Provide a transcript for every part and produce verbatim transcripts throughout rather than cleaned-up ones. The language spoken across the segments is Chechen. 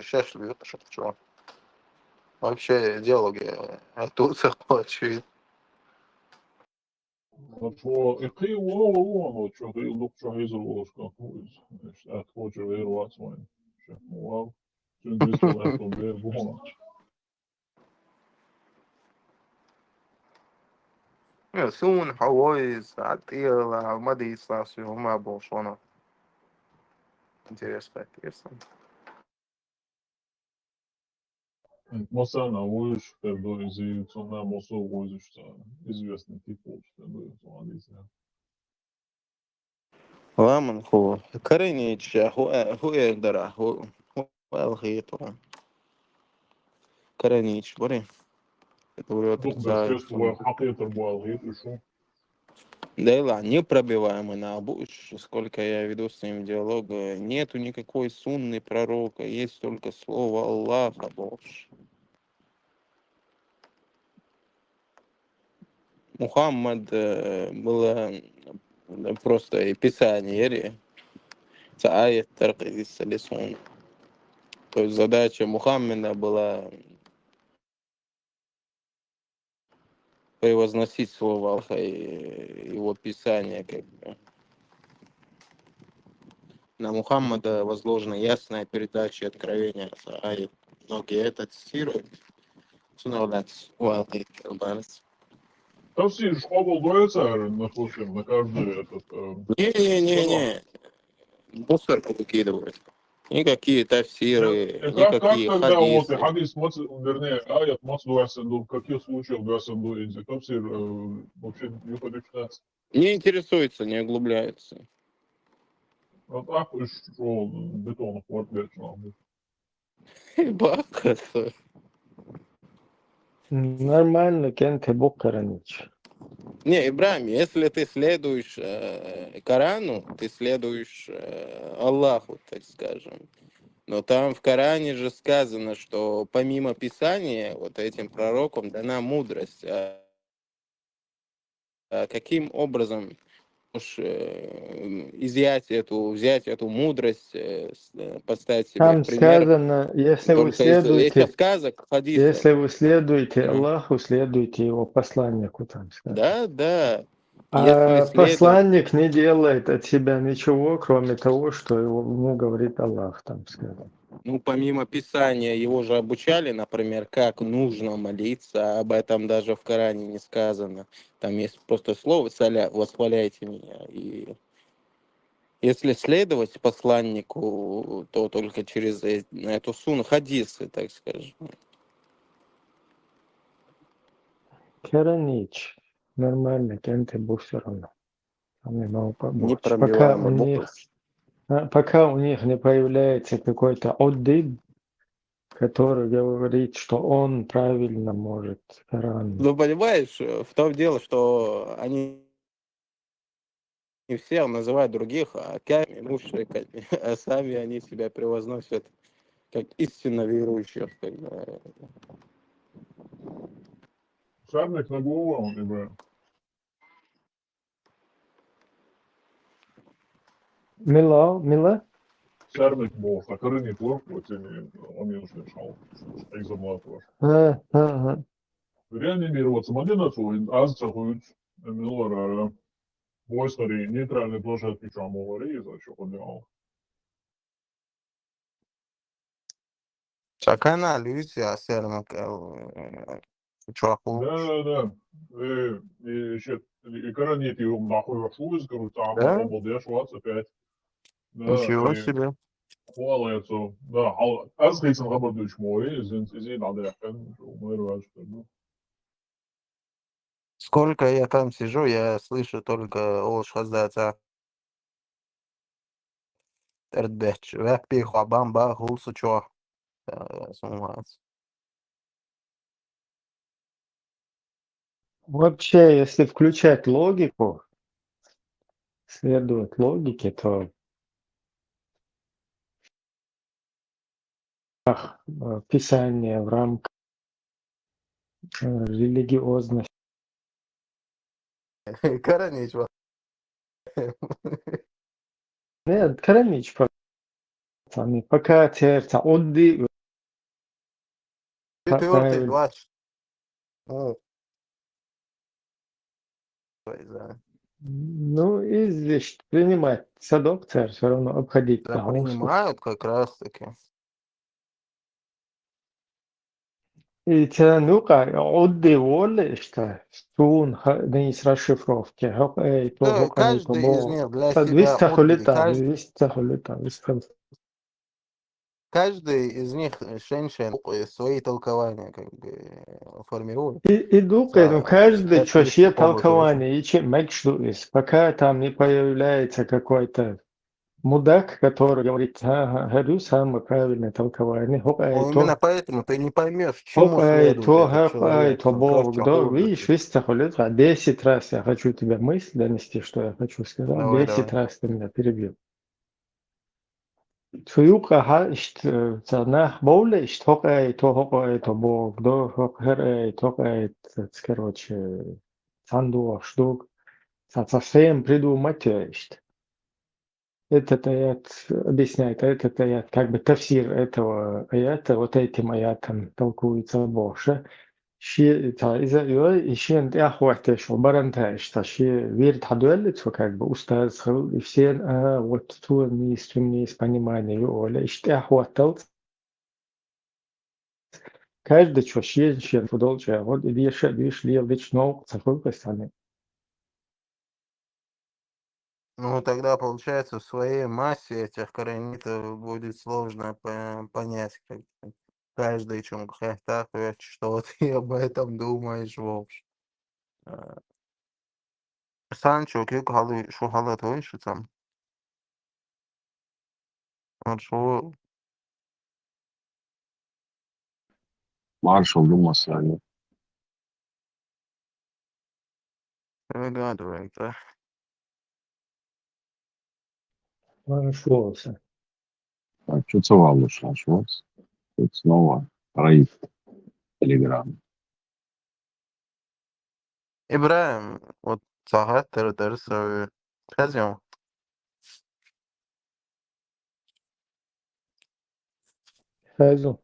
Шеш луйта шух чу. Вообще диалоги, э, тут, очевидно. Чо, и кхы вон, вон, вон, чо, кхы лук, чо, изу волш, как, ну, из, значит, от хоча вер вац вайн. Ща, ну, вау. Чё, здесь, вон, это, вер, вон. Э, сун хьо войз, атӀела, ма дийцлас, ю, ма бошоно. Интересно, интересно. Масана войш, хердо изи, цона мосо войзуш, известный тип войш, хердо, цона дийцлас. Ламан ху, Каранич, ху, э, ху эрдара, ху, ху алхиту. Каранич, бори. Это уже Дух отрицает, бесчувствуя, что хакетар буалхит, и шо? Да и ладно, непробиваемый на буш, сколько я веду с ним диалог, э, нету никакой сунны пророка, есть только слово Аллаха больше. Мухаммад, э, было, э, просто и Писание, ери. Ца аят таркъи дисса лисун. То есть задача Мухаммада была превозносить слово Аллаха и его Писание, как бы. На Мухаммада возложена ясная передача и откровение, ца аят. Многие это цитируют. Цунавлац, уалкит, барс. Тафсир школа дуется, допустим, на каждый этот, э, Не-не-не-не. Мусор выкидывают. Никакие тафсиры, Э, как, никакие как тогда вот хадисы. Хадис мац, вернее, аят мац дуасанду, в каких случаях дуасанду, и тафсир, э, вообще не подключается? Не интересуется, не углубляется. Вот так и что, бетон, вот, блядь, нахуй. Бакаса. Нормально, кенте букаранич. Не, Ибрахим, если ты следуешь, э, Корану, ты следуешь, э, Аллаху, так скажем. Но там в Коране же сказано, что помимо Писания, вот этим пророкам дана мудрость. А, а каким образом уж, э, изъять эту, взять эту мудрость, э, с-, э, поставить себе Там в пример сказано, если вы только из этих следуете, сказок, хадисов. Если вы следуете Мгм. Аллаху, следуйте его посланнику, там сказано. Да, да. А Если следовать посланник не делает от себя ничего, кроме того, что его, ему говорит Аллах, там сказано. Ну, помимо Писания, его же обучали, например, как нужно молиться, об этом даже в Коране не сказано. Там есть просто слово «саля», «восхваляйте меня». И если следовать посланнику, то только через э-, эту сунну, хадисы, так скажем. Керанич, нормально, кенте бу всё равно. Там немного побольше. Пока у Непробиваемый них, буквы. А, пока у них не появляется какой-то оддиб, который говорит, что он правильно может Коран. Ну, понимаешь, э, в том дело, что они не всех называют других, а ками, мушриками, а сами они себя превозносят как истинно верующих, как бы. Сарник на голову, он, либо Мила, мила? Сарник бо, а корыни бо, вот они, он не нужен шел. Экзамен бо. А, а, а. Реанимироваться, Мадина, свой, аз цахуют, милорара. Бой, смотри, нейтральный площадки, что мы говорили, за что поднял. Цакана Люся Сермак, э, чувак Да, лучше. Да, да. Э, и ещё, и Коран нет, его нахуй вошёл из, короче, там Да? Бангладеш, вот опять. Да, Ничего и себе. Хуалайцо. Да, ал-, аз хейсан хабар дучмори, изин, изин, надо я хан, умер ваш, ну. Сколько я там сижу, я слышу только олш хаздаца. Эрдбеч, веппи, хабан, ба, хулсу, чё. Э, сумас. Вообще, если включать логику, следовать логике, то ах, э, Писание в рамках, э, религиозности. Коронич, ва- Нет, Коронич, по- Там и пока церца удди, Четвёртый правильно. Двадцать. О. Ой, да. Ну, и здесь принимать садок церь все равно обходить Да, да, принимают как раз таки. И церь нука удди воле ишта, сун ха-, не с расшифровки, хок, эй, то Да, хок, эй, то каждый из бо. них для Та себя виста удди, хулита, кажд- виста хулита, виста. Каждый из них, э, шен-шен, э, свои толкования как бы, э, формирует. И, и дука, ну, За каждый это что есть все полностью. Толкование, и чем меньше есть, пока там не появляется какой-то мудак, который говорит, ага, говорю, самое правильное толкование, хок, эй, Ну, именно то, поэтому ты не поймешь, чему хок, эй, следует то, этот хок, эй, человек. то, Он бо, просто кто, углубится. Видишь, виста хулита, десять раз я хочу тебе мысль донести, что я хочу сказать, Давай, десять давай. Раз ты меня перебил. Цу юкъа хьа ишт, э, ца нах бовле ишт, хок, эй, то, хок, эй, то, бо, до, хок, хер, эй, то, хок, эй, ц-, ц-, короче, цандуаш дуг. Ца, ца всем придумать ишт. Этот аят объясняет, этот аят, как бы тафсир этого аята, вот этим аятом толкуется больше. Ши, ца, иза, ё, и шен тяхватешо, баранта ишта, ши вирд хадуэлли цо, как бы, устаз хыл, и всен, а, вот цу низ, цу низ понимание, ё, оля, ишт тяхватал. Каждый чё, шен, шен, фудол чё, вот, и деш, деш, лел, деш, наук, ца, хыл, кастане. Ну, тогда, получается, в своей массе этих коренитов будет сложно по-, понять, как бы, каждый чё, как так, э, что ты об этом думаешь, в общем. Э, Санчо, кик халы, шу хала той, шу сам. Вот шу Маршал думаса. Выгадывает, да? Хорошо. Так, что целовал, что вот. Тут снова рейд Телеграм. Ибраим, вот сагат тер-, терсовый. Хазим. Хазим.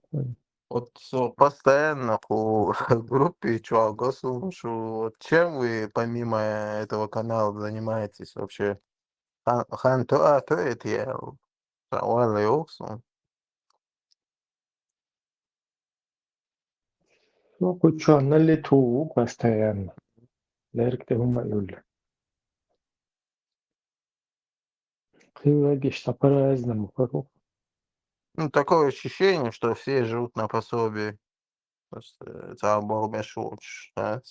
Вот со-, постоянно по группе чё, госу, шу, вот чем вы помимо этого канала занимаетесь вообще? Хан, хан то, а то это я. Савал ёксун. Ну, кучу на лету постоянно. Лерк ты ума юль. Кывагиш по-разному, как у- Ну, такое ощущение, что все живут на пособии. Просто, э, там бог мешочек, да?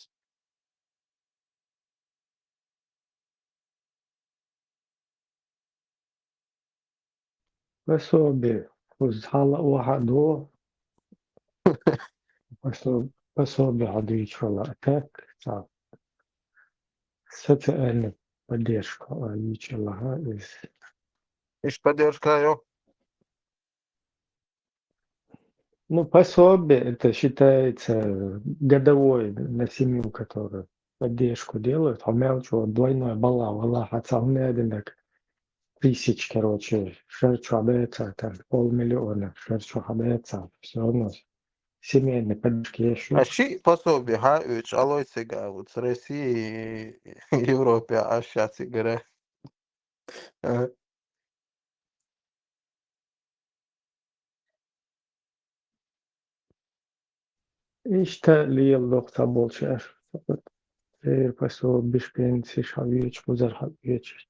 Пособие. Уз хала уха до. Посо-, пособие хадуич вала. А так, так. Социальная поддержка, а, ичи лаха из. Иш поддержка, ё? Ну, пособие, это считается годовой на семью, которая поддержку делают. А у меня вот двойной бала, вала, хотя у меня один так тысяч, короче, шерчу обеца, там, полмиллиона, шерчу обеца, всё равно семейной поддержки ещё. А ши пособие, ха, уч алой сега, вот с Россией и Европе, а щас игра. Ага. Ишта лиел дохта болчар. Сер пособиш пенсиш хавьюч, бузар хавьюч.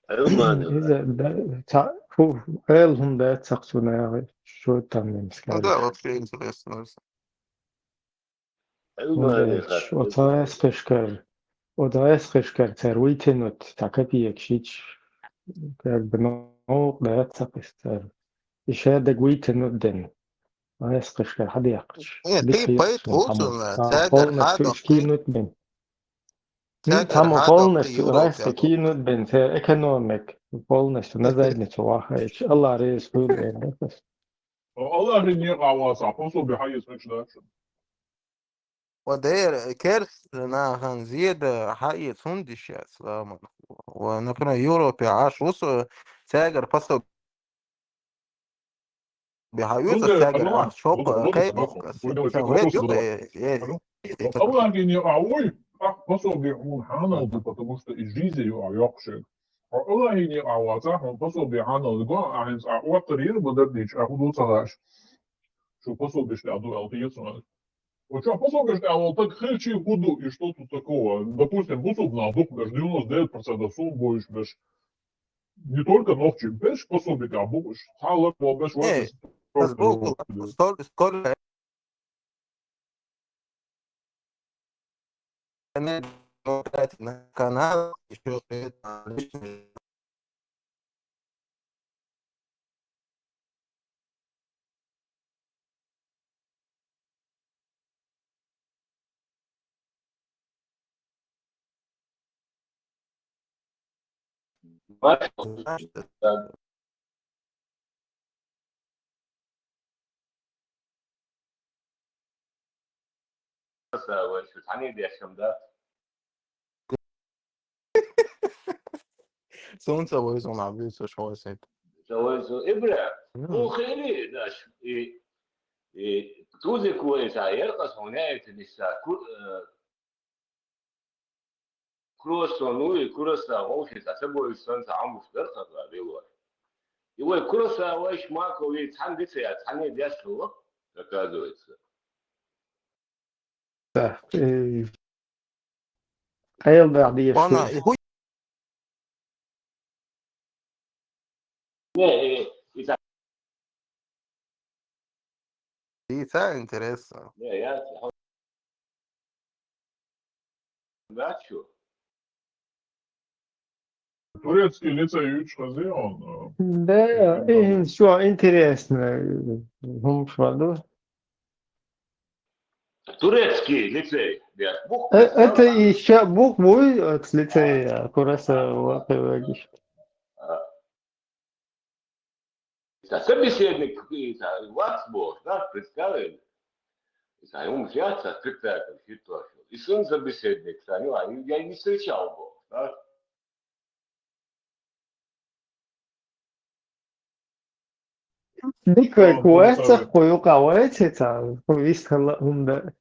Иза, да, ца-, фу, эл хунда цаксуна, что там не Ну скажешь. Да, вообще интересно. Хунда, вот эс хешкар, вот эс хешкар, цер вытянуть, так копеек шич, как бы, ну, да, цакс цер. Ещё даг вытянуть ден. Эс хешкар, хадякч. Нет, ты поэт, полностью скинуть бен. Там полностью раз кинуть бен, цер экономик полностью на задницу вахаешь. Аллах рейс будет бен. Аллах не гаваса, пособие хайс начинаешь. Ва дер керс на хан зиеда хайс хундиш я, салам. Ва, например, Европе аш усу цягар пособие Бихьа юца сягара, а шоп, кайбовка, сягара, юка, э, э, Аллахьин юкъа вуй, а пособи хьуна хьанал ду, потому что из жизни юкъа йоккхуш. Аллахьин юкъа ваца хьуна пособи хьанал ду, а хьинца а оттар йир бадар дийча, а хӀу ду ца гӀаш. Шу пособиш тӀа ду, алхийцун. Уча пособиш тӀа вал так хилчи хӀу ду, и что тут такого? Допустим, бусубна дух беш, девяносто девять процентов сум боюш беш. Не только нохчи, беш пособи тӀа букуш. Халак бо беш, э, скоро, скоро. Канал, ещё это, личный. Савай, шу цхьанне дешам да. Сунца вайзун абдуца шоасет. Савай, су, ибра. Мгм. Ну, хили, даш, и, и, тузи куэса, яркъа соня это не са, ку-, э, Кураса, ну и Кураса, вообще, та собой сан, та амуш, да, та, та, вело. И вот Кураса, вай, Шмаков, и цхьанне дешало, оказывается. Так, э, Айл да, деш. Вана, и хуй. Не, э, и та. И та интересно. Не, я, да, чё? Турецкий лицей юч хази он, э, Да, э, всё интересно. Гум шваду. Турецкий лицей, да. Бух, Э, это ещё бух будет от лицея, Кураса Лапевагиш. А. Собеседник, и та, вакс бо, да, представили. И та, ум взяться, спектакль, ситуацию. И сын собеседник, та, ну, а я не встречал его, да. Дикой куэца, хую кавайцы, та, вист хала унда.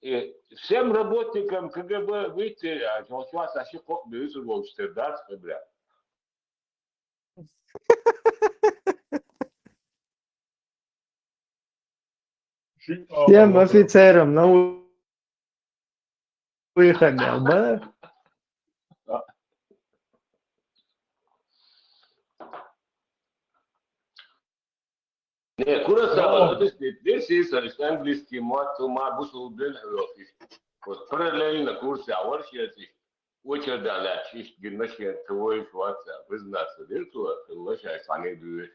И всем работникам КГБ выйти, а, сейчас ошибку берут в четырнадцать, бля. Всем офицерам на выходе, да? Не, Курасава, то есть, не, здесь есть, значит, английский мат, то ма бусул бен, вот, параллельно курсы, а вообще, очередь, да, чист, гимнасия, твой, шваца, признаться, виртуа, ты лошадь, а не дуешь.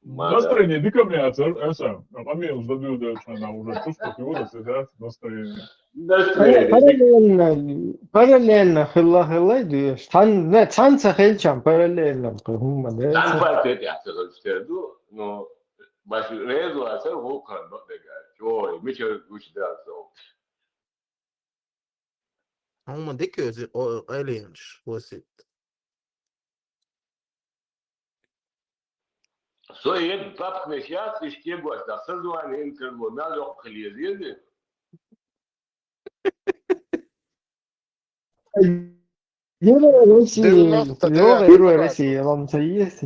Настроение дикомиатор, это, а мне уже даю, да, что она уже чувство фигуры, да, настроение. Настроение. Параллельно, параллельно, хила, хила, дуешь. Цан, не, цан ца хилчам, параллельно, хумма, да. Цан факт это, я сказал, что иду, но, баш, резу, а ца, вулкан, но, дега, чой, мича, гуч, да, со. Амма дикёзи, о, элинш, васит. Со ед папкны сейчас, ишке гуаш, да, созвание интервью, на лёг хлезеды. Герой России, девяносто девятый герой год. России, вам это есть?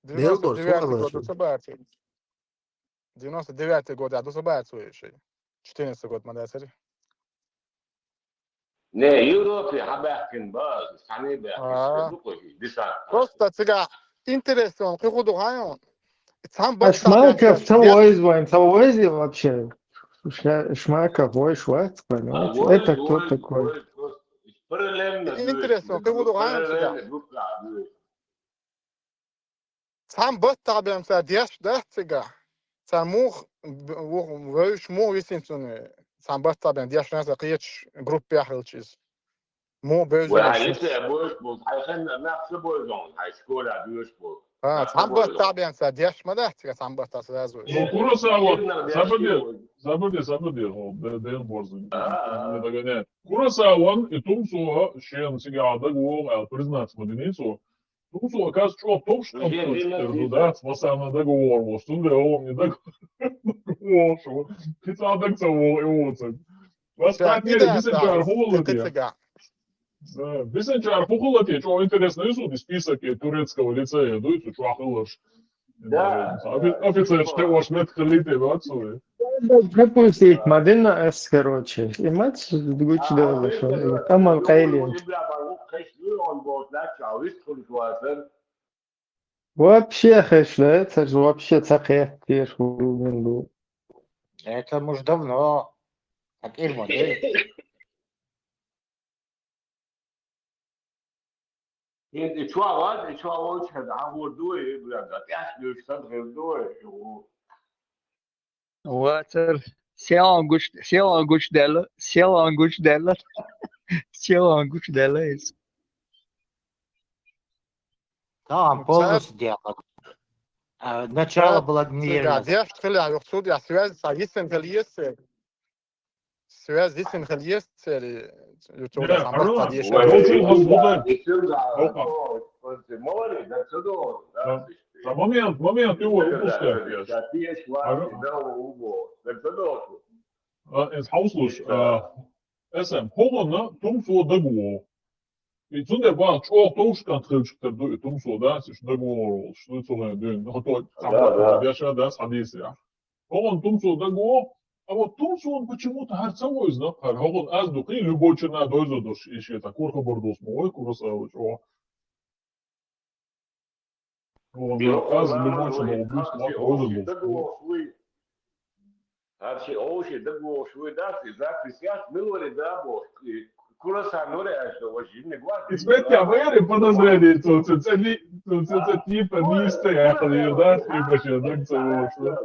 Девяносто девятый год, Дусабарцев. Девяносто девятый год, а, Дусабарцев ещё. Четырнадцатый год, Мадасари. Не, Европе, хабахкин баз, сани бахкин, А. Десант. Просто цига интересно, кыхуду хайон. Цам бахта Ашмаков, бен, цам я- войз вайн, цам войз вообще. Ша-, Шмаков, вой, швац, понимаете? А, вой, это кто вой, такой? Вой, просто параллельно. Интересно, кыхуду хайон цига. Параллельно группа, да. Цхьан баттахь бен ца деш дац цига. Цхьан мух, вух, вевш мух висин цуни. Цхьан баттахь бен деш ца кхечу группе хилчиз. Мух бевза Вай, веш хай лице бош бу, хай хенна нах ца бойзон, хай школа бош бу. А, цхьан баттахь бен ца деш ма дац цига, цхьан баттахь сразу. Ну, Курасава, забуди, забуди, забуди, о, бе-, бе-, борзун. А, а. Не догоняет. Курасаван, и тум со, шен, цига, а, даг вол, а, признаться, мадини со. Тумсо каз чӀоагӀа товш, тер ду, да, ца васана дагаворвош, цундела оха дагаворвош. Кхин цхьа дага ца вогӀу и воцург. Вас хатмира бисинчара хӀума латия. Бисинчара хӀума латия, чӀоагӀа интересно, и суна список турецкого лицея дуй, цу чохь хиларш. Да. Офи-, офицерш тхеваш мет хилийте вацуй. Пропустить ма дина ас, короче. И мац гучу дала шо. Амал къайле. Вообще хеш, да, это же вообще ца кхеташ хӀума ду. Это мы ж давно. Так, Ирма, да? Ин и чоа вад, и чоа волча хӀара хӀур ду, и, бля, да, тӀаьхьа дуьйш сан хир ду, и хӀу. Вацар, селан гуч, селан гуч даьлла, селан гуч даьлла, селан гуч даьлла иза. Там полностью дело. А, начало было неверно. Да, деш хила, юхцу, я связь, са, если хила, если. Связь дисин хила еза церий, ю цо дас хьан барт деш. Ой, ма вари, дар ца до, да. Ца момент, момент, ю, ю, ю, ю. Дар ца до. А, эс хьовсалуш, а, эс эм, хӀугӀанна тумсо дагавогӀу. И цундела бан чӀогӀа товш кӀант хилча тера ду и тумсо, да, сиш дагавогӀур волуш, ду цу хенахь дуьйна. Ну, хӀото цхьа деш а, да, схьадийцарехь. ХӀугӀанна тумсо дагавогӀу, а вот тумсона почему-то хӀара ца войзна, хӀара хӀугӀанна аз ду кхин, любой чуьнан дойзо долуш, и шен цхьа кура хабар долуш ма вой, Курасава чӀогӀа. ХӀугӀанна аз любой чуьнан ву бус ма войзна долуш. ХӀара ши овши дагавогӀуш вуй дац, и запись яц, мила вари да боху, и Кураса нуре аьлла, важа жинниг вац. Иза меттехь вари подозрение, цо ца, ца, ца, ца, типа, миста яхал, и да, типа, шен даг ца вогӀуш.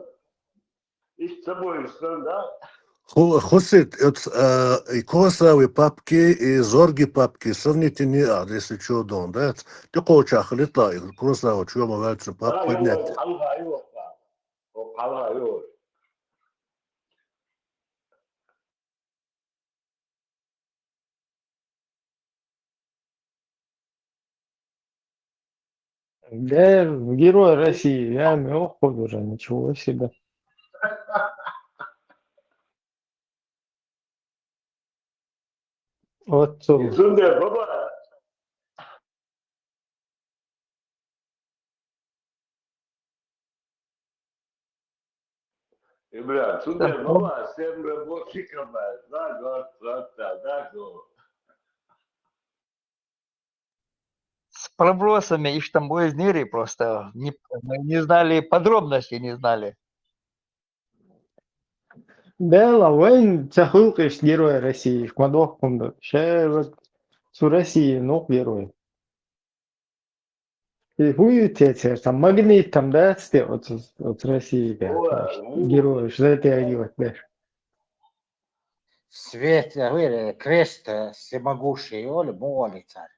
Иштта ца бойуш сан, да? Ху-, Хусит, оц, а, и Курасави папки, и Зорги папки сравнить йина а, если чё дон, да? ТӀекхочахь хилитла, и Курасава чё ма ваьллачун папка поднять. Хьалха ю, хьалха ю, хьалха ю. Да, Герой России, я, ну, худо же, ничего себе. Вот, э, Цундела баба. Ибрахим, цундела баба, семь рабочих кабай, да, год, да, да, да, го. С пробросами иш там войзнери просто. Не, мы не знали подробностей, не знали. Дела, вайн ца хуьлу-кх иштта Герой России, ма дохкун ду. Ша вот цу России нух герой. И хӀун ю те церан, там магнит там дац те оцу, оцу России, герой, затягивать деш. Свет, я говорю, крест, э, всемогущий, оли, муха оли цара.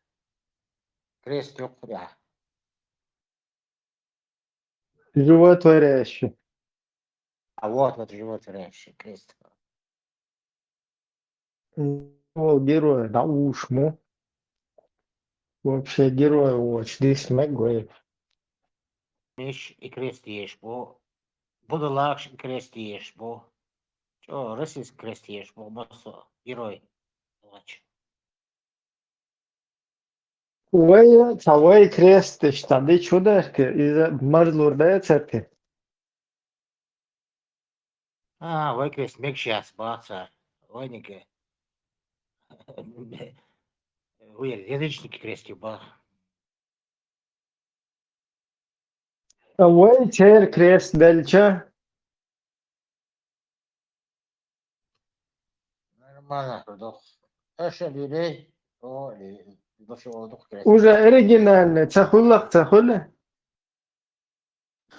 Крест юккъехь. Животворящий. А вот, вот животворящий крест. Вол герой, да уж му. Вообще герой воч, дис мегой. Миш и крест еш бу. Будалакш и крест еш бу. Чо, российский крест еш бу, массо герой. Вач. Вай, ца вай кресташ, ца ди чу дарте, иза марлур дацарте. А, вай крест мегаш яц баха цара. Вайниг. Вай язычник крест ю баха. Ца вай церан крест белча. Нормально, дох. Аша лирей, о, и, дошо дох крест. Уже оригинальный, ца хуьллах, ца хуьлу?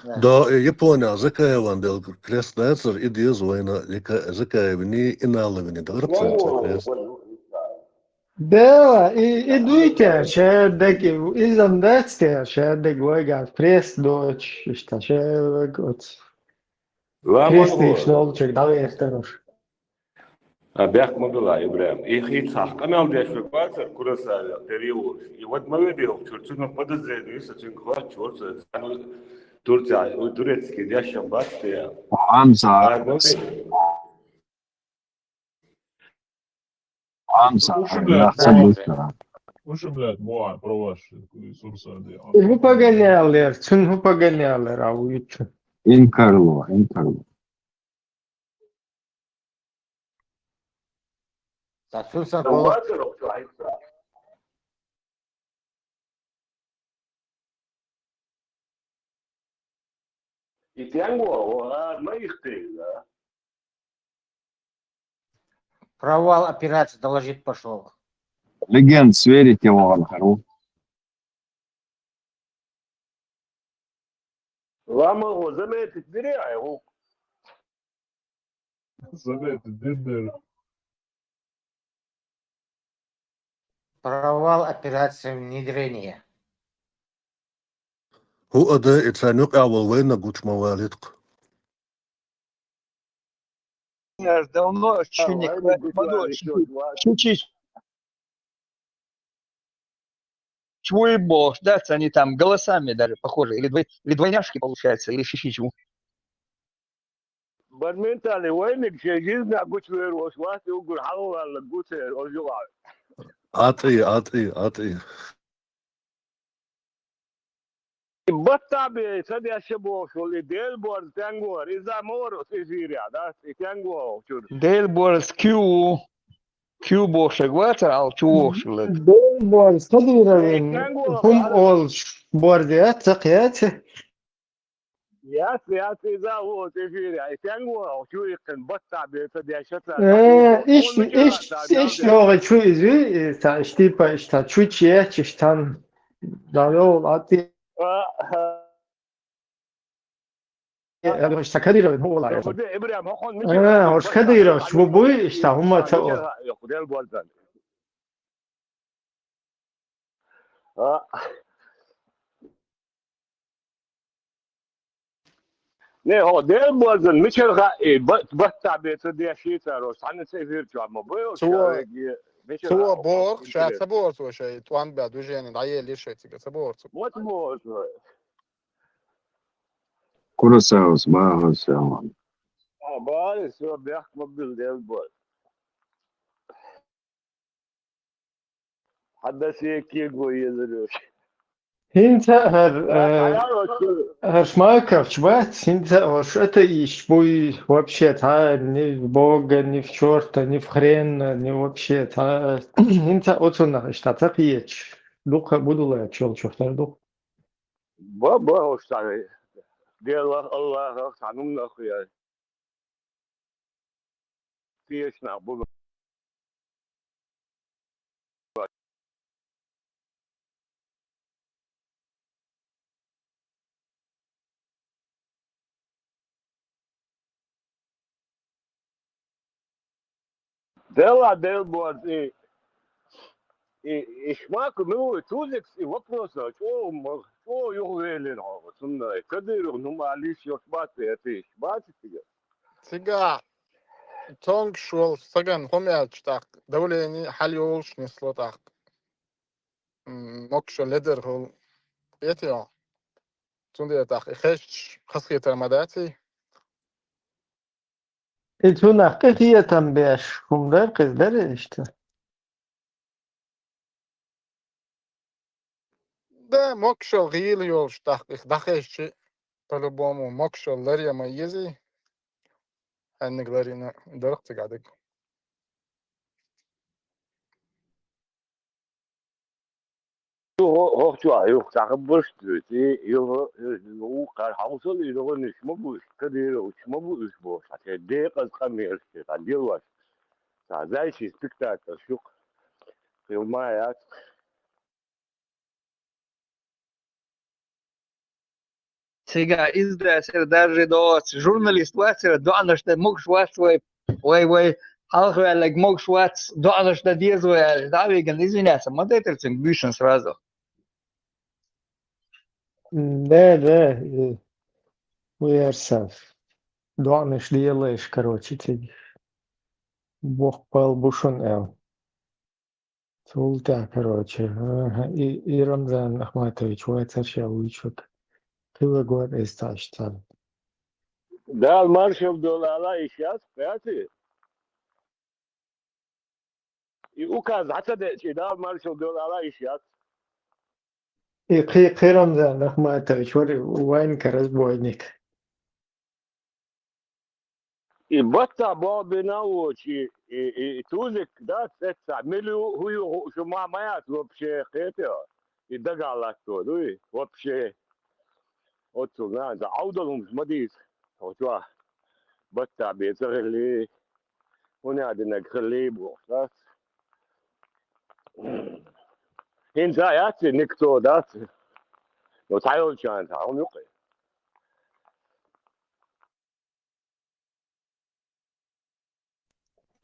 Да, э, Япония, Закаеван дел крест дацар, и деза вайна, Яка-, Закаевни, Иналовни дара цхьацца крест. Да, и, и дуй те, ша дег, иза дац те, ша дег вайга крест доцуш, иштта ша вайга оц. Крестийш нолчуьнга дӀавертараш. А, бехк ма билла, Ибрахим. И хӀинца къамел деш вегацар Курасави, Дариуш. И вад ма веде вахчур, цунах подозрение са цунга хваччур, са цану Турция, у турецкий дешам бац те. Амса. А, ма веде. Амса, Слушай, блядь, нахса муар. Быстро. Слушай, блядь, муар, про ваш, э, сурсарди. Ху погонял, цун ху погонял, а у ючу. Инкарло, инкарло. Та сурсар коло. И тянгуа, а, ма ихтега. Провал операции, доложить пошёл. Легенд, сверите вон, хару. Ламагу заметить дире айгу. Заметить дирдер. Провал операции внедрения. ХӀу ада и царна юкъа вал вайна гучма валитк. Давно, а, чё не вайна хватит, гучма валитк, чё, чё, чё, чего и бог, да, они там голосами даже похожи, или двой-, или двойняшки получаются, или шиши чего. Бадминтоне вайниг шей жизнь гучвер, ош вахти угур хьалвалла гуцер, ош югӀа. Ати, ати, ати. Баттабе, ца дяша бохшул, и Делборз тянгуар, иза морус эфиря, да, и тянгуа чур. Делборз кю, кю бохшаг вацар, ал чу вохшулаг. Делборз Кадыровин, и тянгуа хум ал ол борде, цакъяти. Яц, яц, иза вот эфиря. И тянгуа, чу икъин, баттабе, ца дяша ца. Э, иш, иш, иш, ногъи чу изви, э, та, иш типа, иш та, чу чия, чиш тан. Да, йо, ати. А, а. Э, иш та Кадыров, ну, вала, я. Худе Ибрахим, хохон, э, иш Кадыров, чу буй, иш та, хумма та, о. Делборзан. А. Не, хӀо, Делборзан, мичара хаьий, ба-, баттахь бецар деш йийцар ош, цхьанна цӀе эфир чохь ма бу, цо, шайга, мичара цо хаьий, боху, ша интересно. Ца боху цо шайн, тӀом баь, движение дӀаелира шайн цига, ца боху цо. Ма ца боху цо. Курасаус, бахархьама. А, бахархьама, бехк ма билла, Делборз. Хьан дасе кего езар уьш? ХӀинца а хӀара, э, хӀара Шмаковч бац, хӀинца а хӀорш атеисташ буй, вообще цхьа а ни в Бога, ни в чёрта, ни в хрена, ни вообще цхьа а. ХӀинца а оцунах иштта ца кхеташ, дукха а будуллачу йолчух тара ду. Ба, ба, хӀорш цхьа Делах, Аллахах, цхьа нумнах яц. Тешнах бу. Дела, Делборз, и, и, и Шмаков, ну, и Тузикс, и вопрос, а чё, ма, чё юхавелира хьо, цунна, и Кадыров, ну, ма, лиш, ёш бац, это иш, бац, цига. Цига цонгаш волу стагана хӀума аьлча тӀаккха, давление хьал йолуш нисло тӀаккха. М, мокшо ледар хӀума. Эти йо. Цундела тӀаккха и хезча хазахетар ма дац и. И цунах къинхетам беш хӀума дара, кхеза дара иштта. Да, мокшал гӀийла йолуш тӀаккха их дӀахезча, по-любому, мокшал ларъян ма езий. Хьанниг ларйина дара-кх цига дага. Хо-, хо-, хӀокху чохь юха цхьа хабарш а дуьйцу, и юха, юха кхара хьовсал, и юха ниш ма бу уьш, Кадыровч ма бу уьш бохуш, хьан декъаза къамелаш, хьан делош. Цхьа зайчий спектакльш ю-кх, хила ма яц. Цига иза дацара, даже доцу журналист вацара, доӀанаш дан могуш вац вай, вай, вай, хьалхаваьлларг могуш вац, доӀанаш дан деза вай аьлла, дӀа а вигина, извиняться ма дайтара цуьнга буьйсанна сразу. Да, да, э, вуьшта доӀанаш делаеш, короче, цига. Боккъал бу шун, аьлла. Цул тӀаьхьа, короче, аха, и, и Рамзан Ахматович вацар ша вуйчук. Хила гор эс цааш цар. Дала маршал долу ала иш яц, яци? И указ хьа ца деъчи, Дала маршал долу ала иш яц. И кхи-, кхи Рамзан Ахматович вара вайн разбойник. И баттахь болх бина а воцуш, и, и, и Тузик, да, цецахь, мила ю, хӀун ю, хӀу-, шу ма, ма яц вообще кхетий? И дагахь латто дуй, вообще. Оццул нана, ца Ӏовдал хӀумаш ма дийца, хьо чохь баттахь бен ца хилли, хӀун а динарг хилли бохуш, дац? ХӀинца а яц и никто, дац? Ну, цхьайолчарна цхьа хӀума юкъе.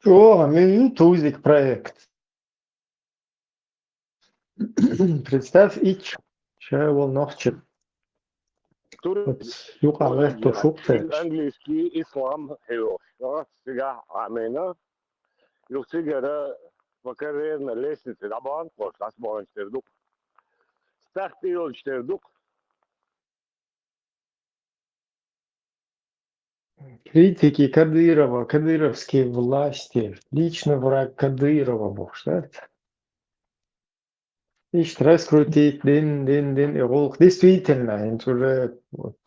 ЧӀогӀа мила ю Тузик проект. Представь, ичча ша волу нохчи. Тур-, вот, юкъа лехто шух цаьрча. Английский ислам хьоьхуш. Цигахь Ӏамийна. Юха цигара по карьерной лестнице дӀабахана кхош, дӀасабаханчу тера ду-кх. Стаг тӀе йолчу тера ду-кх. Критики Кадырова, кадыровские власти, личный враг Кадырова бохуш дац. Иштта раскрутить дин, дин, дин, и гӀуллакх. Действительно, хӀинца уже вот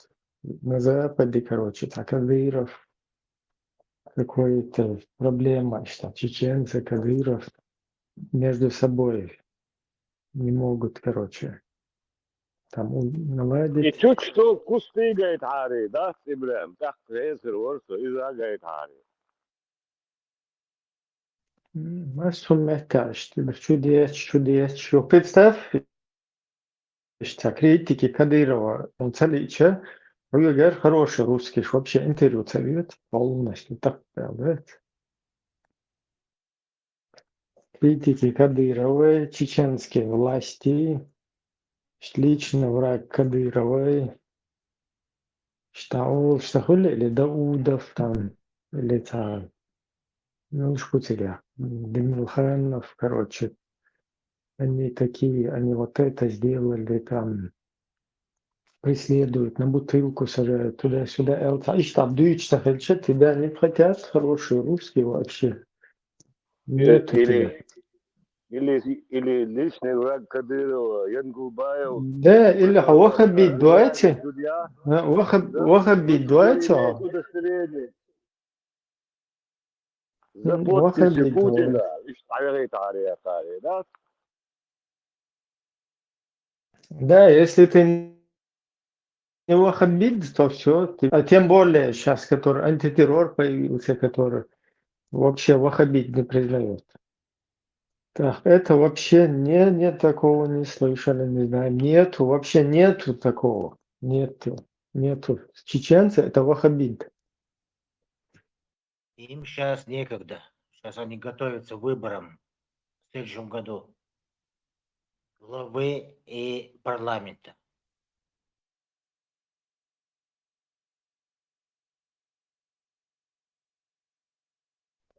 на Западе, короче, цхьа Кадыров, какой-то проблема, что чеченцы, Кадыров между собой не могут, короче, там у-, наладить. И чуть что кусты гайтахьари, да, Ибрахим? Так, резер ворсо, иза гайтахьари. М, массо метташ, чудес, чудес, чу. Представь, иштта критики Кадырова, он ца лиъча, хьоьгара хороший русский, вообще интервью ца вет, полностью так делает. Критики Кадыровой, чеченские власти, личный враг Кадыровой, что он, что хули, или Даудов там, или там, ну, уж куцеля, Демирханов, короче, они такие, они вот это сделали, там, преследуют, на бутылку сажают, туда-сюда, эл-, а ишта дуьйцуш ца хилча, тебя не хотят, хороший русский вообще. Нету тебя. Или, или, или личный враг Кадырова, Янгулбаев. Да, или, а, ваххабит, э, давайте. Судья. А, ваххаб-, да, ваххабит, давайте. Удостоверение. За подписью Путина, иштта дӀавахийтахьара яхара, да? Да, если ты не ваххабит, то всё, ты, а тем более щас, который антитеррор появился, который вообще ваххабит не признает. Так, это вообще не, не, такого не слышали, не знаем. Нету, вообще нету такого. Нету, нету. Чеченцы — это ваххабит. Им щас некогда. Щас они готовятся к выборам в следующем году главы и парламента.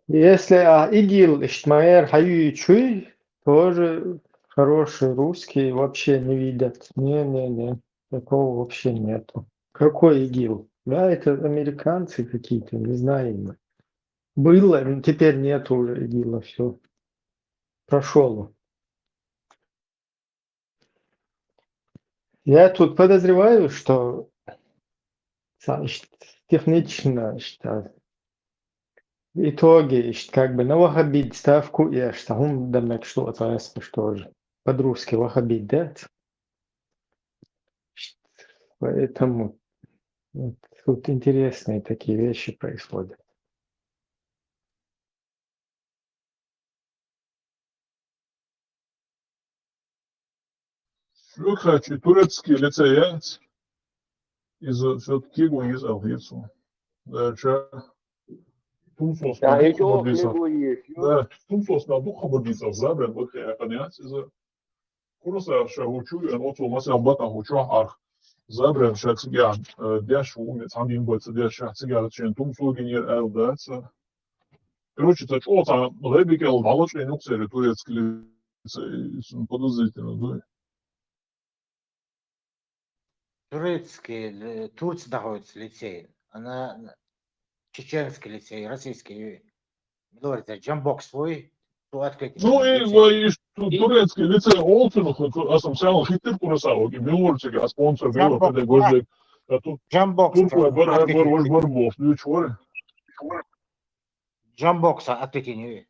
Если, а, ИГИЛ, иштта ма яра хьан юьйцуй, тоже хороший русский, вообще не видят. Не, не, не, такого вообще нету. Какой ИГИЛ? Да, это американцы какие-то, не знаю. Было, м, теперь нету уже ИГИЛа, всё. Прошёл. Я тут подозреваю, что са-, ш-, технично, что в итоге, ш-, как бы на ваххабит ставку, я что, хӀунда мегаш ду оцу аьсса, что же по-русски ваххабит, да? Ш-, поэтому вот тут интересные такие вещи происходят. Шу хачи турецкий лицей яц. Иза всё-таки гуйиз алхийцу. Да, ча. Тумсос. Да, на и дукха чё хабар дийца. Хлебу ешь, ё? Да, тумсос на дукха хабар дийца. Забран вот я, конечно, иза. Курса ша хӀу чу, эн оцу масал бата хӀу чу арх. Забран ша цига, э, деш хӀу, ме цхьан дин бац деш ша цига, чен тум согин ер эл даца. Короче, цхьа чӀоагӀа цхьа гӀебекӀел дӀалачкъийна укх сари турецкий лицей, подозрительно ду. Турецкий, э, Турция находится лицей. Она, чеченский лицей, российский. Милорца, Джамбокс вуй, цо открыть. Ну, и, и ту-, турецкий лицей олцун, ху-, ху-, асам сял хиттир кураса, оги, милорца, а спонсор, милор, Джамбокс, педагог, а тут Джамбокс, туркой бар, открыть бар, вож бар, бос, ну, чё? Джамбокса открыть не.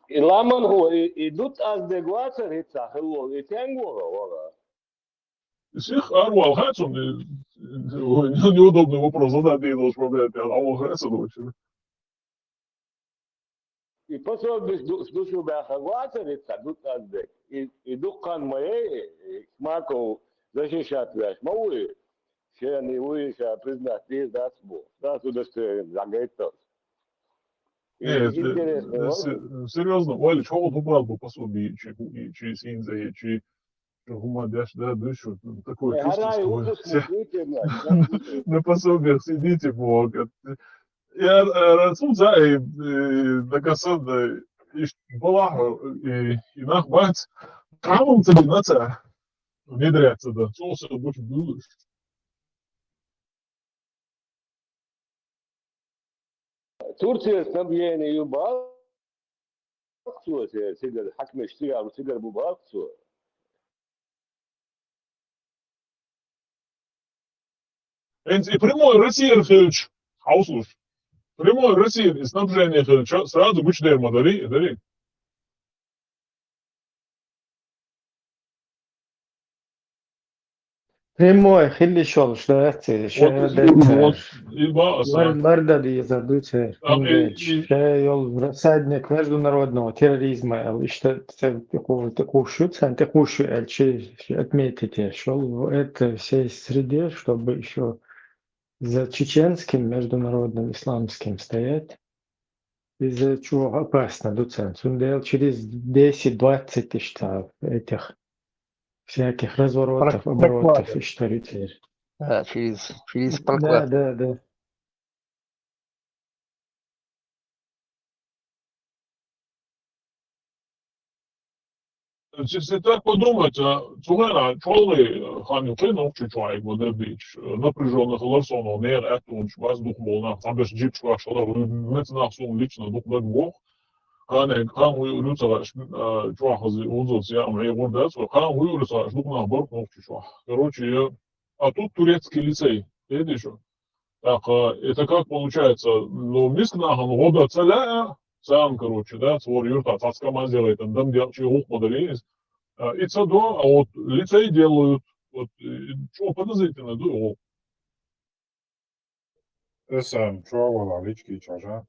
И ламан хӀу, и, и дут аз дегвацар хӀица хӀу, и тенгура вара. Сих арвал хацун, э, э, неудобный вопрос задать, не должен, блядь, я, а он хацун очень. И пособис ду-, душу бяха вацар хӀица дут аз дег. И, и дуккан моей, и Шмаков защищать вяш, ма уй. Шен и уй, ша признать дир дац бу. Дац удостоверен, загайтал. Нет, э, серьёзно, Валя, чё вот убрал бы пособие, чи, и чи синза, и чи, чё гума дашь, да, да, ещё, ну, такое чувство, что вот все на пособиях сидите, вот. Я, э, рацун за, э, э, на касан, да, и ш-, была, э, и нах бац, камон тебе на ца внедряться, да, соуса будь будешь. Турция снабжение ю бал-, цо, цигар, хакмеш цигар, цигар бу бал-, цо. Энц и прямой Россия хилч, хауслуш. Прямой Россия и снабжение хилч, сразу гуч дер ма дари, дари. Прямой хилли шолуш, да, ци, вот, шо, да, вот, ци. И ба, аса. Мар-, марда ди задуце, а, и, и ше йол рассадник международного терроризма, эл, ишта, ци, тикушу, ци, тикушу, эл, чи, чи отметите, шол, это всей среде, чтобы ещё за чеченским международным исламским стоять. Из-за чего опасно, дуцент. Сундел через десять-двадцать тысяч там этих всяких разворотов, оборотов и что. Да, через, через прокладку. Да, да, да. Если так подумать, а, цугара чолы, а, хани кын укчу чуай гудабич, а, напряжённых ларсоно, нер, эттунч, вас дух болна, там беш джип чуаш, шалар, мецнах сун лично дух даг бог. Кане, кан уй улюцагаш, а, чуахази, унзоц, я, ам, эгор дац, кан уй улюцагаш, дух нах барк нохчу чуах. Короче, я, а тут турецкий лицей, видишь? Так, а, это как получается? Ну, миск нахан года целя, сам, короче, да, свор юрта, цацка мазела, там, дам дел, чи гух подари. А, и ца до, а вот лицей делают, вот, э, чё подозрительно, да, о. Эсен, чё вала, лички, чё же?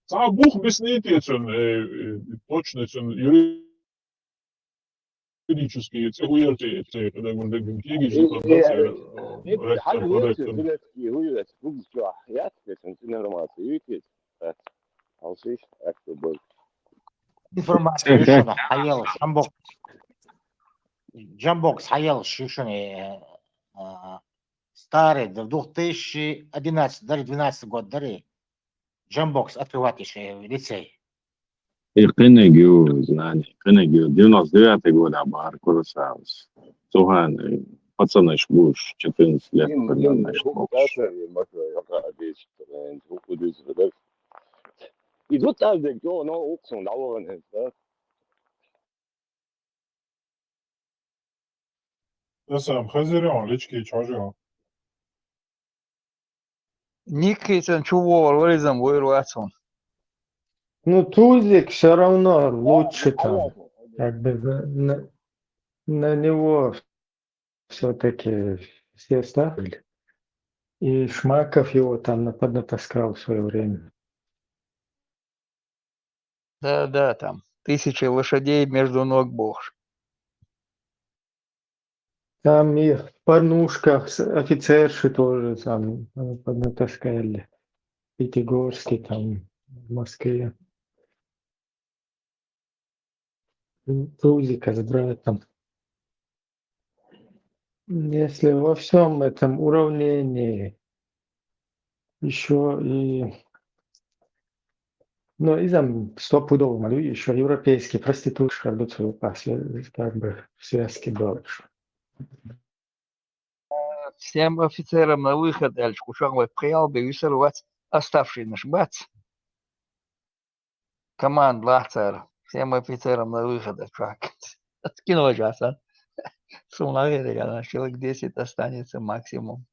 Ца бух бисни тецун, э, э, точно цун юридический, ца уйер те, те, когда мы дэгим киги, что там, да, э, ректор, ректор. Информация решена, хаял, Джамбокс. Джамбокс, хаял, шишуни, э, старый, до двух тысячи одиннадцатого, дари, двенадцатый год, дари. Джамбокс открывать ещё лицей. И кыныг ю, знание, кыныг ю, девяносто девятый года бар Курасаус. Цуган, э, пацанаш буш, четырнадцать лет примерно, иш буш. И вот так, да, кто, но уксун, да, он, да. Эсэм хазирион лички чожо. Никитин чувор вырезан вырваться. Ну, Тузик всё равно лучше там. Как бы на, на, на него всё-таки все ставили. И Шмаков его там на-, поднатаскал в своё время. Да, да, там тысячи лошадей между ног бог. Там и в порнушках с-, офицерши тоже там, э, поднатаскали. В Пятигорске, там, в Москве. Тузика с братом. Если во всем этом уравнении еще и, ну, изам стопудово ма ду, еще европейский проститутка ду цу юкъа свя-, как бы в связке была. Всем офицерам на выход, аьлча, кху чохь вай пхи-ялх бен висар вац, оставшийнаш бац. Команда лахь цара. Всем офицерам на выход, а чохь. Кино жасан. Суна гӀерга, человек десять останется максимум.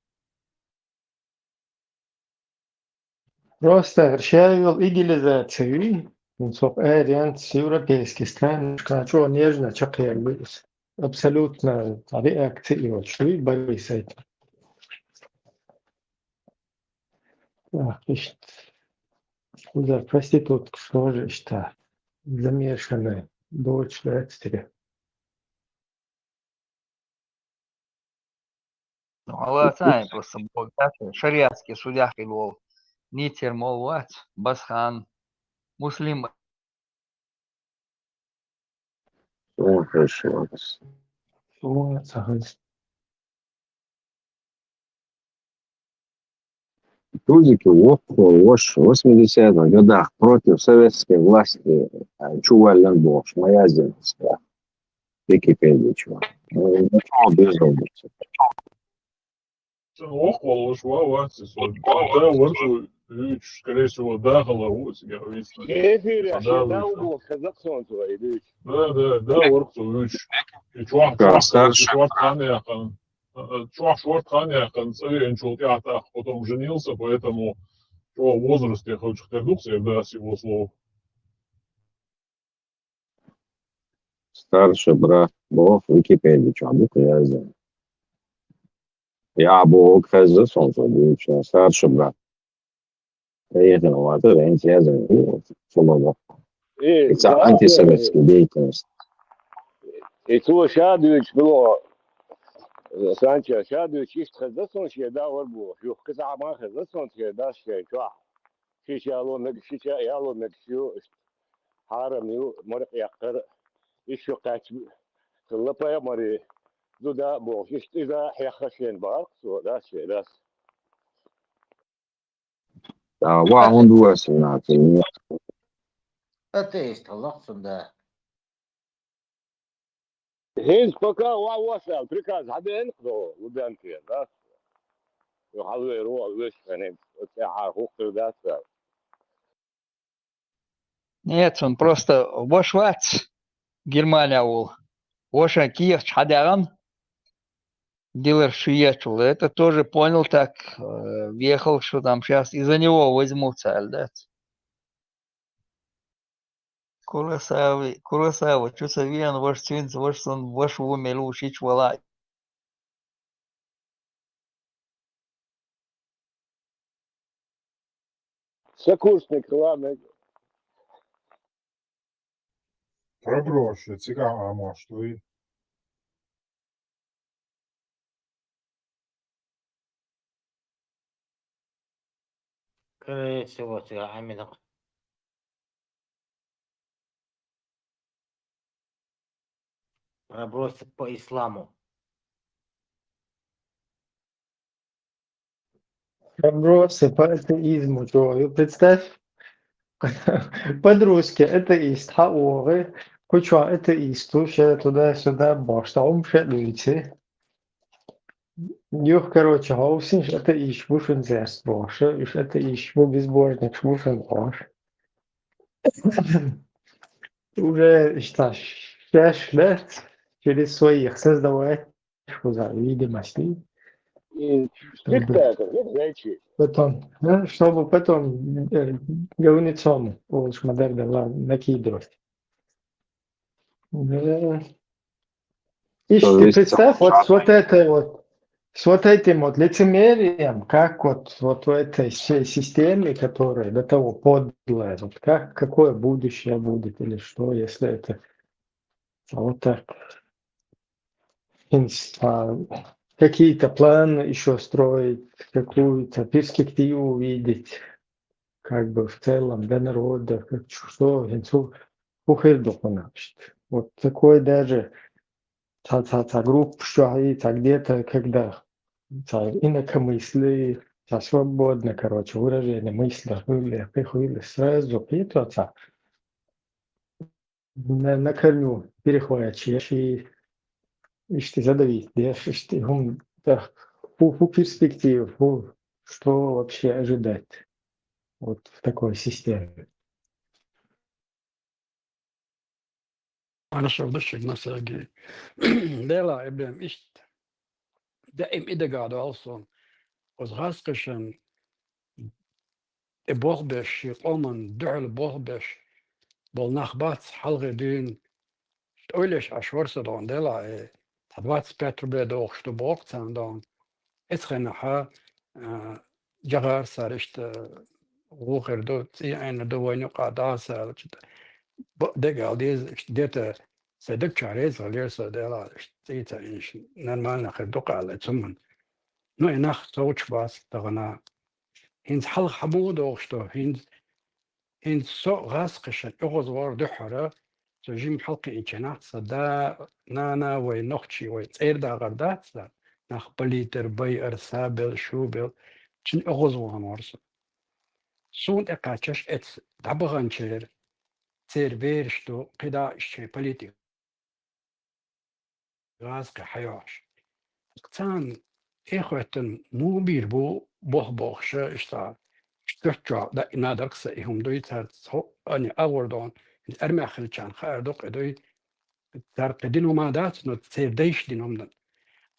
Просто ша йолу идеализаци ю, цо аьрру янц европейский странашкахь чӀогӀа нежно чекхъяьлла ю иза. Абсолютно реакция йоцуш ю, борьбы с этим. Так, иштта. Кхузара проституткаш тоже иштта замешанные, дочу лаьцна. Ну, хьала ца хьайн просто боху, да, шариатский судья хила волу. Ницер молу вац, Басхан, Муслим. Слушай, ещё раз. Слушай. Тузики воккхо, вош восьмидесятых годах против советской власти, а, чу ваьллина бохуш, моя земля. Википедия чу. Ну, ну, безумно. Цуьнан воккхаволуш ван вац иза. Да, варцо вуьйцуш, скорее всего, да, хала ву иза, я висна. Эфире, да, да, угол, хеза сон твои, дуьйцу. Да, да, да, варцо вуьйцуш. И чохь, чохь, старше. Чохь шорта хан яьккхина. А, а, чохь шорта хан яьккхина, цӀа веанчул тӀаьхьа тӀаккха потом женился, поэтому чохь возрасте хилчух тера ду-кх церан дас, его слово. Старший брат боху Википедия чохь ду-кх яздан. Я боху хезна сон цо дуьйцуш, старший брат. Тхайна вац, хӀинца яздан, цо ма боху. И ца антисоветский деятельность. И цо ша дуьйцуш, било, Санчо, ша дуьйцуш, иштта хезна сон шен да вар бохуш, юха кхин цхьа а ма хезна сон шен дас шен чохь. Шича яло мегаш, шича яло мегаш ю, хьарам ю, маракъ яккхар, иш ю кхаьчча хилла пайхамаре, зуда а бохуш, иштта иза хьеха шена бахарх цо, дас шен дас. Да, ва хӀунда ву аса наций? Атеист хилла-кх цуьнан да. ХӀинца пока ван вос аьлла, приказ хьан деана-кх до, Лубянке, да? Ю хьалавер ву, веш хьанца, оцу тӀаьхьа хӀух хир дац аьлла. Нет, цунна просто ваша вац Германия волу. Ваша кехаташ хьан даьгӀна, дилар шу ечул. Это тоже понял так, э, вехал, что там щас из-за него возьмутся, аьлла дац. Курасави-, Курасава, чу ца веана ваша, цуьнца ваша, сан ваша ву мел ву шича вала. Сокурсник хила мега. Проброшу, цигахь Ӏамош дуй? Скорее всего, цигахь Ӏаминакх. Пробросы по исламу. Пробросы по атеизму чӀогӀа ю. Представь, подружки атеист хьан вогӀу, кху чохь атеист ву, ша туда-сюда бохуш, сан хӀума ша дуьйцу. Юха, короче, хьовсийша, атеисташ бу шуна церца бохуш, уьш атеисташ бу, безбожникаш бу шуна бохуш. Уже иштта шаьш лаьцна через своих создавать, что за видимость. И чтобы спектакль, ну, знаете. Потом, да, чтобы потом, э, говнецом, лучше модерн, ладно, накидывать. Да. Ишь, ты представь, вот, вот это вот, с вот этим вот лицемерием, как вот, вот в этой всей системе, которая до того подлая, вот как, какое будущее будет или что, если это вот так. Инс-, а, какие-то планы ещё строить, какую-то перспективу видеть, как бы в целом для народа, как, что, инсу-, хӀун хир ду хьуна иштта. Вот такой даже цхьа, цхьа, цхьа группа чохь, цхьа где-то, когда цхьа инакомыслие, цхьа свободно, короче, выражение мысли, хуьле, кхин хуьле, сразу кхетош цхьа на, на корню перехватчеш и иштта задавить деш, иштта хӀума, да, хӀу, хӀу перспектива, хӀу, что вообще ожидать вот в такой системе? Хорошо, дальше, Сергей. Дела, Ибрем, иштта. Даим и дагадоал сон. Оз гӀазкхишан тӀе болх беш, шен къоман дуьхьал болх беш болу нах бац хьалхе дуьйна. Иштта ойлаш Ӏаш вара со догӀун, дела, э, цхьа двадцать пять рублей дохуш ду боху царна догӀун. Эцхьанахьа, а, жагӀар сар иштта гӀо хир ду, цӀий Ӏенар ду вайна юкъа дӀа саьлча. Бакъ дегал деза, иштта дета сайн даг чохь реза хилира со, дела, иштта цӀий ца Ӏенаш, нормально хир ду кхаьлла цуман. Ну, и нах совгӀаташ бац тахана. ХӀинца хьалха хьан муха дохуш ду? ХӀинца, хӀинца со гӀазкхишан оьгӀазвахар дуьххьара, со жима хьалакхиъначу нах, сан да, нана вай, нохчий вай, цӀера дагӀар дац сан, нах палитар, байар, сабел, шубел, цуьнан оьгӀазвахана вара со. Суна тӀекхаьччаш эцна дӀабаханчеран, церан бераш ду, кхидӀа а шайн политика гӀазкхи хьайош. Царна эхоьттина муха бийр бу боху бохуша, иштта, иштта чохь даима дарх сан и хӀума дуй, цара цхьа ани агӀор дохна, армех хилчарна хаар ду кхин дуй, цара кхин дина хӀума дац, но церан дайша дина хӀума дан.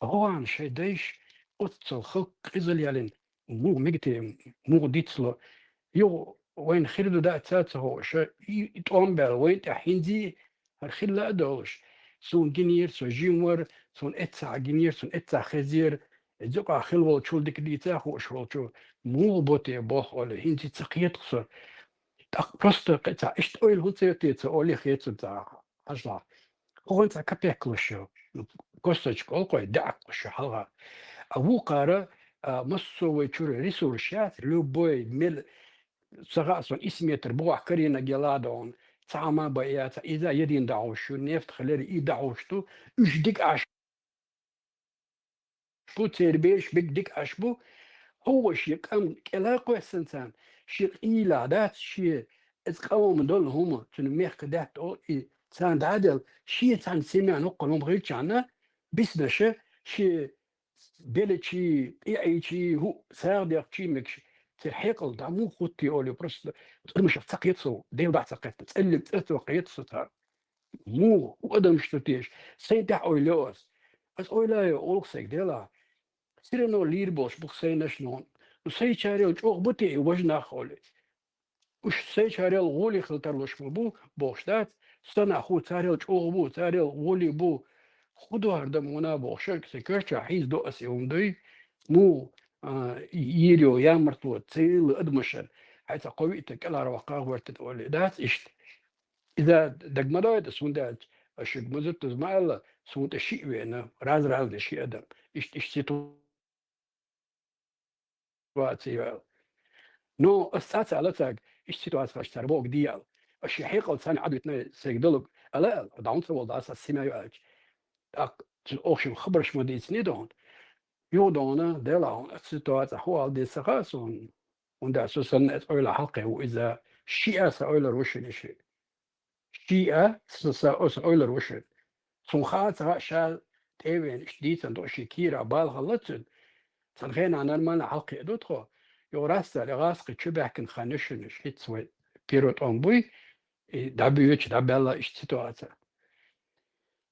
ГӀогӀана шайн дайша оццул халкъ къизалъяьллина, муха мегате, муха дицло. Юха вайна хир ду дац ца хууш, и, и тӀом баьлла вайна тӀехь хӀинца а хӀара хилла а долуш. Суна гинера, со жима вара, суна эццахь гинера, суна эццахь хезера, и зукъа хила волчул дика дийца а хууш волчу, муха бу те боху олий, хӀинца ца кхета-кх со. ТӀаккха просто кхин цхьа иштта ойла хӀунда ца йо те ца олий хета суна цхьа хьажалахь. ХӀокхунна цхьа капек луш ю. Ну, косточка олу-кх вай, даьӀахк луш ю хьалха. А вукхара, а, массо а вай чуьра ресурс яц, любой мел, ца хаьа суна, исс метр бухахь карийнарг яла а догӀун, цхьа а ма бан яц, иза а ядийна дӀахьуш ю, нефть хилира и дӀахьуш ду, уьш дика Ӏаш бу, церан бераш биг дика Ӏаш бу. ХӀокхо шен къам кӀела а кхоьссина царна, шен къийла дац, шен иза къа хӀума долу хӀума, цуьнан мехкан даьтта о, и царна дӀа а делла, шен цхьана семьян хӀокхуьнан хӀума хилчахьана, биснаша, шен беллачий, тӀеӀийчий, хӀу, сагӀа дехчий мегаш, церан хьекъал дӀа муха хӀуттий олий, просто тӀурмашах ца кхета со, Дела дӀа ца кхетта, цӀеллиг цӀа ца кхета со цара. Муха, хӀу адамаш ду теша? Сайн тӀехь ойла йо ас. Ас ойла йо, олу-кх сайга, Дела. Сирано лийр болуш бу-кх сайнаш нон. Ну, сайчарел чӀогӀа бу те и важа нах олий? Уьш сайчарел гӀоле хила тарлуш ма бу, бохуш дац. Сан а хӀу, царел чӀогӀа бу, царел гӀоле бу. ХӀу ду хӀара дан муна бохуш, сайн коьртачохь хьийзадо ас и хӀума дуй. Муха, а, йийр йо ямартло цхьайолу адамашна, хьайн цхьа кхо-виъ стаг кӀелхьарваккха гӀертарг олий дац иштта. Иза дага ма дойду, хӀунда аьлча, ас шуьга мазуттаза ма аьлла, суна тӀе шиъ веана, раз-раз де шиъ адам. Иштта, иштта ситуаци ю аьлла. Ну, ас цкъа ца аьлла цаьрга, иштта ситуаци хилча цара бохург де аьлла. Ас шен хьекъал царна Ӏадвитина сайга долург ала аьлла, дӀа хӀунда ца волу дац, ас сима ю аьлча. ТӀаккха цуьнан охшин хабарш ма дийцинехь дохуна. Юха дохуна, Дела, хьуна ас ситуаци хӀу ала деза ца хаьа суна. ХӀунда аьлча со санна, аса ойла хьалакхиъна ву иза. Шиъ а сан ойлар ву шуна и шиъ. Шиъ а сан, сан, аса ойлар ву шуна. Цунна хаа ца хаьа, ша тӀе а веана, иштта дийцина ду, шен кийра бала хилла цуьнан. Цхьана хенахь нормально хьалакхиъна ду тхо. Юха рассали гӀазкхи чу баьхкина хан ю шуна, хӀинца вай первый тӀом буй, и дӀабоьдуш, дӀабаьлла иштта ситуаци.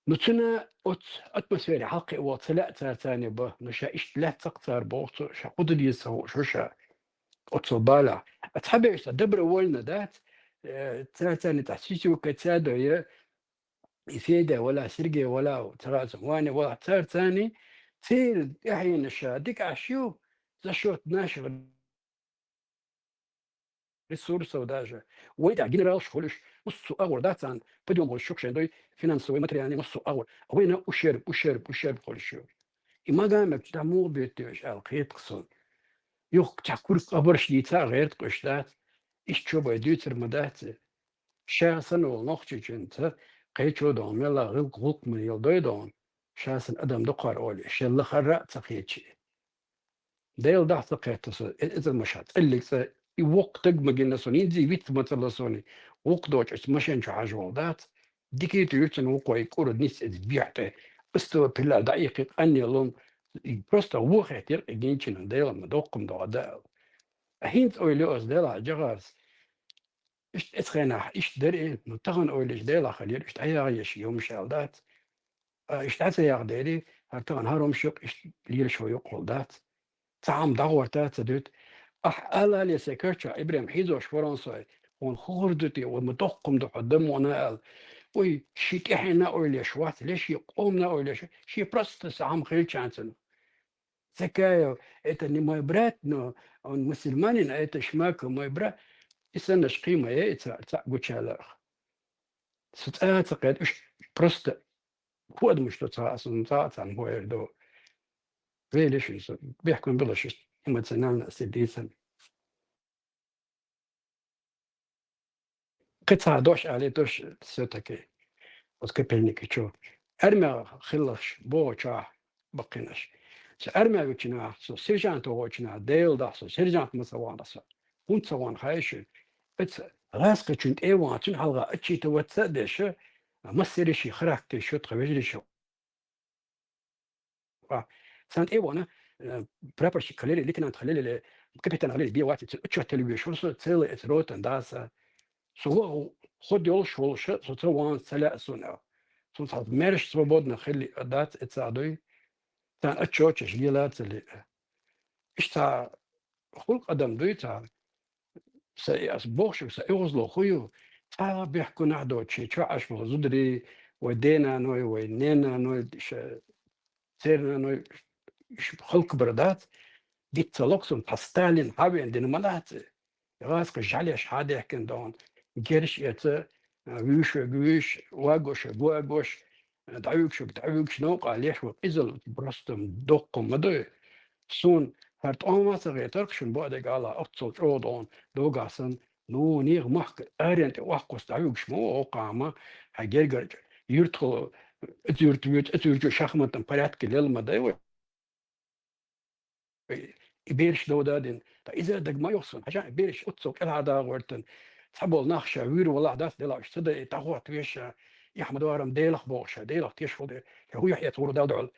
Ну, цуьнан оцу атмосфере хьалакхиъна ваха ца лаьа цара царна бан. Ну, ша иштта лаьцна-кх цара боху цо, ша хӀун дан деза ца хууш ву ша. Оццул балехь. А цхьаберш ца добровольно дац, э, цара царна тӀехь сисюка ца дойя, и Федя вала, Сергей вала, ца хаьа сан, Ваня вала, цара царна, церан тӀаьхьенаш ша дика Ӏаш ю, за счёт наших ресурсов даже. Вай тӀехь генералш хуьлуш, массо а агӀор дац царна, подъём хуьлуш шух шайн дой, финансовый, материальный, массо а агӀор. А вайна ущерб, ущерб, ущерб хуьлуш ю. И магамегчу дӀа муха буьттуьйтуш аьлла кхета-кх суна. Юха цхьа кург къабарш дийца а гӀерта къуьш дац. Иштта чо бай дуьйцур ма дац. Ша санна волу нохчичуьнца кхечо доху мелла гӀуллакх, гӀуллакх ма яла дой доху. ша сан адам дукхар олий, шел лахара а ца кхечи. Дела дахьа ца кхетта со, э, эцар маша, цӀеллиг цӀа, и вокх таг ма гина сона, инзи виц ма цала сона, вокх доча машен чу хьажа вол дац. Дикий ту юрцан вукхой кура ниц эц бехьте, ыстава пилла даихи къанне лом, и просто вохе тир и гинчина, Дела ма доккхум догӀа да. А хинц ойли ос Дела жагӀарс. Ишт эц хенахь, ишт дер и, ну, тахан ойлиш Дела халир, ишт аяга еш юмшал дац. А, ишт хьа ца яхдери, хӀара тахана хӀара хӀума шух, ишт лелаш хӀу юкъ хӀул дац. Цхьа хӀума дагӀор таца дуьту. Ахь алале се карча, Ибрем хьийзош воронсой, хӀун хӀур ду те, вай ма доккхум ду хьо дамона аьлла. Ой, ши тӀехьена ойлеш вац, ле ши къомна ойлеш, ши просто са хӀума хилчанцана. Закаев, это не мой брат, но он мусульманин, а это Шмаков мой брат. И саннаш кхима е, и ца, ца гучаларх. Со цӀа ца кхет, уж просто хӀу адамаш ду цхьа а, сан цхьа а царна хӀоьр ду. Велишин со, бехкун белаш эмоционально сидийсан. Кхин цхьа дош али дош всё-таки. Оцу капельники чу. Армия хиллаш бохучохь баккхинаш. Со армия вичина, со сержант вогӀучина, Дела дахь со, сержант ма ца вахана со. ХӀунда ца вахана хаьий шуна? Эца гӀаскхичун тӀе а вахана, цуьнан хьалха отчитываться а деш, массеран ши характер шу тхан вежарий шу. А, сан тӀе а вахана, э, прапорщик хиларе, лейтенант хиларе, капитан хиларе, бен вац, цуьнан отчет телла веш ву со, целый эца ротан даса. Со ваха ход йолуш волуша, со ца вахана ца лаьа суна. Суна цхьа мерш свободно хилли дац эца дуй. Царна отчеташ лела а ца лиъа. Иштта хӀуллакх адам дуй цхьа, са, ас бохуш, сан оьгӀазло хӀу ю, цхьа бехкунахь доцуш, шен чохь Ӏаш болу зударий, вай денаной, вай ненаной, ш-, цернаной, ш-, халкабар дац, диц ца локху суна, цхьа Сталин хьавеана дина ма дац. ГӀаскхи жӀаьлеш хьадехкина дохна, герш эца, а, вуьйшург вуьйш, вагошург вагош, а, дӀавуьгушург дӀавуьгуш, новкъа леш ву къизалла, просто доккха ма дуй. Суна хӀара тӀома а ца гӀетарх шуна баъдерг ала, оццул чӀогӀа дохна, догахь санна, ну, нехан махка арен тӀе охкхуш дӀавуьгуш ма ву, оккхахьа ма, хьайн гергара юьртахула, эца юьрта вуьйцу, эца юьрта шахматном порядке лела ма дай вай. И бераш довда а дина. Ткъа иза а дага ма йоху суна. Хьажа, и бераш оццул кӀелхьардагӀа гӀоьртина. Цхьаболу нах ша вуьйр валахь дац, делахь уьш ца дайа, дӀахӀотта веша, эхь ма дарам, Делах бохуш, Делах тешахула де, ша хӀу яхь эца гӀур дал дуьхьал.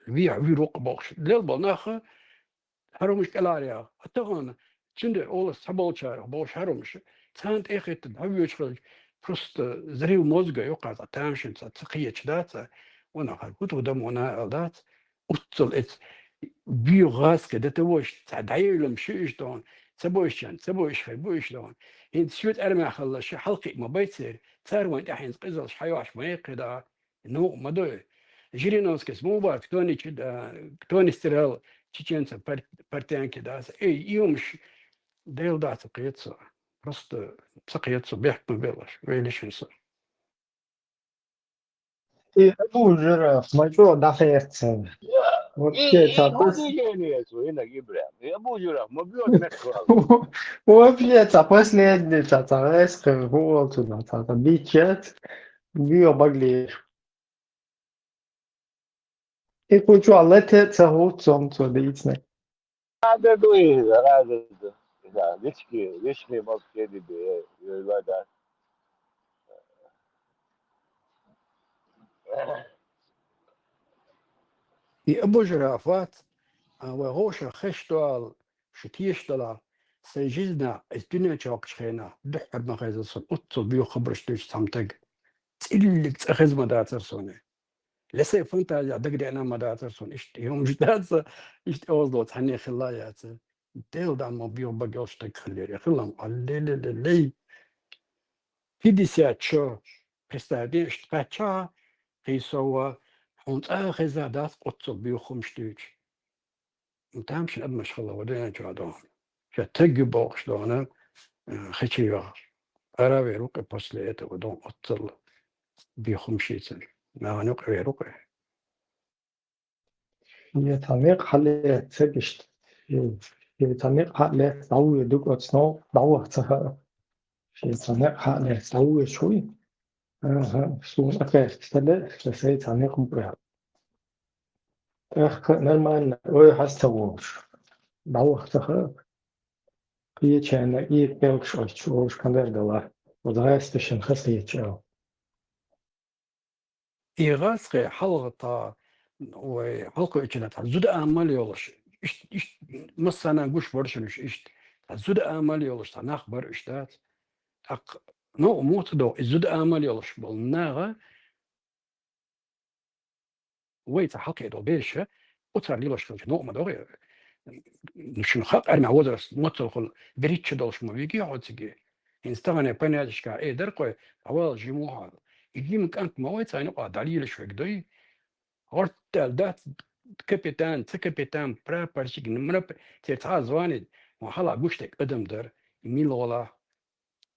Вехьа вуьйр ву-кх бохуш. Лел болу нах, хӀара хӀумаш кӀелхьаръяха. А тахана, цуьнан олалла цхьаболчарах бохуш хӀара хӀумаш, царна тӀе а хетта, дӀавоьдуш хилча, просто взрыв мозга ю-кх, цхьа тамашийна цхьа ца кхеча дац, вана хӀара хӀу ду дан вана аьлла дац. Уццул эца, буьйху гӀаскхи дан ца вуьйш, цхьа дӀаеллам ши уьш дохна, ца буьйшчан, ца буьйш хир бу уьш дохна. ХӀинца шоьца армехь хилла ши хьалакхиъ ма бай церан, цара вайн тӀехь хӀинца къизаллаш хьайохьуш ма яьккхи да. Ну, ма дуй. Жириновскийс муха бара, кто не чи-, а, кто не стирал чеченцев пор-, портянки, да? Эй, и хӀумаш Дела дахь ца кхета со. Просто ца кхета со, бехк ма беллаш, велишина со. И Абу Жираф, ма чӀогӀа дӀахерца. Вообще, и, и ца хӀун пос-, движение цо, инаг Ибрахим? И Абу Жираф, ма боьду меттахъал. Вообще, ца последний, ца, ца гӀаскхи хӀу олу цунах, ца, ца бичец, био баглеш. И кху чохь лете ца хӀутту со дийцина. Хьада дуй, хьада ду. Да, вички, вички мог кеди бе, ва да. И Абу Жираф вац, а, вай гӀовша хеш доал, шу тешаш далахь, сайн жизнь, иза дуьнен чохкачу хенахь, дуьххьара ма хеза сан, уццул боьха хабарш дуьйцу цхьамтаг. ЦӀиллиг цӀа хеза ма дацара суна. Ле сайн фантазия дагадеана ма дацара суна, иштта и хӀумаш дац, иштта оьгӀазло цхьанне хилла а яц. Дела дан ма боьха бага йолуш стаг хиллера. Хилла-м, а, ле-ле-ле-лей. Пятьдесят чо, представь, ден иштта кхаьччахьа, кхийсо ва, хьуна цӀа а хеза дац, оццул боьха хӀумаш дуьйцу. Ну, тамашийна адамаш хилла вай дуьнен чохь дохна. Ша таг ю бохуш дохна, э, хечийваха. Ара вер ву-кх после этого дохна оццул боьха хӀумаш йийцина. Нахана юкъа вер ву-кх. Шен цхьа некъ хьаллеца ца гишта. Шен цхьа некъ хьаллеца дӀавоьду оцу новкъа дӀаваха ца хаьа. Шен цхьа некъ хьаллеца дӀавоьдуш вуй? Аха, суна а кхаьчча ца ле, ша сайн цхьа некъ ма кхоьхьу. ТӀаккха нормально, ой, хьаста волуш. ДӀавахтаха, кхечарна и пӀелгаш оцу чу волуш кхандардала. Оцу гӀаьсташна хазахеташ ала. И гӀаскхи хьалха тха, вай, хьалкхуьучуьнга тха зуда амал йолуш, ишт-, ишт-, массарна гуш вара шуна уьш иштта, тха зуда амал йолуш тха нах бара уьш дац. ТӀаккха новкъа муха ца догӀу, и зуда амал йолуш болу наха, вай ца хьалкхе долу бераша, оцара лелош хилча, новкъа ма догӀий. Ну, шуна хаьа, армян возраст мацалла хуьлу, берхӀитта шо долуш ма вигий хьо цига. ХӀинца тахана понятешка э дара кхой, дӀавала жима ву хьо. И жима кӀант ма вай царна юкъахь дӀалелаш верг дуй. ХӀорттаьлла дац капитан, ца капитан, прапорщик, мрап-, церан цхьа а звание, ван хьала гуш дерг адам дара, мила гӀолахь.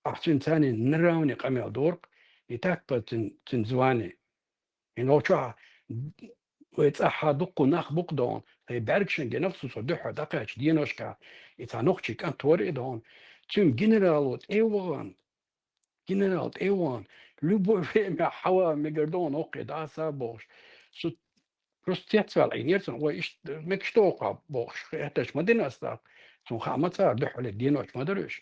Ахь цуьнан царний на равне къамел дору-кх, и так по цуьнан, цуьнан звание. ХӀинца чохь вай цӀахьа дуккха нах бу-кх догӀун, тхайн бӀаьргашна генах цу со дуьххьара дӀакхаьчча деношка, и цхьа нохчий кӀант вара и догӀун. Цуьнан генерало тӀе а вахана, генерал тӀе а вахана, любое время хьава мегар догӀун хӀокхе дӀаса а бохуш. Со просто цецваьлла Ӏийнера цунна, вай иштта мегаш догӀу-кх бохуш, хеттарш ма дина ас тӀаккха. Цунна хаа ма цара дуьххьара денош ма дара уьш.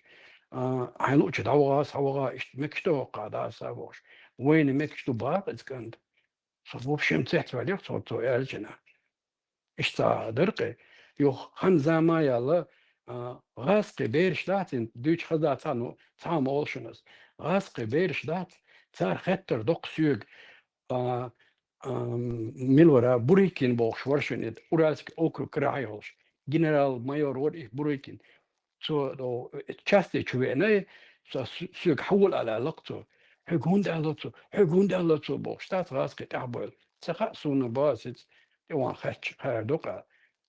А, хьайн луучу дӀаваха, схьаваха, иштта мегаш догӀу-кх дӀаса а бохуш. Вайна мегаш ду баха иза кӀант. Со вообще цецваьллех цо, цо аьллачунна. Иштта дара-кх. Юха хан-зама яьлла, а, гӀаскхи бераш дац, хӀинца дуьйцуш хаза дац, ну, цхьа а ма олу шуна ас. ГӀаскхи бераш дац, цара хеттар доккху соьга, а, а, мила вара, Бурыкин бохуш вара шуна, и Уральский округ карахь йолуш. Генерал-майор вара и Бурыкин. Цо, о, части чу веана, со с-, соьга хьавола аьлла аьлла-кх цо. Хьоьга хӀунда аьлла цо? Хьоьга хӀунда аьлла цо бохуш, дац гӀаскхи тӀаьхьабевлла. Ца хаьа суна, база иза тӀеван хаьттича, кхара ду-кх.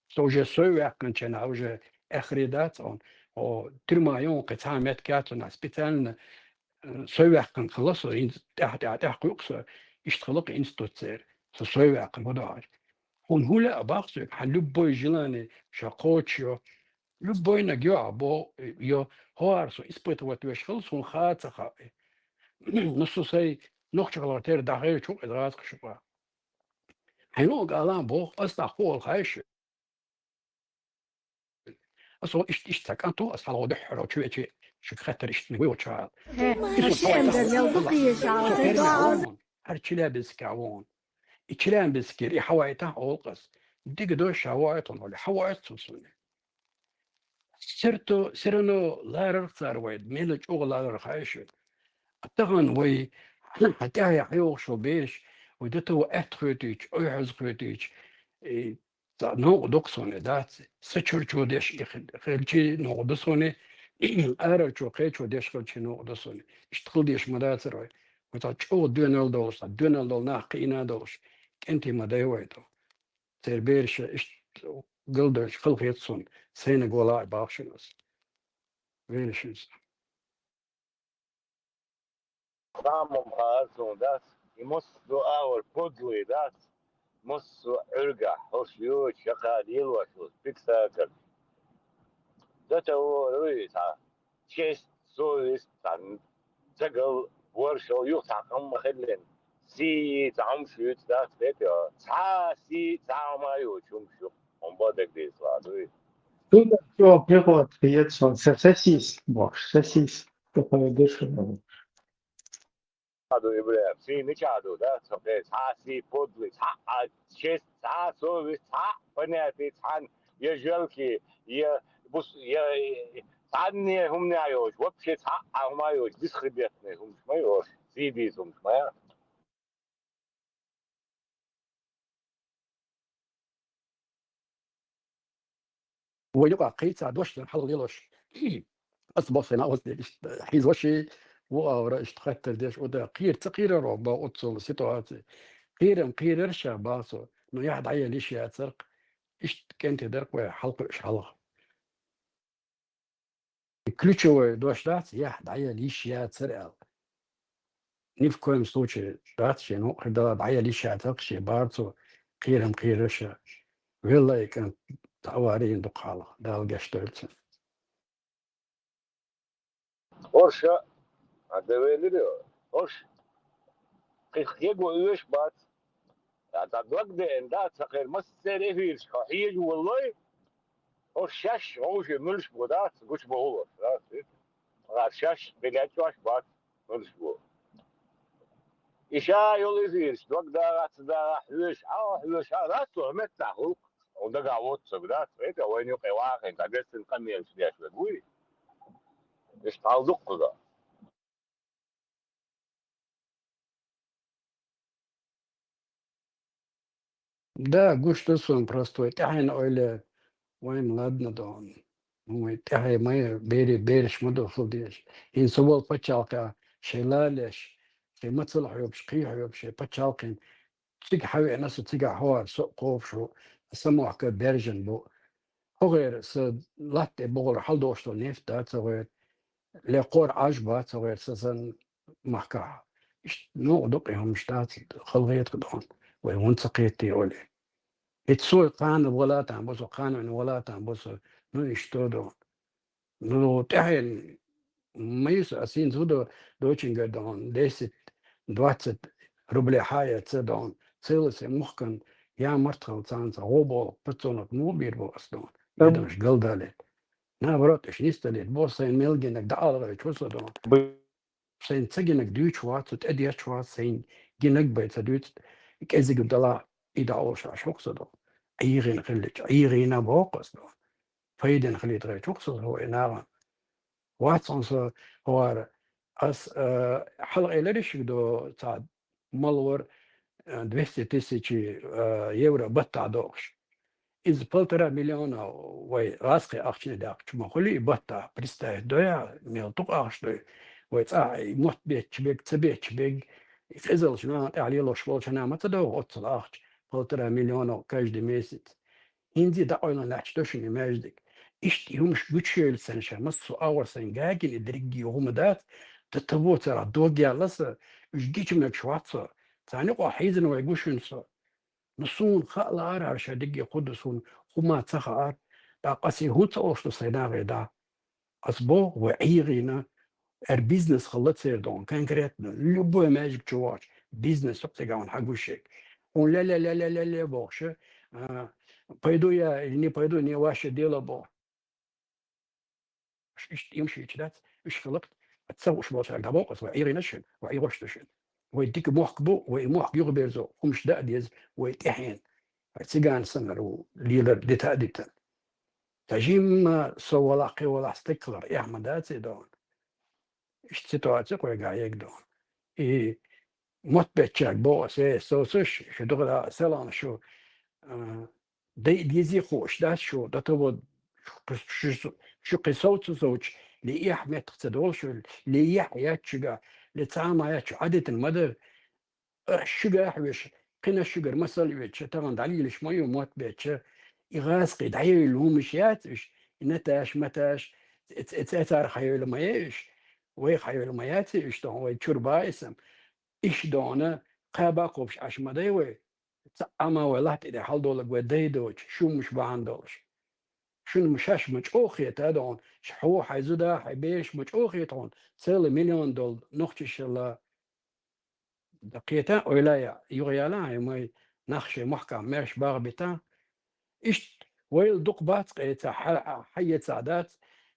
Со уже сов ваьккхинчу хенахь уже эххар дац хьуна. О, тюрьма йогӀу кхин цхьа а меттиг яц хьуна, специально, э, сов ваьккхина хилла со, хӀинца тӀаьхьа, тӀаьхьа, тӀаьхьа кхуьу-кх со, иштта хилла-кх институцера. Со сов ваьккхина ма ду хьажа. Хьуна хӀун лаьа боху соьга, хьан любой желание ша кхочуш йо. Любойнаг йо ахь боху, йо, хӀора со испытывать веш хилла, суна хаа ца хаьа. Ну, со сайн нохча хилар тера дӀахайчу иза гӀаскхи шуьга. Хьайн луъург ала боху, ас дӀа кху олу хьаьжча. Ас олу иштта, иштта цхьа кӀант ву, ас хьалха дуьххьара чу вечи, шуьга хеттар иштта ма вуй волчу аьлла. Хьан шиъ ам дар мел дукха еза аьлла, тӀе доӀа. ХӀара Челябинскехь ву хьуна. И Челябинскера и хьавайтахь олу-кх ас. Дика до ша вайтахь олу, хьавайтахь цо суна. Сирту, сирано ларарх цара вай, мела чӀогӀа ларарх хьаьжча. Тахана вай, хьан тӀаьхьа хьайогӀуш йолу бераш, вай дату аьтта хоьтуьйтуш, ойхьаза хоьтуьйтуш, и, цхьа новкъа ду-кх суна, дац? Са чуьрчо деш и хи-, хилчи новкъа ду суна, арарчо, кхечо деш хилчи новкъа ду суна. Иштта хила дезаш ма дацара вай. Вай цхьа чӀогӀа доьналла долуш, цхьа доьналла долу нах кхиийна а долуш, кӀентий ма дай вай тӀо. Церан бераша иштта галдойтуш хала хета суна, сайнаг вала а боху шуна ас. Вайна шуьца. Тамам хаар суна дац, и массо а агӀор подлый дац, массо а Ӏуьргахь хӀорш йоцуш, шакхар лелош волу спектакль. До того, ну, и цхьа честь, совесть, цхьа цагал, боршал, юха цхьа къам ма хиллина. Сий, цхьа хӀума шуьйца дац, хетий, цхьа а сий, цхьа а хӀума а йоцуш хӀума шу, хьуна бан дагадийцалахь дуй. Цунах чӀогӀа приход хета суна, са-, сосиска бохуш, сосиска. Тахана дешна. Ду, Ибрахим, сий мичахь ду, да? Со кхе, цхьа а сий подлый, цхьа а честь, цхьа а совесть, цхьа а понятие, цхьа а я жёлки, я бус-, я цхьанне хӀумане а йоцуш, вообще цхьа а хӀума а йоцуш, бесхребетный хӀумаш ма йоцуш, сий дийца хӀумаш ма яц. Вай юкъахь кхин цхьа дош дан хьала лелош. Ас боху сайн, ас де иштта хьийзош и, ву а вара иштта хаттар деш, ода кхера ца кхерар ву боху оццул ситуаци. Кхерам кхерар ша боху со, но яхь дӀаяла йиш яцар-кх, иштта кӀентий дар-кх вай хьалакхуьуш хьалха. Ключевой дош дац, яхь дӀаяла йиш яцар аьлла. Ни в коем случае дац шен хӀокху дала дӀаяла йиш яцар-кх шен барцо, кхерам кхерар ша. Велла и кӀант, дӀа а варийна дукха хьалха, Дала гечдойла цунна. ХӀорш а, а, девелира, хӀорш кхин хего оьшуш бац. ТӀаккха дог деана, да, ца кхера массеран эфирашка хьо хьежа воллой, хӀорш шаьш гӀовше муьлш бу, да, ца гуча бохуш, да, ца. Гьар шаьш билечош бац, муьлш бу. И ша йолу эфираш, дог дагӀа, ца дагӀа, хьоьжуш, хьо хьоьжуш, хьо дац, хӀун меттахь гӀуллакх, хьуна дагахь воцург, да, ца, вайна юкъе вахийна, дӀагоьссина къамелаш деш верг вуй. Иштта хьал ду-кх кхузахь. Да, гуш ду суна просто вай тӀаьхьенна ойла, вайн ладно ду. Вай тӀаьхье ма бере, бераш ма ду хила дезаш. ХӀинца со волу пачхьалкхехь шайн лалеш, шайн мацалла хьоьгуш, кхин хьоьгуш, шайн пачхьалкхехь цига хьан веана со, цигахь хӀора со а кхобуш ву, сан мохк баьржина бу. ХӀокхеран сан латта тӀе бухара хьаладогӀуш долу нефть дац хӀокхеран, ле кхора Ӏаж бац хӀокхеран сан, сан махкахь. Иштта новкъа ду-кх и хӀуманаш, дац, хала гӀетах ду хьуна. Вай хӀунда ца кхетий олий. ХӀинца со кхана вала там бу со, кхана вала там бу со. Ну, иштта ду. Ну, тӀаьхьенна ма ю со, ас хӀинца хӀун до-, дочингара ду хьуна, десять, двадцать рублей хьа а эцна ду хьуна, целый сайн мохкан ямарт хилла царна ца гӀо боху, подсолнух муха бийр бу ас ду хьуна, адамаш галдалийта. Наоборот, уьш нисдалийта боху, сайн мел гинарг дӀаалгӀайча хӀу со ду хьуна. Сайн ца гинарг дуьйцуш вац со, тӀедерзош вац, сайн гинарг бен ца дуьйцу, кӀезиг далахь, и дӀаолуш Ӏаш хӀокху со ду хьуна. ӀийгӀина хилча, ӀийгӀина боху ас ду хьуна. Пайдина хилийта гӀайча хӀокху со ду хьуна, вай нахана. Вац хьуна со хӀора. Ас, э, хьалха элира шуьга ду, цхьа малвар, э, двести тысяч, э, евро баттахь доккхуш. Иза полтора миллиона вай гӀазкхийн ахчане даьккхича ма хуьлий и баттахь, представить дой ахьа, мел дукха ахча ду и. Вай цӀахь и мотт бетташ берг, ца бетташ берг, и къизаллаш нахана тӀехь лелош болчу хенахь ма ца догӀу оццул ахча, полтора миллиона каждый месяц. ХӀинца а дӀакъойлина лаьтташ ду шуна и маьждиг. Иштта и хӀумаш гучуевлла санна ша массо а агӀор сайн гагина и дерриге хӀума дац, до того царах дог яьлла сан, уьш гича мегаш вац со. Царна юкъахь хьийзина вай гу шуна со. Ну, суна хаа лаара хӀара ша дерриге хӀун ду, суна хӀума ца хаара. ТӀаккха ас и хӀунда ца олуш ду сайн нахе, да? Ас боху, вай ӀийгӀина, эр бизнес хилла церан ду хьуна, конкретно, любой маьждиг чу вахча, бизнес ю-кх цигахь хьуна хьан гуш ерг. Хьуна ле-ле-ле-ле-ле-ле бохуш, а, пойду я или не пойду, не ваше дело боху. Иштта и хӀумаш хилча дац, уьш хиларх, ца хууш болчаьрга дӀабоху ас, вай ӀийгӀина шуна, вай ӀийгӀош ду шуна. Вай дика мохк бу, вай и мохк юхаберзо хӀумаш дан а деза, вай тӀаьхьенна. Вай цигана санна ву лелар дита а дитина. Ца жимма со валахь, кхин валахь стаг хилар эхь ма дац и ду хьуна. Иштта ситуаци кхойгахь ерг ду хьуна. И мотт беттачаьрга боху ас, э, совцуш, шу дукха да, селхана шу, а, дай а дезий хууш дац шу, до того шу, шу, шу кхин совца совцуш, ле эхь меттах ца долу шу, ле яхь яц шуьгахь, ле цхьа а ма яц шу, Ӏадитина ма дара. Аш шуьгахь а веш, кхин а шуьгара масал а оьцуш, тахана дӀалелаш ма ю мотт бетташ, и гӀазкхий дӀаевлла хӀумаш яц уьш, и наташ, маташ, ц-, ц-, ц-, царах хьаевлла ма е уьш, вайх хьаевлла ма яц уьш, ду хьуна, вай чуьра баха и сам. Иштта ду хьуна, кхаба а кхобуш Ӏаш ма дай вай, цхьа а ма вай латта тӀе хьаладовларг вай дай доцуш, шу хӀумаш бахьана долуш. Шуна ма шаьш ма чӀогӀа хета ду хьуна, ш-, хьо, хьайн зуда, хьайн бераш ма чӀогӀа хета хьуна, целый миллион долу нохчашалла. Дан кхета, ойла а яа, юха яла хьайн май, нах шайн махкахь маьрша баха бита. Иштта вайла дукха бац-кх и цхьа хьа-, хьан ецахь дац,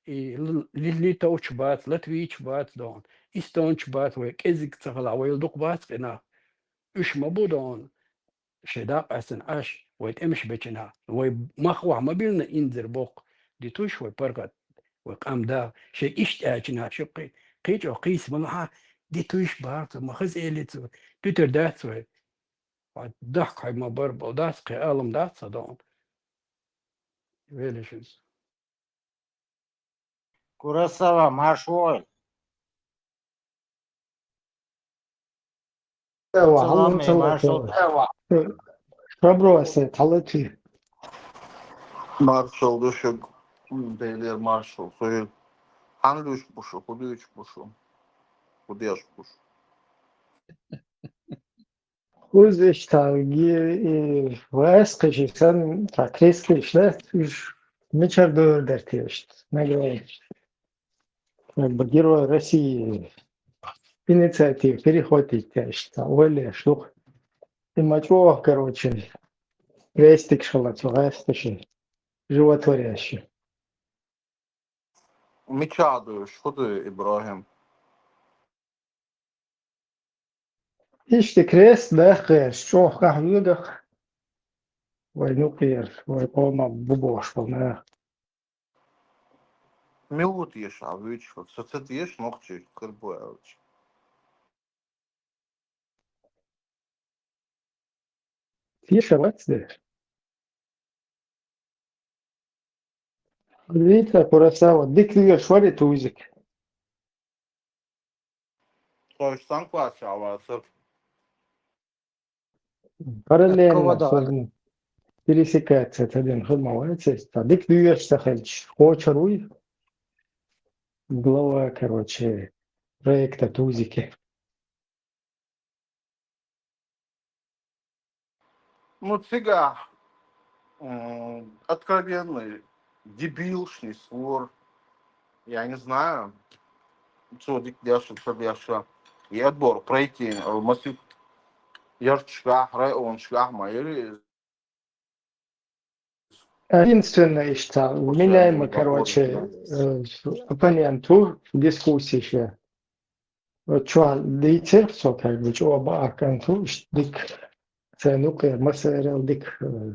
и л-, ли-, литовча бац, латвийча бац ду хьуна, эстонча бац, вай кӀезиг ца хилахь, вайла дукха бац-кх и нах. Уьш ма бу ду хьуна шайн дакъа къаьстина Ӏаш, вай тӀемаш бечу нах, вай мах охьа ма биллина инзаре боккха, дитуш вай паргӀат, вай къам да, шайга иштта аьлча нах шу кхи-, кхечӀо кхийса ма лахьа, дитуш бахарца, ма хаза элица, туьтар дац вай. Вай дахка хьай ма бар бал дац, кхин алам дац ца ду хьуна. Велиш иза. Курасава, марш вогӀийла. Эва, салам, хьалун салам, маршал. Эва. Шабро аса, талати. Маршал ду шуьга. Делер маршал. Суьйр. Хьан дуьйцуш бу шу, хӀун дуьйцуш бу шу? ХӀун деш бу шу? Уьш иштта, и, и, вайс кхиши сан, та крестилиш лаьцна, уьш мичара дойр дара те иштта, награда. Как бы Герой России, инициатива перехватить те иштта, ойла еш ду-кх. И ма чӀоагӀа, короче, крестикаш хилла цу гӀаьсташин, животворящий. Мича дуьйш, хӀун ду, ИбрахӀим? Иштта крест дахкаш, чӀоагӀа къахьегаш. Вай нукъера, вай къоман бу бохуш болу нах. Мила ву теша, вуьйцуш ву? Со ца теша нохчий, хир бу аьлча. Теша вац дера. Вита Курасава, дика везаш вара и Тузик. Тхойш санкваца а вацара. Параллельно Кого да? Со пересекаться ца дина хир ма вац, ца дика везаш ца хилча, кхочур вуй. Глава, короче, проекта Тузики. Ну, цигахь, м, откровенный дебилшни свор. Я не знаю. Цо дика деш, ца деш. И отбор пройти, э, масийтта ярташкахь, районашкахь ма яра иза. Единственное, иштта меняемо, короче, э, оппоненту дискуссии ше. Вот чохь дийцира со, как бы, чӀогӀа бакъ кӀант ву, иштта дика царна юкъера массарел дика, э,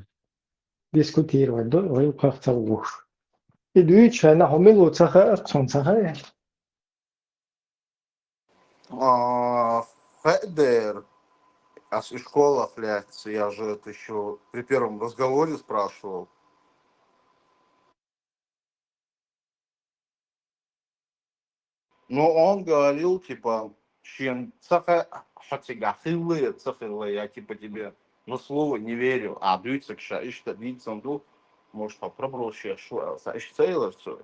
дискутировать ду, гӀиллакхах ца вуш. И дуьйцуш хьайна хьо мила ву ца хаьа, цунна ца хаьа. А, хаьа дера, ас и школах лаьцна, я же это ещё при первом разговоре спрашивал. Но он говорил, типа, шен ца хаьа, хьо цигахь хилла я, ца хилла, я, типа, тебе на слово не верю. А дуьйцург ша иштта дийцина ду, может, хьо пробовал шех шу аьлла, сан иштта ца элира цо.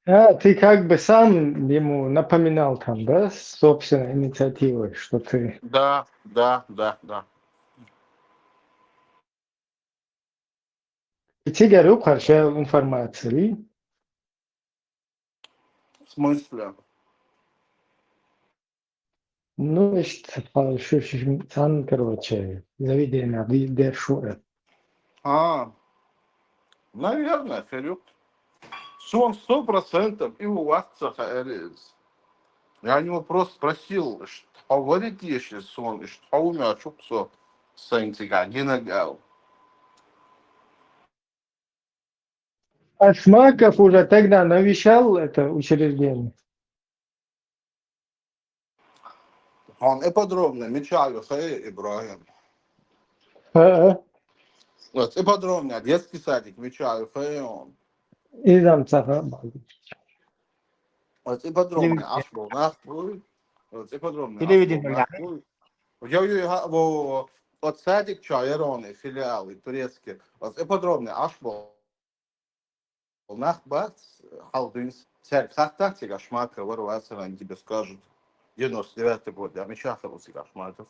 А, ты как бы сам ему напоминал там, да, с собственной инициативой, что ты Да, да, да, да. И цигара юкъара шел информация, и? В смысле? Ну, иштта, тхьа шу, шу, сан, короче, заведение ди-, дер шу э. А, наверное, Филипп. Сон сто процентов и у вас ца хаьара иза. Я у него просто спросил, ш-, хьо варит еши сон, ш-, хьо у меня чух со, сайн цигахь гинаг аьлла. А Шмаков уже тогда навещал это учреждение? Он и подробно мича ю хай, ИбрахӀим. Э-э. Вот, и подробно детский садик мича ю хай он. И там цаха. Вот, и подробно Телевидение. Аш бу нах буй. Вот, и подробно Телевидение аш бу нах буй. Йо, йо, йо, ха, во, во, во. Вот садик ча ярони филиал и турецкий. Вот, и подробно аш бу Нах бац, хьал дуьйна, цаьрга хаттахь цигахь Шмаков вара вацара, они тебе скажут. Девяносто девятый год, я мичахь хилла цигахь Шмаков.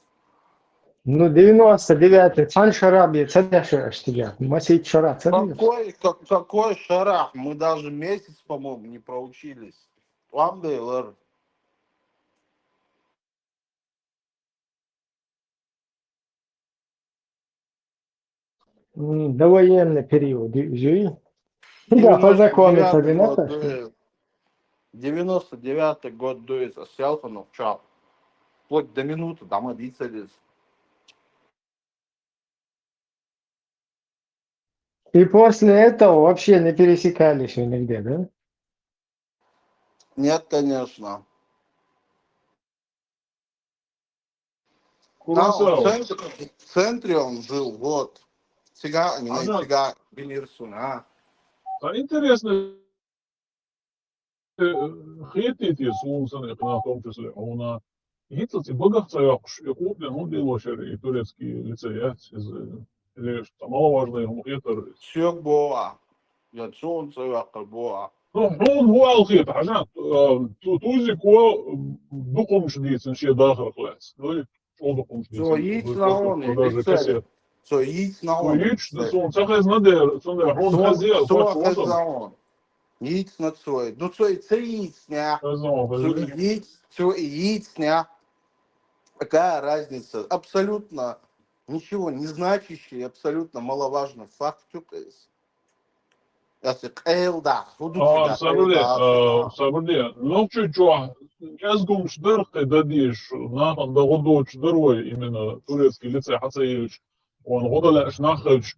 Ну, девяносто девятый, цхьана шарахь бен ца деш аша цигахь? Масийтта шарахь ца деш? Какой, как-, какой шарахь? Мы даже месяц, по-моему, не проучились. ТӀом белара. М, довоенный период, и, и, и да, по закону девяносто девятый год, да, девяносто девятый год, то есть, а селфанов чал. Вплоть до минуты, там, одиннадцать. И после этого вообще не пересекались вы нигде, да? Нет, конечно. Там, в Курасава. Центре, в центре он жил, вот. Цигахь, именно Ага. Цигахь бинирсуна, а? А интересно, э, хетийте суна санна, в том числе, хьуна. ХӀинца цӀе багах ца йоккхуш, и кху тӀе хӀунда лелош яра и турецкий лицей яц, иза, э, леш, цхьа малаважна хӀума хетар. Соьга боху ахь. Я цунна ца йоккхур боху ахь. Ну, хьуна хӀун аьлла хета, хьажа, э, ту-, Тузико дукха хӀумаш дийцина шен дахарх лаьцна. Ну, и чӀогӀа дукха хӀумаш дийцина. Цо йийцина хьуна, даже кассета. Цо йийцина хьуна. Цо йийцина, цунна ца хезна дера, цунна хьуна хезна, хьуна. Йийцина цо. Ну, цо и ца йийцинехь. Хезна, хезна. Цо и йийц-, цо и йийцинехь. Какая разница? Абсолютно ничего не значащий, абсолютно маловажный факт. Если къел да, худу А, чида, Сабрли, къел да, а, Сабрли, нохчий чу кӀезигумч дар кхы дадеш, нахан да гӀо доч дар вай, именно турецкий лицей хьаца йилч, он гӀо да лаьш нах хилч,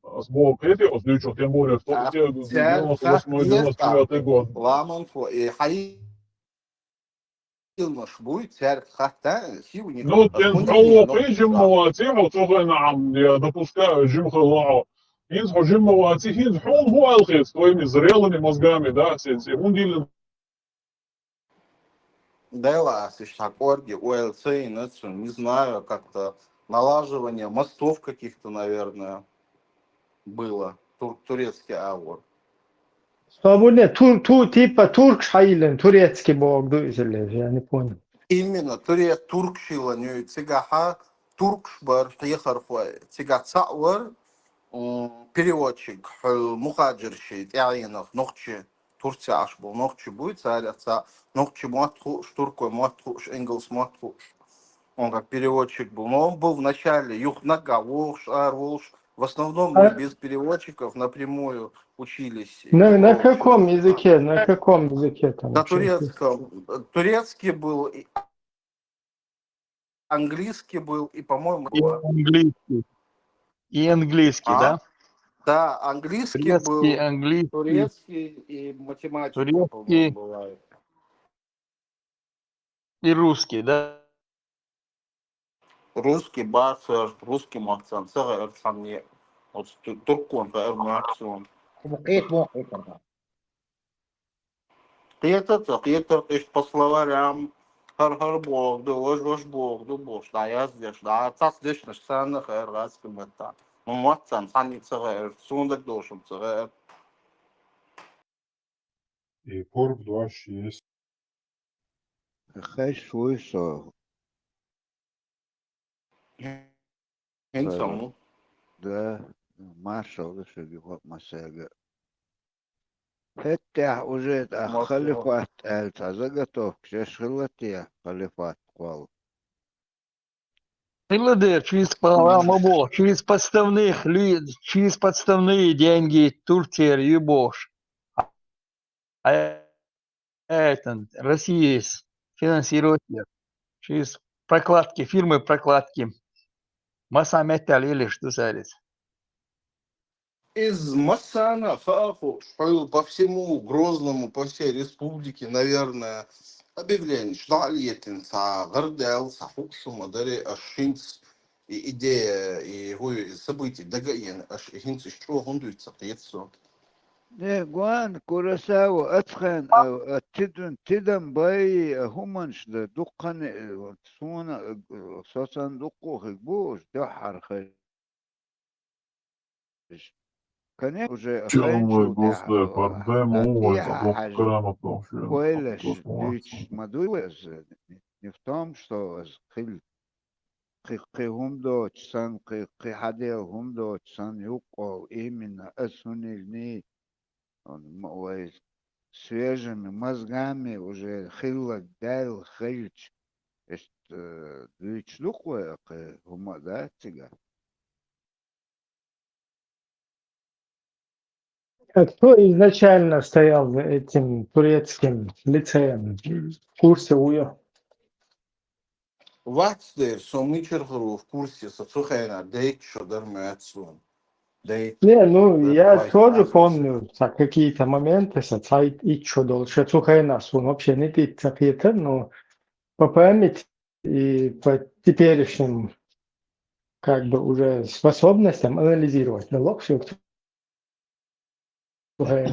ас бо кхете, ас дучу, тем более, в том А, те, цар девяносто восьмой, девяносто девятый год. Ламан фо, и хай Илмаш буй, церг хатта, хи у них Ну, тен хо жим ма ваци, хо цо хай наам, я допускаю, жим хо лао. Хинз хо жим ма ваци, хинз хун ху алхес, твоими зрелыми мозгами, да, сенси, хун дилин. Дела асиш так орги, уэл цейнацу, не знаю, как-то налаживание мостов каких-то, наверное, было. Тур-, турецкий аур. Свободне, тур-, ту-, типа турк шайлен, турецкий бог дуизеле, я не понял. Именно, туре-, турк шилан, ю-, цигаха, турк шбар, хьехар хва, цига цаъвар, м, переводчик, хьул мухаджир ши, тяйнах, нохчи, Турция аш бу, нохчи буй, царя ца, нохчи муат хуш, туркой муат хуш, инглс муат хуш. Он как переводчик был, но он был вначале, юхнага, волш, ар, волш. В основном мы А без переводчиков напрямую учились. И На, на общем, каком языке, на каком языке там На вообще? Турецком. Турецкий был, и английский был, и, по-моему, И было. Английский. И английский, А? Да? Да, английский Турецкий, был, английский. Турецкий и математика, Турецкий. По-моему, была. И русский, да? Русский басыр, русский махсан, сага эрцанни, вот ту-, туркуан ка эр махсан. Кхетар, кхетар, кхетар, кхетар, иш по словарям, хар-хар богды, вож-вож богды, бош, да, яздеш, да, цас дешнеш, санна хар, газ кымета. Ну, махсан, санни сага эр, сундак дошум сага эр. И корк два шесть. Хай шуй со. Хин Э, саму. Да, маршал да шуги хот масага. Хеття уже да Махо. Халифат айл та заготовка, шеш хилатия халифат квал. Хилла дер, через по-, ма бо, через подставных лю-, через подставные деньги Турция ю бош. А это, Россия финансирует её через прокладки, фирмы прокладки. Масса металл или что сарис. Из массана хааху, шойл по всему Грозному, по всей республике, наверное, объявление, шдалиетин, са гардел, са хукшума даре, а шинц, и идея, и гуй, и события, дагаен, аш и хинц, и что он дуется, кецо. Не, гуан, Курасава, ацхан, а, а, тидун, тидан бай, а, хуманш да, дукхане, э, вот, суна, э, сосан дукху хиг буш, дохар хай. Кане уже Чё мы, хэнчу Господи, дяхо, проблема а, у вас, тиха а то хажу. Прямо там всё. Ойлаш, просто дюч молодцы. Мадуэз, не в том, что хил, хи, хи хумдоч сан, хи, хи хадел хумдоч сан, юкъо, именно, эсунилни, он, м-, ой, свежими мозгами уже хилла дел хилч, эшт, э, дюч лукъо, хи хума да, цига. А кто изначально стоял за этим турецким лицеем? В курсе уё? Вацдер, сомичер хру в курсе, со цухена, дейт шо дар мецун. Дейт. Не, ну, я тоже помню, са какие-то моменты, са цайт и чё дольше цухена, сун вообще не тит цапета, но по памяти и по теперешним, как бы, уже способностям анализировать. Да, лок всё. Это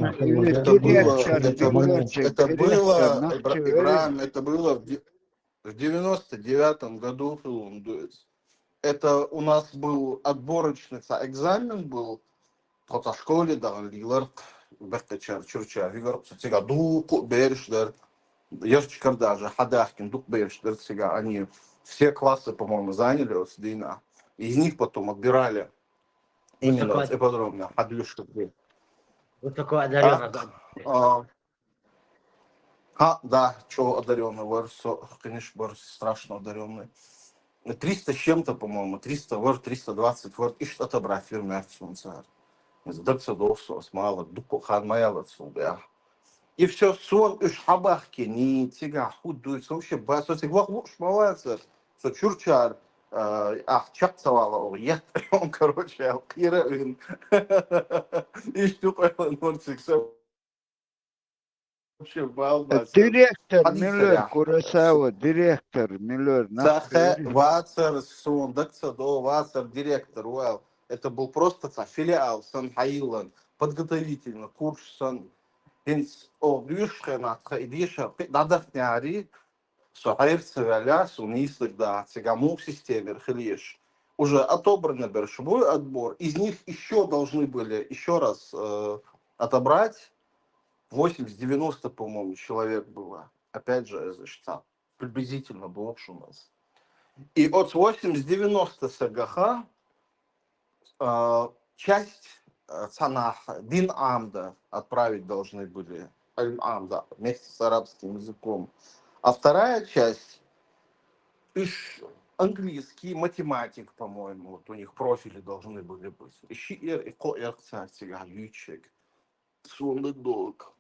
было, это было, Ибра-, Ибраим, это было в де-, в девяносто девятом году, Филундуец. Это у нас был отборочный ца-, экзамен был, хотя в школе, да, лилар, бэккэ чар, чурча, вигар, цига ду, ку, бериш, дар, Ярчикар даже, Хадахкин, Дукбеш, Дерцига, они все классы, по-моему, заняли вот с Дина. Из них потом отбирали именно вот с ипподрома, Хадюшка. Высоко одарённый. А, а, а, да, чё одарённый, вар, со, конечно, вар, страшно одарённый. Триста с чем-то, по-моему, триста word, триста двадцать word, иштта отобрать вир маьрцун цар. Из дагца дов со, ас мала дукха хан ма яла цул бя. И всё, сон уж хьабахкени, цига хӀу дуй, со вообще ба, со цига вах луш ма вацар. Со чурчар, а, ах, чакцавала, о, ят, он, короче, ал кира вин. Иштта къойлан мурцик, со вообще бал ба, со. Директор хадиса Миллер, яхта. Курасава, директор Миллер, нах Саха дери. Вацар, сон дагца до вацар директор, вал. Это был просто ца филиал, сан хьайилан, подготовительный курс, сан. ХӀинц о дуьш хенатха и деша, пи-, дадахняри, со гӀерца валя, со нийслик да, цига мух системер хилиш. Уже отобраны берш бу отбор. Из них ещё должны были ещё раз, э, отобрать. Восемьдесят-девяносто, по-моему, человек было. Опять же, это ж там приблизительно было, что у нас. И от восемьдесят-девяносто сагаха, а, часть, а, цанах дин Ӏамда отправить должны были. Аль Ӏамда вместе с арабским языком. А вторая часть, иш английский, математик, по-моему, вот у них профили должны были быть. И шиир, и коэр, кстати, ючек. Сундук долг.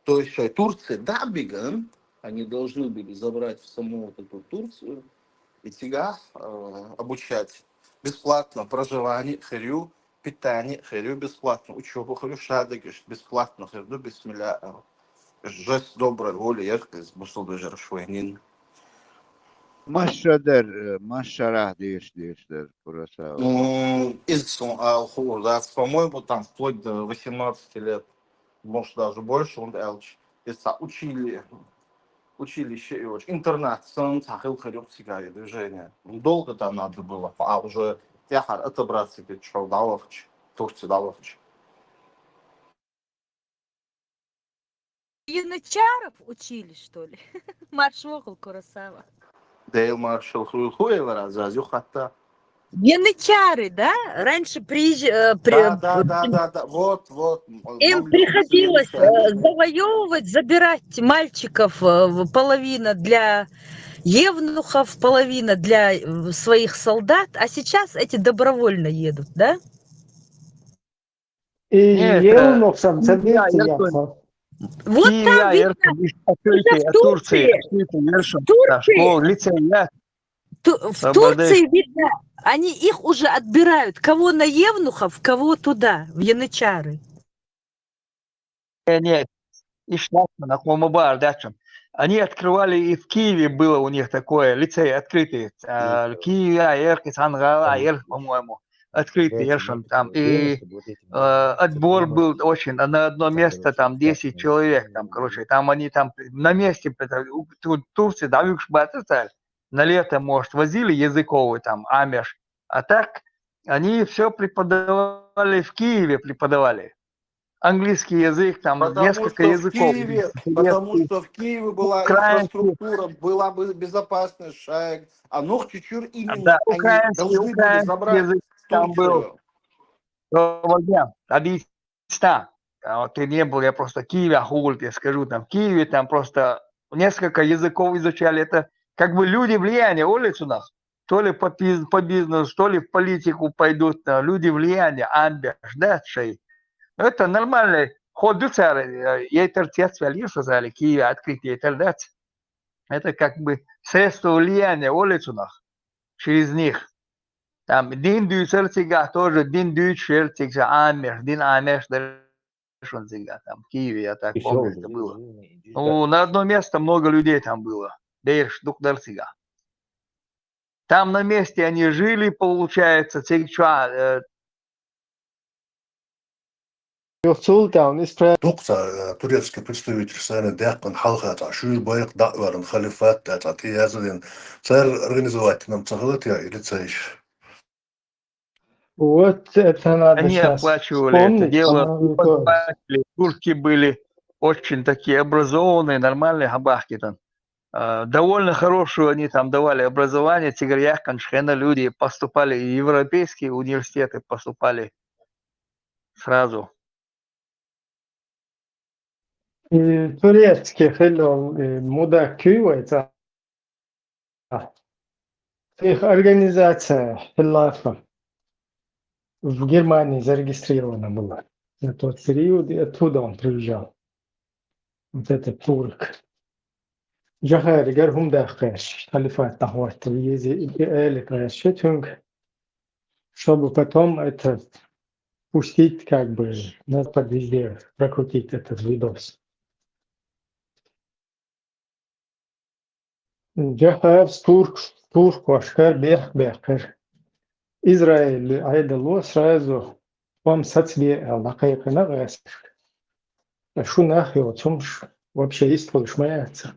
То есть, э, Турция, да, биган, они должны были забрать в саму вот эту Турцию, и цига, э, обучать бесплатно, проживание, херю, питание, херю, бесплатно, учёба, херю, шадагиш, бесплатно, херю, бисмилля, э, жест доброй воли, я из бусулбежер швейнин. Машшадер, э, машшарах деш, деш, дер, Курасава. Ну, из сон ал хурдац, по-моему, там вплоть до восемнадцати лет, может, даже больше, он элч. Из ца учили, училище и уж интернат, сон ца хил хрюк цигай движение. Долго там надо было, а уже тяхар отобраться, ведь что, далахч, Турция далахч. Янычаров учили, что ли? Маршвогл Курасава. Дейл маршал хуй хуй лара зазю хатта. Янычары, да? Раньше приезж-, э, при-, Да, да, да, да, да. Вот, вот. Им приходилось, э, завоевывать, забирать мальчиков, э, в-, половина для евнухов, половина для, э, своих солдат, а сейчас эти добровольно едут, да? И Евнух сам, Киеве, садится, Киеве, я сам. Вот там видно, уже в Турции, в Турции, в Турции, лицей, я. Ту-, в Турции видно, они их уже отбирают, кого на евнухов, кого туда, в янычары. Не, не, ишляпа на хомобар, да, чем. Они открывали, и в Киеве было у них такое, лицей открытый. А, Киеве, а, Эркес, Ангала, Эрк, по-моему, открытый, Эршин там. И, э, отбор был очень, а на одно место там десять человек, там, короче, там они там на месте, это, у Ту-, Турции, да, Югшбатыцаль, на лето, может, возили языковый, там, амеш. А так они всё преподавали в Киеве, преподавали. Английский язык, там несколько языков. Потому что в Киеве, потому что в Киеве была украинский инфраструктура, была бы безопасность, шайк, а нух чучур именно они должны были забрать язык там был. Турцию. Объясни, а, ты не был, я просто Киеве, а хули тебе скажу, там в Киеве там просто несколько языков изучали. Это как бы люди влияния, улицу нас. То ли по биз-, по бизнесу, то ли в политику пойдут, а, люди влияния, амбеш, да, шей. Это нормальный ход, царь, э, ей торцец, вали, сказали, Киеве открыть ей тордец. Это как бы средство влияния, улицу нас, через них. Там дин дюйсер цига тоже, дин дюйсер цига, амеш, дин амеш, да, шон цига, там, в Киеве, я так помню, это было. Ну, на одно место много людей там было. Дейш, дук дар цига. Там на месте они жили, получается, цигчуа, э, Юхцул там, исправь. Дукха, э, турецкий представитель сана дякъан халха та шуй байк даъваран халифат та, та тиязадин. Цар организовать нам цагалат я или цайш? Вот это надо. Они сейчас оплачивали это вспомнить, дело, по-моему, преподаватели, турки были очень такие образованные, нормальные хабахки там. Э, довольно хорошую они там давали образование, цигар яхкан шхена люди поступали, и в европейские университеты поступали сразу. И турецкий хилла, э, мудак куьй вай цӀа. Их организация хилла в Германии зарегистрирована была. На тот период и оттуда он приезжал. Вот этот турок. Джохаригара хӀума даккха гӀерташ, халифат дӀахӀотта веза и аьлла гӀерташ цуьнга, чтобы потом это пустить, как бы, на Запад везде прокрутить этот видос. Джохарс турк, туркошкара бехк баьккхира. Израиль Ӏедало сразу тӀом сацабе аьлла дӀакхайкхина гӀазкхашка. Шу нах йоцу хӀумаш вообще йистхуьлуш ма яцара.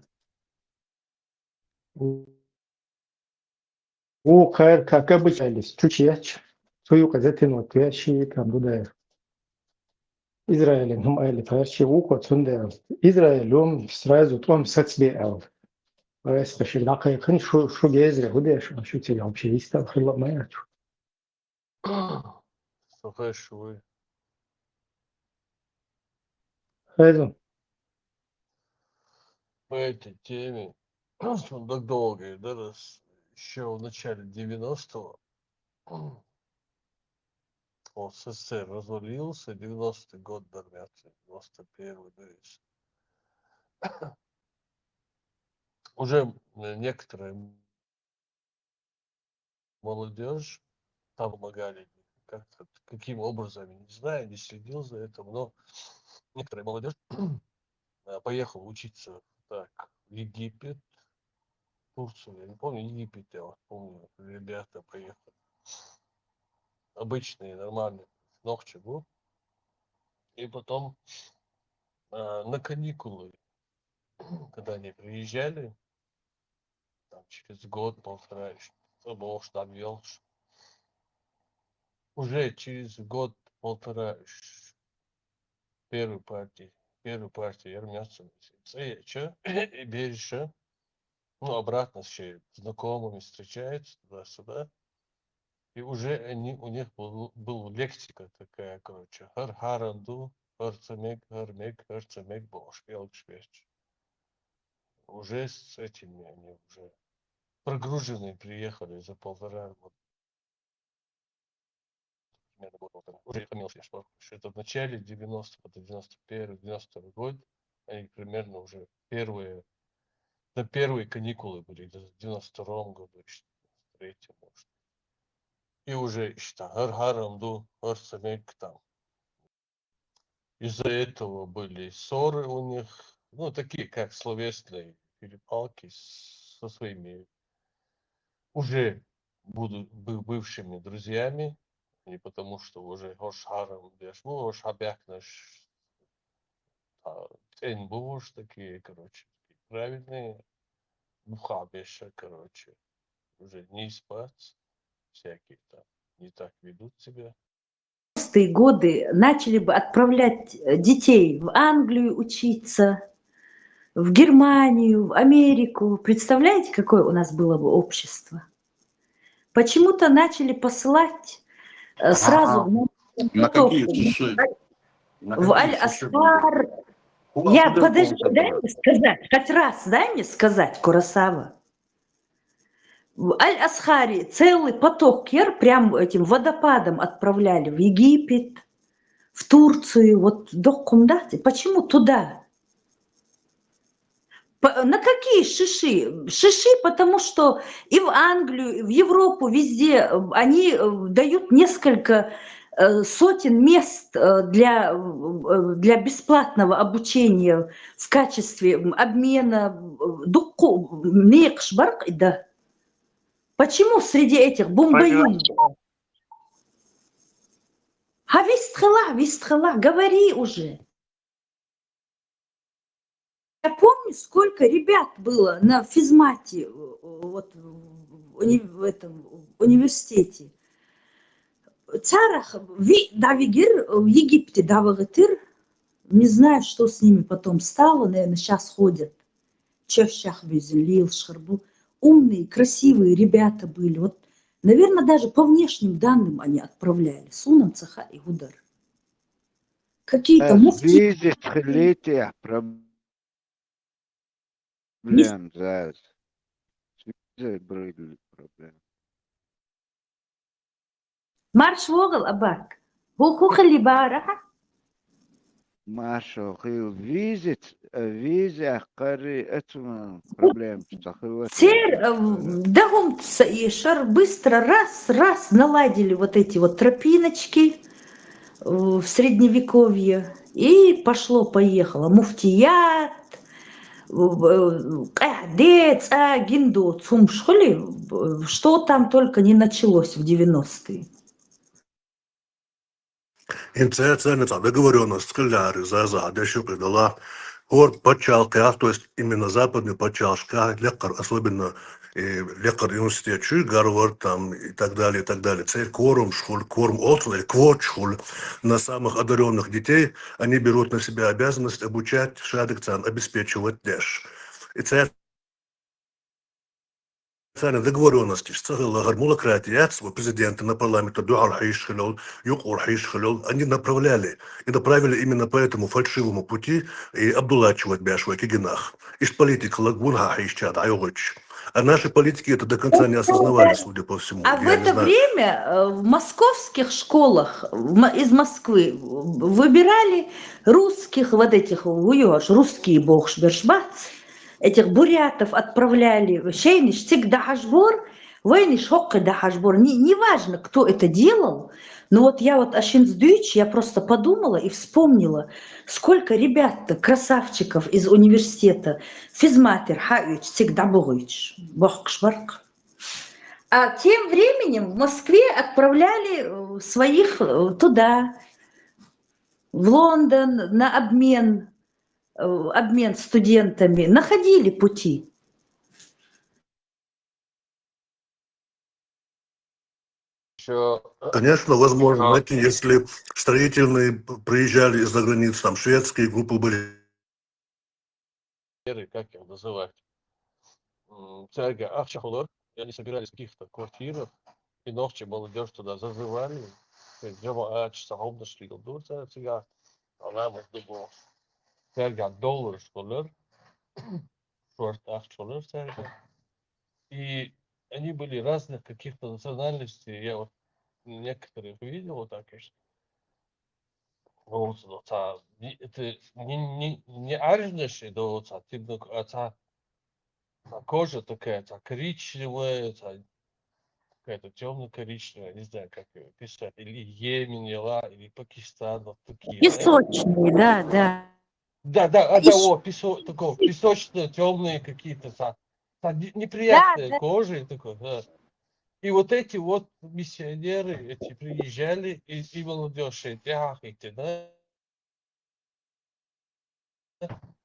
Вукхара, как обычно, чу чеча, цу юкъа затянуть веш и там Дудаев. Израилин хӀума аьлла гӀерташ, вукхо цундела. Израило сразу тӀом сацабе аьлла. Вайс кхаши дӀакхайкхина, шу, шу гезре хӀу деш, шу цига вообще йистал хилла ма яц. Со хезаш вуй. Хеза. По этой теме, так долго, да, раз, ещё в начале девяностого, вот, СССР развалился, девяностый год, Дармятин, девяносто первый, да, и всё. Уже, э, некоторые молодёжь там помогали, как, каким образом, я не знаю, не следил за этим, но некоторая молодёжь, э, поехала учиться так в Египет, Турцию, я не помню, Египет, я вот помню, ребята поехали. Обычные, нормальные, ногчи был. И потом, э, на каникулы, когда они приезжали, там, через год, полтора, ещё, ну, бог там вёл, уже через год, полтора, ещё, первую партию, первую партию я вернётся, и чё, и бежишь, ну, обратно все знакомыми встречаются туда-сюда. И уже они, у них был, был лексика такая, короче, хар харанду, хар цамек, хар мек, хар цамек, бошпелк шпеч. Уже с этими они уже прогруженные приехали за полтора года. Примерно год полтора. Уже их имелось, что это в начале девяностых, это девяносто первый, девяносто второй год, они примерно уже первые, на первые каникулы были, где-то в девяносто втором году, ещё в третьем, может. И уже, считай, хар харанду, хар цамек там. Из-за этого были ссоры у них, ну, такие, как словесные перепалки с-, со своими уже буду-, бы-, бывшими друзьями, не потому что уже хош харам деш, ну, хош хабякнаш, а, цен будешь такие, короче, такие правильные, бухабеша, короче, уже не спать, всякие там не так ведут себя. Девяностые годы начали бы отправлять, э, детей в Англию учиться, в Германию, в Америку. Представляете, какое у нас было бы общество? Почему-то начали посылать, э, сразу А, в на какие подготовку. Часы? На В какие часы были? Аль-Азхар. У вас Я, подожди, дай мне сказать, хоть раз дай мне сказать, Курасава. В Аль-Азхаре целый поток яр, прям этим водопадом отправляли в Египет, в Турцию, вот докумдати. Почему туда? По-, на какие шиши? Шиши, потому что и в Англию, и в Европу, везде, э, они, э, дают несколько, э, сотен мест, э, для, э, для бесплатного обучения в качестве, м, обмена, э, дукку, мекъ шбаркъ ида. Почему среди этих бумбаим? Понятно. Ха, вистхила, вистхила, говори уже. Я помню, сколько ребят было на физмате, э, вот, в уни-, в этом, в университете. Царах ви-, дӀавигир, в Египте дӀавигӀитир. Не знаю, что с ними потом стало, наверное, щас ходят. Чевшах безин, лил шхарбу. Умные, красивые ребята были. Вот, наверное, даже по внешним данным они отправляли. Сунан цаха и гудар. Какие-то Э, муфти. Визит хилити, э, проблем заз. Виза брили проблем. Марш вогъал, Абак. Ху ху хили бараха. Маршо хил визит, э, виза къари этума проблем сахила. Цер, э, дагум са и шар быстро раз, раз наладили вот эти вот тропиночки, э, в средневековье. И пошло-поехало. Муфтият, э, къяде, ца, гиндо, цумшхули, э, что там только не началось в девяностые. Ин цецани цӀа договорённость хилари заза дешукъи дала. Горд пачалкъя, то есть именно западный пачалкъя, лекъар, особенно, э, лекъар университет, чуй, Гарвард там и так далее, и так далее. Цер кворум шхул, кворум олцун, э, квот шхул на самых одарённых детей, они берут на себя обязанность обучать шадыкъцан, обеспечивать деш. И цецани договорённость, цахила гьармулакратияц, президента на парламента духьал хьиш хилал, юкъур хьиш хилал, они направляли, и направили именно по этому фальшивому пути, и Абдуллачева бяшва кигинах. Иш политика лагун ха хьиш чад айогъуч. А наши политики это до конца не осознавали, судя по всему. А в Я не это знаю. время, э, в московских школах в Мо- из Москвы выбирали русских, вот этих, уёш, русские бохш бершбац, этих бурятов отправляли, шейниш цик дахашбор, вейниш хоккы дахашбор. Не, неважно, кто это делал, но вот я вот ашинц дюйч, я просто подумала и вспомнила, сколько ребят-то, красавчиков из университета, физматер хьаъуч, цик дабугъуч, бохкш барк. А тем временем в Москве отправляли, э, своих, э, туда, в Лондон, на обмен, э, обмен студентами. Находили пути. Еще Конечно, возможно, А. знаете, если строительные п- приезжали из-за границ, там шведские группы были. Как их называть? М, церга ахча хулар, и они собирались в каких-то квартирах, и нохчи молодежь туда зазывали, то есть жамаат, сахобнаш лигал дур, церга, она вот дуго. Церга доллар, что ли, шорт ахча хулар, церга. И они были разных каких-то национальностей. Я вот некоторых видел вот так, конечно. Ну, вот, ну, ца, не, это не, не, не арижнаши, да, вот, ца, типа, ну, а, ца, ца кожа такая, ца, коричневая, ца, какая-то темно-коричневая, не знаю, как её писать, или Йемен, ела, или Пакистан, вот такие, да? Песочные, да, да. Да, да, а, да, Песо- о, песо-, такого, песочно-темные какие-то, ца, ца, не- неприятные Да, да. кожи, такой, да. И вот эти вот миссионеры, эти приезжали, и, и молодежь, и тяхах, и те, да.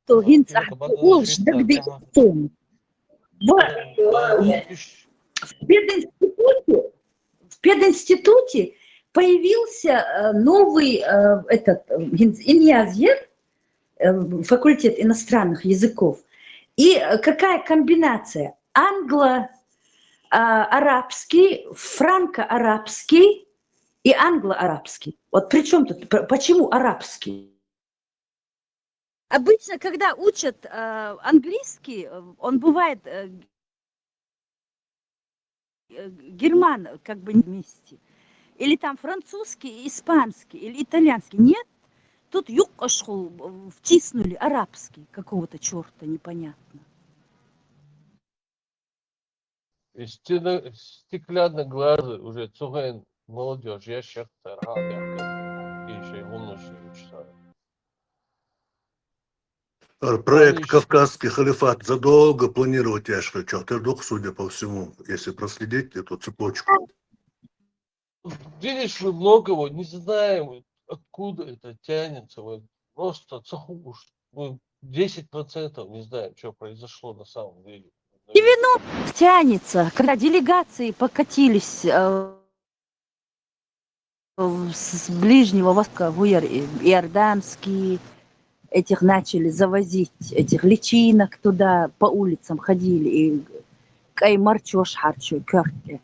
То Вот, гинц ну, ахь это база улш шрифта, дагди тяхах. тум. В, Да, да, иш- в пединституте, в пединституте появился, э, новый, э, этот, э, гинц иньязьер, э, факультет иностранных языков. И, э, какая комбинация? Англо, а, арабский, франко-арабский и англо-арабский. Вот при чём тут, п- почему арабский? Обычно, когда учат, э, английский, э, он бывает, э, э, герман, как бы вместе. Или там французский и испанский, или итальянский. Нет, тут юкъ ашхул, э, втиснули арабский какого-то чёрта непонятно. И стена, стеклянные глазы уже цугэн молодежь, я щас тарха бяхка. И ещё и умножь, и часа. Э, Проект Они ещё «Кавказский халифат» задолго планировать яшка чё-то, судя по всему, если проследить эту цепочку. Видишь, мы многого не знаем, откуда это тянется. Вот просто цахуш. Мы десять процентов не знаем, что произошло на самом деле. Девяносто тянется, когда делегации покатились, э, с с Ближнего Востока, гуяр, э, иорданские, этих начали завозить, этих личинок туда по улицам ходили, и кай марчош харчо, кёртке.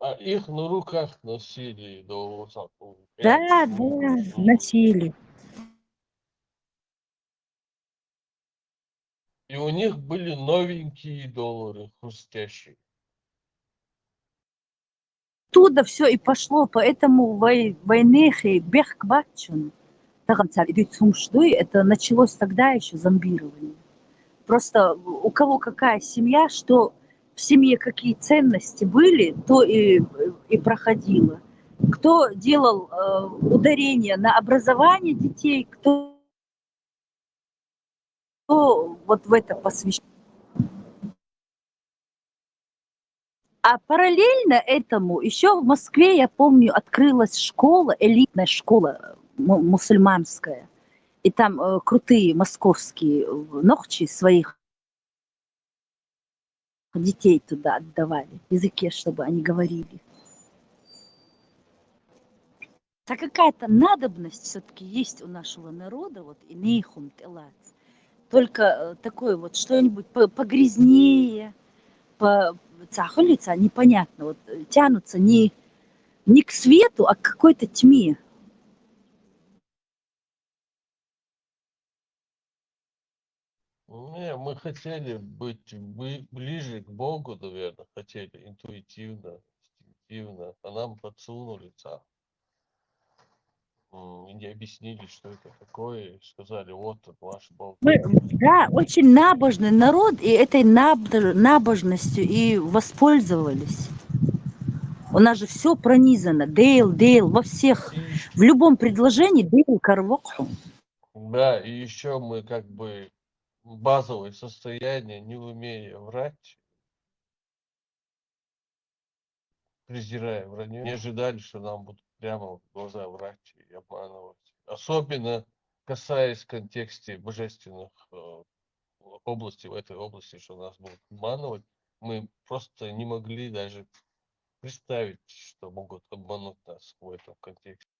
А их на руках носили до Саку. Да, да, носили. И у них были новенькие доллары, хрустящие. Оттуда все и пошло, поэтому вай-, вайнехи бехк бачун. Таган цар идут сумшдуй, это началось тогда еще зомбирование. Просто у кого какая семья, что в семье какие ценности были, то и, и проходило. Кто делал э, ударение на образование детей, кто вот в это посвящен. А параллельно этому еще в Москве, я помню, открылась школа, элитная школа му- мусульманская. И там э, крутые московские э, нохчи своих детей туда отдавали, в языке, чтобы они говорили. Так какая-то надобность все-таки есть у нашего народа, вот и нейхум телац. Только э, такое вот что-нибудь по- погрязнее, по цахулица непонятно. Вот э, тянутся не, не к свету, а к какой-то тьме. Не, мы хотели быть бли- ближе к Богу, наверное, хотели интуитивно, инстинктивно, а нам подсунули цах. М, и не объяснили, что это такое, и сказали, вот он, ваш Бог. Мы, да, очень набожный народ, и этой наб- набожностью и воспользовались. У нас же все пронизано. Дейл, дейл, во всех, И ещё- в любом предложении дейл карвокху. Да, и еще мы как бы базовое состояние, не умея врать, презирая вранье, не ожидали, что нам будут прямо в глаза врать и обманывать. Особенно касаясь в контексте божественных э, областей, в этой области, что нас будут обманывать, мы просто не могли даже представить, что могут обмануть нас в этом контексте.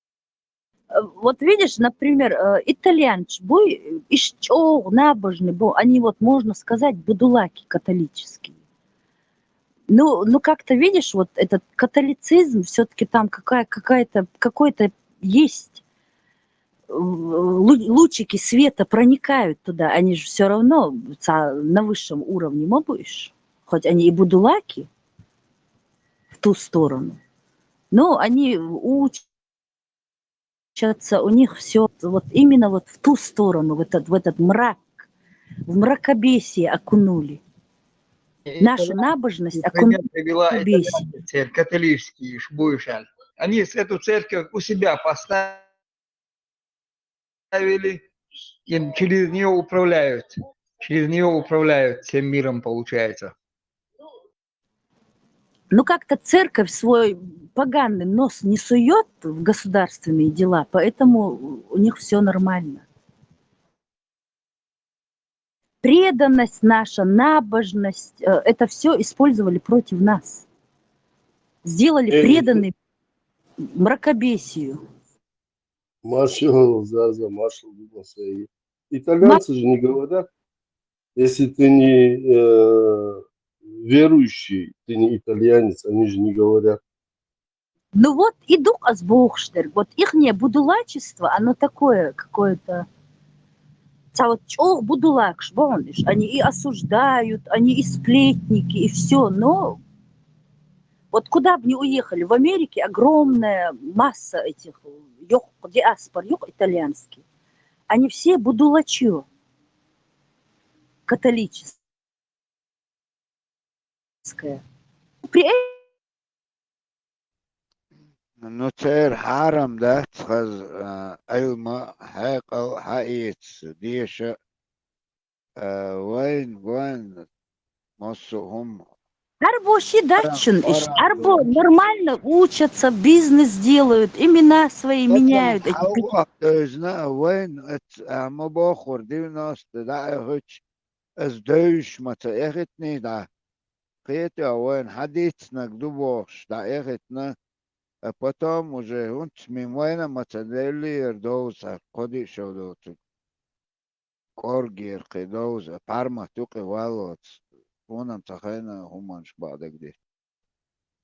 Э, Вот видишь, например, э, итальянцы, бой, э, ищёг набожный, бо они вот, можно сказать, будулаки католические. Ну, ну как-то видишь, вот этот католицизм, все-таки там какая, какая-то, какой-то есть э, лу- лучики света проникают туда, они же все равно ца- на высшем уровне мобуешь, хоть они и будулаки в ту сторону, но они учатся, у них все вот именно вот в ту сторону, в этот, в этот мрак, в мракобесие окунули. Нашу набожность Пример окунули привела в бесие. итальянцы, католические, Шбуйшаль. Они с- эту церковь у себя поставили, и через нее управляют. Через нее управляют всем миром, получается. Ну, как-то церковь свой поганый нос не сует в государственные дела, поэтому у них все нормально. Преданность наша, набожность, э, это все использовали против нас. Сделали Э, преданный мракобесию. Маршал, Заза, маршал, Дубасаи. Итальянцы же не говорят, если ты не э, верующий, ты не итальянец, они же не говорят. Ну вот, и дух азбухштер, вот ихнее будулачество, оно такое какое-то. Ца вот чёх будулакш, бониш, они и осуждают, они и сплетники, и все, но вот куда бы ни уехали, в Америке огромная масса этих ёх, диаспор, ёх итальянских. Они все будулачьё католическое. При этом Ну, цер хьарам дац хаз, а, Ӏилма, хьекъал, хьаэца, деша, а, вайн, вайн, массо хӀума. Арбо ши дачун иш, арбо нормально учатся, бизнес делают, имена свои меняют. Эти пи- Хьалвах дойзна, а вайн, эц, а, ма бохур, девяносто, да, а хуч, аз дойш ма ца эхитни, да. Кхета, а вайн хьадицнаг ду бохуш, да, эхитна, а потом уже хӀунц мин вайна ма ца деллер довза, кходи шо доцуг. КӀоргер кхе довза, пармат ю кхе валлоц, хӀунам ца хайна хӀуманш баъдагди.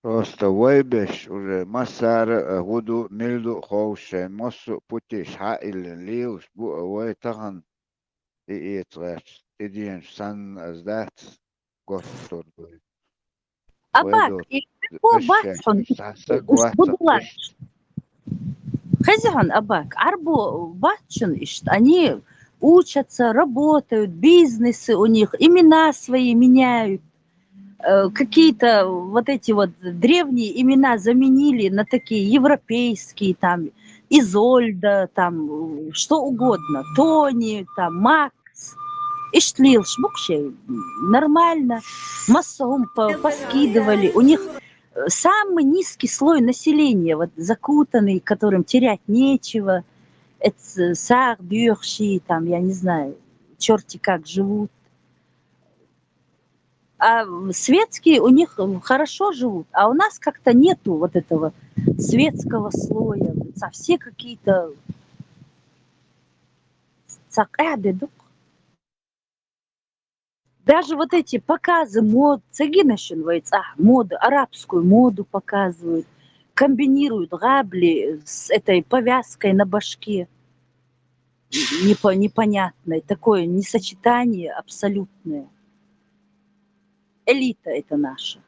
Просто вай беш уже массара а хӀу ду, мила ду ховшай, массо а путеш хьаиллина лелаш бу а вай тахан, и эца гӀерташ, и денош санна аз дац, готтур ду. Абак, и бо бац хьун, саг вац. Хези хьун, Абак, гӀарбо бац шун иштта. Они учатся, работают, бизнесы у них, имена свои меняют. Э, какие-то вот эти вот древние имена заменили на такие европейские, там, Изольда, там, э, что угодно, Тони, там, Макс. Иштта лелаш бу-кх шоай, нормально. Массо а хӀума по-, поскидывали. У них, э, самый низкий слой населения, вот, закутанный, которым терять нечего. Эт, э, сагӀа доьхуш, там, я не знаю, чёрти как живут. А светские у них, м, хорошо живут, а у нас как-то нету вот этого светского слоя. Ца все какие-то, ца къаьхьа де ду-кх. Даже вот эти показы мод, ца гина шун вай цӀа, моду, арабскую моду показывают, комбинируют гӀабли с этой повязкой на башке. Непо-, непонятное такое несочетание абсолютное. Элита это наша.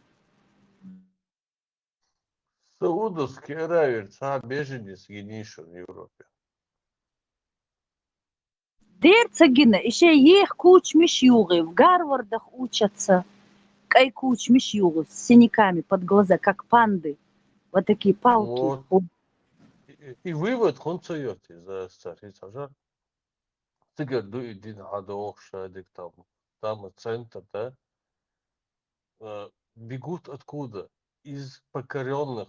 Саудовская Аравия, цхьа беженец гинийша в Европе. Дера ца гина, и шоай еха кучамаш югӀу, в Гарвардах учатся, кӀай кучамаш югӀу, с синяками под глаза, как панды. Вот такие палки. Вот. И, и вывод хӀунда ца йоттий из цар, из цар жар? Цигара ду и дин хьадохуш шадерг там, там центр, да? Э, бегут откуда? Из покорённых,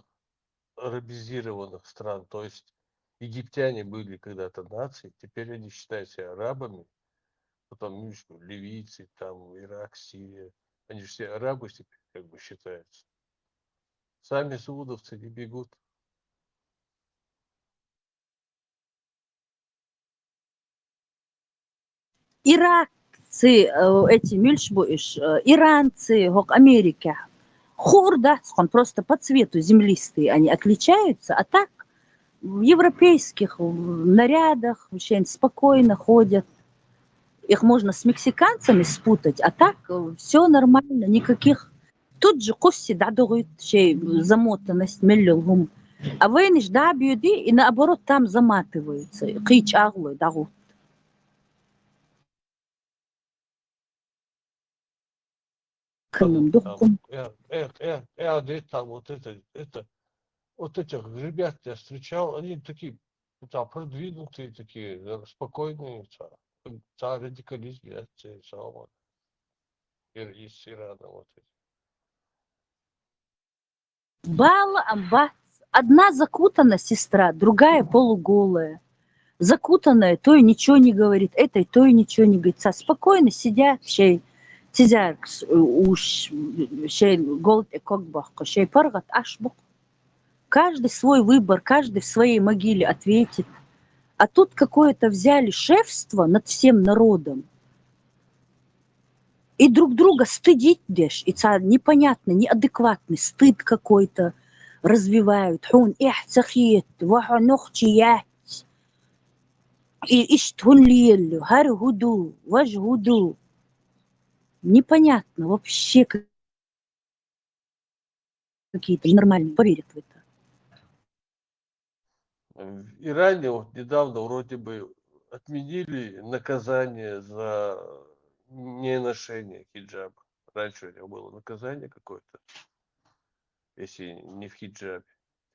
арабизированных стран. То есть египтяне были когда-то нацией, теперь они считают себя арабами, потом, ну, что, ливийцы, там, Ирак, Сирия. Они же все арабы теперь как бы считаются. Сами саудовцы не бегут. Иракцы, э, эти муьлш бу уьш, э, иранцы, хӀокху Америкехь. Хуур дац хьуна, просто по цвету землистые они отличаются, а так в европейских, в нарядах, шайн спокойно ходят. Их можно с мексиканцами спутать, а так, э, всё нормально, никаких. Тут же кхуссий дӀадохуьйту шайн замотанность мел йолу хӀума. А вайнаш дӀа а боьду, и наоборот, там заматываются, кхин чӀагӀлой дӀагӀутту. Кхин дуккха. Э, э, э, э, а де там вот это, это, вот этих ребят я встречал, они такие, ну, там, продвинутые такие, э, спокойные, ца-, ца радикализм, я те самое. Ир-, из Ирана вот эти. Бала ам бац. Одна закутана сестра, другая полуголая. Закутанная той ничего не говорит, этой той ничего не говорит. Ца спокойно сидят, шайн цизаргаш, э, уш, шайн гол тӀе ког боккхуш, шайн паргӀат Ӏаш бу-кх. Каждый свой выбор, каждый в своей могиле ответит. А тут какое-то взяли шефство над всем народом. И друг друга стыдить деш, и цхьа непонятный, неадекватный стыд какой-то развивают. Хьуна эхь ца хета, ва хьо нохчи яц. И иштта хӀунда лелалу, хӀара хӀун ду, важа хӀун ду? Непонятно вообще. Какие-то ненормальные, поверят в это. В Иране вот недавно вроде бы отменили наказание за неношение хиджаба. Раньше у него было наказание какое-то, если не в хиджабе.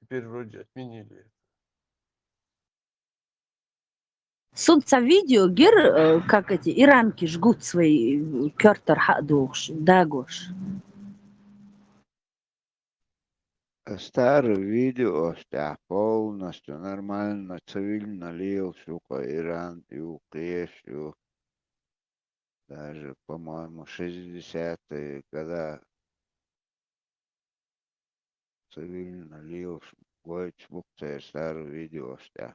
Теперь вроде отменили это. Суна цхьа видео гира, э, как эти иранки жгут свои, э, коьртара хьа а дохуш, дагош. Старые видео оцу тӀехь полностью нормально, цивильно лелаш ю-кх Иран, ю, кхеш ю. Даже, по-моему, шестидесятые года цивильно лелаш гойтуш бу-кх церан старые видеош тӀехь.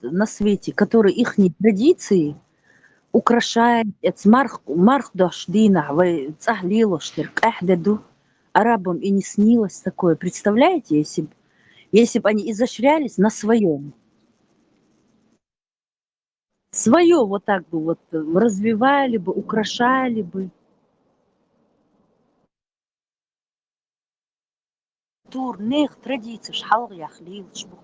На свете, который ихние традиции украшает, эц марх-, мархдош дийнахь вай цӀахь лелош дерг къаьхьа де ду, Арабам і не снілася такое. Представляеце, если б, если б они изощрялись на своем. Свое вот так бы вот развивали бы, украшали бы. Тур нех традицеш хьалгӀ яхлилчбу.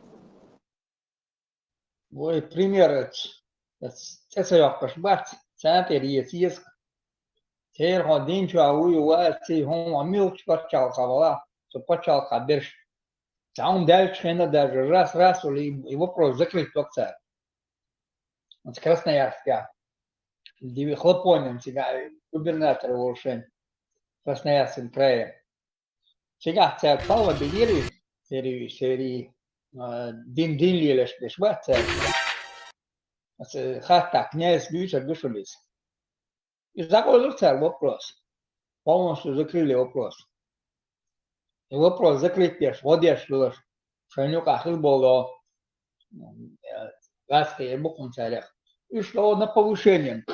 Вай пример эц, эц, эца йоккхаш бац, цӀа тӀера ецийск. Церхо динча вуй ваций, хӀума милч паччалкха вала, со паччалкха берш. Цаун дальше хена даже раз, раз ули и вопрос закрыть токца. Вот Красноярска. Диви хлопонин цига губернатор волшен Красноярском крае. Цигахь цаьрга палва бигири, сери, сери, а, дин, дин лелаш деш бац цаьрга. Ас, э, хатта князь дуьйцар гушулис. И закрыли цаьрга вопрос. Полностью закрыли вопрос. И вопрос закрыть деш, гӀо деш лулаш. Шайн юкъа хила болу, м, э, гӀаскхи букхун цаьрах. Уьш ло на повышение.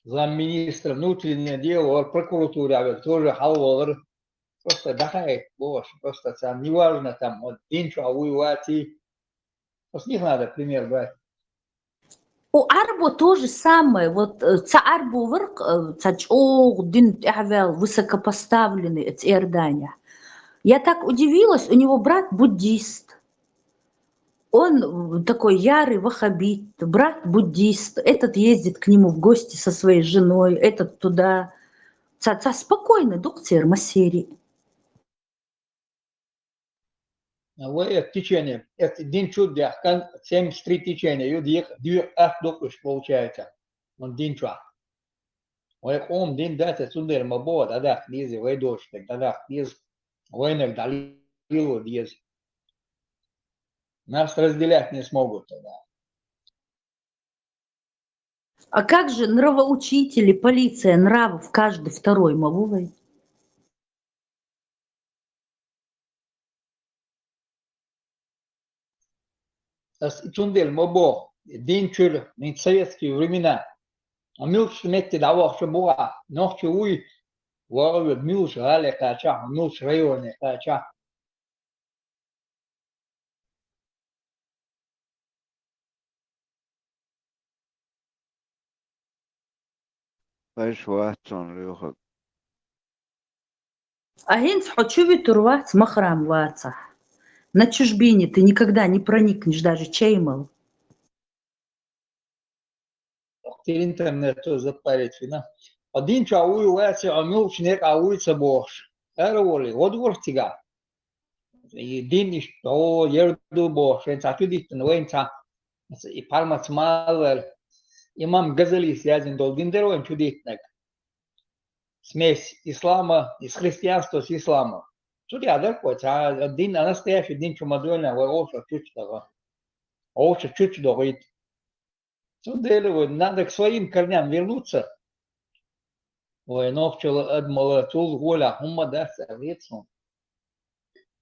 Замминистра внутренних дел, вара прокуратура вара тоже хьалвалар. Просто дахьайт, бохуш, просто царна неважно там, вот динчохь вуй ваций. Просто них надо пример брать. У Ӏарбо то же самое. Вот, э, ца Ӏарбо вара, э, ца чӀогӀа дин тӀехваьлла, высокопоставленный эц Иорданехь. Я так удивилась, у него брат буддист. Он, м, такой ярый ваххабит, брат буддист, этот ездит к нему в гости со своей женой, этот туда. Ца, ца спокойно дукха церан массери. А вай это течение, это дин чу дехкан, семьдесят три течение, ю дих, дих ат дукха уьш получается. Он дин чу. Вай къоман дин дац, цундела ма боху, дӀадаккха деза, вай дочу дӀадаккха деза, вайнарг дӀалело деза. Нас разделять не смогут тогда. А как же нравоучители, полиция нравов, каждый второй ма ву вай? Ас цундела ма боху, дин чуьра, нин советские времена. А муьлхачу метте дӀавахча буха, нохча вуй, вахавоьду муьлхачу гӀале кхачахь, муьлхачу районе кхачахь. Айша вац цунна лоьхург. А хӀинца хьо чу вуьтур вац, махрам вацахь. На чужбине ты никогда не проникнешь, даже чай мала. Интернет запарить вина. Хьо дин чохь вуй вац, хьо муьлхачу некъахь вуй ца бохуш. Ара волий, гӀо дора цигахь. И дин иштта дӀо, ер ду бохуш, шайн цхьа чу диттина вайна цхьа, и Пармац Маллар, имам Газалис яздина долу дин дара вайна чу диттинарг. Смесь ислама, из христианства с исламом. Цу тӀехь дара вай цхьа дин, а настоящий дин чу ма дуьйна, вай овшах чу чу догӀу. Овшах чу чу догӀийта. Цундела вай надо к своим корням вернуться. Вай нохчалла адамалла цул гӀолехь хӀумма дац аьлла хета суна.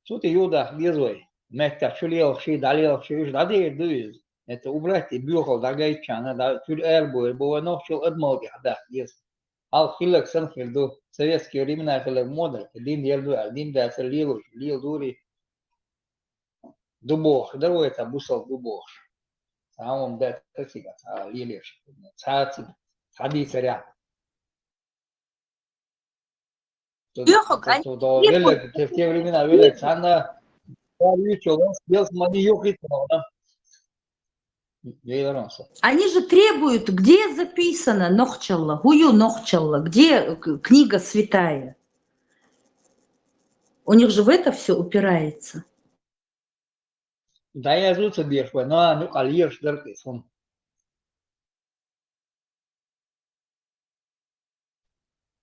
Цу тӀе юхадаккха деза вай. Меттехь чу лелхаш, дӀалелхаш, уьш дӀадер ду иза. Это убрать и боьхалла дӀагайтчарна, дӀа, чуьра ара бу, бу вай нохчалла адамалла тӀе хьадаккха деза. Хьалха хилларг санна хир ду. Советские времена хилларг мо дара, дин яр ду аьлла, дин дацара лелош, леладури. Ду бохуш, дара вай цхьа бусалба ду бохуш. Цхьа хӀума дац цига, цхьа лелеш. Цхьа цига, цхьа дийцарехь. Йохок, они требуют, те, в те времена велларг цхьанна, ялсмани юххе ца вахана. Вейларан со. Они же требуют, где записано нохчалла, хӀун ю нохчалла, где к-, книга святая? У них же в это всё упирается. ДӀаязду ца деш вай, но а юкъа лелаш дара кхин хӀума.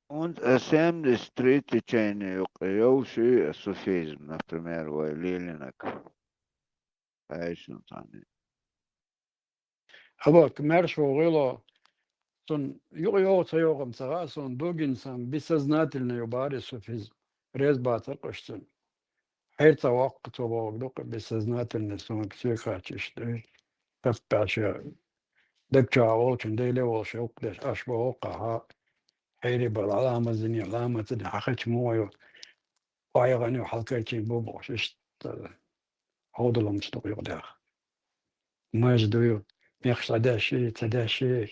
Унца семьдесят три течение юкъа йовш ю суфизм, например, вай лелийнарг. Айшун цхьаьна. Ава, маьрша ву гӀийла, цунна юкъа йогӀу ца йогӀу-м ца хаьа, суна дуьйна сан бессознательно ю бара и суфизм. Реза бацара-кх уьш цунна. Хьерца воккха цо вогӀу ду-кх бессознательно, суна соьга хаьттича, таппаьша даг чохь волчун Деле волуш юккъ деш, аша боху-кх хьа, хьерий бала, Ӏаламат зине, Ӏаламат зине, хьан хеча муха ю? ОягӀаню хьалкарчийна бу бохуш, иштта хьовдалумаш ду юкъадаьхна. Маж ду ю, мехаш дӀадеши, ца деши,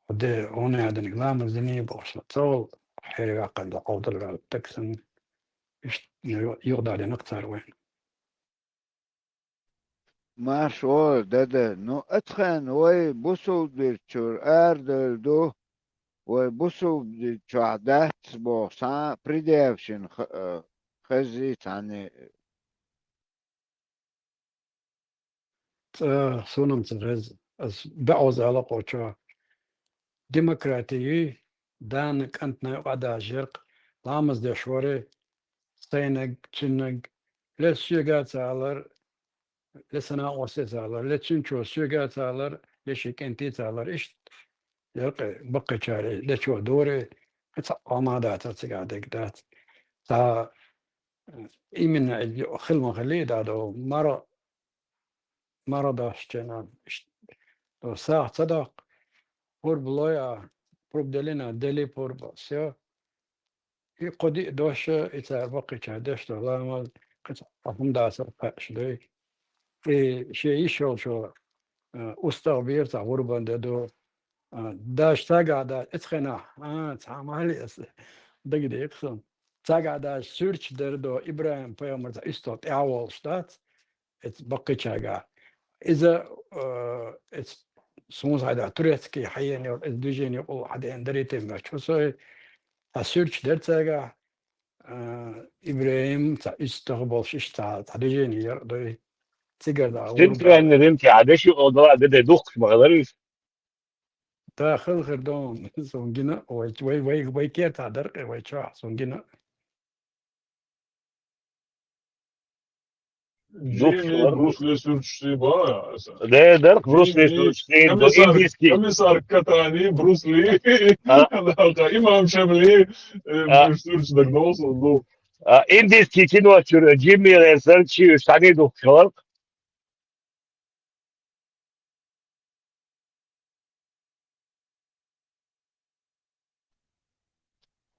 де, гӀуна яьдиниг ламаз дини бохуш, цул хьерваьккхина ду хьовдал ваьлла таксан, иштта ю-, юкъадалийна цар вайна. Марш вогӀийла, дада. Ну, ацхьан вай бусулба дин чуьра арадевлла ду, вай бусулба дин чохь дац боху цхьа а предъявшина ха-, а, хезий цхьанне? ЦӀа суна-м ца хеза, ас баьӀоза аьлла кхочо. Демократи юй, дана кӀантана юкъа а дажа яркъ, ламаз деш варе, сайнаг, цуьннаг, ле соьга а ца алар, ле санна осе ца алар, ле цуьнчо соьга а ца алар, ле шен кӀентий ца алар, иштта яркъе баккхийчаре, лечо доре, кхин цхьа а хӀума а дацар цигахь дерг дац. Цхьа именно хила ма хилли, да, до мара мара дашчена, ш-, то сагӀа ца даккха, пурба лой а, пурба делина, дели пурба, всё. И кхо-диъ дош, и цара баккхийчара деш долу ламаз, кхин цхьа хӀума дацар кхаьаш дуй. И шен йиш йолчо, а, устагӀа бийр цхьа гӀурбан де ду. А, даже цаьргахь да-, эцу хенахь, а, цхьа ма хьали аса, дагадеъа суна. Цаьргахь даже суьрташ дара до, ИбрахӀим-пайхамар цхьа уьстагӀ тӀаьхьа волуш дац, эцу баккхийчаьргахь. Иза, э, эцу суна хьайда турецкий хьаена йолу, эцу движение юкъа хьадеана дарий те моьтту со, цхьа суьрташ дара цаьргахь, э, ИбрахӀим, цхьа уьстагӀ болуш, иштта цхьа, цхьа движение яра дуй. Цигара да Центральный рынке хьадеш ю, оха дала де духкуш ма хилара иза. Да, хала хир ду, суна гина, вай, вай, вай, вай кертахь дара кхин вай чохь, суна гина. Духкуш Джимми, ма хилара. Брюс Ли суьрташ сий бан аса. Де, дара Брюс Ли Джимми, суьрташ сий, комиссар, индийский. Комиссар Катани, Брюс Ли, а, имам Шамли, э, а, суьрташ дагадогӀу суна ду. А, индийский кино чуьра Джимми Ренсер, чи уьш цхьаьний духкуш хилара.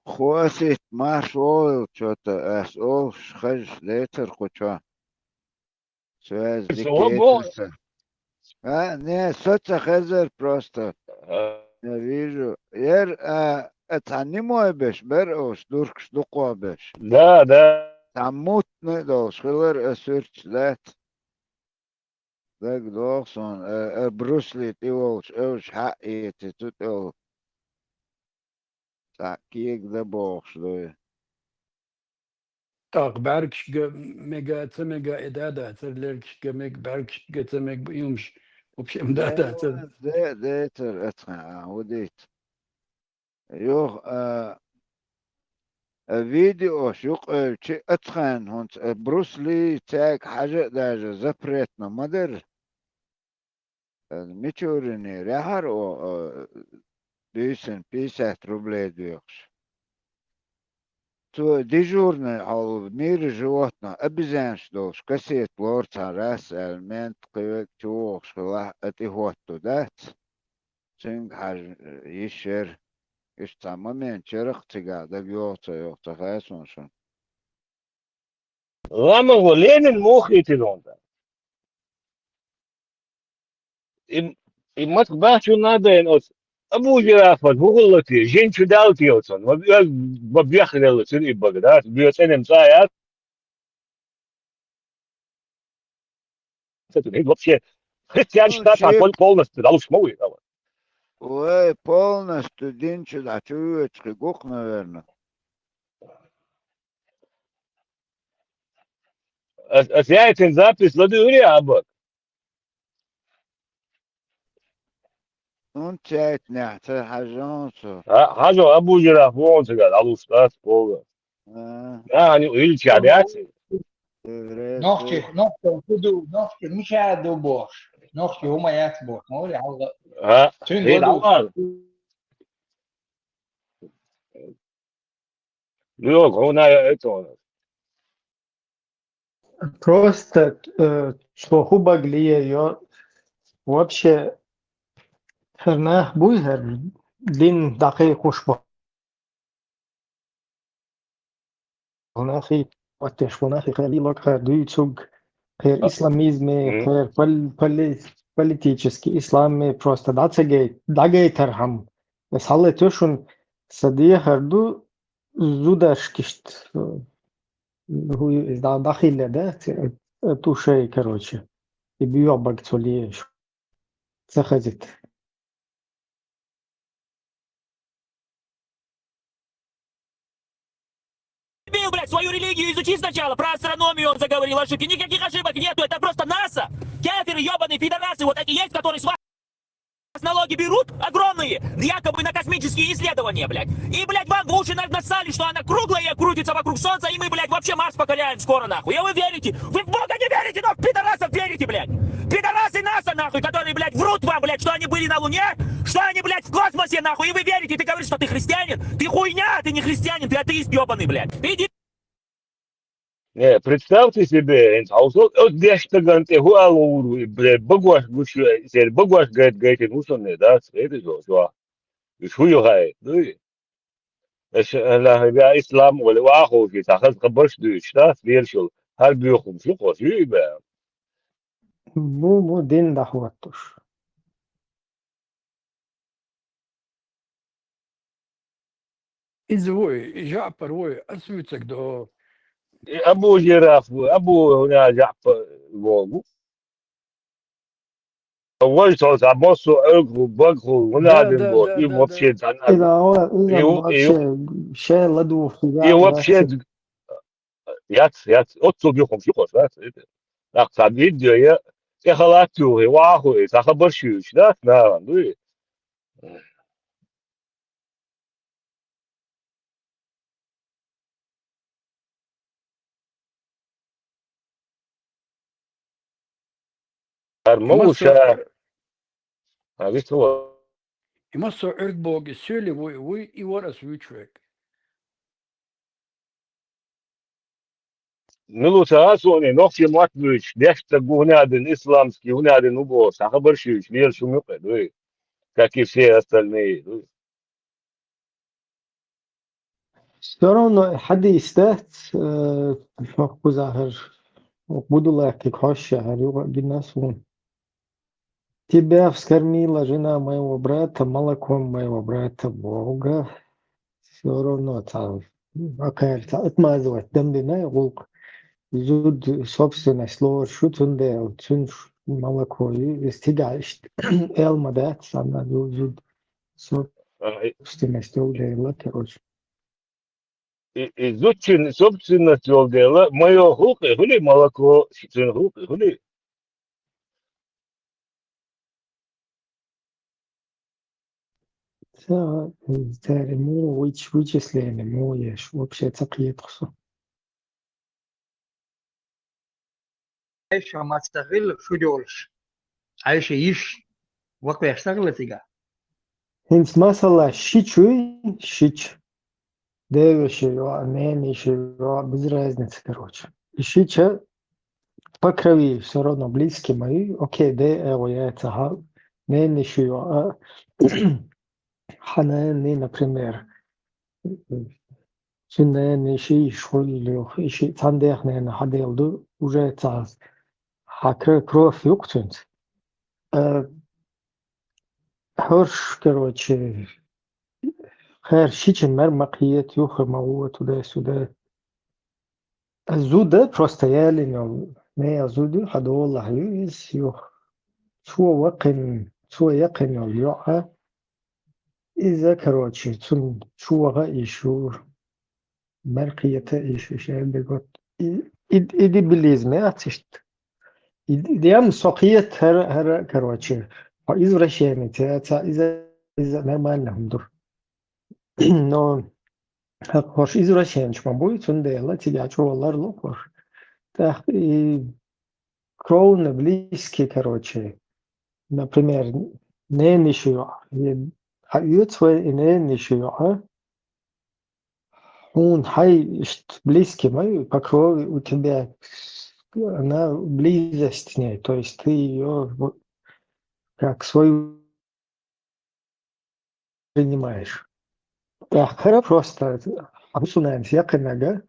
Хасит, марш вогӀийла, чо-то ас олуш хезаш дацара кху чохь. Связь дика яцара сан. А, не, со ца хезара просто. А. Я вижу. Яра, а, а цхьа немой беш бара оцу дуркаш дукхо беш. Да, да. Цхьа мутный а долуш хилара, а суьрташ дац. ДагадогӀу суна, э, э, Брюс Ли тӀе волчу эвжа хьаъ эци цу тӀе волу. Цхьаъ кега дан бохуш дуй. ТӀаккха бӀаьргашка мега, ца мега и да дацара, лергашка мега, бӀаьргашка ца мега, юмаш, в общем, да дацара. Э, де, децара ацхьа, а, хӀун дийца? Юха, а, а, видеош юкъевлчи ацхьана хӀунца, а, Брюс Ли цаьрга хьажа а дажа запретно ма дара. А, Мичуринера яхьара о, а, буьйсанна пятьдесят рублей доьхуш. Цо дежурный хьалха «Мир животных», обезьянаш долуш кассета лору цхьа раз аьлла, мент кхин верг чувогӀуш хилахь, а тӀе хӀотто дац. Цуьнга хьажа, э, йиш яра. Иштта цхьа момент чарах цигахь дага йогӀу ца йогӀу ца хаьа суна шуна. Ламазо Ленин муха хийтира хӀунда? И, и мацах баьхчунна а дайна оцу Абу Жирафа хӀун хилла те, жин чу даьлла те оцунна? Ма бе-, ма бехрелла цуьра и бага, да? Бе цӀенем цӀа яц. Вообще, христианаш Ну, цхьа ши- пол-, полностью далуш ма вуй, ала. Вай, полностью дин чу дӀа чу воьдуш хи гукх, наверное. Ас, ас яйтина запись ладуьйгӀира я, Аббак? ХӀунда ца яйтинехь, ца хьажа хьуна цо? А, хьажа, Абу Жираф ву хьуна цигахь, дӀалуш дац боху. А. Да, хьан ю хӀилча яц? Нохчи, нохчи хӀун ду, нохчи мича ду бохуш? Нохчи хӀума яц бохуш, ма вари хьалха. А, цуьнга хӀин ладугӀу. ДӀакъала. Йо, хӀуна я это у нас. Просто, э, цо хӀун бага лийр йо, вообще, хӀара нах буй, хӀара дин дӀакхайкхуш бу. нахи, оттеш бу нахи, хер лилок, хер дуйцуг, хер исламизме, хер пол-, поли-, политический исламе, просто да ца гей, да гей тархам. Эс халле тешун садия хер ду зудашкишт, э, хуй, да, да хилле, да, ц-, э, тушей, короче. И бьёбак цолиеш. Ца хазит. Дебил, блядь, свою религию изучи сначала. Про астрономию он заговорил, ошибки. Никаких ошибок нету, это просто НАСА. Кеферы, ёбаные пидорасы, вот эти есть, которые с вас налоги берут огромные, якобы на космические исследования, блядь. И, блядь, вам в уши на-, нассали, что она круглая и крутится вокруг Солнца, и мы, блядь, вообще Марс покоряем скоро, нахуй. И вы верите. Вы в Бога не верите, но в пидорасов верите, блядь. Пидорасы НАСА, нахуй, которые, блядь, врут вам, блядь, что они были на Луне, что они, блядь, в космосе, нахуй, и вы верите, ты говоришь, что ты христианин, ты хуйня, ты не христианин, ты атеист ёбаный, блядь. Иди. Не, представьте себе, ин хаусал, от дешта ганте хуалур, блядь, багуаш гуш, сер багуаш гайт гайт ин усонне, да, это же, что. Иш хуй хай, ну. Эш, Аллах, я ислам, вали ваху, ки, сахаз хабаш дуйш, да, сбершул, хар бюхум, шу хош, ю, бе. Бу, бу дин дахваттуш. Из вой, Жаъпар вой, ас вуьцаг до. Абу Жираф, Абу Жаъпар вогу. Вой, со, са, босу, эгу, багу, вуна, да, дин, да, бо, да, и да, вообще, да. Она, и да, о, и и, и вообще, ше ладу, и да, вообще, да. Яц, яц, отцу бихом шухос, да, это. Так, са видео, я, я халатю, и ваху, и саха борщуч, да, на, ну и. Ар ма уша. А, вист хо. Има со эрг боги, сюли вуй, вуй и ворас вучвек. Милуса асуни, нохчи матвич, дешта гунядин, исламский гунядин убо, саха борщуч, вер шумюкъе, дуй. Как и все остальные, дуй. Всё равно хадис, да, э, махкузахар, будулахи хошахар, юга гинасун. Тебя вскормила жена моего брата молоком моего брата Бога. Всё равно там, акар, та, отмазывать, дамбина, гулк. Зуд собственность лор, шу цунде, цун ш-, молоко, и, и стига, ш-, элма, да, сама зуд, зуд. А, и собственность улейла, короче. И, и зучин собственность улейла, моё хулкы, хули молоко, чин хулкы, хули. Ца, ца мо вич-, вычисление, мо еш, вообще ца кьетӀхсу. Айша мастагъил шудёлш. Айша йиш. Вакъвеш сагъла цига. Хинц масала шичуй, шич. Девеши ва, нени ши ва, без разницы, короче. И шича по крови всё равно близкий мои. Окей, де, эго яйца, ха. Нени ши ва, а. Ханани, например, цуьнан иши шуйлух, иши цандехнена хьаделду, уже цас хьакра кровь юкъ цуьнца. Э, хӀорш, короче, хер шича мер ма кхета, юха ма гӀо, туда-сюда. Зуда просто ялин йол, не зуда хьадолахь ю иза юха. Цо вакхин, цо якхин йол йоӀа. Иза, короче, цун чу ваха и шу, мер кхета и шу, шер бегот. И, и, и дебилизм яц иштта. И, и дем со кхета хӀара, хӀара, короче, хьо извращенец, ца, иза, иза нормально хӀума ду. Но хӀокхуш извращенец ма буй, цундела цига чӀогӀа ларлу хӀорш. ТӀаккха и кровно близкий, короче, например, нениш йоӀ, е хьан оьцу вай и нениш йоӀ, хьуна хьай иштта близкий ма ю, по крови у тебя она близость с ней, то есть ты её в-, как свою принимаешь. ТӀаккха хӀара просто хьан сунанас якхинага,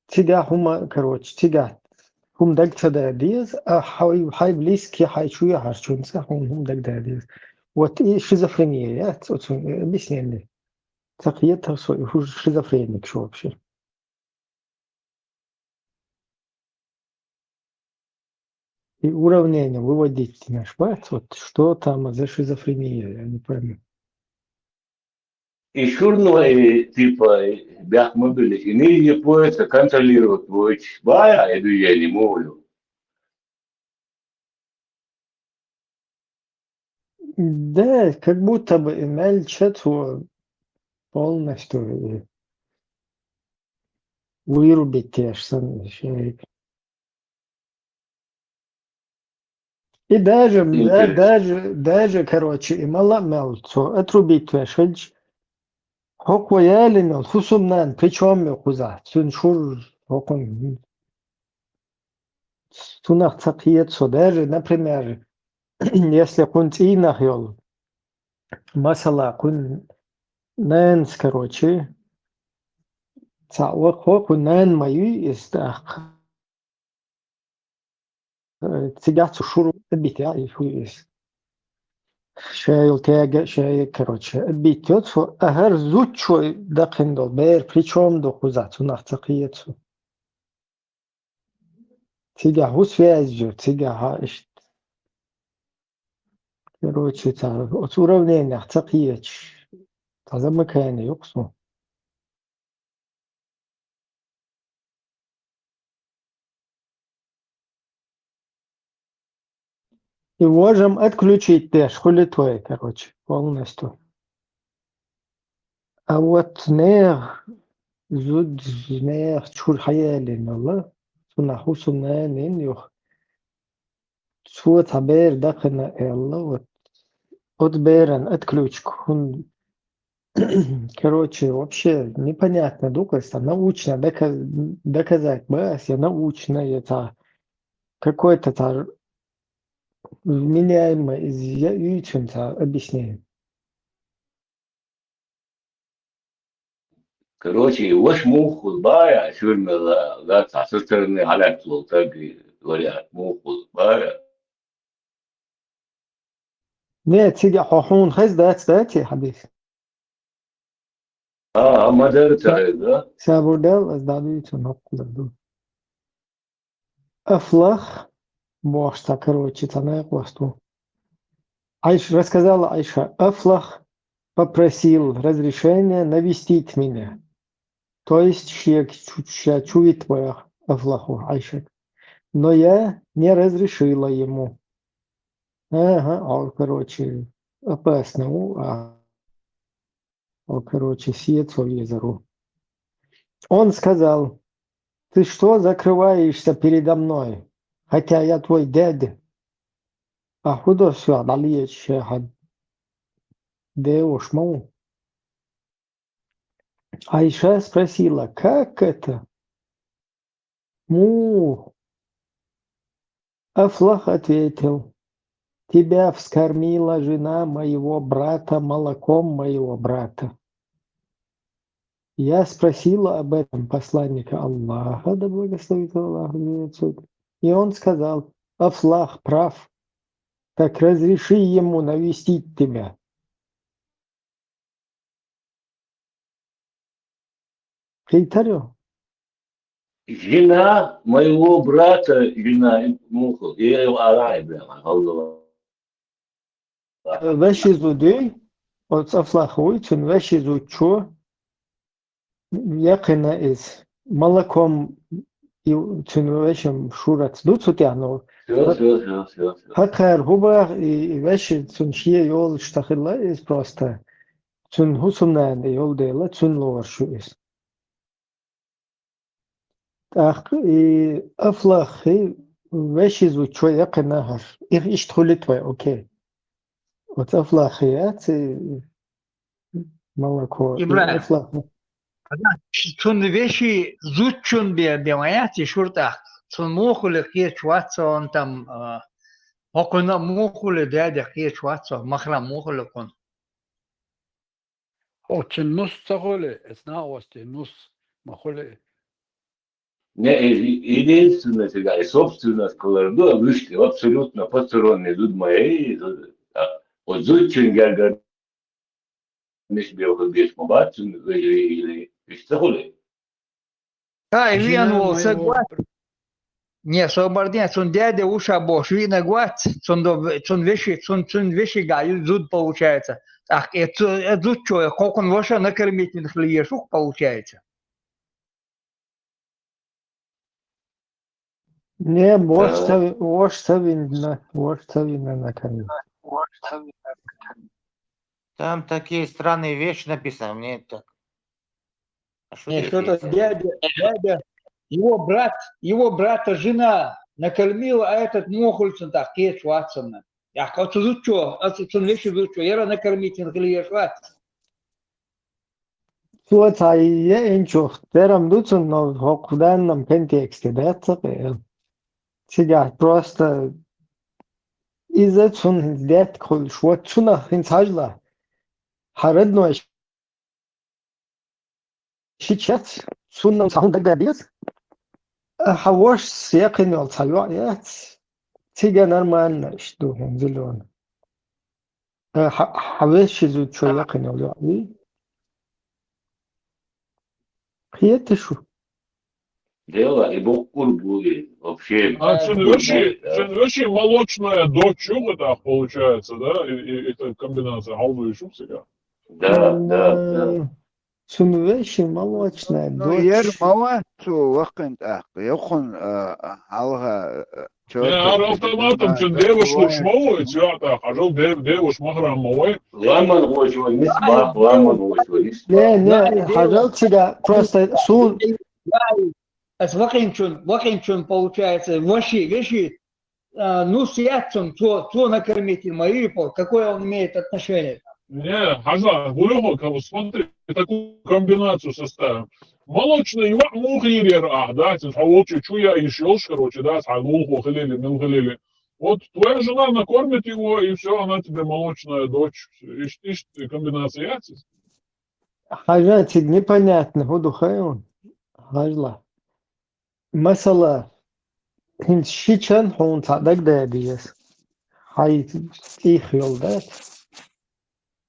Цигахь хӀума, короче, цигахь хӀума даг ца дан деза, а хьай, хьай близкий, хьай чу яхьарчун цӀа хьуна хӀума даг дан деза. Вот и шизофрения яц, оцу объяснение. Ца кхета со, и хӀу шизофреник шу вообще. И уравнение выводить наш бац, вот что там за шизофрения, я не пойму. И шурно, и типа, и бяхмобили, и ниже пояса контролировать будет бая и движение мовлю. Да, как будто бы и мельче цо полностью и вырубить те ж самые шеи. И даже, да, даже, даже, короче, и мала мел цо отрубить вешельч, хоква ялинал, хусумнан, причём ме куза, цун шур, хокун. Цунах ца кхета со. Даже, например, если кхун цӀийнах йолу, масала, кхун нанас, короче, цхьа вахо кхун нана ма юй иза тӀаккха. Э, цигахь цу шура обитя и хуй иза. Шайыл тега, шай, короче, обитя цо, ахар зудчо дакхин долу, бер, причём ду кхуза, цунах ца кхета со. Цигахь хӀу связь ю, цигахь хьа иштта. Короче, цара оцу уравнениях ца кхеташ, цхьа замыкание ю-кх со. И вожам отключить деш хуьлу твой, короче, полностью. А вот нехан зуда, нехан чуьра хьаялийна ла, цунах хӀусамнанин юха. Цо цхьа бер дакхина аьлла, вот. Оцу беран отключка хӀун, короче, вообще непонятно ду-кх аса, научно дока-, доказать бац, я научно, я цхьа какой-то цхьа вменяемое из я юьйцун цхьа объяснение. Короче, и ваша муха хуьлу бая, шуьрмала, гац, а со стороны хьалаьцна волу стаг, говорят, муха хуьлу бая. Не, цига хьо хьуна хеза дац, дац и хьадис? А, а, ма-дарра ца хеза, да? Сабур дел, ас дӀадуьйцу, ноккхула ду. Афлах, бохуш цхьа, короче, цхьа накъост ву. Айша рассказала, Айша, Афлах попросил разрешения навестить меня. То есть шега чу-, ша чу вита ваха Афлаху Айшат. Но я не разрешила ему. Ага, а, короче, опасно ву, а, а, короче, сецо везар ву. Он сказал: «Ты что закрываешься передо мной, хотя я твой дядя?» А хӀу до соьга дӀалеча, ша хьан деваш ма ву? Айша спросила: «Как это? Муха?» Афлах ответил: «Тебя вскормила жена моего брата молоком моего брата». Я спросила об этом посланника Аллаха, да благословит Аллах его отсюда. И он сказал: «Афлах прав. Так разреши ему навестить тебя». Кхийтарий хьо? Жена моего брата, жена, муха, я его арахь бен, Аллах. Веши зуда юй, оцу Афлах вуй, цуьнан веши зудчо яхъина иза. Молоком и цуьнан вешин шураца ду цу тӀехь, но всё, всё, всё, всё, всё. Хьакхара хӀу баха, и, и веши цуьнан шен йолуш ца хилла иза просто. Цуьнан хӀусамнана йолу дела, цуьнан лоруш ю иза. ТӀаккха и Афлахи веши зудчо яхъина хьаш. Их иштта хуьлу твой, окей. Оцу Афлахи яц и молоко, и Ибрахим. Афлахи. Цунна веши зудчун бен, бен ма яц и шура тӀаккха. Цунна муха хуьлу кхеташ вац со, он там, а, хӀокхунна муха хуьлу дядя кхеташ вац со, махрам муха хуьлу кхунна. Оццун нус ца хуьлу, эс накъостий нус ма хуьлу. Не, и, и единственное, всегда, и собственность, которая была, вышли абсолютно посторонний зуд моей, а, вот зуд чунгар миш бе хул беш ма бац, или, или, или, ишта хули. Ха, и вен вол са гвац. Не, собар ден, цун дядя уша бош, вина гвац, цун до, цун веши, цун, цун веши га, и зуд получается. Так, и цу, э, зуд чё, кокон воша накормить не хлиеш, ух, получается. Не, вош са, вош са винна, вош са винна накормить. Там такие странные вещи написаны, мне так. А что Не, здесь что-то есть? Дядя, дядя, его брат, его брата жена накормила, а этот мохульцин так кеч ватсона. Я хочу зучо, а цун веши зучо, яра накормить не хлиеш ватс. Цо ца и е инчух, терам дуцун, но хок в данном контексте, да, цепел. Цигар просто из-за цун дет кулш, вот цуна хин сажла. Хародной шичец, цунна сахун дагадис. Хавош секин ол цайо, яц. Цига нормально, что он зелёный. Хавеш изучу якин ол, я. Хиетишу. Дело и боккур були вообще. А цун веши, цун веши молочная дочь, вот так получается, да? И, и это комбинация, алду и шум всегда. Да, да, да. Цун веши молочная Ну, ер дочь. ма вац цо вакъин тӀаккха, йохун, а, а, хьалха, а, Не, ар автоматом цун девушка уж ма вой, цо тӀаккха, хьажал дев-, девушка махрам ма вой. Ламан гочва, мис бах, ламан гочва, мис. Не, не, хьажал цига, просто сун, Ас вакъинчун, вакъинчун получается, веши, веши, а, ну, сиятцун, цо, цо накормить мои, по, какое он имеет отношение? Не, хьажал, гулюху, как бы, смотри, такую комбинацию составим. Молочный юа мухирер, а, да, цин, а, волчу чуя и шёлш, короче, да, а, лулху хилили, мил хилили. Вот твоя жена накормит его, и все, она тебе молочная дочь. Ишт, ишт комбинация яцис. Хьажа, цига непонятно, худу хайон. Хьажла. Масала, хин шичан хун ца дагадагадиес. Хай цӀийх йол дац.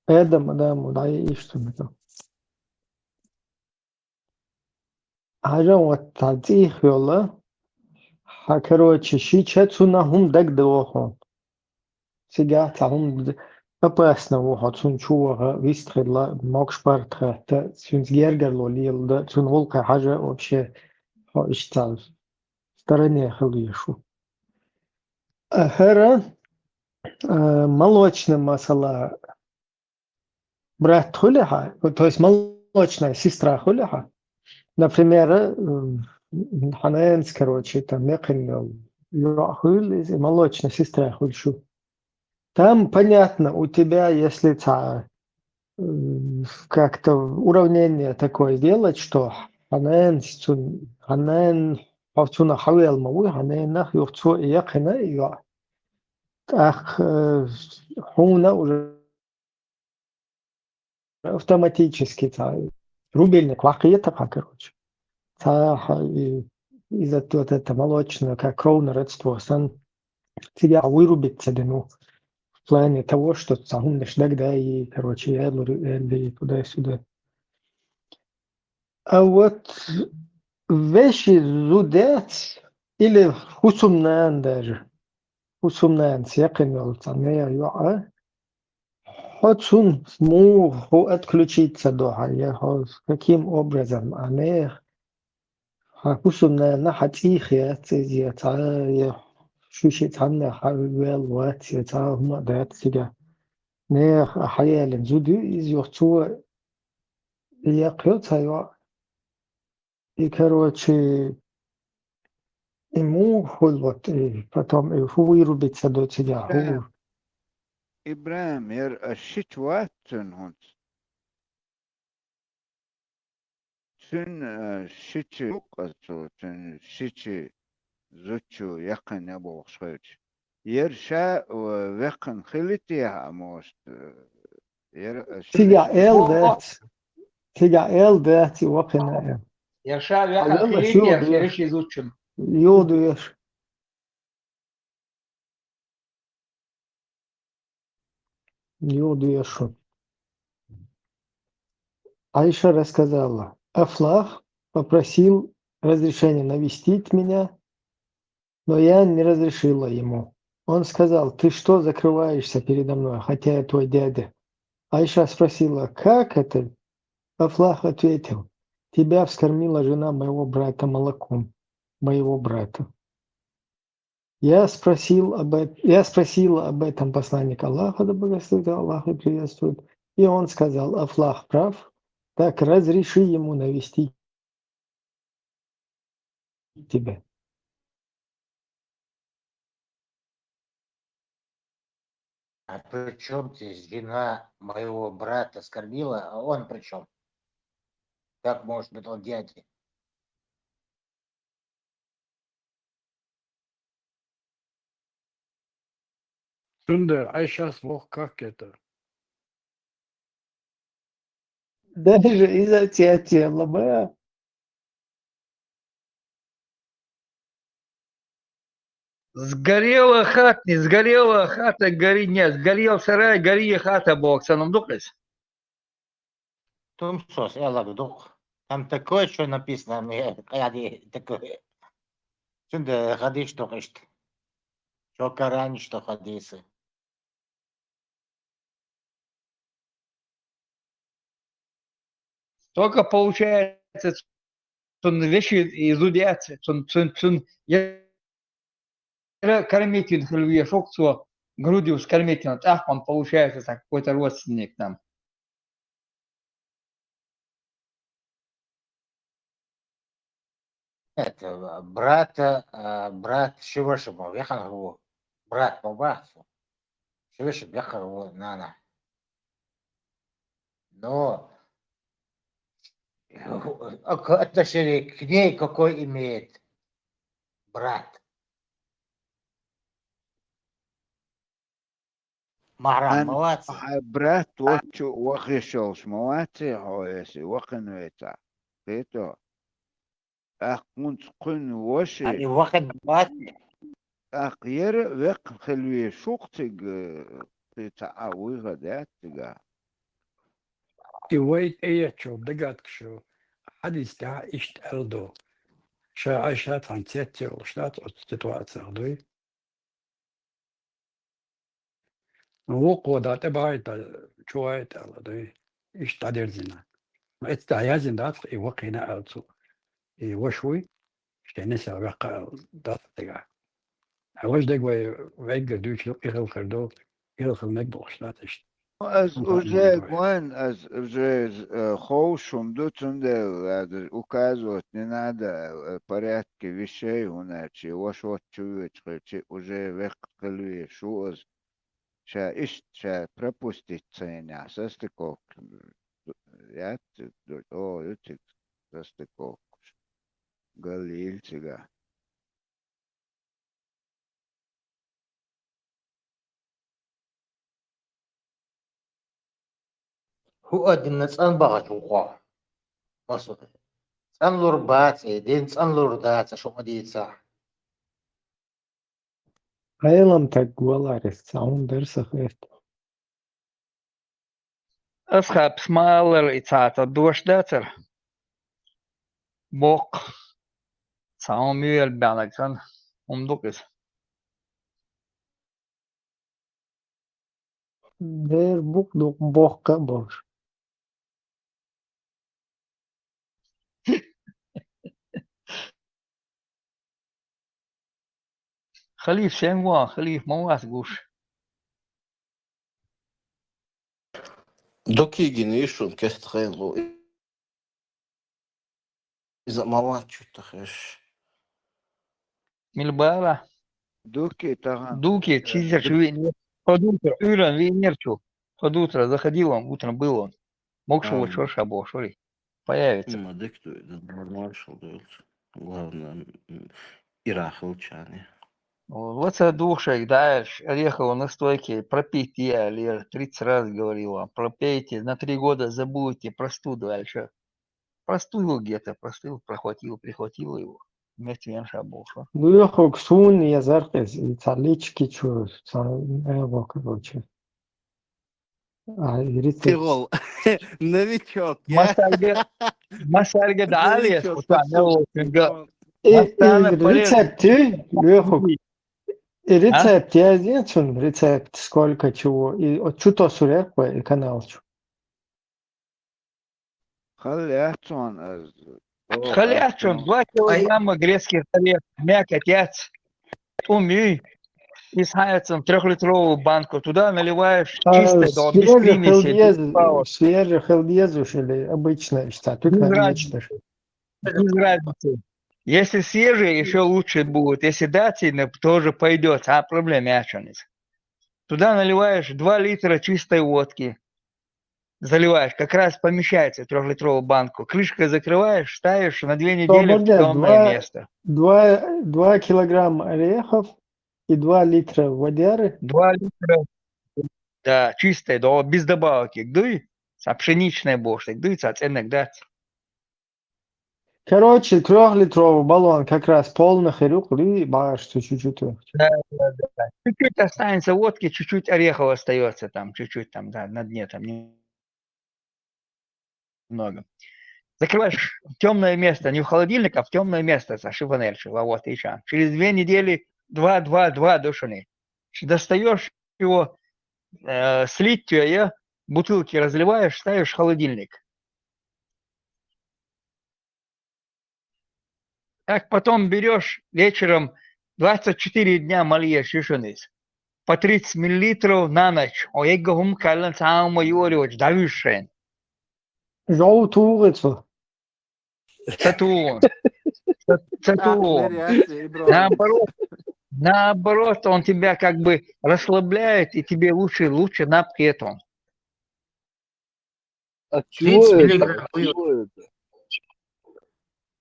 Адам, Адам, дай ишту биту. Хьажа, вот ца цӀийх йола. Ха, короче, шича цуна хум дагадохун. Цига ца хум д-, опасно ву хьо цун чу ваха, вистхила, мокш барт хатта, цунца гергарло лела да, цун гӀулакхе хьажа вообще, хьо иштта стороне хила везаш ву. А хӀара, а, молочный масала, брат хуьлехьа, то есть молочная сестра хуьлехьа, например, м, хьаненс, короче, там, мекхин йоӀ хуьлу, иза молочная сестра хуьлу шу. Там понятно, у тебя, если ца, м, как-то уравнение такое делать, что хьаненс цун, хьанен хьо цуна хьавел ма вуй, хьаненах юха цо и якхина йоӀ. ТӀаккха, э, хьуна уже автоматически ца рубильник вакхета, короче. Ца, ха, и, из-за вот это молочное, как кровное родство, сан цига вырубиться, да, ну, в плане того, что ца хумнаш дагда и, короче, я лури, э, да, и туда-сюда. А вот веши зудец или хусумнан даже. Хусумнан секин йол ца мея йоӀа. Хьо цун муха хӀу отключиться до хьа, я хьо каким образом, а не хьа хӀусамнана хьа цӀийх яц иза, я цхьа, я шуьши цхьанна хьа вел вац, я цхьа хӀума а дац цига. Не хьаялин зуда ю иза, юха цо яккхайо цхьа йоӀ. И, короче, и муха хуьлу вот, и потом и хӀу вырубиться до цига, хӀу. ИбрахӀим, яра ас шича вац цуьнан хӀунца. Цуьнан, а, шича юкъа цо, цуьнан шича зудчо яккхина я бохуш хилча. Яра ша, а, веккхина хили техьа, может, а, яра ас Цига эл дац. Цига эл дац, и вакхина эл. Яша, вяхан хилийте, яша, веши изучим. Юлдуеш. Юлдуеш. Айша рассказала: Афлах попросил разрешения навестить меня, но я не разрешила ему. Он сказал: «Ты что закрываешься передо мной, хотя я твой дядя?» Айша спросила: «Как это?» Афлах ответил: «Тебя вскормила жена моего брата молоком, моего брата». Я спросил об эт-, я спросила об этом посланника Аллаха, да благословит Аллах и приветствует, и он сказал: «Афлах прав, так разреши ему навестить тебя». А при чём здесь жена моего брата скормила, а он при чём? Как может быть он дядя? Цундер, Айшас вох как это? Даже из-за тебя, Лабая. Сгорела хата, не сгорела хата, гори, нет, сгорел сарай, гори хата, бокса, ну, вдруг. Тумсос, я ладу, вдруг. Там такое, что написано, мне, я не такое. Цунда хадиш то кышт. Что Коран, что хадисы. Только получается, цун веши и зудяц, цун, цун, цун, я кормить хилвия шок цо, грудью скормить, вот так он получается, так, какой-то родственник там. Это, а, брата, а, брат Шивашима, вяхан ху, брат по брату. Шивашим вяхан ху, нана. Но, а к-, отношение к ней какой имеет брат? Магьрам, ан, ма ваци? Хьай брат ваччу вахишалш ма ваци хьо, эси вахин веца. Хето. Ахкунц кхуьн ваши. Ани вахин ма ваци? Ах, яра векх хилви шух циг, э, ци ца а вуйга дац цига. И вай тӀееччул дагадкашу хьадис тӀехь иштта аьлла ду. Ша Айша цхьана цецъялуш дац оцу ситуацех дуй. Вукхо да тӀе бахьайта, чу вайта аьлла дуй. Иштта дӀадерзина. Эццахь яздина дац и вакхийна аьлла цу. И ваша вуй, шен несел веккха аьлла дац цигахь. Хьан важа дерг вай веггара дуьйцу, и хила хир ду, и хила хила мега бохуш дац иштта. Ас уже гуайн, ас уже, э, ховшум ду, цундела, э, указывать не надо, э, порядке вещей, хӀунда аьлча ваша ваччу вуьйцуш хилча, уже веккха хилвеш ву ас. Ша иштта, ша пропустить ца йинехь, состыковка яц, о, ю цига состыковка. Галлийла цигахь. ХӀу а дина цӀан бахачу хьо. Масуд. ЦӀанлур бац, э, дин цӀанлур дац, аша хӀума дийцахь. Ӏелам таг валарес цхьа хӀума дара сан хетта. Асхьабас ма аллара и цхьацца дош дацара. Боккха. Цхьа хӀума муьйла баьннарг санна, хӀума ду-кх иза. Дера букъ ду боккха а болуш. Халифа сен ван, халифа ма вац гуш. Дукий гина ю шуна кестта хенахь. Иза ма вац чу тахеш. Мила бала? Дукий тахана. Дукий, э, чизар чу виънера. Тхо дутара Ӏуьйранна виънера чу. Тхо дутара заходил он, утром был он. Могуш волчу вара ша бохуш вара. Появится. Ма дика ду, да, нормально шал дойлуш. Главное, м, ирахилчарна. Вот ца духу шайга дӀааьлча, ореховой настойки пропейте аьлла, тридцать раз говорил вам, пропейте, на три года забудете простуду, аьлла ша. простыл где-то, простыл, прохватил, прихватило его. Вместе венша бошо. Луйохок сун я заркъес, и цалички чу, ца эго, короче. А, и рецепт. Тигол. Новичок. Я Масальга, масальга да алиес, новичок, кута, пошёл. не, И, и Настана полез- рецепт, ты, Луйохок. И рецепт, я извиняюсь, рецепт, сколько чего, и вот что-то сурек, и канал чу. Халячон. Халячон, два килограмма грецких орехов, мякоть, яц, тумюй, и с яйцом трехлитровую банку. Туда наливаешь А, чистое, да, без свежий примесей, без хелдезу, добавок. Свежий хелдезу или обычно, что тут Без на разницы. нечто. Без разницы. Если свежий, еще лучше будет. Если дать, ну, тоже пойдет, а проблем ячонец. Туда наливаешь два литра чистой водки. Заливаешь, как раз помещается в трехлитровую банку. Крышкой закрываешь, ставишь на две недели в Свободно, темное два- место. Два, два килограмма орехов и два литра водяры. Два литра, да, чистой, да, без добавок. Дуй, а пшеничная борщ, дуй, а ценник, да. Короче, трехлитровый баллон как раз полный хирюк, и баш чуть-чуть. Да, да, да. Чуть-чуть останется водки, чуть-чуть орехов остается там, чуть-чуть там, да, на дне там не- много. Закрываешь в темное место, не в холодильник, а в темное место, за шифонерчик, а вот и чё. Через две недели два, два, два душины. Достаешь его, э, слить её, бутылки разливаешь, ставишь в холодильник. Так потом берешь вечером двадцать четыре дня мальешь ешунис. По тридцать миллилитров на ночь. О, егго хум каллан цаама юорёч, давишен. Жол тугыцу. Сатуун. Сатуун. Наоборот, наоборот, он тебя как бы расслабляет, и тебе лучше, лучше напьет он. От Тридцать чего это? миллиграмм. От чего это?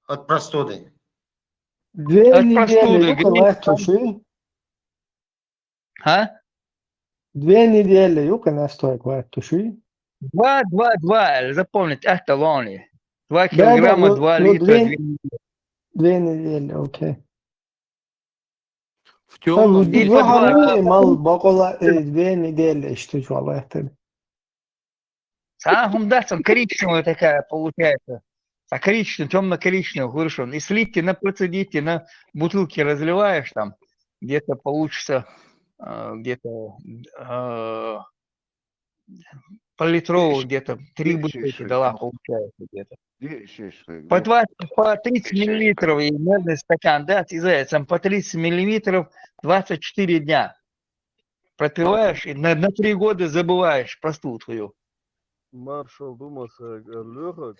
От простуды. Две От недели, простуды, ну, говорит, квас туши. А? Две недели, юка настой квас туши. Два, два, два, запомнить, это лони. Два Да, да, килограмма, ну, два ну, литра, две- две недели. Две недели, окей. В темном И Ну, по два- выходные мало, бакола, э, две недели, что чуала это. А, хум, да, там коричневая такая получается. А коричневая, темно-коричневая, хорошо. И слить, и на процедите, на бутылке разливаешь там, где-то получится, э, где-то э, поллитровую, где-то три бутылки дала, получается где-то. По, два, по тридцать миллилитров и мерный стакан, да, и за этим по тридцать миллилитров двадцать четыре дня. Пропиваешь и на, на три года забываешь простуду твою. Маршал думаса, Лёха,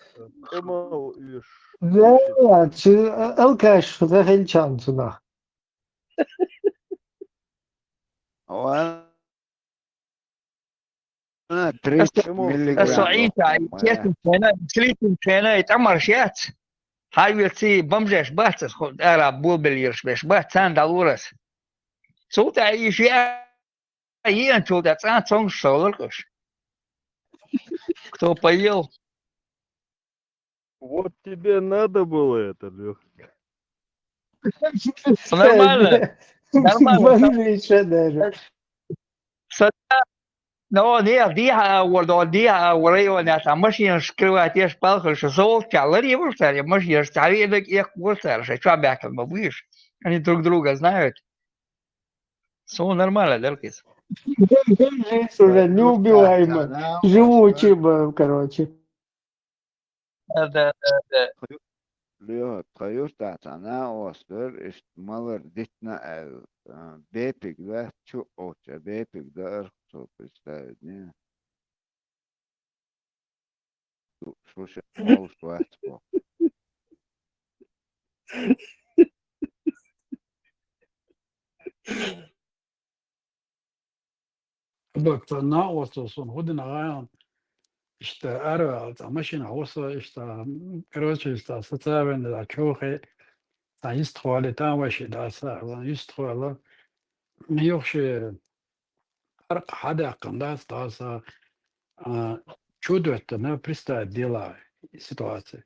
эмал иш. Да, чи, э, алкаш, захельчан сюда. Ва- А, тридцать Эмал- миллиграмм. Слитим шена, и там маршац. Хавил ци бомжеш бац, ара булбел ерш беш бац, цан далурас. Султа иш я, иен султа цан цон шолоркош. Кто поел? Вот тебе надо было это, Лёха. Нормально. Нормально. Еще даже. Сата, но не, диха, вот, диха, вот, он, я там машина скрывать, я ж палка, что золото, лари, вот, машина, ставили, я, вот, что бякал, будешь? Они друг друга знают. Все нормально, Даркис. Здесь уже неубиваемо. Живучий был, короче. Да, да, да, да. Лёха, тхаюртатана остер, ишт малар дитна, э, э, бепик, да, чу оча, бепик, да, архсо представить, не? Слушай, малыш, хватит. Бакта на осо сон ходин агаян. Ишта арва, та машина осо, ишта, короче, ишта социальный, да, чохе. Та ист хвали, та маши, да, са, вон ист хвала. Йохши, ар хада кандас, да, са, а, чудо это, на, представить дела, ситуации.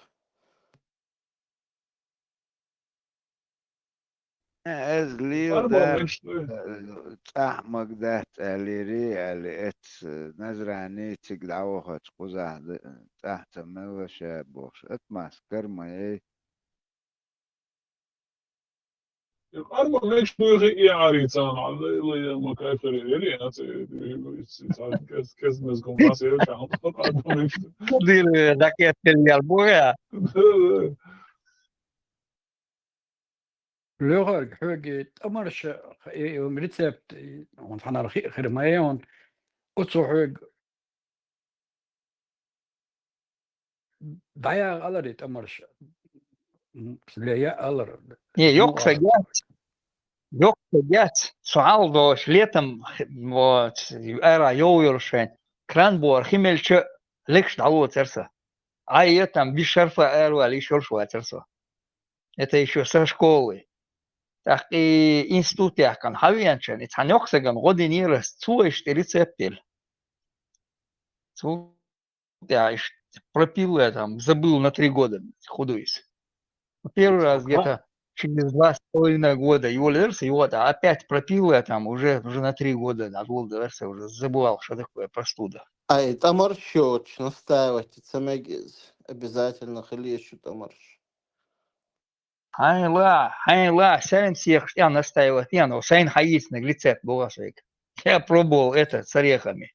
Э, эзлийла дар, э, цӀахь мага дац аьллийри, аьлла, эц, э, Назрани цига дӀавахача кхузахь д-, цӀахь ца мелла ша бохуш, атмас карма яй. Арма мегаш дуй хи и ари цана, Алла, Алла, я ма кайфари, эли, а, ц-, ц-, ц-, кез, кез мез ком бас, я, чам, арма мегаш дуй. Дир, э, дакет тел ял буя. Да, да. Лёхарг, хьоьга тӀамарш, э, э, рецепт, э, он хьанал хи-, хир ма е он, оцу хьоьга дӀаяха алар и тӀамарш. М, ле, я алар. Не, йоккха са геч. Йоккха са геч. Со хьалха долуш летом, вот, ара йовйолуш шайн. Кран бохар хи мелча лекаш дӀалоцар со. Ай, я там, биш шарфа аравала йиш йолуш вацар со. Это ещё со школы. ТӀаккха и институт яьккхина хьавеанчан, и цхьана йоккха сагана гӀо динера ас, цо иштта рецепт дела. Цо тӀехь иштта пропил я там, забыл на три года, худо иза. Ну, первый раз где-то через два с половиной года йолаярца, и вот опять пропил я там, уже, уже на три года надо было, уже забывал, что такое простуда. Ай, тӀамарш йоцуш настаивать ца мега иза. Обязательно хила еза шу тӀамарш. Хьайна ла, хьайна ла, сайн сехаш тӀехь настаивать ян, сайна хьайийцинарг рецепт боху ас вайга. Я пробовал это с орехами.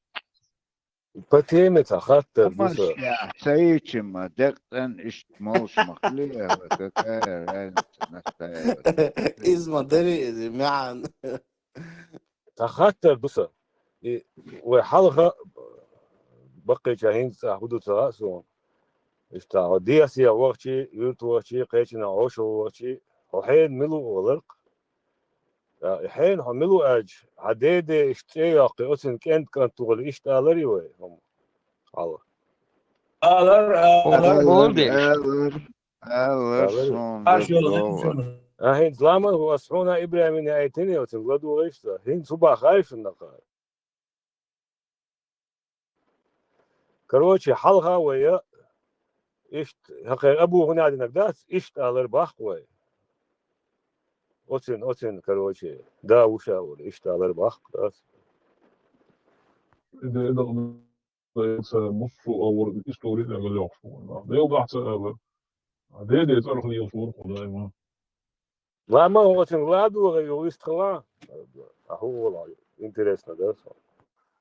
По теме цхьа хаттар ду со. Ца йича ма, декъан иштта молуш ма хили, какая разница, настаивать. Иза ма дари, иза маьӀна. Цхьа хаттар ду сан. И вай хьалха баккхийча хӀинца цӀахь хӀун ду ца хаьа суна. Иштта хьо дехьа вахчи, юьрта вахчи, кхечанхьа Ӏоша вахчи, хьо хьенан мила ву валарх? ТӀаккха и хьенан хьо мила ву аьлча, хьан деде иштта цӀе йоккхий, оцин кӀент-кӀант ву хила иштта аларий вай хӀума? Хьалха. Алар, алар. Алар, алар. Алар, алар. Суна Аш дагадогӀу. Ахьа, хӀинца ламан хӀу ас хьуна ИбрахӀимна яйтина, оцин ладугӀийша сан. ХӀинца хӀу бахай шуна нахара? Короче, хьалха вай, иштта, хьакхайра Абу хӀунадинаг дац, иштта алар баккха вай. Оцин, оцин, короче, да вуша вара, иштта алар баккха дац. Ца муссу а вара истори а мел йоккхуш ву вайн. Дел дахь ца ала. А деде цӀарах лелаш вара хьо даима. Ла ма хӀу оцин ладугӀа йолу вистхила. А хӀу вала, интересно, да, со?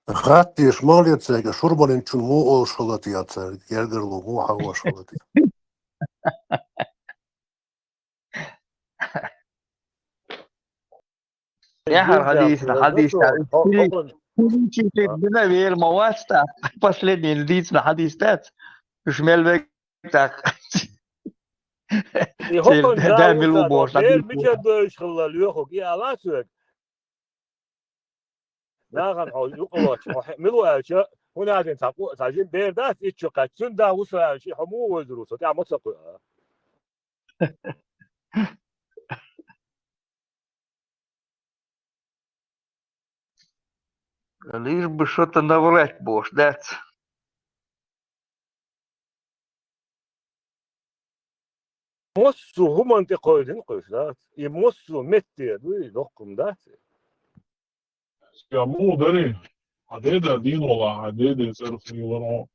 Хаттийша ма хилира цаьрга, шурбанинчун муха олуш хилла те цаьрга, гергарло муха хьан олуш хилла те? Яхьар хьадийсина, хьадийсина. Хьо-, хьо-, хьо-, Куличи тӀе дина вер ма вац тӀаккха, последний дийцина хьадийс дац. Уьш мел вег тӀаккха. И хӀокхун да, да, мила ву бохуш, бер хьадийс мича ву. Дойуш хилла лоьхург, и ала соьга. Нахана хьо юкъа вахча, хьо хье-, мила ву аьлча, хӀунда аьлча цхьа къо-, цхьа жима бер дац итт шо кхаьчча, цуьнан да ву со аьлча, и хьо муха вевзар ву со, тӀаьхьа ма ца кхуьа. Лишь бы что-то наврать бохуш, дац? Массо а хӀуманна тӀе кхойдина кхуьш, дац? И массо а метте дуй, доккхум дац? Я муха дарий? Хьан деда дийна вала, хьан деда цӀарах лелара хьо.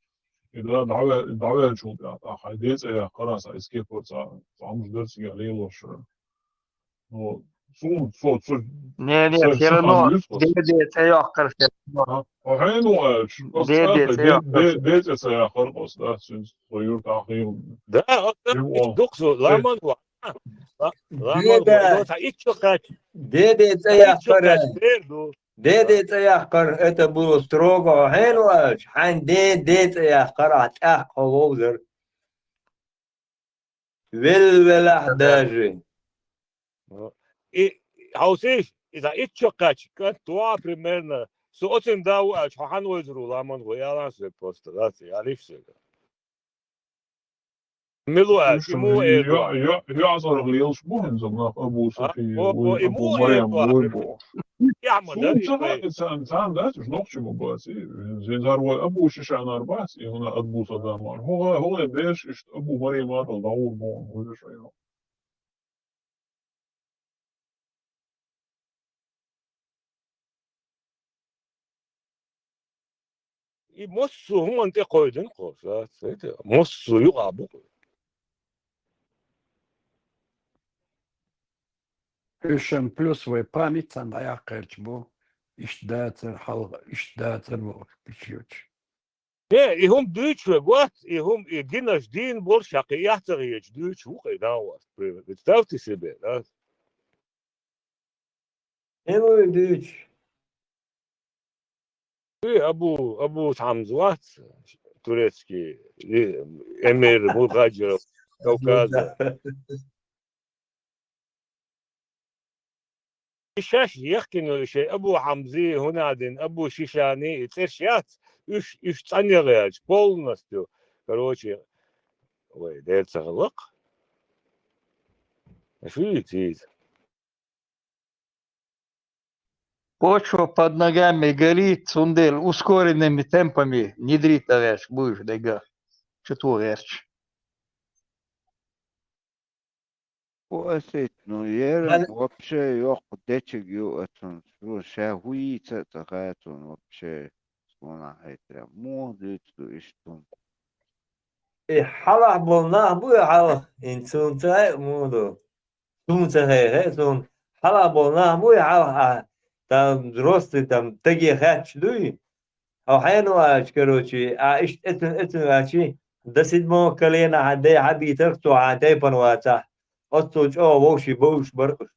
И да дӀаве-, дӀавеллачул тӀаьхьа, хьан деда цӀе яьккхара, сан иза кепара цхьа, цхьа хӀумаш дара цигахь лелош. Ну, Цу, цу, цу, Не, не, ца, все ца равно ханна вуьйцу оцу. Деде цӀе йоккхура все равно. А, хьо хьенан ву аьлча, оцу Деде цӀа цӀе йоккхура. Де-, Деде цӀе яьккхар оцу, да, цуьнца со юьртахь хилла. Да, оцу Дим ич о. Дукха со, Э. Ламан ву. Ла-, ламан ву. Деда. Оцу иччо кхаьчча. Деде цӀе Иччо яьккхара. Кхаьчча дер ду. Деде цӀе яьккхар, это было строго, хьо хьенан ву аьлча, хьайн Деде цӀе яьккхар, ахь тӀаккха хьо вовзар. Велвелахь даже. И, хьовсийша, иза иччо кхаьчча, кӀант ву, примерно, со оцун да ву аьлча, хьо хьан вайзар ву, ламан ву, ялан соьга просто, дац, ялийша соьга. Мила ву аьлча, и муха эр ду? Йо-, йо-, йоӀ цӀарах лелаш бу хӀинца нах, Абу А, София, о, вуй, о, и Абу муха эр Марем, ду, вуй, ахь бу. Яхьма Цу дар и цхьа, вай. Цхьа, цхьана дац, уж нохчий ма бац, и, зинзар вай Абу Шишанар бац, и хӀуна Абу Садамар. ХӀугӀа, хӀугӀа бераш, иштта Абу Маремар хьал дӀагӀур бу, хӀуна, хӀуна шайна. И массо а хӀуманна тӀе кхойдина кхо, ца, ца, массо а юкъа бу. Уьш-м плюс вай память царна дӀаяккхарча бу, иштта дацар, хьалха иштта дацар бохуш, пичьёчу. Не, и хӀума дуьйцуш вай гоц, и хӀума, и гинарш дийна болуш, хьакхи эхь ца хеташ дуьйцуш ву-кх и дагӀа васт. Представьте себе, да? Хьан вуй дуьйцуш? И Абу, Абу Хьамза вац, турецкий, и эмир Мухаджиров, Кавказа. И шаьш яхкина йолу шайн Абу Хьамзи, хӀунадин, Абу Шишани, и цӀераш яц, уьш, уьш цӀанъяла яьлча, полностью, короче, вай, дера ца хилла-кх. Шу йийца иза? Почва под ногами горит, цундела ускоренными темпами внедрить гӀерташ бу уьш дега. Чу ту гӀерташ. Осет, ну, еран Ан- вообще йоккха дечиг ю оцунца. Шу ша хӀу йийца а ца хаьа цунна вообще. Суна хьайтира. Муха дуьйцу ду иштта хӀума? И хьалахь болу нах бу и хьалха, хӀинца суна ца хаьа муха ду. Суна ца хаьа, хаьа суна. Хьалахь болу нах бу и хьалха, а, там, взрослый, там, стаге хаьтташ дуй? Хьо хьенан ву аьлча, короче, а, иштта эцун, эцун ваьлчи, до седьмого колена хьан дай хьабийцарх цо хьан тайпана вацахь, оццул чӀогӀа вовший бовзуш бара уьш.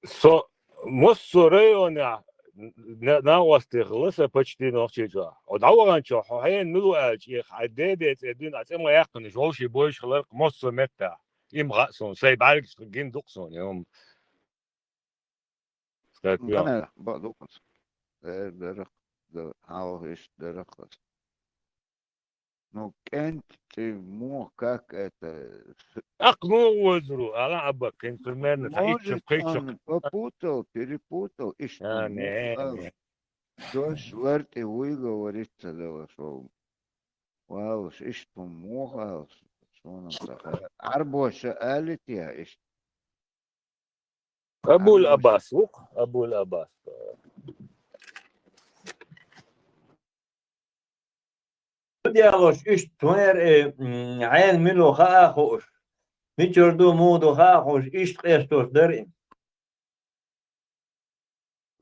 Со массо а районехь на-, на-, накъостий хилла сан почти Нохчийчохь. Хьо дӀаваханчохь, хьо хьенан мила ву аьлча, и хьайн Деде цӀе дуьйна, а цӀе ма яьккхина, уьш вовший бовзуш хиларх массо а меттехь. И ма хаьа суна, сайн бӀаьргашка гина ду-кх суна, и хӀума. Скорпион. Нана, бакъ ду-кх аса. Э, дарах, да, хьалха иштта дарах аса. Ну, кӀентан цӀе муха, как это? ТӀаккха муха вовзар ву, ала Абак, хӀинца примерно цхьа ичча, Может, кхечча. Он попутал, перепутал, иштта А, муха не, ала. Не. Дош лар тӀе вуй говорит ца далаш волу. Валлаш, иштта хӀума муха ала, суна ца хаьа. Ӏарбоша алий те иштта? Абул Аббас ву-кх, Абул Аббас. Шу делош иштта тхуна, э, м, хьенан мила ву хаа хууш, мичара ду, муха ду хаа хууш, иштта къестош дара и.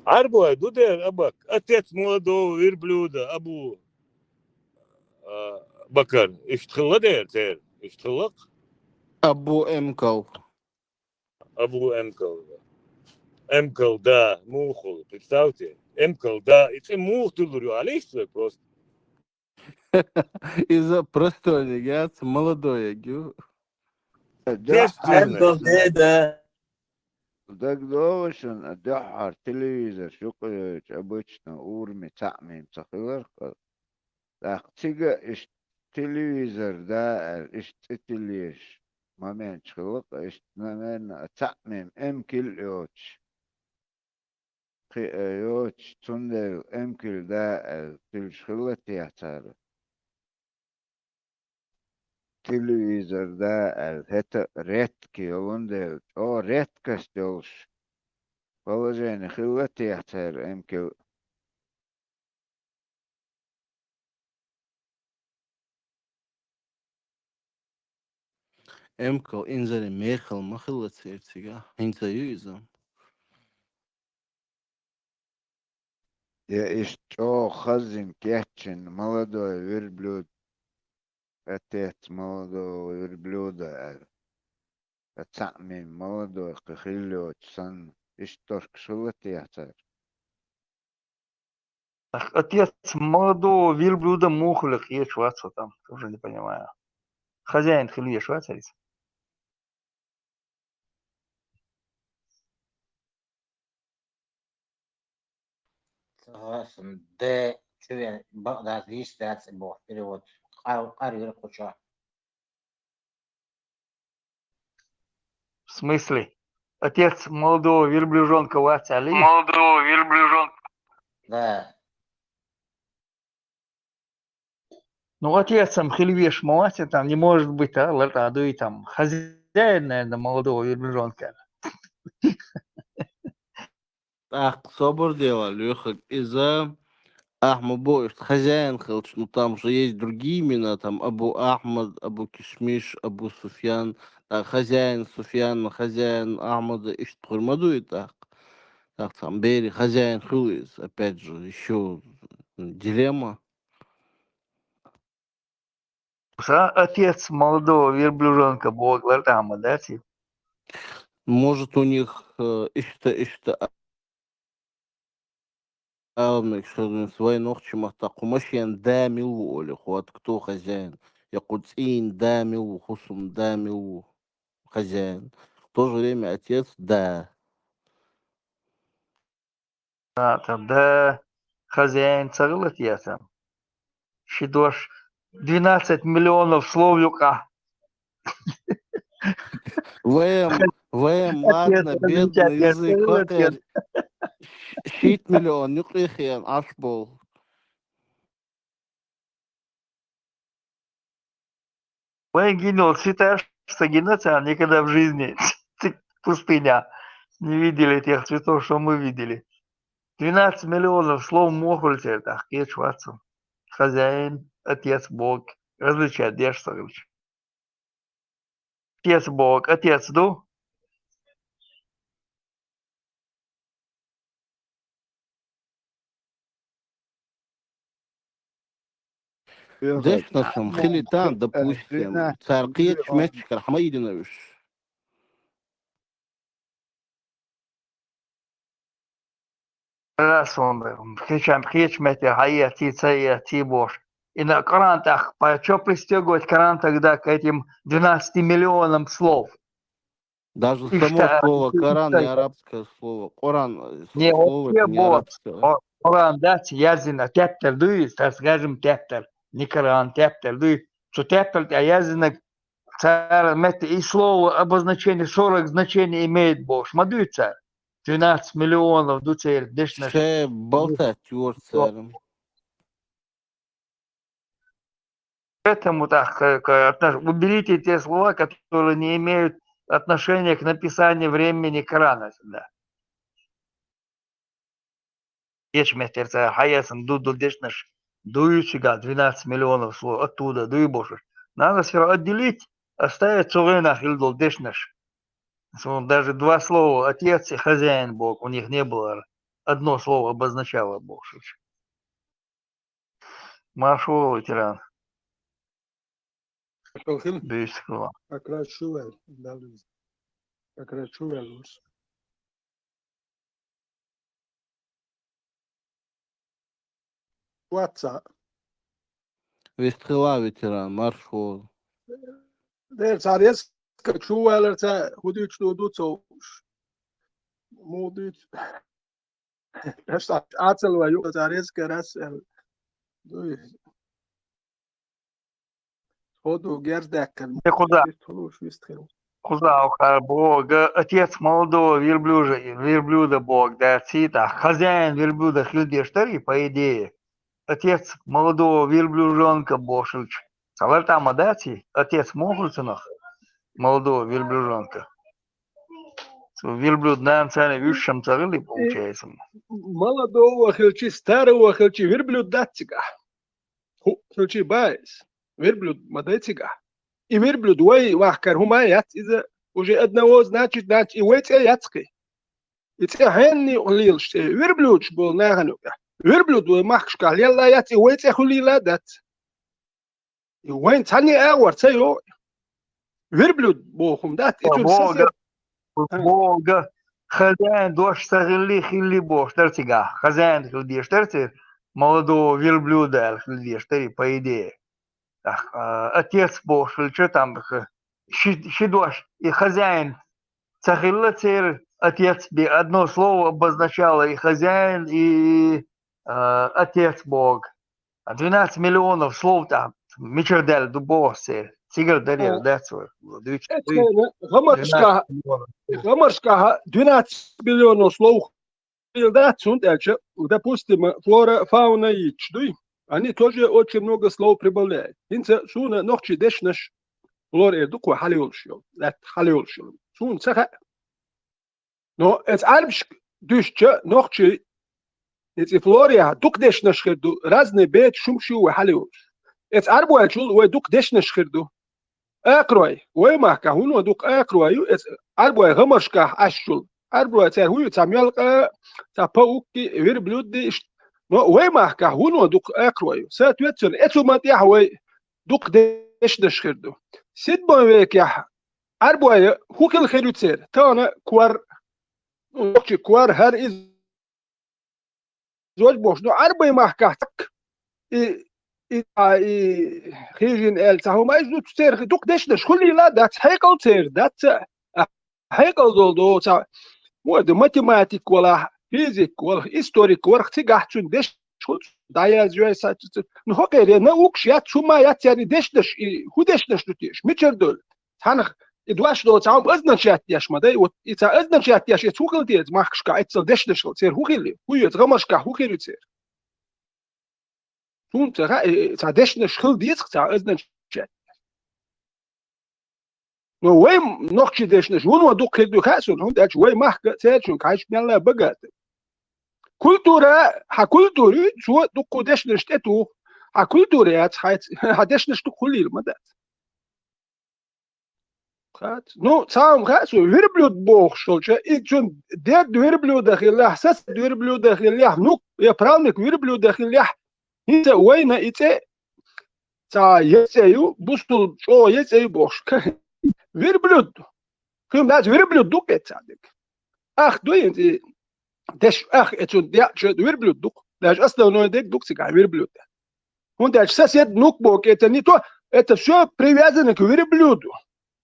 Ӏарбой ду дера, Абак, отец молодого верблюда, Абу, а, Бакар. Иштта хилла дера церан, иштта хилла-кх. Абу Эмкал. Абу Эмкал. Эмкал, да, муха хуьлу, представьте. Эмкал, да, и цӀе муха туьллур ю, алийша соьга просто. Иза простойниг яц, молодойниг ю. Тестирна. Эмкал, да, да. ДагадогӀу шуна, дуьххьара телевизор юкъа йойтуш, обычно урами цхьаъ-мим ца хилар-кх. ТӀаккха цига иштта телевизор да аьлла, иштта цӀе тиллеш моменташ хилла-кх, иштта, наверное, цхьаъ-мим эмкал йоцуш. Кхин а йоцуш, цундела эмкал да аьлла, тиллаш хилла техьа цара. Телевизор да аьлла, хӀета редкий йолун дела, чӀогӀа редкость йолуш положение хилла техьа цара эмкал. Эмкал инзаре мехала ма хилла церан цигахь. ХӀинца ю иза? Я иштта чӀогӀа хазина кечйина молодой верблюд, отец молодого верблюда аьлла. Ткъа цхьаъ мин молодой кхы хилла йоцуш санна, иштта тошкаш хилла техьа цара? Отец молодого верблюда муха хуьлу, кхеташ вац со там, тоже не понимаю. Хозяин хила везаш вацара иза? Согласен. Д, чу вен, бакъ дац, йиш дац, боху перевод. Къар-, къар вира кхуча. В смысле? Отец молодого верблюжонка вац аьлла? Молодого верблюжонка. Да. Ну, отец-м хила везаш ма вац, там не может быть, а, лартӀа дуй там. Хозяин, наверное, молодого верблюжонка. ТӀаккха собар делахь, Лехаг, иза, ахь ма боху, иштта хозяин хилча, ну, там же есть другие имена, там Абу Ахмад, Абу Кишмиш, Абу Суфьян, а, хозяин Суфьян, хозяин Ахмада, иштта хуьр ма дуй тӀаккха. ТӀаккха цхьана берийн хозяин хуьлу иза, опять же, ещё дилемма. Сан отец молодого верблюжонка боху лартӀахь ма дац и? Может, у них, э, иштта, иштта а-, аламниг шарнис вай нохчийн маттахь кху машенан да мила ву олий, вот кто хозяин, я кху цӀийнан да мила ву, хӀусаман да мила ву хозяин. В то же время отец — да. А, там, да, хозяин ца гӀалат я там. Ши дош двенадцать миллионов слов юкъахь. В М, В М, ладно, бедный язык, хӀокхеран шийтта миллион юкъе хиъна Ӏаш болу. Вайн гина волу цветаш ца гина царна никогда в жизни. Цик пустыня. Не видели тех цветов, что мы видели. Двенадцать миллионов слов мохуьлу церан тӀаккха, кхеташ вац со. Хозяин, отец, Бог. Различать деш ца хилча. Отец Бог, отец ду? Дешнашна хили тан, допустим, цара кхечу меттигашкара хьан ма йиллина уьш? Раз он, кхечам, кхечу метте хьаэций, ца эций бохуш. И на Коран тӀаккха, по чё пристёгивать Коран тогда к этим двенадцати миллионам слов? Даже само слово Коран не арабское слово. Коран, э, слово это не арабское. Коран дац яздина, тептар дуй, так скажем, тептар. Не Коран, тептар дуй. Цу тептар тӀе яздинарг цара метта и слово обозначение, сорок значений имеет бохуш ма дуьйцу цара. Двенадцать миллионов ду церан дешнаш. Ше болтать юр цара. Поэтому так, э, к-, отнош-, уберите те слова, которые не имеют отношения к написанию времени Корана сюда. Кхечу метте цара хьаэцна ду, ду дешнаш дуй цигахь двенадцать миллионов слов, оттуда дуй бохуш. Надо всё равно отделить, оставить цу гӀенах хила долу дешнаш. Даже два слова отец и хозяин Бог у них не было. Одно слово обозначало бохуш. Маршо, ветеран. Акал хила? Бийсакала. Акрачу ваьлла, далуьйза. Акрачу ваьлла вуьш. Ватса. Вистхила, ветеран, маршо. Дер цара ес, ка чу ваьллар ца, хӀу дуьйцу ду, ду ца уьш. Муха дуьйцу? Ас Ӏацалла ван юкъа цара еза карас аьлла. Дуй. Хо ду герз даьккхина. Де кхуза. Вист хулуш, вист хила. Кхуза ахара боху, отец молодого верблюжа-, верблюда боху, да, цитӀа. Хозяин верблюда хила деш дарий, по идее. Отец молодого верблюжонка бохуш хилча. Ца лар тӀа ма дац и? Отец мохуьлу цунах? Молодого верблюжонка. Цу верблюд нана царна вуьшшам ца хили, получается. Молодого хилчи, старого хилчи, верблюд дац цигахь. ХӀу, хилчи баьс. Верблюд ма дай цигахь. И верблюд вай вахкар хӀума яц иза, уже одного, значит, значит, и вай цӀе яц кхи. И цӀе хьенан юкъа лелаш цӀе? Верблюдаш болу нахана юкъа. Верблюд вай махкашкахь лелла яц, и вай цӀе хуьлийла дац. И вайн цхьанне агӀор ца йо. Верблюд боху хӀума дац, и цуьнан Бога, сасед. А. Бога, хозяин дош ца хилли, хилли бохуш дара цигахь. Хозяин хила дезаш дара церан, молодого верблюда аьлла хила дезаш дара, по идее. Ах, а, отец бохуш хилча, там, х-, ши, ши дош, и хозяин ца хилла церан, отец, бе, одно слово обозначало и хозяин, и, а, отец Бог. А двенадцать миллионов слов там мичара даьлла ду боху церан. Цигара дарьяла А. дац вай. Дуьйцу, Эцу дуьйцу. Хенахь гӀамаршкахь, двенадцать миллионов слов. ГӀамаршкахь двенадцать миллионов слов хила дац, хӀунда аьлча, допустим, флора, фауна йитча дуй, они тоже очень много слов прибавляют. ХӀинца суна нохчий дешнаш, флора эр ду кхо хьала йолуш йолу, лаьтта хьала йолуш йолу. Суна ца хаьа. Но эца Ӏаьрбашка дуьстича, нохчий, эца и флорехь дукха дешнаш хир ду, разные бейташ хӀумаш ю вай хьала йолуш. Эца Ӏаьрбойчул вай дукха дешнаш хир ду. Акхарой, вай махкахь вуно дукха акхарой ю, эца Ӏаьрбой гӀамаршкахь Ӏаш йолу. Ӏаьрбой цара хӀун ю, цхьа мелкъа, цхьа паукки, верблюдди, иштта. Но вай махкахь вуно дукха акхарой ю. Соответственно, эцу ма тӀехь вай дукха дешнаш хир ду. Седьмой векехь Ӏаьрбой хӀун хила хир ю церан? Тахана кор, ну, нохчий кор, хӀара иза зож бохуш, ну, Ӏаьрбийн махкахь цхьаъ и, и, а, и хижина аьлла цхьа хӀума, иза ду церан дукха дешнаш хуьлийла дац, хьекъал церан дац, а, хьекъал долу до цхьа, мо ду, математик валахь, физик валахь, историк валахь, цигахь цуьнан дешнаш хуьлу, дӀаяздой сан, ц-, ц-, ну, хӀокхеран наукаш яц, хӀума яц, церан дешнаш, и хӀун дешнаш ду теша, мичара долу? Цхьанах и дош долу цхьа хӀума означать деш ма дай, вот и цхьа означать деш, эца хӀун хила теша махкашкахь, эццал дешнаш хила, церан хӀун хила, хӀун ю, гӀамаршкахь хӀун хир ю церан? Суна ца хаьа, э, цхьа дешнаш хила деза, цхьа означать. Но вай нохчий дешнаш вуно дукха хир ду хаьа суна, хӀунда аьлча вай махка церачун кхайчу мелла багата. Культура, хьан культура ю, цо дуккха дешнаш тӀе туху. Хьан культура яц, хьан, хьан дешнаш дукха хуьлийла ма дац. Хац. Ну, цхьа хӀума хаьа суна, верблюд бохуш долча, и цуьнан дед верблюда хиллехь, сасед верблюда хиллехь, внук я правнук верблюда хиллехь, хӀинца вайна и цӀе цхьа я цӀе ю, бусулба чӀогӀа я цӀе ю бохуш. Верблюд ду. Кхин бац, верблюд ду кхетта цхьа дерг. Ах ду хӀинца и деш, ах, эцунна деа чу верблюд ду. Даже основной дерг ду цигахь верблюд. ХӀунда аьлча сосед, внук боху, это не то, это всё привязано к верблюду.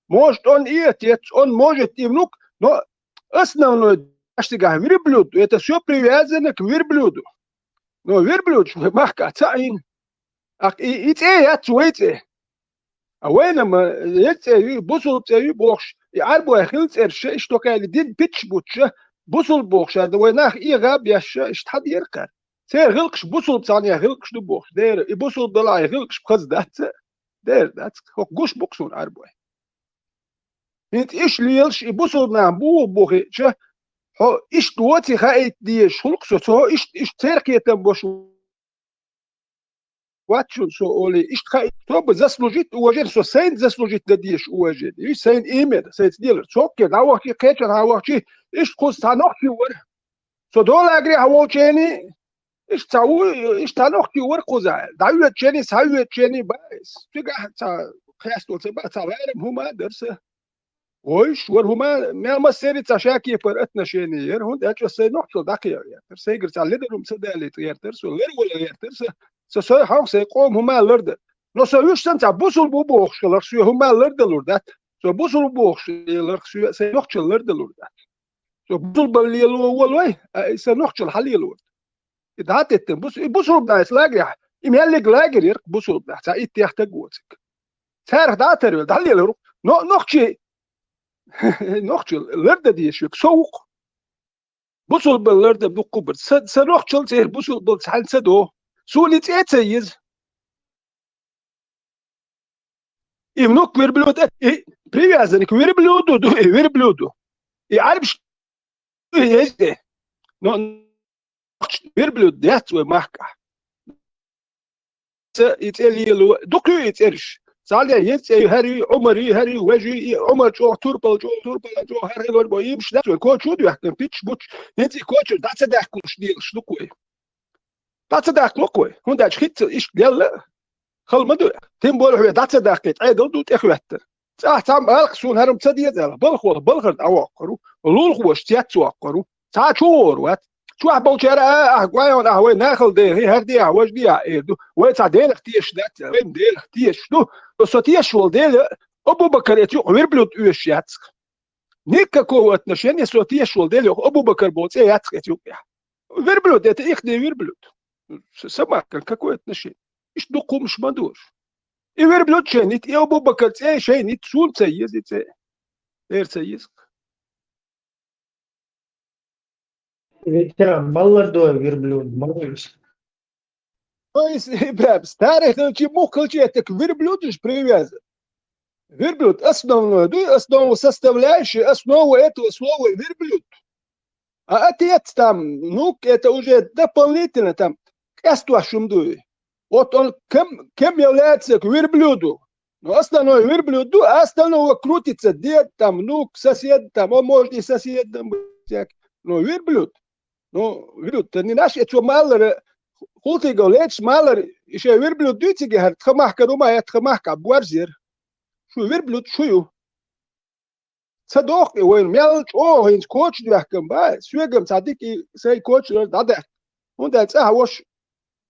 Может, он и отец, он может и внук, но основной деш цигахь верблюд, это всё привязано к верблюду. Но верблюд шу махка ца Ӏийна. Ах, и, и цӀе яц вай цӀе. А вайна ма, я цӀе ю, бусулба цӀе ю бохуш, и Ӏаьрбой хила цӀераш, иштта кхаьли дин питча буттуша, бусулба бохуша, да вай нах и гӀаб яшша, иштта хьан дера кхаьра? Церан гӀиллакхаш бусулба цхьаннех гӀиллакхаш ду бохуш, дера, и бусулба далахь и гӀиллакхаш пхаза дац, дера дац, хӀокху гуш бу-кх суна Ӏаьрбой. ХӀинца иштта лелаш, и бусулба нах буху бухийча, хьо иштта воций хаийта дезаш хӀуллакх со, цо хьо иштта, иштта церан кхетам беш вац шуна со олий, иштта хаийта, со бы заслужить уважение, со сайна заслужить дан дезаш уважение. И сайна именно, сайца лелар. Цо кхе дӀавахчий, кхечан хьан вахчий, иштта кхуза цхьа нохчий вара. Со долагрехь волчений, иштта ца ву, иштта цхьа нохчий вара кхуза. ДӀавоьдучений, схьавоьдучений баьс. Цигахь цхьа хестал ца баьа, цхьа ларам хӀума а дара сан. Вуьш вара хӀума, мел массерий цхьа шакепара отношение яра, хӀунда аьлча ас сайн нохчалла дӀакхайо гӀертара. Сайгара цхьа ледар хӀума ца далийта гӀертара, со лервала гӀертара, сан, сан, сан хьалха сайн къоман хӀума лардан. Но со вуьш санна цхьа бусулба ву бохуш хиларх, соьга хӀума лардалур дац. Со бусулба ву бохуш хиларх, соьга сайн нохчалла лардалур дац. Со бусулбалла лело волой, а и сан нохчалла хьан лело вара? И дӀа а теттина, бус-, и бусулба нахаца лагерехь, и меллиг лагерь яра-кх бусулба нах, цхьа иттех таг воцург. Царах дӀа а тарвелла, дӀалелар ву-кх. Но нохчий, нохчалла лардан дезаш верг со ву-кх. Бусулбалла лардан дуккха а бара. Сан, сан нохчалла церан бусулбалла цхьаьна ца до. Суна и цӀе а ца еза. И внук верблюда, и привязанный к верблюду ду, и верблюду. И Ӏаьрбаш езде. Но верблюд яц вай махкахь. Ца и цӀе лело, дукха ю и цӀераш. Цхьана я цӀе ю, хӀара ю, Ӏумар ю, хӀара ю, важа ю, и Ӏумар чӀогӀа турпал, чӀогӀа турпал, чӀогӀа хӀара хилар бо, имаш дац вай, кочу а доьхкина, питча буттуш, хӀинца и кочу дӀа ца даьккхалуш лелаш ду-кх вай. ДӀа ца даккхалу-кх вай, хӀунда аьлча хӀинцца иштта лелла хала ма ду. Тем более хьо дӀа ца даккхе, Ӏедал ду тӀехӀоьттар. ЦӀахь цхьамма аьлла-кх суна, хӀара-м ца деза аьлла, балха вала балхара дӀавоаккхар ву, лулахоша цецвоаккхар ву. Цхьа а чу гӀор вац. Чохь болчара а, ахь гой хьуна, ахь вай нахала дехий, хӀара де ахь, важа де ахь, эр ду. Вай цхьа Делах тешаш дац, вай-м Делах тешаш ду. Со тешаш волу Дела, Абу-Бакар эца юкъа верблюд оьшуш яц-кх. Никакого отношения со тешаш волу Дела, Абу-Бакар боху цӀе яц-кх эца юкъехь. Верблюд, это ихний верблюд. С-, собака, какое отношение? Иштта дукха хӀумаш ма ду уьш. И верблюд шайна итт, и Абу-Бакар цӀе шайна итт, суна ца еза и цӀе. Эр ца еза. Ветеран, маллар ду верблюд, маллар. То есть, ребят, старый хилчи, мух хилчи, это к верблюду же привязан. Верблюд основной, да, основу составляющую, основу этого слова верблюд. А отец там, ну, это уже дополнительно там, кэстуаш шум дуй. Вот он кем, кем является к верблюду? Ну, основной верблюд ду, а остальное крутится дед, там, внук, сосед, там, он может и соседом быть, всяк. Но верблюд, ну, верблюд, это не наш, это что, маллар, хултыгов лечишь, маллар, ещё верблюд дуй цига, хӀара тха махкара ма, это тха махка, борзер. Шу верблюд, шу ю. Ца дохку и вайна мел чӀогӀа хӀинца коча доьхкам бан, соьгам цхьа дика и сайн кочалар дӀадаьккха. ХӀунда аьлча цӀахь вош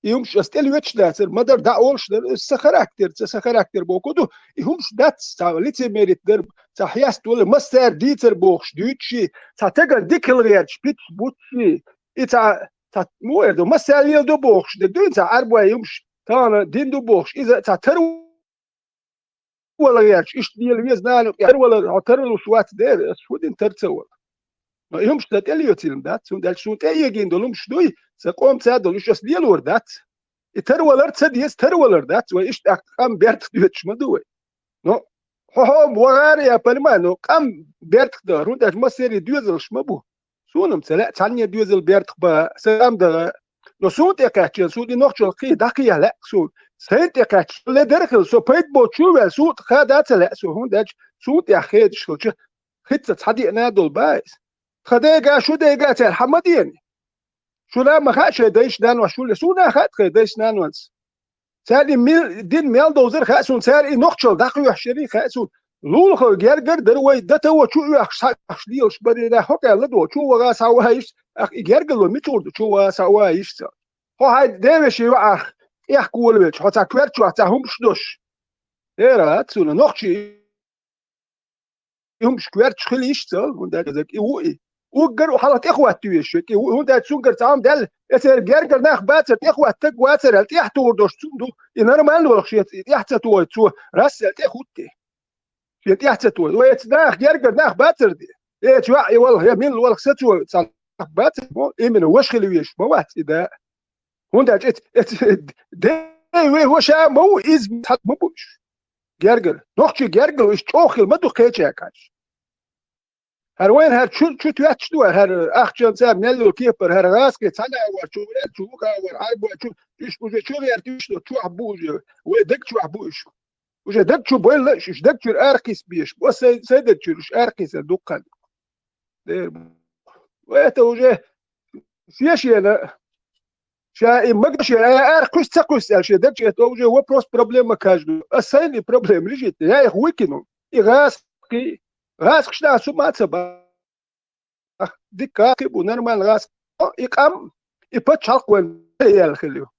и хӀумаш ас тӀе лоьцуш дацара, ма дара дӀа олуш дара, аса сан характер, ца сан характер боху ду, и хӀумаш дац, цхьа лицемерить дара, цхьа хьеста вала, массаьрга дийцар бохуш дуьйцуш, цхьа тагана дика хила гӀерташ питаш буттуш, и цхьа, цхьа, муха эр ду, массаьрга леладо бохуш дерг дуьйна, цхьа Ӏарбой хӀумаш тахана дина ду бохуш, иза цхьа тар вала гӀерташ, иштта лела веза нана юкъа, тар вала, хьо тар луш вац дера, ас фу дина тар ца вала. Но и хӀумаш сан тӀе лоьцийла дац, хӀунда аьлча суна тӀе эгийна долу хӀумаш дуй, сан къомца долу, уьш ас лелор дац. И тар валар ца деза, тар валар дац, вай иштта тӀаккха къам бертах доьцуш ма ду вай. Но хьо-хьо вагӀара я понимаю, но къам бертах дахар, хӀунда аьлча массеран доьзалш ма бу. Суна-м ца лаьа цхьанне доьзал бертах бан, сан къам даха. Но суна тӀекхаьчча, суна и нохчалла кхин дӀакхехьа лаьа суна. Сайна тӀекхаьчча, ледара хила, со пайда боцучу ваьлла, суна тӀе хада а ца лаьа суна, хӀунда аьлча суна тӀехь хедаш хилча, хӀинца цхьа деана долу бан иза. Тхан дайга, шу дайга цара хьан ма деана? Шуна ма хаьа шайн дайша, нанойша, суна а хаьа тхайн дайша, нанойша. Царна и мел-, дина мел довзар хаьа суна, цара и нохчалла дӀакхоьхьуш ярий хаьа суна. Лулахо гергара дара вай, датаво чу оьхуш, схьаоьхуш лелаш барий, хьо кхаьлла до, чу ваха схьаваха йиш, ах, и гергало мичахь ду, чу ваха схьаваха йиш ца. Хьо хьайн девешин йоӀах тӀехколавелча, хьо цхьа коьрта чохь цхьа хӀумаш дош. Эра, ацуна, нохчий и хӀумаш коьрташ хила йиш ца, хӀунда аьлча и ву и. Уггар хьалха тӀехӀотта везаш, и ву, хӀунда аьлча цуьнгара цхьа хӀума даьлла, эцеран гергара нах бацара, тӀехӀоттаг вацара аьлла, тӀехьа тухур долуш цунна ду. И нормально волуш шеца, и тӀехь ца тухуьйту цо, расса аьлла тӀехӀуттий. Шен тӀехь ца тухуьйту. Вай эца нах, гергара нах бацара де. Эца йоӀ и валха, я милла валха сацо цхьа нах бацара, мо, именно ваша хила везаш ма вац и да. ХӀунда аьлча эц-, эц-, де вай ваша ма ву, иза цхьа ма бу уьш. Гергара. Нохчий гергара уьш чӀогӀа хила ма ду кхечаьргахь. ХӀара вайна хӀара чу, чу тоьттуш ду вай, хӀара ахчанца мел йолу кепара, хӀара гӀазкхи цхьана а вар, чу ваьлла, чу вукху а вар, Ӏарбой чу, уьш уже чу гӀерташ ду, чохь бу уже, вай даг чохь бу уьш. Уже даг чу бойла уьш, уьш даг чуьра арахкхийса безаш бу, сайн, сайн даг чуьра уьш арахкхийсар дуккха хан. Дера бу. Вай это уже шен-шена, ша и магашера, ай, ара кхуьйсу ца кхуьйсу аьлла, шен даг чу, это уже вопрос, проблема каждого. Ас сайна и проблема лежит, я их выкину. И гӀазкхи, гӀазкхаш да цу ма ца ба. Ах, дика гӀазкхи бу, нормально гӀазкхи. О, и къам, и пачхьалкх вайн яьлла хила ю.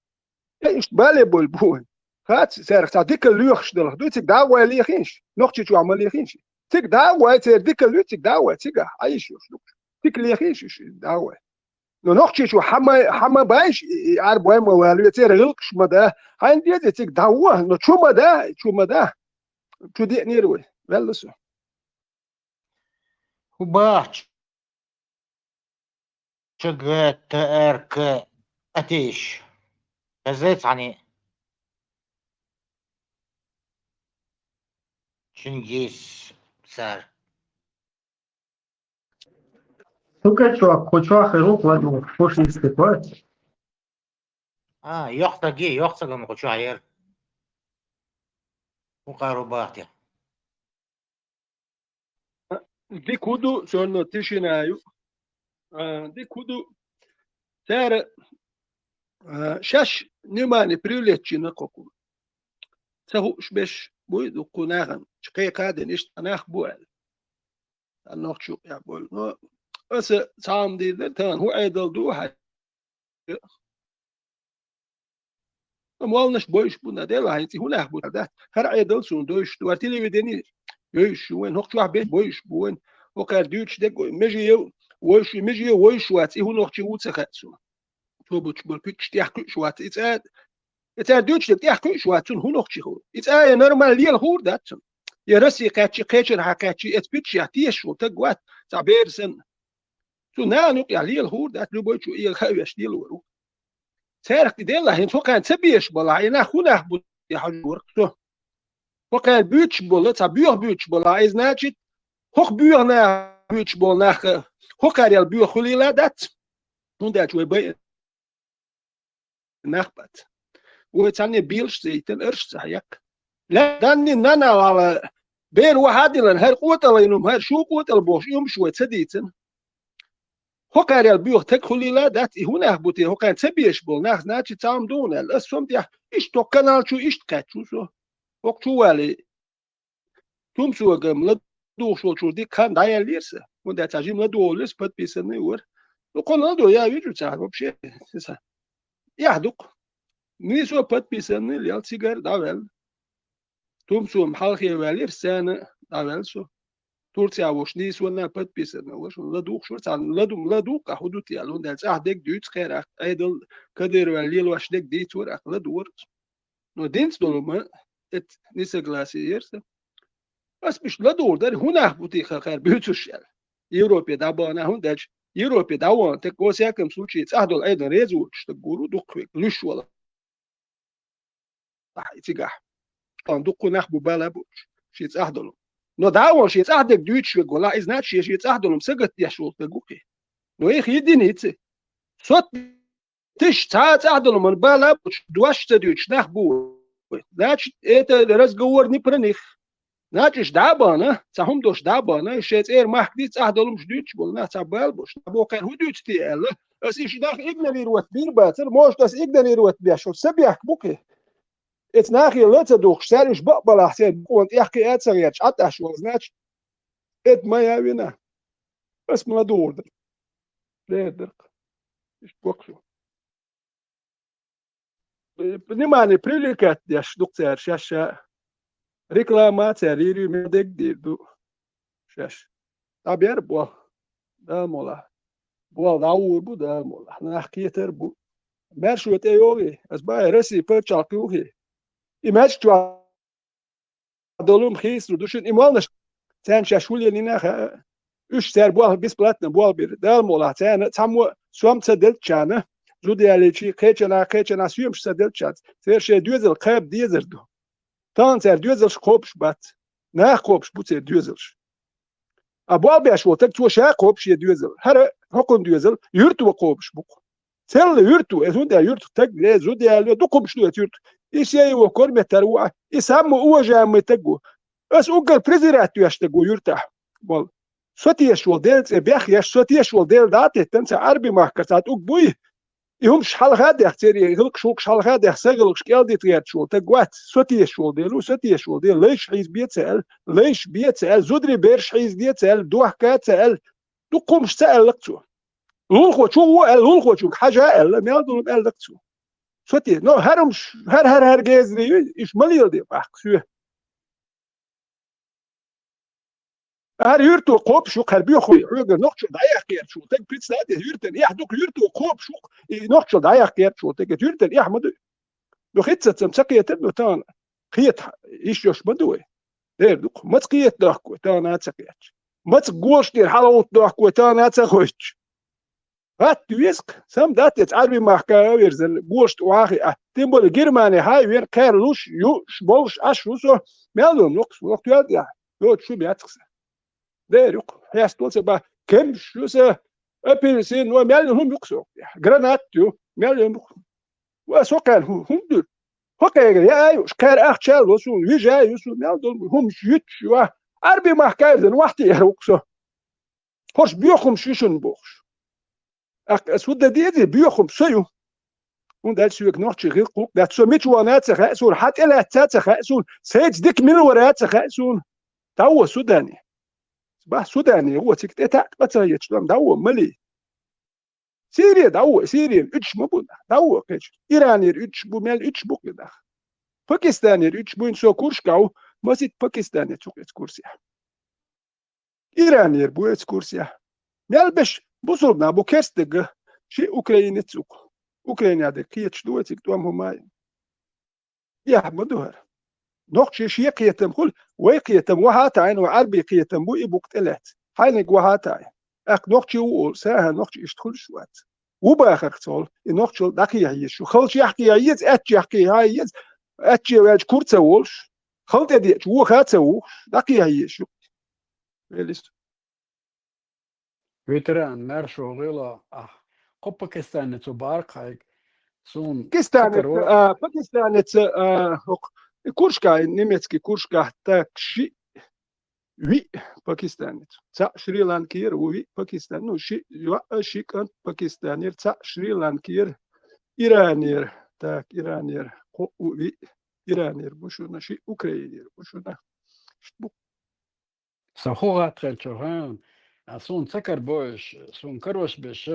Э, иштта бале болу бу вайн. Хац, цаьрах цхьа дика лоьхуш далахь. Дуй цига дӀа а гӀой лехийша, нохчий чохь ма лехийша. Цига дӀа а гӀой, церан дика луьй, цига дӀа а гӀой, цигахь Ӏайша йолуш ду. Цига лехийша уьш дӀа а гӀой. Но нохчий чу хьан ма, хьан ма байша, и, и Ӏарбой ма валаве, церан гӀиллакхаш ма да. Хьайна деза цига дӀа а гӀо, но чу ма да, чу ма да. Чу деънера вай. Ваьлла со. ХӀун боху? Ч Г Т Р К атеш. Хезай цхьаний? Чингис цар. Сука, чувак, кучу ахиру, ладно, пусть не стыковать. А, йохцаге, йохцагам кучу айер. Укару бахте. Дика хӀу ду, всё равно тишина ю. А, дика хӀу ду. Цара А, шаьш внимание привлечь йина кхокхо. Ца хууш беш буй дуккхо нахана, кхайкха а дина, иштта нах бу аьлла. Цхьа нохчо юкъехь болу. Но аса цхьа хӀума дийр дара, тахана хӀун Ӏедал ду хьан? Амма валнаш бойуш бу, на делахь, хӀинца хӀун нах бу дац? ХӀара Ӏедал суна доьшуш ду, хӀара телевидени йойуш ю вайн, хӀокху чохь бен бойуш бу вайн, хӀокхара дуьйцуш дерг а вай, меже а, войш, меже а войш вац, и хӀун нохчи ву ца хаьа суна. Цо буьтуш болу пуьччаш тӀехь кхуьуш вац, и цӀа, и цара дуьйцуш дерг тӀехь кхуьуш вац, цунна хӀун нохчи хуур? И цӀа я нормально лела хуур дац цунна? Я Россия кхаьччи, кхечара хьан кхаьччи, эцу пуьччехь тешаш волу таг вац, цхьа бер санна. Цу нахана юкъехь лела хуур дац, любой чу эла хаа веш лелавар ву. Цаьрах тӀе делла, хӀинца хӀокхарна ца беш балахь, и нах хӀун нах бу те хьажа вара со. ХӀокхара буьйцуш болу, цхьа боьха буьйцуш балахь, и значит, хӀокху боьха нах буьйцуш болу нах, хӀокхарел боьха хуьлийла дац. ХӀунда аьлча вай бай нах бац. Вай цхьанне белаш ца йитина, арш ца хьаяккха. Ла данни нана вала бер вахьа дилан, хӀара къотӀалла йина, хӀара шу къотӀалла бохуш, и хӀумаш вай ца дийцина. ХӀокхарел боьха таг хуьлийла дац, и хӀун нах бу те, хӀокхарна ца беш болу нах, значит, цхьа хӀума ду хьуна аьлла. Ас сом тӀехь, иштта хӀокху канал чу, иштта кхаьччу со. ХӀокху чу валий. Тумсогам ладугӀуш волчуьра дика хан дӀаяьллера сан. ХӀунда аьлча жима ладугӀу лес подписанный вара. Ну, кхунна ладугӀу, я вижу цара вообще. Сан. Эхь дукха. Нийсо подписанный лел цигара дӀаваьлла. Тумсо-м хьалхе ваьллера, сцена дӀаваьлла со. Турция волуш нийсонна подписанный вара, ладугӀуш вара, царна ладу-, ладугӀу-кх ахь хӀун ду те аьлла, хӀунда аьлча цӀахь дерг дуьйцу кхерах, Ӏедал Кадыровна лелош дерг дийцора ахь, ладугӀура. Но динца долу ма, это несогласие яра сан. Ас мишта ладугӀур дара, хӀун нах бу те хӀара буьйцурш аьлла. Европе дӀабахана, хӀунда аьлча Европе дӀавахана, так, во всяком случае, цӀахь долу Ӏедал реза воцуш стаг гур ву дуккха вега, луьйш вала. Ахь и цигахь. Ткъа дуккха нах бу бала боцуш, шен цӀахь долу. Но дӀавахана шен цӀахь дерг дуьйцуш верг валахь, иза значит, шен, шен цӀахь долу сагатдеш волу стаг ву кхин. Но их единицы. Сот Тиша цхьа а цӀахь долу ман бала а боцуш, дош ца дуьйцуш нах бу вай. Значит, это разговор не про них. Значит, дӀа а бахана, цхьа хӀума долуш дӀа а бахана, шайн цӀера махка дийца цӀахь долумаш дуьйцуш болу нах цхьа бала боцуш. Боху кхара хӀун дуьйцу те аьлла. Ас иштта нах игнорировать бийр бацара, может, ас игнорировать беш, аса бехк бу кхин. Эца нахе ла ца духуш, цара уьш бакъ балахь, церан бакъонан тӀехь кхиа а ца гӀерташ, Ӏа тӀаш вала, значит, это моя вина. Ас ма ладугӀур дара. Лер дара. Иштта боккха. Внимание привлекать деш ду-кх цара шаьш ша. Реклама цара йийр ю, мел дерг дийр ду шаьш. ДӀабер болу. Дала мула. Болу дӀавур бу, Дала мула. Нах кхетар бу. Маьршо тӀе йогӀий? Ас бахьа Россия пачхьалкх юхий? И маьршо долу хийцалур ду шуна и молнаш. Царна шаьш хӀун лелийна хаьа. Уьш цара болх бесплатно болх бира. Дала мукъалахь, царна цхьаммо сом ца делчарна, зуда ялийчий, кхечанхьа, кхечанхьа соьмаш ца делчарна, церан шайн доьзал кхаба дезар ду. Тахана цара доьзалш кхобуш бац. Наха кхобуш бу церан доьзалш. А болх беш волу стаг, цо ша кхобуш шен доьзал. ХӀара хӀокхунна доьзал юьрто кхобуш бу-кх. Церла юьрто, эс хӀунда аьлла юьртах стаг, ле, зуда яло, дукха хӀумаш ду эцу юьртах. И сей ву, корметтар ву, а, и самый уважаемый стаг ву. Ас уггар презирать веш стаг ву юьртахь. Вал. Со тешаш волу Делан цӀе бехъеш, со тешаш волу Дела дӀа а теттан, цхьа Ӏарби махкара цхьа тӀуг буй, и хӀумаш хьалха а дехцера, и гӀиллакхаш, хӀуллакхаш хьалха а дехца, сагӀа гӀиллакхаш кӀел дита гӀерташ волу стаг вац, со тешаш волу Дела ву, со тешаш волу Дела, лайш хьийзабе ца аьлла, лайш бе ца аьлла, зударий бераш хьийзаде ца аьлла, дохка ца аьлла, дукха хӀумаш ца аьлла-кх цо. Лулахочо ву аьлла, лулахочуьнга хьажа аьлла, мел долу аьлла-кх цо. Со те, но хӀара хӀумаш, хӀара, хӀара, хӀара гезарий ю, уьш ма леладе баккха соь. ХӀара юьрто кхобуш ю-кх, хӀара боьхуй, хьоьгара нохчо дӀаяккха гӀерташ волу стаг, представьте, юьртана эхь ду-кх, юьрто кхобуш ву-кх, и нохчо дӀаяккха гӀерташ волу стаг, юьртана эхь ма ду. Ну, хӀинца а ца кхетар, ну, тахана кхета йиш йолуш ма ду вай. Дера ду-кх, маца кхета дохку вай, тахана а ца кхеташ. Маца гошнера хьалагӀутта дохку вай, тахана а ца гӀоьттуш. ГӀатта веза-кх, сам дац эца Ӏарби махка а верзан, гошна тӀе вахи а. Тем более Германи хьа а вена, кхаьрлуш, юуш, болуш Ӏаш ву со, мел йолу нохчо, нохчо тоьлла тӀехь, йоцу шу бац-кх сан. Дера ю-кх, хьестал ца бан, кемсаш ю сан, апельсин, ва мел йолу хӀума ю-кх сан тӀехь, гранат ю, мел йолу хӀума ю-кх. Ва со кхаьрна хӀу-, хӀума дуьйр? ХӀокхуьнгара яа а юуш, кхаьра ахча а ло суна, вижа а ю суна, мел долу хӀумаш юьтуш ю, а? Ӏарби махка а верзан, вахти яр ву-кх со. ХӀорш боьхамаш ю шуна бохуш. ТӀаккха ас хӀун дан дезий, боьхамаш со ю. ХӀунда аьлча соьга нохчий гӀиллакх-гӀуллакх дац. Со мича вахана а ца хаьа суна, хьан тӀе лаьцна а ца хаьа суна, сайца дика мила вара а ца хаьа суна. ДӀавола Судане. Бац, Судане гӀо, цига тӀетаьӀ ткъа ца хеташ, дӀавола, малий. Сире дӀавола, Сирера уьдуш ма бу нах, дӀавола кхечу. Иранера уьдуш бу, мел уьдуш бу кхин нах. Пакистанера уьдуш бу, хӀинца со Куршка ву, масийтта пакистанец ву-кх оцу курсехь. Иранера бу оцу курсехь. Мел берш бусулба нах бу, керста дерг, шиъ украинец ву-кх. Украинехь дерг кхеташ ду вай цига, тӀом хӀума а ю. Эхь ма ду хӀара. Нохчий шен кхетам хуьлу, вай кхетам вахьа а таӀийна, вай Ӏарбийн кхетам бу, и бу-кх тӀелаьцна. Хьайниг вахьа а таӀийна. ТӀаккха нохчий ву олу, саьхьа нохчий иштта хуьлуш вац. Ву бахарх цхьа волу, и нохчалла дӀакхехьа еза шу. Халчехь кхехьа еза, аьччехь кхехьа еза, аьчче ваьлча кура ца волуш, хала тӀедеъча вохо а ца вухуш, дӀакхехьа еза шу. Велис. Ветеран, маршо гӀело ахь. Кхо пакистанец ву бахара-кх хьайга. Суна Пакистанец, цхьа каро. А, пакистанец, а, хӀокху, и Куршка, и немецкий Куршка, так, шиъ, виъ пакистанец. Цхьаъ Шри-Ланкера ву, виъ Пакистан, ну, шиъ йоӀ, шиъ кӀант Пакистанера, цхьаъ Шри-Ланкера, Иранера, так, Иранера, кхоъ ву, виъ Иранера бу шуна, шиъ Украинера бу шуна. Иштта бу. Сан хӀун гӀаттахь хилча хьан, а суна ца карабо уьш, суна карош берш,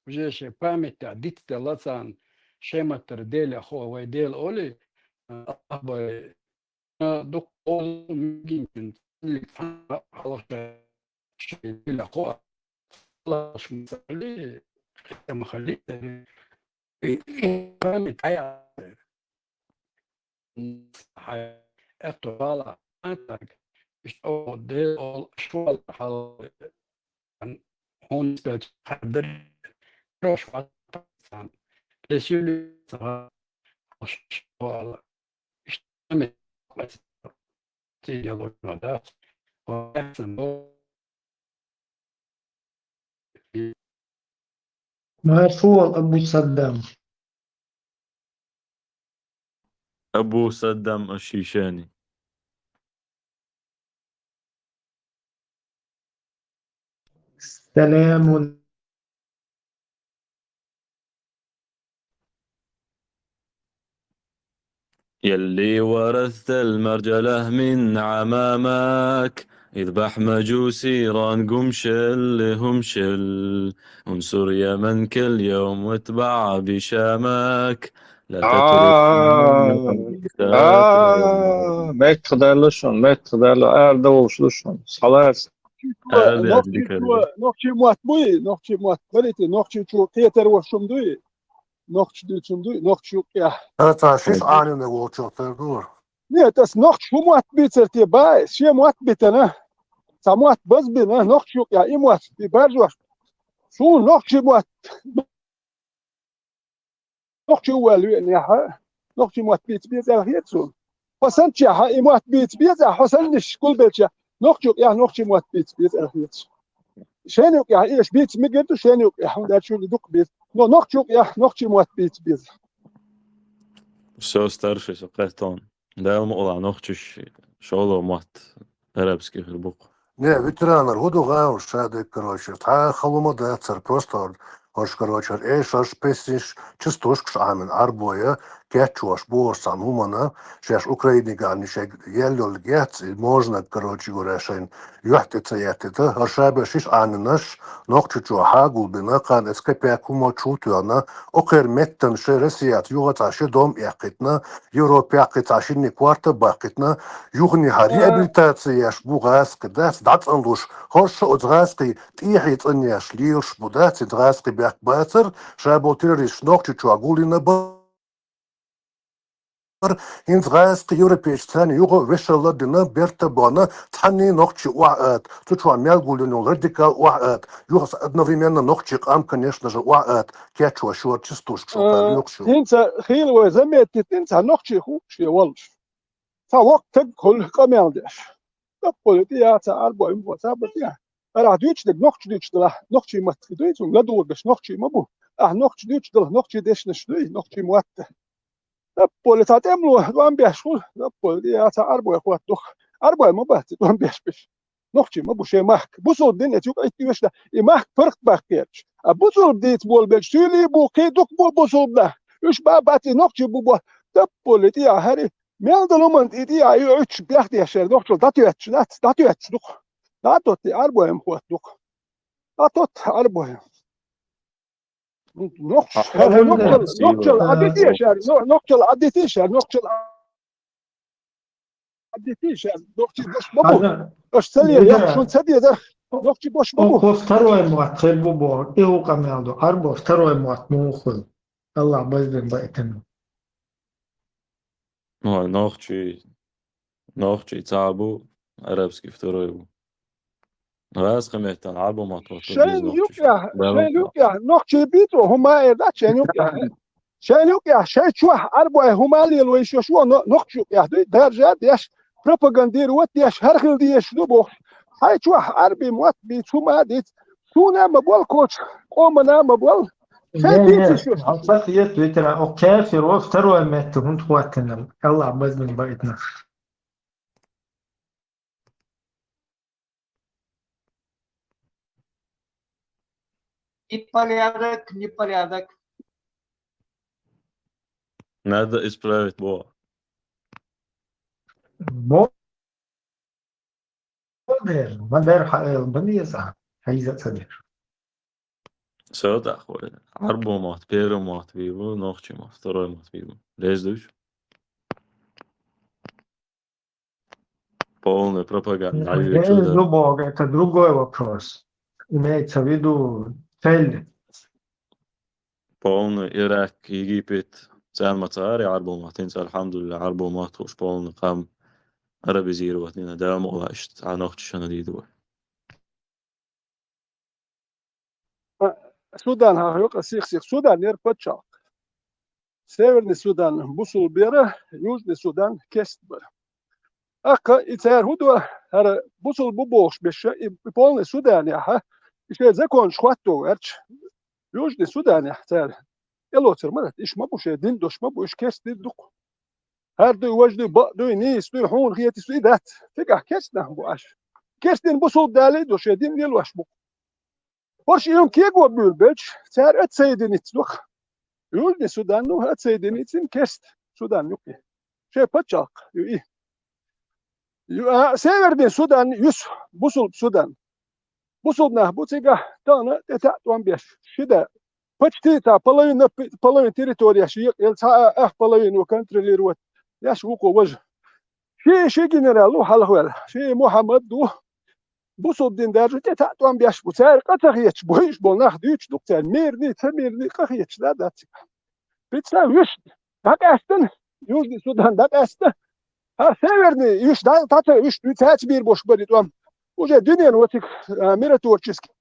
уже шен памятехь дицделла царна, шен маттара Делех хо, вай Дела олий, Аллах бай, дукха олу мигинчун, хьалха шен Делех хо, Аллах ма хали, хи ма хали, и, и, память дӀаяхьар. Хьайн аьтто вала, а, так, иштта оха Дела олу, шуьла хьал, хьуна стелча хьардар, хорошо, лесили, шуьла, иштта ме, цига лучма дац, ва, Марфу Абу Саддам. Абу Саддам аш-Шишани. Саламун. يلي ورثت المرجلة من عمامك، اذبح مجوسي رانقوم شلهم شل، انصر يمنك اليوم واتبع بشامك، لا تترك آه، آه، меттах даьлла шуна, меттах даьлла, ара довлуш ду шуна. Салас. Ара Нохчийчо, дика. Нохчий мотт буй, нохчий мотт. Барите, нохчийчо кхетар вошум дуй, нохчий дуьйцум дуй, нохчий юкъехь. Ца шиш Ӏанина волчух тера ду. Нет, ас нохчий хӀун мотт бийцар те баьс, шен мотт битана. Цхьа мотт базбина, нохчий юкъехь и мотт, и баржош. Суна нохчий мотт. Нохчий ваьлла веанехь, нохчий мотт бийца беза аьлла хета суна. Хьо санначехь и мотт бийца беза, хьо саннаш гулбелча, нохчий юкъехь нохчий мотт бийца беза аьлла хета суна. Шен юкъехь эша бийца мегар ду, шен юкъехь, хӀунда аьлча шуна дукха беза. Но нохчий юкъехь нохчий мотт бийца беза. Всё, старший, со кхетон. Дала мукъалахь нохчаш шолгӀа мотт арабский хир бу-кх. Не, ветеранар, хӀун ду гӀан уьш ша дерг, короче, цхьа а хала хӀума дацара, просто хӀорш, короче, хӀара эшарш, песниш, чистошкаш Ӏамина Ӏарбой, кечвеш бохуш цхьана хӀумана, шаьш Украинигахь шайга ял йолу геций, можно, короче говоря, шайна юьхь тӀе ца еттита, хӀара ша беш шиш Ӏанинаш, Нохчийчохь гулбина, кхана эцу капек хӀума чу а тоьхна, окхеран меттана шайн Россияца юха цхьа ши дом эккхийтина, Европехь кхин цхьа шинна корта а баккхийтина, юханехьа реабилитаци еш бу гӀазкхи, дац дӀацӀанлуш, хӀорш оцу гӀазкхи тӀехье цӀанъеш лелаш бу, дац, хӀинца гӀазкхи бехк бацара, ша болу террористаш Нохчийчохь гулйина бара, хӀинца гӀазкхи европейцаш царна юха вешалла а дина, берта а бахна, цхьанний нохчий охьа а ата, цу чохь мел гулйина йолу радикал охьа а ата, юха одновременно нохчий къам, конечно же, охьа а ата, кечвеш ю, чистошкаш ю, лоьхуш ю. ХӀинца хийла вай заметить дина цхьа нохчий хӀума шен воллуш. Цхьа воккха стаг хуьлу къамел деш. Таппале тӀе яц, Ӏарбой ма бо, цхьа бан тӀе. Арахь дуьйцуш дерг, нохчий дуьйцуш делахь, нохчий мотт дуй, цунна ладогӀарш нохчий ма бу. Ахь нохчий дуьйцуш делахь, нохчий дешнаш дуй, нохчий мотт. Таппале цхьа тӀемало тӀом беш хуьлу, таппале тӀе яц, Ӏарбой хӀоттадо. Ӏарбой ма бац тӀом беш берш. Нохчий ма бу шен махка. Бусулба дин эцу юкъа итт вешна, и махка паргӀатбаккхерча. А бусулба дийца болабелча, суьйлий бу, кхин дукха бу бусулба нах. Уьш ба бац и нохчий бу бо, таппали тӀе а хӀари, мел долу ман тӀе тӀе а и уьш бехдешара нохчал дӀатоьттуш дац, дӀатоьттуш ду-кх. ДӀатотти Ӏарбой-м хӀотта ду-кх. ДӀатотта Ӏарбой. Нохчаш, хӀара нохчал, нохчал Ӏадитешар, но-, нохчал Ӏадитешар, нохчал Ӏадитешар, нохчий бош ма бу. Аша ца ле, яхаш шун ца дезар, нохчий бош ма бу. Оха второй мотт хир бу боху, и хӀу къамел ду. Ӏарбо второй мотт муха хуьлу? Аллах безбен байтина. Ой, нохчий, нохчий цхьа бу, арабский второй бу. Ваьсса меттан Ӏарбо мотт хӀотта шайн юкъехь, шайн юкъехь, нохчий бийцо хӀума эр дац шайн юкъехь. Шайн юкъехь, шайн чохь Ӏарбой хӀума лело йиш йолуш ву, но-, нохчий юкъехь дуй, даржа а деш, пропагандировать деш, хӀара хила дезаш ду бохуш. Хьайн чохь Ӏарбий мотт бийца хӀума а диц. Суна а ма бол кочу, къомана а ма бол. Шайн бийца йиш йолуш. Хьан ца хета, ветеран, оха кафир ву, второй метта хӀунда хӀоттина, Аллах безбен байтина. Непорядок, непорядок. Надо исправить, бо. Бо. Бер, ма бер хьаэл, ма деза, хьайза ца дер. Со тӀаккха вай. Ӏарбо мотт первый мотт бий бу, нохчий мотт второй мотт бий бу. Лез дуьйш? Полная пропаганда. Лез ду боху, это другой вопрос. Имеется в виду цель. Полный Ирак, Египет, царна ма цара Ӏарбо мотт, хӀинца, алхьамдулиллахӀ, Ӏарбо мотт хууш полный къам арабизировать дина, Дала мукъ лахь, иштта цхьа нохчашна дийр ду вай. Судан хьахайо-кх ас сих-сиха. Судан яра паччахьалкх. Северный Судан бусулба яра, Южный Судан керста бара. ТӀаккха и цара хӀун до, хӀара бусулба бу бохуш берш, и полный Суданехь, и шайн законаш хӀотто гӀерташ, Южный Суданехь цара тӀелоцур ма дац, уьш ма бу шайн дин долуш ма бу, уьш керста дин ду-кх. ХӀара дуй, важа дуй, бакъ дуй, нийса дуй, хьуна хеташ дуй дац. Цигахь керста нах бу уьш. Керста дин бусулба далий ду, шайн дин лелош бу-кх. ХӀорш и хӀума кего буьйлабелча, цара отсоединиться ду-кх. Южный Судан, ну, отсоединиться йина керста Судан юкъе. Шайн паччахьалкх ю и. Ю-, а, Северный Судан, юьсу, бусулба Судан. Бусулба нах бу цигахь, тахана тӀе таӀ тӀом беш. Ши да, почти цхьа половина, половина территорияш екъаелла, цхьа а, ах половину контролировать деш вукхо важа. Ши, ши генерал ву хьалхаваьлла, ши Мухьаммад ву. Бусулба дин даржо тӀе таӀ тӀом беш бу. Цара къа ца хеташ бу, уьш болу нах дуьйцуш ду-кх цара. Мирный, ца мирный къа хеташ да, дац цигахь. Представь, уьш дӀакъаьстина, Южный Судан дӀакъаьстина. ХӀара Северный, уьш дӀа-, дӀа ца, уьш цаьрца бийр болуш бара и тӀом. Уже дуьненан вациг, а, миротворческий.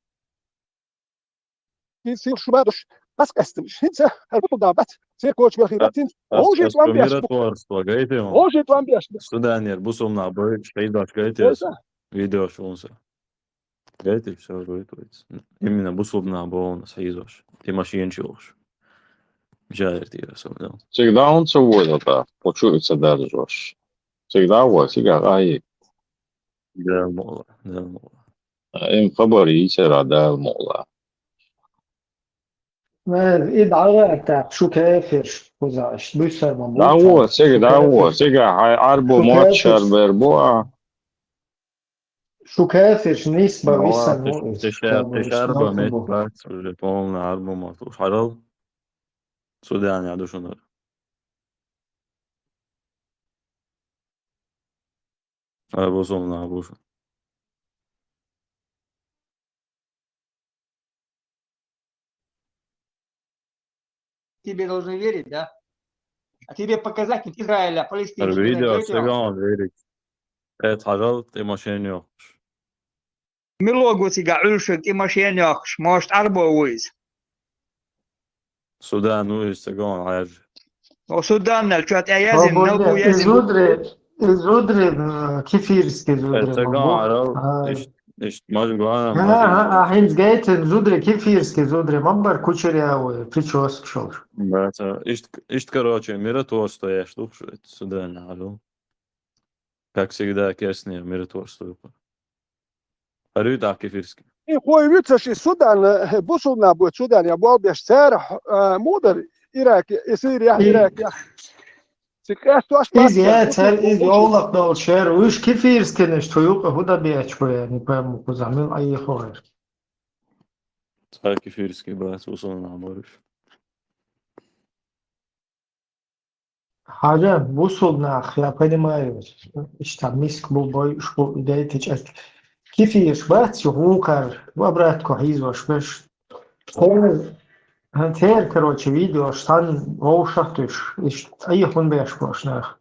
И сил шу ма душ, дӀакъаьстина уьш. ХӀинца хӀара бусулба нах бац, церковаш вахий бац, хӀинца. Ас, ас, ас тӀом беш бу. Миротворство гайтина. Вовшийн тӀом беш бу. Суданера бусулба нах бу, хьийзош гайтина. Видеош ву сан. Гайтира, всё, гойту вайца. Именно бусулба нах бу сан хьийзош. Тимошенко йолуш. Жаир тӀера сан, да. Цига дӀа хӀунда ца войла тӀаккха, кху чу и ца даржош? Цига дӀа а вой, цигахь къахьега. Дала мукъ лахь, Дала мукъ лахь. Им хабар йийцара Дала мукъ лахь. Э, и дӀагӀа тӀаккха, шу кафирш, кхузахь, буьсса ма бу. ДӀагӀо, цига дӀагӀо, цига хьайн Ӏарбо мотт шарбер бу а. Шу кафирш, нийса бан висан ву иза. Тешар, тешар бан метта бац, уже полный Ӏарбо мотт луш хьарал. Суданехь ду шуна. Ай, бусулба нах бу шу. Тебе должны верить, да? А тебе показать, как Израиль, а Палестине... Видео, всё равно верить. Эт хьажал, Тимошенко йохуш. Мила вогу цигахь Ӏуьллуш верг, Тимошенко йохуш, может, Ӏарбо ву иза? Судан ву иза, ца гон Ӏаьржа. О, Судан аьлла, чо тӀе язйина, нал бу язйина. Иза зударий, иза зударий, м, кефирский зударий. Ца гон Ӏарал, иштта, иштта, мажа гон, а, а, а, хӀинца гайтина зударий, кефирский зударий, ма бара кучерявый, причёска шолуш. Да, ца, иштта, иштта, короче, миротворство еш ду-кх шу, Судан Ӏарал. Как всегда, керстнера миротворство ю-кх. ХӀара ю тӀаккха кефирский. И хӀой вуьцуш и Судан, э, бусулба нах бу Судан, я болх беш цара, э, муха дара, Иракехь, и Сирехь, Иракехь. Цига къаьстош бац. Иза яц, хӀара иза йовлакх долуш яра. Уьш кефирскийнаш тхо юкъа хӀун дан бечу бу, я, не пойму, кхузахь мила айхьо хӀара. Цхьа кефирский бац, бусулба нах бара уьш. Хьажа, бусулба нах, я понимаю, иштта миска бу, бойуш бу, идейтича. Кефираш бац, ю хӀукхар, обратно хьийзош берш. Церан, церан, короче, видеош санна вовшах а туьйш, иштта айхьа хӀун беш болуш нах.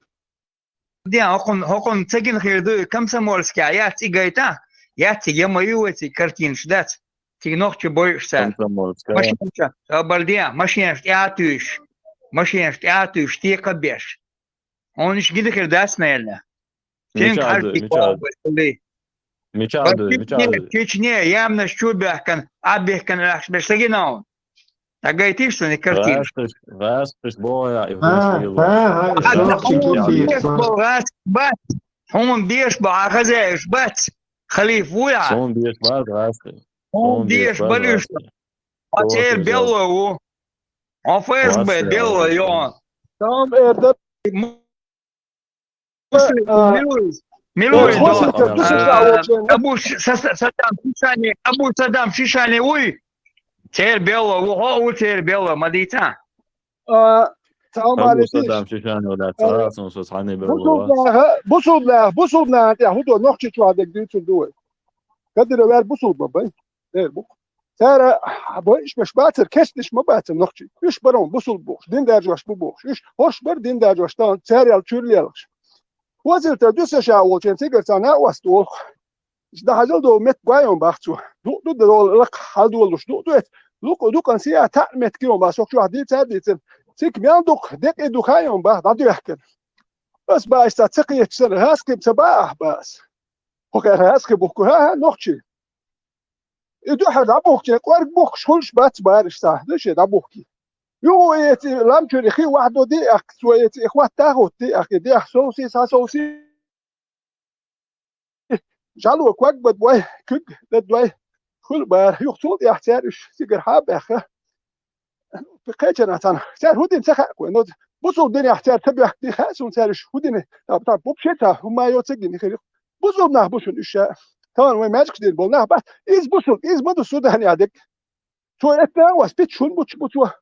Де, хӀокхун, хӀокхун ца гина хир ду, и Комсомольская яц и гайта? Яц и, я ма ю вай цига картинаш дац? Цига нохчий бойуш цара. Комсомольская. Машенаш, а, бара де, машенаш тӀе а туьйш, машенаш тӀе а туьйш, текха а беш. Хьуна иштта гина хир дац, наверное. Мича а дуй, мича а дуй. Мича а дуй, мича а дуй. Чечне, ямнаш чу баьхкина, а бехкина ахча беш ца гина хьуна. ДӀагайтиш сан и картина? ГӀаьскхиш, гӀаьскхиш боху я, и гӀаьскхиш. Хьуна деш бо гӀаьскхи бац. Хьуна деш бо хьан хозяеваш бац. Халифа ву я? Суна деш бац гӀаьскхи. Хьуна деш бара уьш. Хьо церан белло ву. Хьо ФСБ белло ю хьуна. Там эрдер. Муслим, а, мила ву иза? Мила ву иза? Абу Ш-, Са-, Са-, Саддам Шишани, Абу Саддам Шишани вуй? Церан белло ву, хьо а ву церан белло, ма дийца. А, Абу Саддам Шишани ву дац, а, цхьанне белло вац. Бусулба наха, бусулба наха, бусулба наха тӀехь хӀун до, нохчий чохь дерг дуьйцур ду вай. Кадыров вер бусулба бай. Эр бу. Цара бойуш беш бацара, кестнаш ма бацара нохчий. Уьш бара бусулба бохуш, дин даржош бу бохуш. Уьш хӀорш бара дин даржош, тахана царал чуьра лелхаш. Хозилта дуьсаша волчен цигара цхьа накъост волу. Иштта хьажал долу меттиг гой йон бах цо. Дукъ ду долу лакха хьал долуш дукъ ду эца. Лукъ-, дукъан сия таьӀна меттиг йон бах, со чохь дийца а дийцина. Циг мел дукха, декъе ду хаа йон бах, дӀадоьхкина. Ас баьш цхьа ца кхеташ сана, гӀаскхи ца баа ахь баас. ХӀокхара гӀаскхи бухку, хӀа-хӀа, нохчий. И дуьхьал дӀабухкча, кӀорг бухкуш хуьлуш бац бараш цхьа, ду шен дӀабухки. Юха эци лам чуьра хи вахьдо диъахка, цо эци и хӀотта а хӀотта диъахка, и дехьа совси, схьа совси. Жало ког бадбой, куьг дадбой, хуьлу бара. Юха цул тӀехь цаьрга уьш цигара хьа а баьхна. Кхечанахь цхьаьна, цара хӀун дина ца хаьа вай, но бусулба динехь цара ца боьхкина хаьа суна, цара уьш хӀун дина, та, та, вообще цхьа хӀума йо ца гина хир ю. Бусулба нах бу шуна уьш ша. Тахана вай маьжгаш дина болу нах бац. Иза бусулба, иза ма ду Суданехь дерг. Цо эцна а вац, питча хӀун бучу бу цо?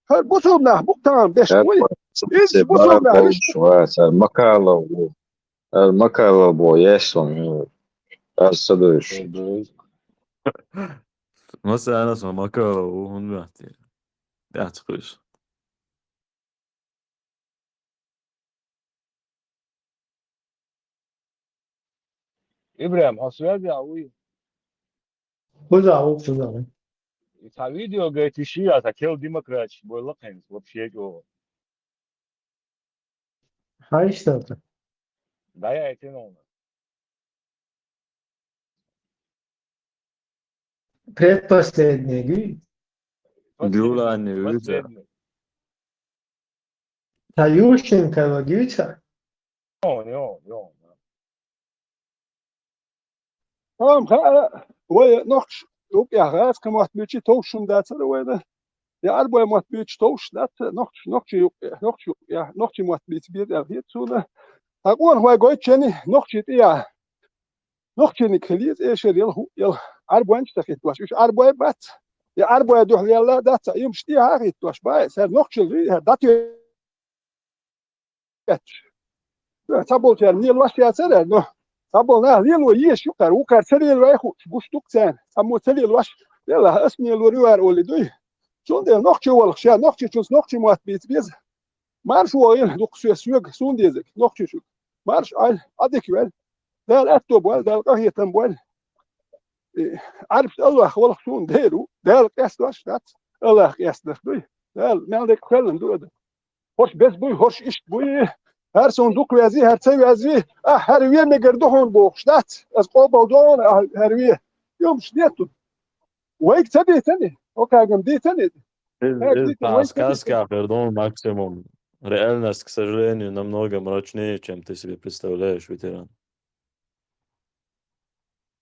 ХӀара бусулба нах бу тахана беш вуй. Иза бусулба нах бу. Ва, цара Макалов ву. ХӀара Макалов бу, еш ван, аз ца дуьйш. Масана со Макалов ву, хӀун баьхти? ТӀаьхьа ца кхуьйсу. ИбрахӀим, хьо связь а вуй? Кхуза ву, кхуза ву. И цхьа видео гайта шиъ а, цхьа кел демократаш бой лакхенца вообще чӀогӀа. Хьан иштта? ДӀаяйтина хьуна. Предпоследний гуй? Последний. Ца Ющенко гуй ца? Йо, йо, йо. Ам хаа, вай нохчий юкъехь гӀаскхи мотт буьйцу товш хӀума дацара вайна. Я Ӏарбой мотт буьйцу товш дац, нохчий, нохчий юкъехь, нохчий юкъехь, нохчий мотт бийца беза аьлла хета суна. Ткъа къонахой гойту шен нохчий тӀехь. Нохчийниг хила еза эшар яла, хӀуъ яла. Ӏарбойнаш ца хӀиттош, уьш Ӏарбой бац. Я Ӏарбой дуьхьал лелла дац, а йимаш тӀехьа а хӀиттош бай, сара нохчалла дуй, хӀара дӀатоьттуш. Цхьаболчара лелош яцара, но цхьаболу нах лело езаш ю кхара, вукхара ца лелой хууш, гуш ду-кх царна, цхьаммо ца лелош, велахь, ас ма лелор ю ара олий дуй. Цундела нохчо волуш, ша нохчичунца нохчий мотт бийца беза. Марша вогӀийла дукха соьга, суна дезарг, нохчочуьнга. Марша Ӏойла, Ӏа дика вел. Дала аьтто бойла, Дала къахетам бойла. И Ӏарбаш АллахӀ волуш суна дер ву, Дала къестош дац, АллахӀ къестарх дуй. Дала мел дерг кхоьллина ду адам. ХӀорш беза буй, хӀорш иштта буй. ХӀара суна дукха везий, хӀара ца везий, ахь хӀара вен мегар ду хьуна бохуш дац. Ас къобал до хьуна, ахь хӀара вен. Юмаш детту. Вайга ца дийцани? Окагам дийцани? Иза, иза тхан сказка хир ду максимум. Реальность, к сожалению, намного мрачнее, чем ты себе представляешь, ветеран.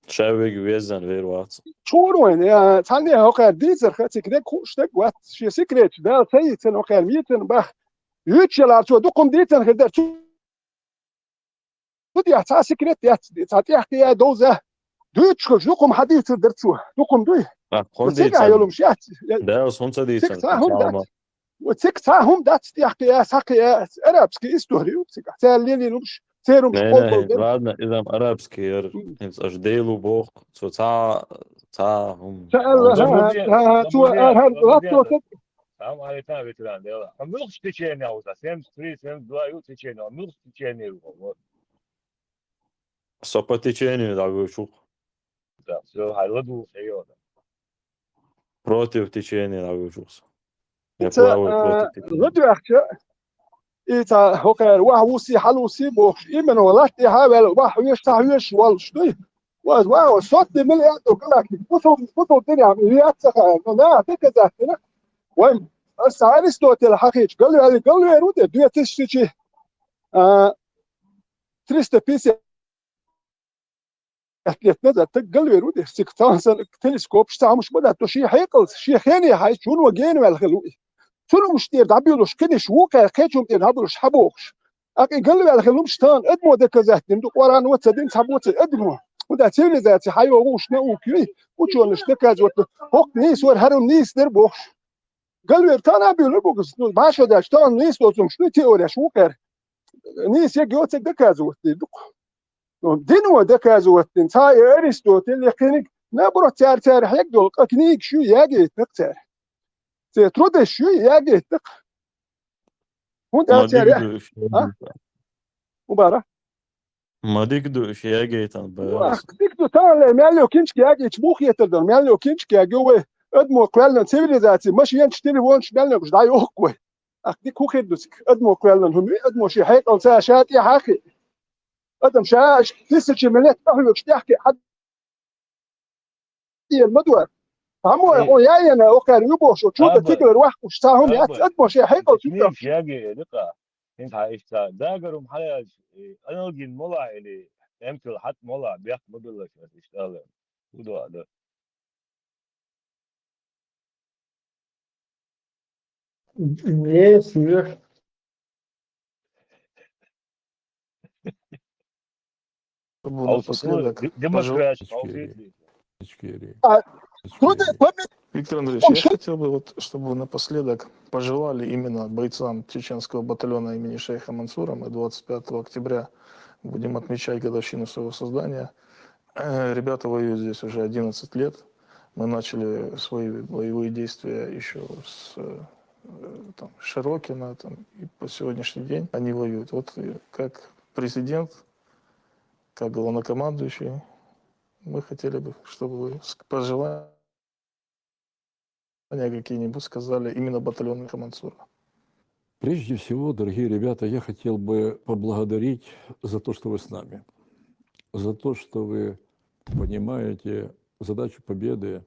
Ша вега везан вер вац. Чур вайн, я, цхьанне хӀокхар дийцарха, цик дек ху-, штаг вац, ши секрет, Дала ца йийцан, хӀокхар мийцан бах. Юч ялар цо дукхум дийцан хир дар цо. Тут я цхьа секрет яц, цхьа тӀехкъе я довза. Дуьйцуш хилча, дукхум хьадийцар дар цо. Дукхум дуй. А, хун Цигахь дийцан. йолумаш яц. Я, Дала хун ца дийцан. Цик цхьа хӀума дац. Ва цик цхьа хӀума дац, тӀехкъе я, схьакхе я, арабский история ю цигахь. Цаьрла лелийна лумаш, церумаш Не, къобал не, дер. Ладно, изам арабский яр. Хинца аш Делу бох, цо ца, ца хӀума. Ца Аллах, Ца ха, Мурден, ха, ха, ца цо Мурден, ар-, ар-, ца Мурден. латтоса. Там Алихан ветеран дела. А муьлхачу течение у вас? семьдесят три, семьдесят два ю течение. А муьлхачу течение у вас? Вот. Со по течению дӀавуьйчух. Да, всё, хай ладу, хай йода. Против течения дӀавуьйчух со. Я Ица, плаваю а, против течения. ладу яхча, ица хӀокхар ваха вуси, хьал вуси бохуш, именно латте хьавел, ваха хьоьш, ца хьоьш волуш дуй. Ваз ваха, сотни миллиард галактик, бусул, бусул диням, яц ца хаа, но на, доказательно. Вайн, ас Аристотель хьахийча, галвели, галвер ву де, две тысячи, а, триста пятьдесят лет назад, так галвер ву де, цик цансан телескопш, цамуш бада, то ши хьекъалц, ши хене хьайс, чун ва генвел хилу. Цунумаш тӀера дӀабуьлуш, киниш ву кхаьр, кхечун тӀера дӀабуьлуш, хьабохуш. Акъи галвел хилумш тан, адмо доказательно, ду Къуран ва ца дин, цхьа бо ца адмо. Хунда цивилизация хьайо вуш наук юй, учёныш доказывать, хӀокх нийсвар хьарам нийс дер бохуш. Галвер тана бюлу богус, ну, башо дач, тан нийс доцумш, ну, теорияш ву кхаьр. Нийс яг йоцег доказывать дир ду. Ну, дино доказывать дин, ца и Аристотель, я кхиниг, наоборот, цар, цар хьег дол, къа книгаш ю, ягийтнакъ цар. Цар трудаш ю, ягийтнакъ. ХӀунда Ма цар, дика я? ду уьш А? ягийтан. Убара. Ма дика ду уьш ягийтан, Ах, баьрас. дика ду тан ле, мел йо кинчка ягийча бух етар дан, мел йо кинчка ягио вай. Адмо кхоьллан цивилизация, машинаш, телефонаш, мел йо гуш, дай охк вай. Ах, дика ху хир ду цик. Адмо кхоьллан хӀума, адмо ши хьекъал ца, ша тӀе хьахи. Адам ша, тысячи минет, ахлюкш тӀехки, хьад Ир ма дуа. Аммо Э. О яйна, о кар ю боху, чуда Аба. Тиглар вахкуш, ца хум яц, Аба. адмо ши хьекъал Книж чудам. яги, рика. Хин ха ишта. Дагарум хьаяж, э, аналгин мола или эмтил хат мола, бяхк модуллаш, иштала. Удо, да. Не, смех. Чтобы вы А вот напоследок такое, де-, пожел- демократия, Ичкерия. а вот это. Ичкерия. А, Ичкерия. Трудно память. Виктор Андреевич, Он я щас- хотел бы, вот, чтобы вы напоследок пожелали именно бойцам чеченского батальона имени шейха Мансура. Мы двадцать пятого октября будем отмечать годовщину своего создания. Э, Ребята воюют здесь уже одиннадцать лет. Мы начали свои боевые действия еще с э, там, Широкина, там, и по сегодняшний день они воюют. Вот, э, как президент, как главнокомандующий, мы хотели бы, чтобы вы с- пожелания какие-нибудь сказали именно батальону Мансура. Прежде всего, дорогие ребята, я хотел бы поблагодарить за то, что вы с нами, за то, что вы понимаете задачу победы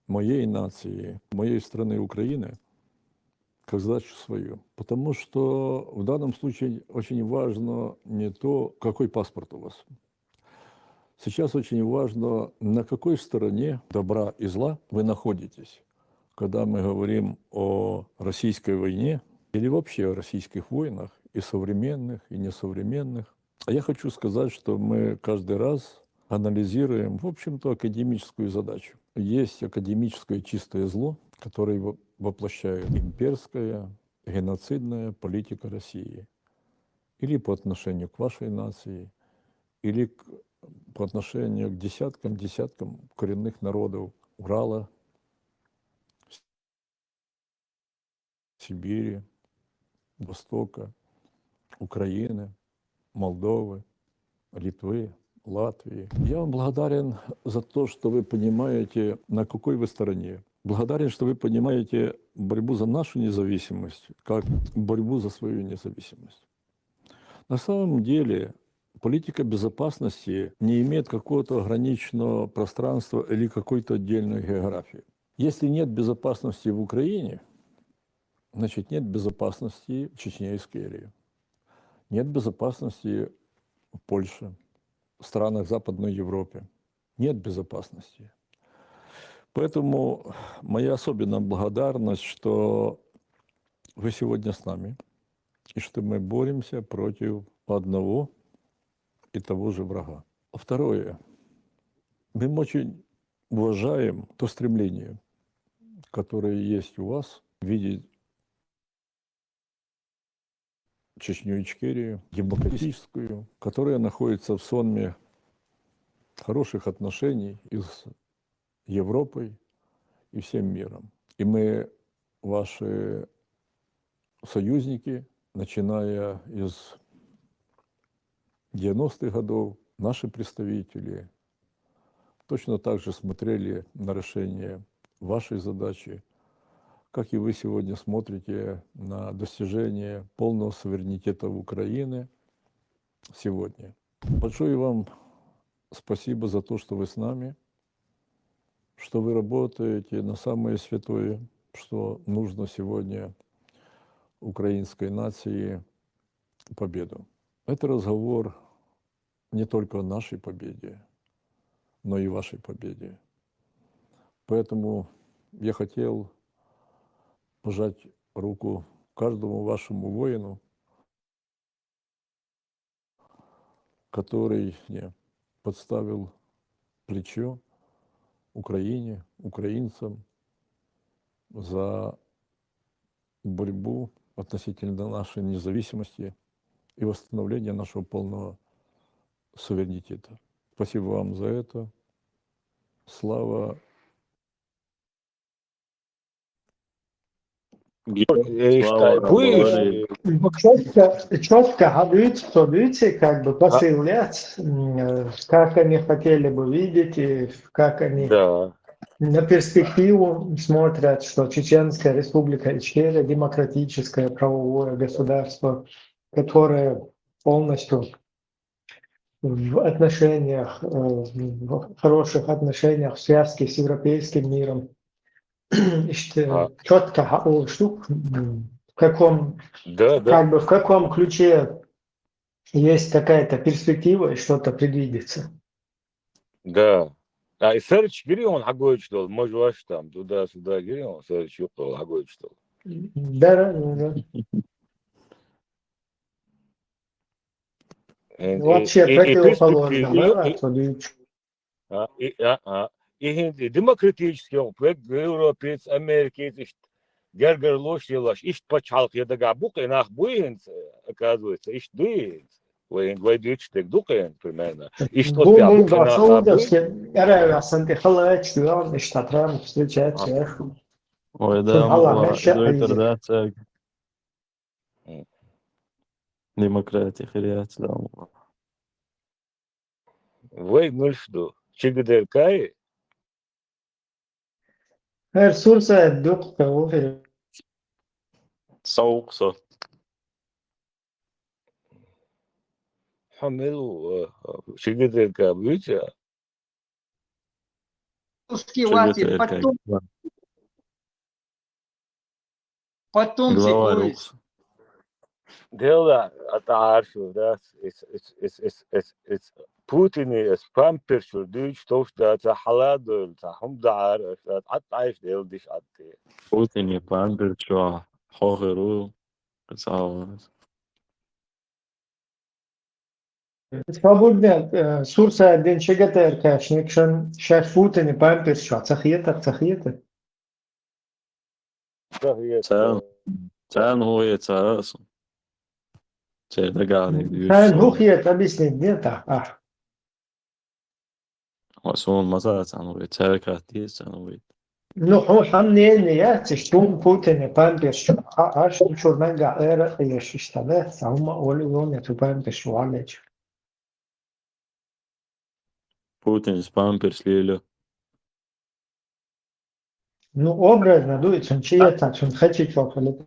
моей нации, моей страны Украины, как задачу свою. Потому что в данном случае очень важно не то, какой паспорт у вас. Сейчас очень важно, на какой стороне добра и зла вы находитесь. Когда мы говорим о российской войне или вообще о российских войнах, и современных, и несовременных, я хочу сказать, что мы каждый раз анализируем, в общем-то, академическую задачу. Есть академическое чистое зло, которое во- воплощает имперская, геноцидная политика России. Или по отношению к вашей нации, или к- по отношению к десяткам, десяткам коренных народов Урала, Сибири, Востока, Украины, Молдовы, Литвы, Латвии. Я вам благодарен за то, что вы понимаете, на какой вы стороне. Благодарен, что вы понимаете борьбу за нашу независимость как борьбу за свою независимость. На самом деле политика безопасности не имеет какого-то ограниченного пространства или какой-то отдельной географии. Если нет безопасности в Украине, значит, нет безопасности в Чечне и Сквере. Нет безопасности в Польше, в странах Западной Европы. нет безопасности. Поэтому моя особенная благодарность, что вы сегодня с нами, и что мы боремся против одного и того же врага. Второе. Мы очень уважаем то стремление, которое есть у вас, видеть Чечню, Ичкерию, демократическую, которая находится в сонме хороших отношений и с Европой, и всем миром. И мы, ваши союзники, начиная из девяностых годов, наши представители точно так же смотрели на решение вашей задачи, как и вы сегодня смотрите на достижение полного суверенитета Украины сегодня. Большое вам спасибо за то, что вы с нами, что вы работаете на самое святое, что нужно сегодня украинской нации, победу. Это разговор не только о нашей победе, но и вашей победе. Поэтому я хотел пожать руку каждому вашему воину, который мне подставил плечо, Украине, украинцам за борьбу относительно нашей независимости и восстановления нашего полного суверенитета. Спасибо вам за это. Слава Ишта, буй, Четко, четко говорит, что люди, как бы посыл лет, м, э, как они хотели бы видеть, и как они Да. на перспективу смотрят, что Чеченская Республика Ичкерия — демократическое правовое государство, которое полностью в отношениях, э, в хороших отношениях, в связке с европейским миром. Четко, в каком, да, да. Как бы в каком ключе есть какая-то перспектива и что-то предвидится. Да. А и search гири он хьагойтуш долу, можа вац там, туда-сюда гири он, search юкъа хьагойтуш долу. Да, да, да. Вообще противоположно. А, и, а, а. И хӀинца демократический йолу, вегга Европица, Америкица, иштта гергарло лелош, иштта пачхьалкх я дагахь бу кхин нах буй хӀинца, оказывается, иштта дуй хӀинца. Вай, вай дуьйцуш дерг ду кхин, примерно. Иштта Бу, бу, бу, Саудовский Аравия санна тӀе халач, иштта Трамп встречается. Ой, да, ма, дуйтар дац цаьрга. Демократи хир яц, да. Вай муьлш ду? Чигадеркай? Ресурса дукха каву хир. Саукъ со. Хьо мила ву, чигадерка буьйца? Русский вати, потом, потом Глава цикуй. Рукс. Делла, а тӀаьхьарчу, да, эс, эс, эс, эс, эс, эс, Путине эс памперс чуьра дуьйцуш товш дац, хьала а дойлу, цхьа хӀума дахьара, аш дац, Ӏад Ӏайш делла диш Ӏад те. Путине памперс чохь хьо хир ву, кхин цхьа а вац. Свободный, э, сурса дин чигатер кашник шан шаш Путине памперс чохь ца хетар, ца хетар. Царна, царна хӀун хета цара аса? Церан дагахь дерг дуьйцуш. Царна хӀун хета, объяснить де тӀаккха. Ва суна ма цара царна хӀун хета, цаьрга хетийта царна хӀун хета. Ну, хьо хьан мнение яц, иштта хӀума Путине памперс чу, а, аш чуьра наггахь эр а еш иштта, да? Сан хӀума олу вон я цу памперс чу валлачу. Путинс памперс лело. Ну, образно, ду, и цун чия та, цун хачи чохали.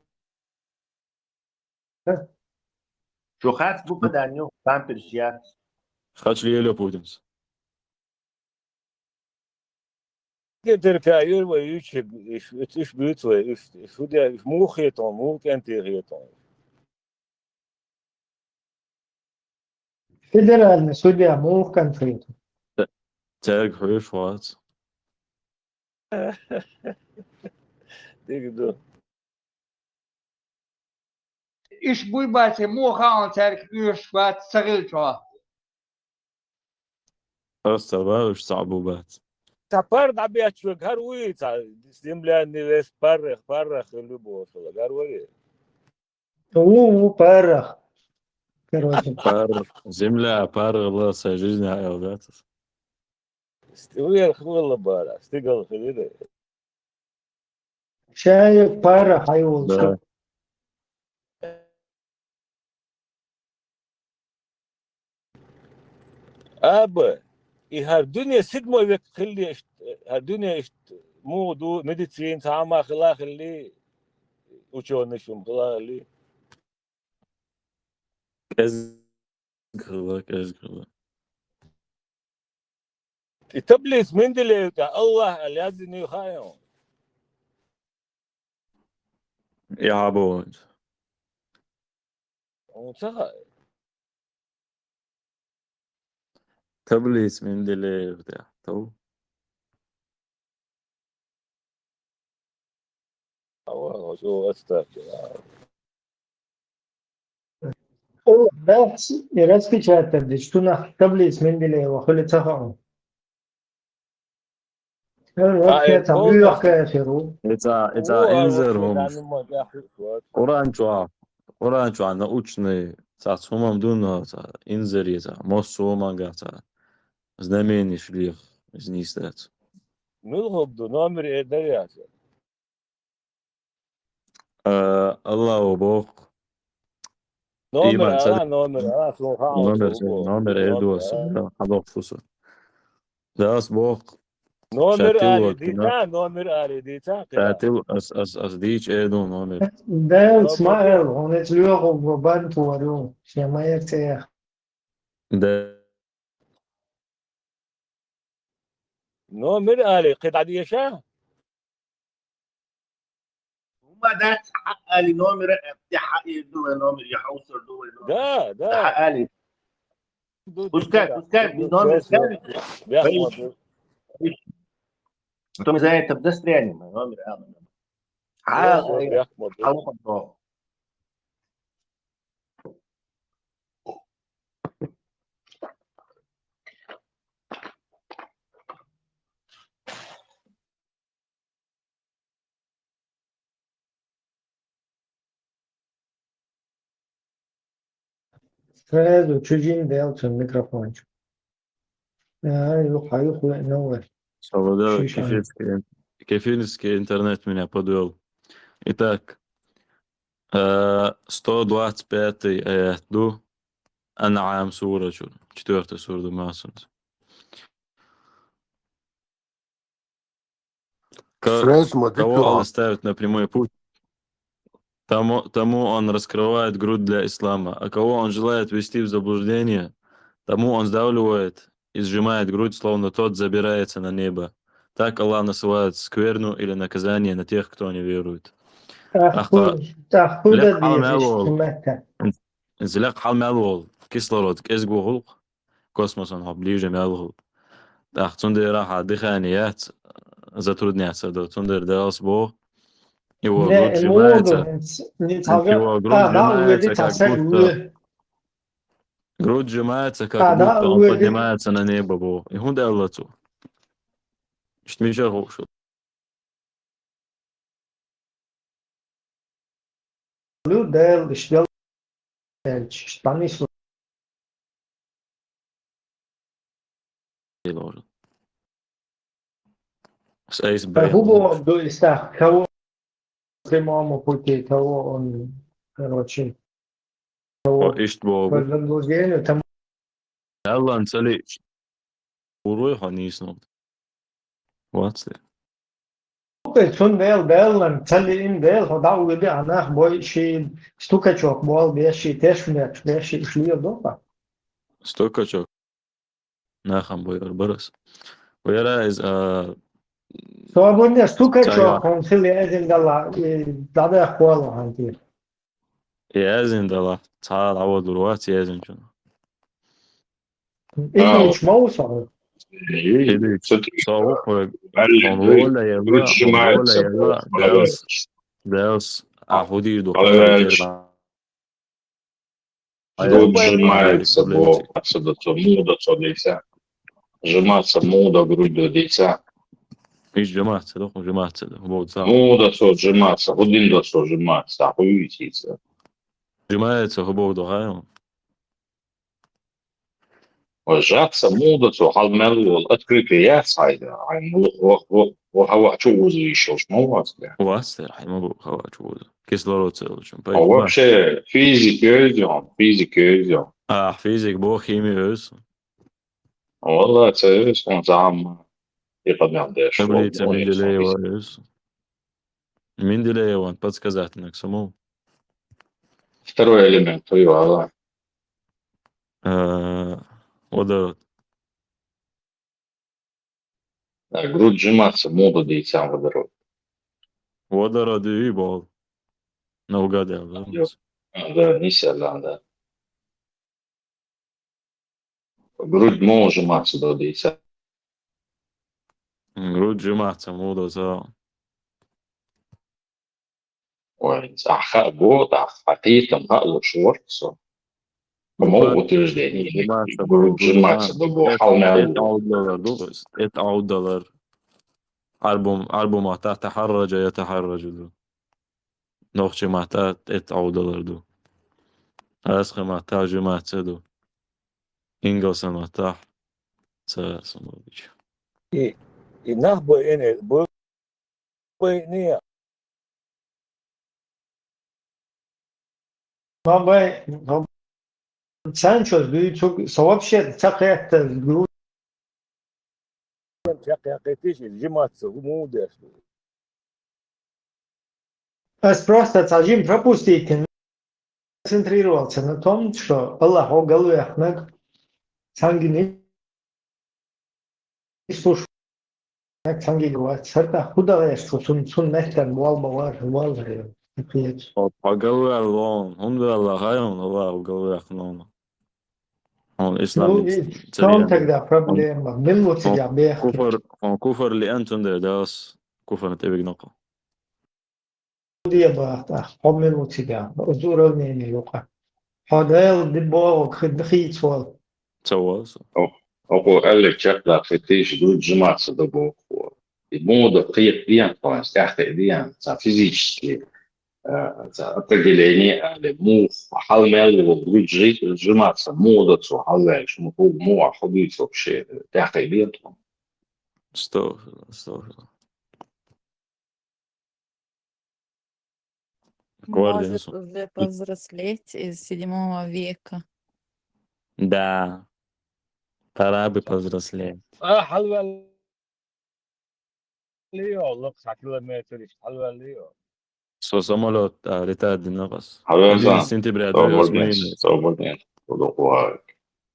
Чу хац бу паданю, памперс яц. Хач лело Путинс. Ке дерка юр вай уьш, уьш, уьш буьйцу вай, уьш, уьш хӀу де, уьш муха хетон, муха кӀентий хетон. Федеральный судья муха конкретно? Цаьрга хьоьжуш вац. Дика ду. Иштта буй бац, муха хаьа цаьрга хьоьжуш вац, ца хилча. Аса ца баьлуш цхьаъ бу бац. Цхьа пар дӀабетташ верг хӀара вуй, цхьа земля невест парах, парах хилла бохуш хилла, хӀара варий? Ву, ву, парах. Короче. Пар, земля, парах ла, сай жизнь аьлла дац. Стивер хилла бара, стигал хилира. Шаьш парах хьайволча. Да. Аба, и хӀара дуьне седьмой век хилла иштта, хӀара дуьне иштта муха ду, медицина цхьа хӀума хила хилли, учёный шум хила хилли. КӀезиг хила, кӀезиг хила. И таблица Менделеева тӀехь Аллах аьлла яздина хаьий хьуна? Я хьабо вайна. Хьуна ца хаьа? Таблица Менделеева тӀехь. Тов. Ава, хьо отставка. О, да, и распечатать дича, цунах таблица Менделеева хуьлу ца хаьа. Э, вообще, э, там, полностью. Лёха, я херу. Иза, иза О, инзар вообще, хӀумаш. да, ну, ма, я хуй, вот. Къуръан чохь, Къуръан чохь научный, цхьацца хӀумам ду, но цхьа инзаре, цхьа массо а хӀуманга цхьа знаменеш леха, иза нийса дац. Мила хӀума ду, номер э дар яц. Э, Аллахо боху. Номер Иман ца ала, номер ала, суна хаьа, Номер, суна боху. номер э Номер доса, ала. да, хьадохуш фу со. Дас боху. Номер Шатил али вот, дийца, номер али дийца, кхера. Шатил ас, ас, ас дийча э ду номер. Да, Да, Исмаил, он это Лёха в бан творю. Снимает я. Да. Номер али, кхидӀа деша? ХӀума дац, хьаъ али номера, э, хьаъ ду вай номер, я хьовсур ду вай номер. Да, да. Хьаъ али. Пускай, пускай, номер скажет. Я Потом из-за этого застрянем, номер, а, номер. А, Я смотрю. а вот он. Сразу чужим дал цун микрофончик. А, юха, юха, новый. Солода, Шишан. Кефирский, кефирский интернет меня подвёл. Итак, э, сто двадцать пятый аят ду, Ан'ам сура чу, четвёртая сура ду масунц. Ка-, Сразу смотри, кого кто. Он ставит на прямой путь, тому, тому он раскрывает грудь для ислама, а кого он желает ввести в заблуждение, тому он сдавливает и сжимает грудь, словно тот забирается на небо. Так Аллах насылает скверну или наказание на тех, кто не верует. Аху-, аху Лек да хьал деза мел волу. Мекка. Иза лек хьал мел волу. Кислород кӀезиг ву гӀуллакх. Космосан хьо ближе мел гӀуллакх. ТӀаккха цундела хьан дыхание яц, затрудняться до. Цундела Далас боху. Его Не, грудь не сжимается. буду. Не Его цага. грудь А, да, сжимается, увидит, как а, будто увидит. Грудь сжимается, как А, да, будто он увидит. Поднимается на небо боху. И хӀунда аьлла цо? Иштта мичара хууш ву? Лу Дел, иш Дел. Эльч, Станислав. С айс А бай. хубо ду иста, кого прямому пути, кого он, короче, О, иштта боху. по заблуждению, там Аллан цали. Уруй хьо нийсну. Вац де. цун дел, деллан, цали им дел, хо да увиди, а нах бой ши стукачок бол, беш ши теш меч, беш ши шлир доха. Стукачок. Нахам бой арбарас. Вера из, а, Свободно стукачок, Цая. Он сил язин дала, и дада хуала ханти. Язин дала. Цхьа дӀаводур вац язин чун. Иш мауса. Эй, Эдик, смотри, савук, э, балли, он воля, грудь сжимается, воля, вот, Дас, Дас, а худи ду, грудь сжимается, бо, отсюда, мугӀда цо дийца. Сжиматься мугӀда грудь до дийца. Иш сжиматься, да, сжиматься, да, вот, сам. МугӀда цо сжиматься, худин до цо сжиматься, хуйцийца. Сжимается, хубов до, хай. Ва сжаться мугӀда цо, хьал мел вол, открытый яц хьайда. Ай, ну, ва, ва, ва, хӀаваъ чу вуза йиш йолуш ма вац, бля. Вац, хӀай, ма бу хӀаваъ чу вуза. Кислород ца йолчун. А вообще физика оьзда, физика оьзда. А, физик бо, хими оьз. Валла, ца оьз, он зама. И къамел деш. Таблица Менделеева оьз. Менделееван подсказать нак саму. Второй элемент, хуй вала. Э, водород. Да, грудь сжиматься мугӀда дийца водород. Водород и бол. Наугад, да? А, да, не сядан, да. Грудь мугӀда сжиматься до дийца. Грудь сжиматься мугӀда цо. Ой, ахьа хаа бо, ахьа хетам хаа луш ворца со. По-моему, утверждение. Грудь сжиматься до бо, хьал мел. Эт аудалар ду, эт аудалар. Арбум, арбум ата тахарраджа, я тахарраджа ду. Нохчи мата эт аудалар ду. Асхи мата сжиматься ду. Ингалсан мата ца самович. И, и нах бо эне, бо, бо не. Ма бай, ма цанчос дуй цуг, со вообще ца кхетта гру. Ца кхетта, сжиматься, мугӀда. Ас просто цхьа жим пропустить, концентрировался на том, что Аллах хьо галвехнаг, цхьанги не слушай, цхьанги вац, сарта худа гӀеш цо, цун, цун меттан вал бавар, вал гӀайр. О, хьо галваьлла вон, хӀунда ваьлла гӀайран, Аллах хьо галвехна вон. Он ислам. Ну, и в чём тогда проблема? Мин ву цига бехк. Куфр, он куфр лиъан цунда дас, куфр тӀевигнакъа. Дия бахта, хьо мин ву цига, оцу уравнение юкъа. Хьо Дала ди боху, хи-, хийцвал. Ца вал со. О, око аьлларг чекхдаккхийтийша, грудь сжиматься до боху. И мугӀда кхетадеана тхуна, тӀаьхьа кхиадеана, ца физически, а, ца определение али, муха хьал мел вол, грудь сжи-, сжиматься мугӀда цо хьалваьлча, муха, муха хьо дуьйцу вообще, тӀаьхьа кхиадеана тхуна. Астагфируллах, астагфируллах. Может уже повзрослеть из седьмого века. Да. Пора бы повзрослеть. А, хьалваьллий, лакха километр иштта хьалваьллий. Со самолёт, а, летать дина къас. Хьалваьлла. Одиннадцатого сентября. Свободный, свободный.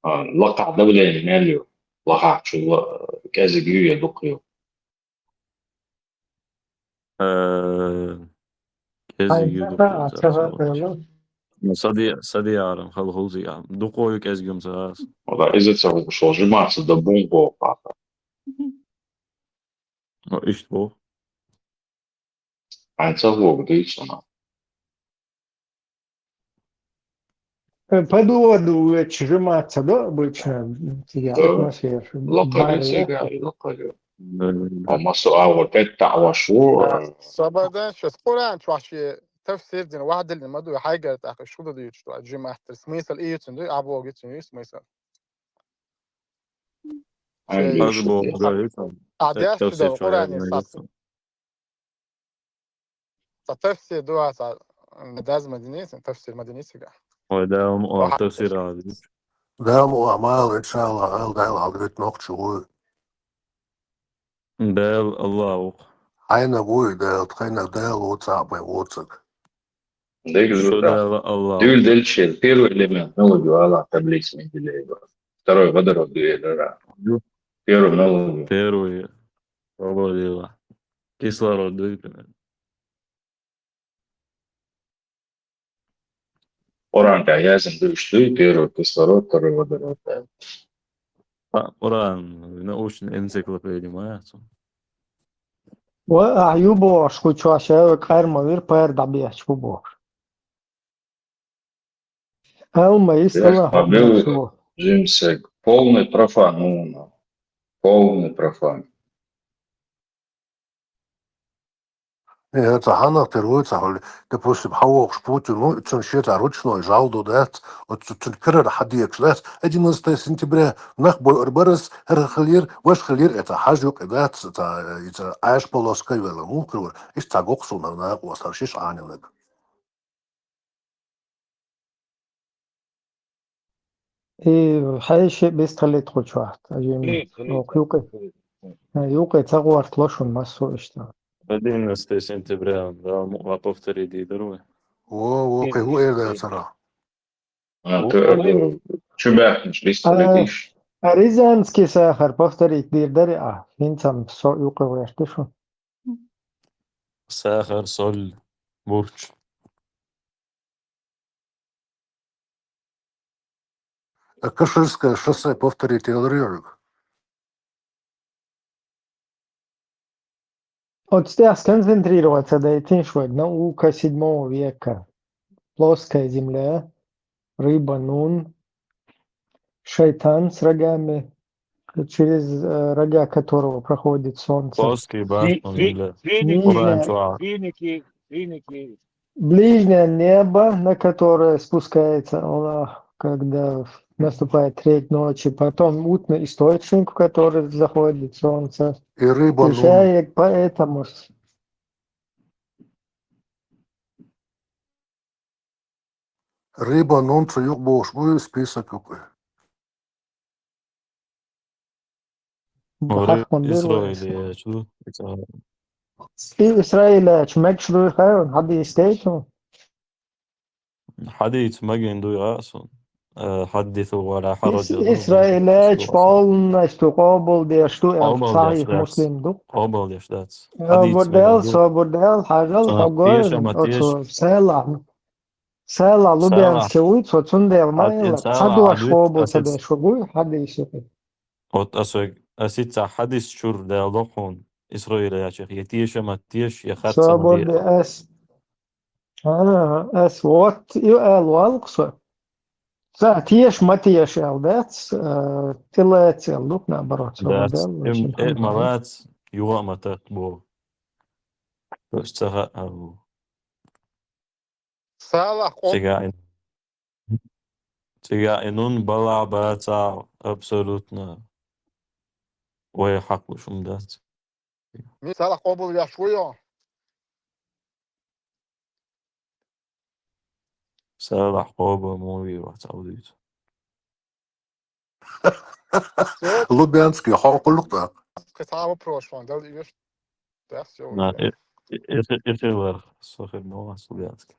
А, лакха давление мел ю. Лакхахчул кӀезиг ю я дукха ю. Э, кӀезиг ю дукха ю. Ну, сади-, сади арам, хал хулзи а. Дукха ю кӀезиг ю ца ас. Ода иза ца хул, шо сжиматься до бун боху. Ну, иштта боху. Хьайн ца хӀуга дуьйцу хьуна. Э, под воду ведь сжиматься, да, обычно, цига атмосфера. Лакхара цига, лакхара. Амма со а вот это а ваш ву, э. Сабадан шас Къуръан чохь шен тафсир дина, вахдаллин ма ду, хьайгара тӀаккха шу ду дуьйцуш ду, сжиматься. Смысл и юцун ду, а богу юцун ю смысл. Ай, шен богу ю. А деш ду Къуръан сац. Ца тафсир ду, ца, м, даз ма динийсан, тафсир ма динийсига. Ой, да, м, о, тафсир а динийс. Да, м, о, амал, иншаллах, ал, да, ал, вит нохчу вуй. Дал Аллах ву. Хьайна вуй, дал, тхайна дал ву, цхьаъ бай ву цаг. Дегзу, да. Дал Аллах. Дуьйла делча, первый элемент, ну, вот, вала, таблица Менделеева. Второй водород дуьйла, да. Первый, ну, первый. Проводила. Кислород дуй, примерно. Къуръан тӀехь яздина ду, иштта дуй, первый кислород, второй водород, да. Къа-, Къуръан, научная энциклопедия ма яц. Ва ахь ю бохуш кху чохь ша къар ма вира, пара дӀабехча бу бохуш. Алма, и Эх, салам а бел хьабоьлху. Жимсаг, полный профан, ну, ну, полный профан. Э, ца хьанах тера вуй ца хьули. Допустим, хьан вохуш Путин, ну, цун шен ца ручной жал ду дац, оцу цун карара хьадекаш дац. Одиннадцатое сентября нах бойур барас, хӀара хилира, ваша хилира, э, ца хьажа юкъе дац, ца, и ца Ӏаш полоска вела, муха вара. Иштта ца гокх суна накъо, сар шиш Ӏанинаг. И хьеши бистхилит кху чохь, ца жимма. Хилит, хилит, Юкъе. Хилит. Юкъе ца гӀортало шун массо иштта. Одиннадцатое сентября, да, ва повторить дийр дара вай. Во, во, кхин хӀун эр дара цара? А, Во, то, хилит. Чу баьхкинчу бистхилит А, иш. А рязанский сахар повторить дийр дара а, хӀинца со юкъе гӀерта шу. Сахар, соль, бурч. А Каширское шоссе повторить яларий хьоьга? Оцу тӀехь сконцентрироваться дайтинаш вай, наука седьмого века. Плоская земля, рыба Нун, шайтан с рогами, через, э, рога которого проходит солнце. Плоский, ба, Фи-, он фи-, земля. Финики, Нижняя. Финики, финики. Ближнее небо, на которое спускается Аллах, когда наступает треть ночи, потом утный источник, в который заходит солнце. И рыба Нун. Включая поэтому с- Рыба Нун цу юкъа бохуш бу и список юкъа. Ора Хьахкон дер вай Исраиле аса. Яьчу, ица- И Исраиле яьчу мегаш дуй хьайван, хьадийс тейчу? Хьадийс маген дуй а аса. Э, хьаддису ва ла Ис-, хьараджа ду. Исраиле яьчу полностью къобалдеш ду, э, Къобалдеш сахьих дац. Муслим ду. Къобалдеш дац. Э, Хьадийс маген бурдел, ду. Со бурдел, хьажал, Ца хьо гойту, тешама оцу теш. Села. Села Лубянский вуй, цо цундела ма хьа-, элла. Цхьа дош къобал ца деш вуй, хьадийс юкъе. Вот аса, аса ица хьадис чур дел дохун, Исраиле яьчех, я теша ма теш, я хатца ма де. Собар де ас. А, ас вот, ю эл валкъ со. Ца теш ма теш эл дац, э, тилац эл дух, наоборот, собар дел. Им, э, ма вац, югъа ма тат бо. Ца ха-, а, бу. Салахь къо- Цига ин-, цига инун бала баца абсолютно. Вай хьакъ луш ум дац. Ми салахь къобал веш вуй? Салахь къобал муви вац аудит. Лубянский хьо къуллукъ да. Кхин цхьа вопрос ван, дал иштта. Тахс йо. На, я. Э-, э-, э-, эхилар, сохир мова Лубянский.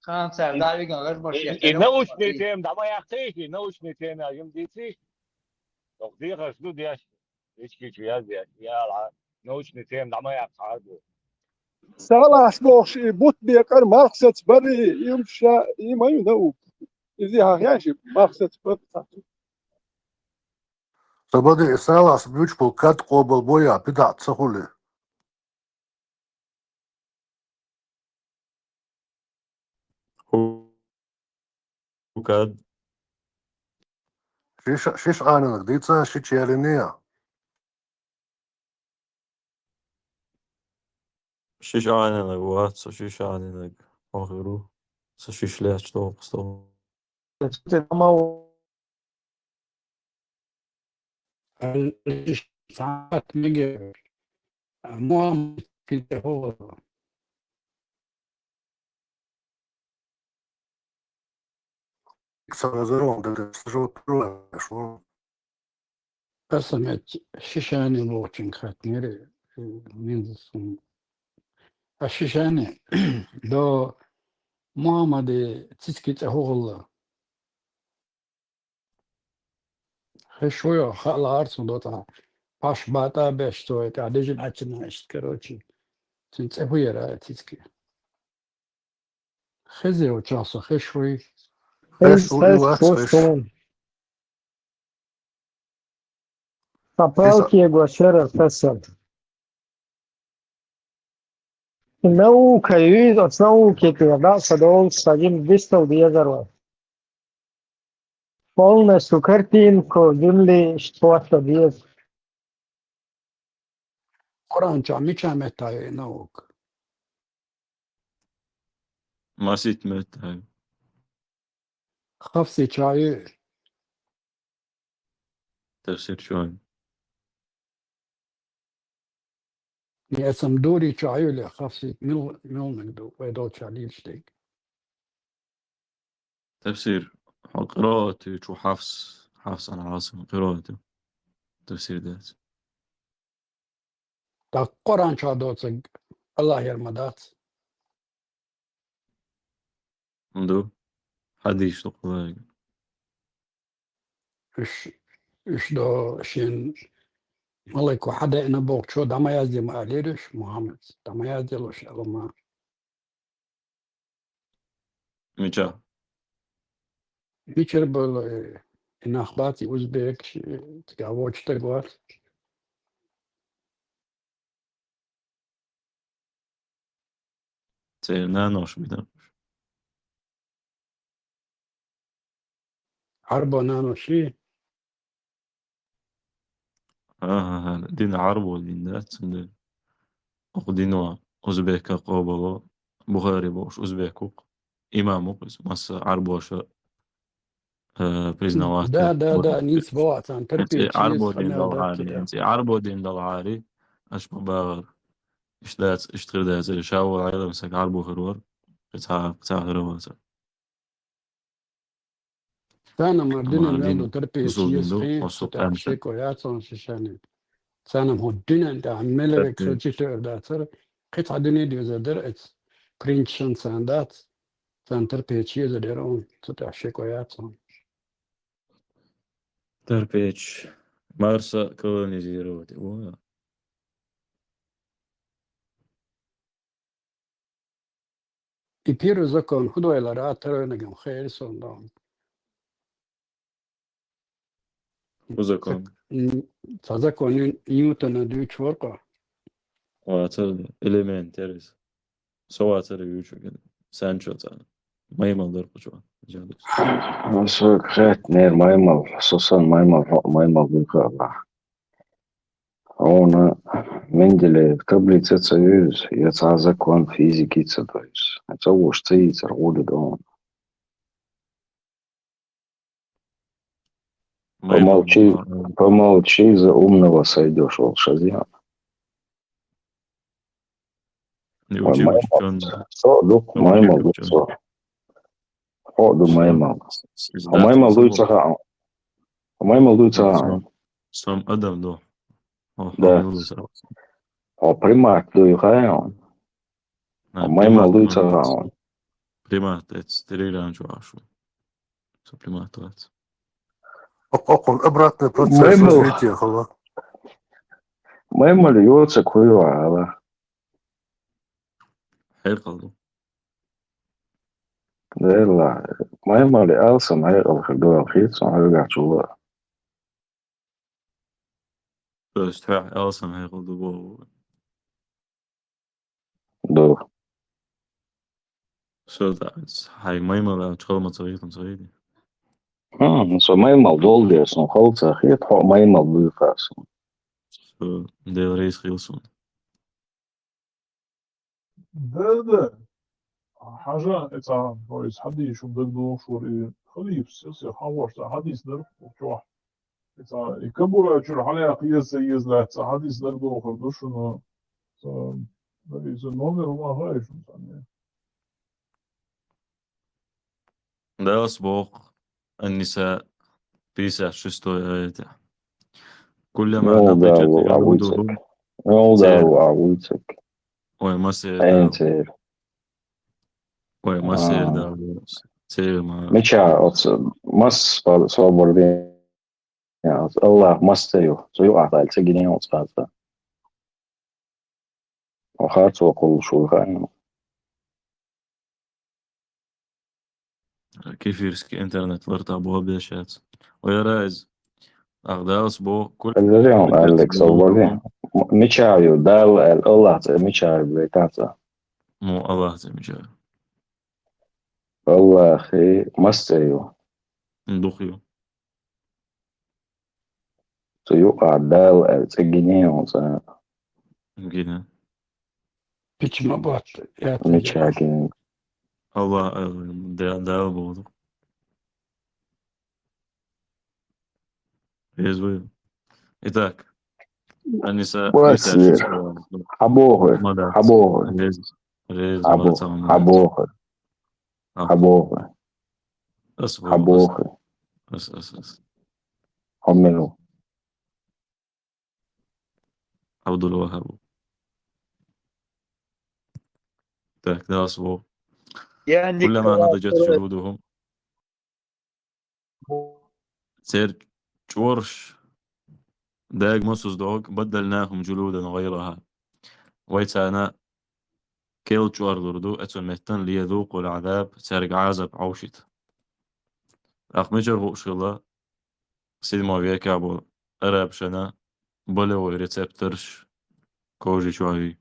Хан цара И, дӀавигна гӀарбаш и, яхтара и научный тема дӀа ма яьккхийша, и научный тема йим дийций? Доху дехарш ду деш, ичкичу яз деш, яла, научный тема дӀа ма яьккхахьа ду. Салахьс бохуш и бут бекъар марх саца бари, им ша, и ма ю наука. Иза хьан хеш и марх саца бар. Ца баде и салахьс буьйцуш болу кад къобал бо я, бидӀа ца хуьлу. ХӀу-, хӀу кад. Шиш, шиш Ӏананаг дийца, шича ялине я? Шиш Ӏананаг вац, со шиш Ӏананаг хьо хир ву. Со шиш лаьтташ доху, со. Цу тӀе ма ву. Ал-, цхьаъ меге. Мухаммад кхин тӀе хӀора. Ца вазарон дара, ца жо тура, шо. Аса мет шишани лочин хатнери, э, минзасун. А шишани, до Мухаммаде цицки цӀа хӀугӀалла. Хе шуя хаалаарцун дота. Паш бата беш цой, тӀа дежин ачина ишт, короче. Цуьнан цӀе хӀун яра, цицки? Хезий вачахь со, хезаш вуй? Хеза, хеза, хоза суна. Сан палкего шерара тасар. Наука ю иза, оцу наукин тӀера дӀа а ца довлуш, сан жима дистал дезар вай. Полностью картинку Земли иштта хӀотта деза. Къуръан чохь мичахь меттахь ю и наука? Масийтта меттахь ю. Хафсий чохь ю? Тафсир чохь ю. Яцам дури чохь ю ле, хафсий мил-, милниг ду, вай долчохь лийча дерг. Тафсир, хьо къираат ю, чу Хьафс, Хьафсан Хьасим къираат ю. Тафсир дац. ТӀаккха Къуръан чохь доцург Аллах яр ма дац? Ду. Хьадисаш ду кхузахь. Уьш, уьш до шен малайко хьадеана бохучо дӀа ма яздина ма аллера уьш, Мухьаммад, дӀа ма яздина уьш аьлла ма. Мича? Мичара бала, э, и нах бац, и узбекаш, э, цигахь вочу стаг вац. Церан нанош бина. Хьарбо нанош и? ХӀан-хӀа-хӀа, дин Ӏарбо дин дац, цундела. Оха дин ван узбека къобало, Бухари бохуш узбек ву-кх, имам ву-кх иза, масса Ӏарбоша, э, признавать. Да, да, да, нийса боху, царна терпеть еза, Ӏарбо дин далахьари, Ӏарбо дин далахьари, аша ма бахара. Иштта дац, иштта хир дацара, ша ву Ӏелам саг Ӏарбо хир вара, кхин цхьа, кхин цхьа хир вацара. Царна мара динан мел ду терпеть еза хин, цу тӀехь шеко яц хьуна шишани. Царна хӀун динан тӀехь мел век хилчи тоьар дацара, кхин цхьа дуьне дезар дара, эца принципаш царна дац, царна терпеть езар дара хьуна, цу тӀехь шеко яц хьуна. Терпеть. Марса колонизировать. Во. И первый закон хӀун ду аьлла, а второй-нагахь хер ю суна догӀу. ХӀун закон? М, цхьа закон Ньютона дуьйцуш вара-кх. Вацара элемент яра иза. Со вацара юьйцуш, Санчо цӀа. Маймал дара-кх чу. Со хаьттинера маймал, со санна маймал, хьо маймал дуй хаьа. Хьуна Менделеев таблица ца вуьйзу, я цхьа закон физики ца дойзу. Ца вуш ца йийцар гӀуда ду хьуна. Помолчи, помолчи, за умного сойдёшь, волуш язъян. Со а ду-кх, маймал ду со. Хьо а ду маймал. Хьо маймал дуй ца хаьа. Хьо маймал дуй ца хаьа. Сом адам ду. Да. Хьо примат дуй хаьа. Хьо маймал дуй ца хаьа. Примат, эц, триран чу ашу. Со примат вац. Окхо обратный процесс развития хила. Маймал йоцург хӀун ю хьала? Хьекъал ду. Делла, маймал алсам хьекъал хир ду аьлла хета суна хьоьгахь чула. То есть хьоьгахь алсам хьекъал ду боху. Ду. Со да, хьайн маймал аьлча хала ма ца хетам ца хетий? ХӀа, со маймал долу дела суна хала ца хета, хьо маймал буй хаьа суна. Со Дела реза хила суна. Да, да. Хьажа, эца, то есть, хьадийшун дагадохуш вара и халифас, я се хьан вошта хьадийс дар, чохь. Эца, и кабура чуьра хьалаяккха еза ца еза лаьцна хьадийс дар дохур ду шуна. Ца, наби, ца номер ма хаьа шуна цхьанне. Далас боху, Ан-Ниса, пятьдесят шестой аятехь. Куллама надижат жулудухум. Ой, масер да. Ой, масер да. Церма. Мича, оц, мас, свободный. Аллах мас ца ю. Со юкъахь ца гинен оц, паста. Ва харцо кхуллуш ву хаьа. Кефирский интернет лартӀа бохабеш яц. Вай яра иза. Ах, Далас бо, куль-, Аллах, куль-, Алекс, куль-, Аллах. М-, мича ю, Дала аьлла, Аллах цӀе мича ю, бетаца. Му Аллах цӀе мича ю. Аллахи мас цӀе ю. Дух ю. Цу юкъа Дала аьлла цӀе гина ю цӀа. Гина. Пичма бат. Мича гина. Аллах, э, Да-, Дала боху. Реза вай. Итак, Аниса, Васир. Аниса, Хьабоху. Молодец. Хьабоху. Реза, реза, Хьабо-, молодец, молодец. Хьабоху. А. Хьабоху. Ас ву, Хьабоху. Ас, ас, ас. Хьоммину. Абдул Вахаб. Так, Далас бо. Я كلما نضجت جلودهم. Церан чӀораш дага мосазза догӀу, بدلناهم جلودا غيرها. Вай царна керла чӀор лур ду, оцу меттан ليذوقوا العذاب, цаьрга Ӏазап Ӏовшийта. Ахь мичара хууш хилла, седьмой векахь болу арабашна болевой рецептораш кожи чохь юй.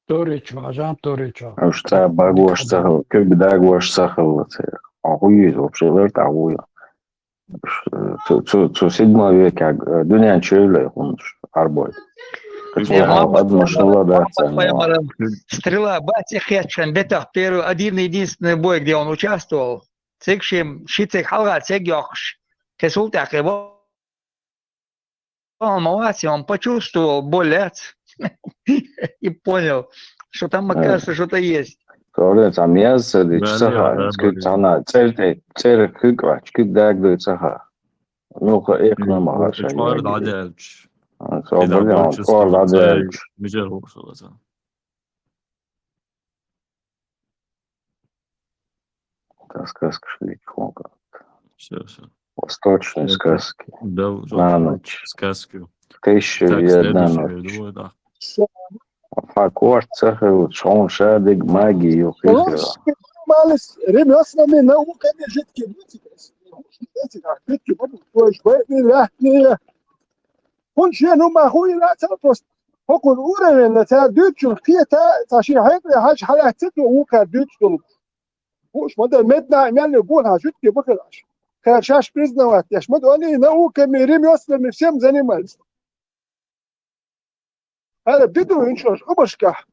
Торичо, Жан Торичо. Уьш цхьа багош ца хилла, куьг дагош ца хилла церан. Хьо хӀун йийза вообще, лар тӀе хӀун ю? Уьш, э, цу, цу, цу седьмой векехь, э, дуьнен чуьйлай хӀуманаш, Ӏарбой. Э, Кхечо Мохьмад адамаш пайхамар, хилла дац Мохьмад царна. Пайхамаран стрела бац и кхеччан бетах первый, один единственный бой, где он участвовал. Цига шен, ши цига хьалха цига йоккхуш, кхин сул тӀаьхьа кхин бо-, Ма вац, я он почувствовал, боль яц. И понял, что там, оказывается, что-то есть. Цо ваьлла цхьа меза ца дича ца хаьа, цхьана цӀер тӀе, цӀера куьг Ӏоч, куьг дагадой ца хаьа. Ну, ха экхна ма хаьа шайн чӀор дӀадаьлча. А, цо ваьлла чӀор дӀадаьлча. Мичара хууш хилла цо? Сказка швейцарская. Всё, всё. Восточные сказки. На ночь. Сказки. Тысяча и одна ночь. Хьан корта ца хилла, шуна шадерг маги ю хезира. Малис, ремёслами, науками жидкие. Жидкие, бабу, то есть, байтни, лятни. ХӀунда шен хӀума хуйла ца просто. ХӀокхуьнан уровень цара дуьйцучух кхета, цхьа шен хьекъале хьаьжча хьалаьцна цо вукхара дуьйцуш долу. Хууш ма ду, медна а мел ю гонахьа жуьгти бахара аша. Кхара шаьш признавать деш ма ду, они науками, ремёслами, всем занимались. ХӀара бедуинаш хӀумашкахь.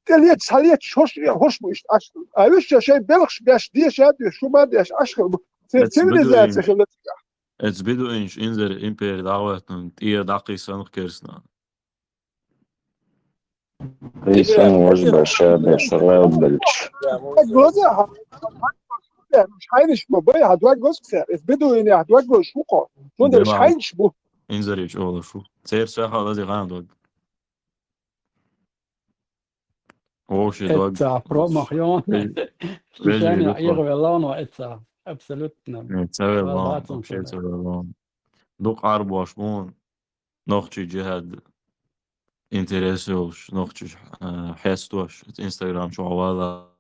ТӀелеташ, хьалеташ хӀорш, хӀорш бу иштта Ӏаш. А уьш шайн белхаш беш, деша а деш, шу ма деш, Ӏаш хила бу. Церан цивилизация хила цигахь. Эцу бедуинаш инзаре импери дӀахӀоьттина, тӀера дӀакхийсанах керстанаш. Хьайнаш ма бай, хьан дог лоза кхер? Эс бедуинех дог лозуш ву кхо. Цундела хьайнаш бу. Инзаре чӀогӀа луш ву. Церан сахьа лази гӀан дог. Вовши дог. Эцца промах йон. Вежарий Шишани ду. Эгавеллавно эцца. Абсолютно. Э, цавеллавно, вообще цавеллавно. Дукха Ӏарбош бу. Нохчий джихад интерес йолуш, нохчий, э, хьестош, Instagram чохь вала.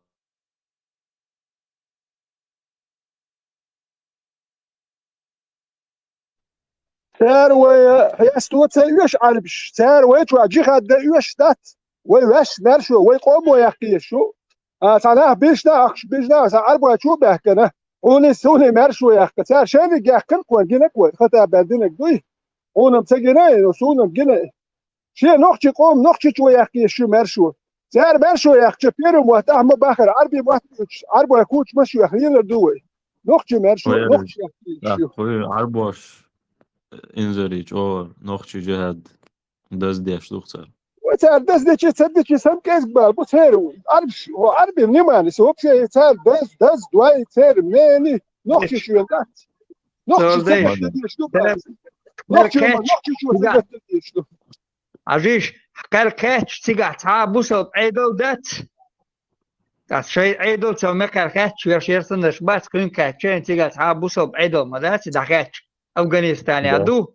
Цара вай хьесто ца оьшу Ӏарбаш, цара вай чохь джихад дан оьшуш дац. Вай ваьш маьршо, вай къомо яккхийша шу. А, цхьа нах бишна, ахча бишна, сан Ӏарбой чу баьхкана. Хьуна суна маьршо яккха. Цара шайниг яьккхина кхо гинарг вай, хата баьр динарг дуй. Хьуна ца гина, ну, суна гина. Шен нохчий къом нохчий чу яккхийша шу маьршо. Цара маьршо яьккхича, первый мотт ахьа ма бахара, Ӏарби мотт буьйцуш, Ӏарбой куча ма шоьх, лелар ду вай. Нохчий маьршо, нохчий яьккхийша шу. Хьуй, Ӏарбош, э, инзаре чӀогӀа нохчий джихад даздеш ду цара. Вай цара даздечи, ца дечи, сан кӀезиг бала бу церан ву. Ӏарбаш, хьо Ӏарби внимание, со вообще цара даз, даз, дуай, церан мени, нохчий шоьл дац. Нохчий ца деш ду бала. Нохчий, нохчий шоьл ца деш ду. Ӏажиш, кхел кхаьчча цигахь цхьа а бусалба Ӏедал дац. Ас шайн Ӏедал ца мекхар хаьтташ верш яр саннаш бац, кхуьнга хаьттича, цигахь цхьа а бусалба Ӏедал ма дац, и дӀахаьттича. Афганистане а ду.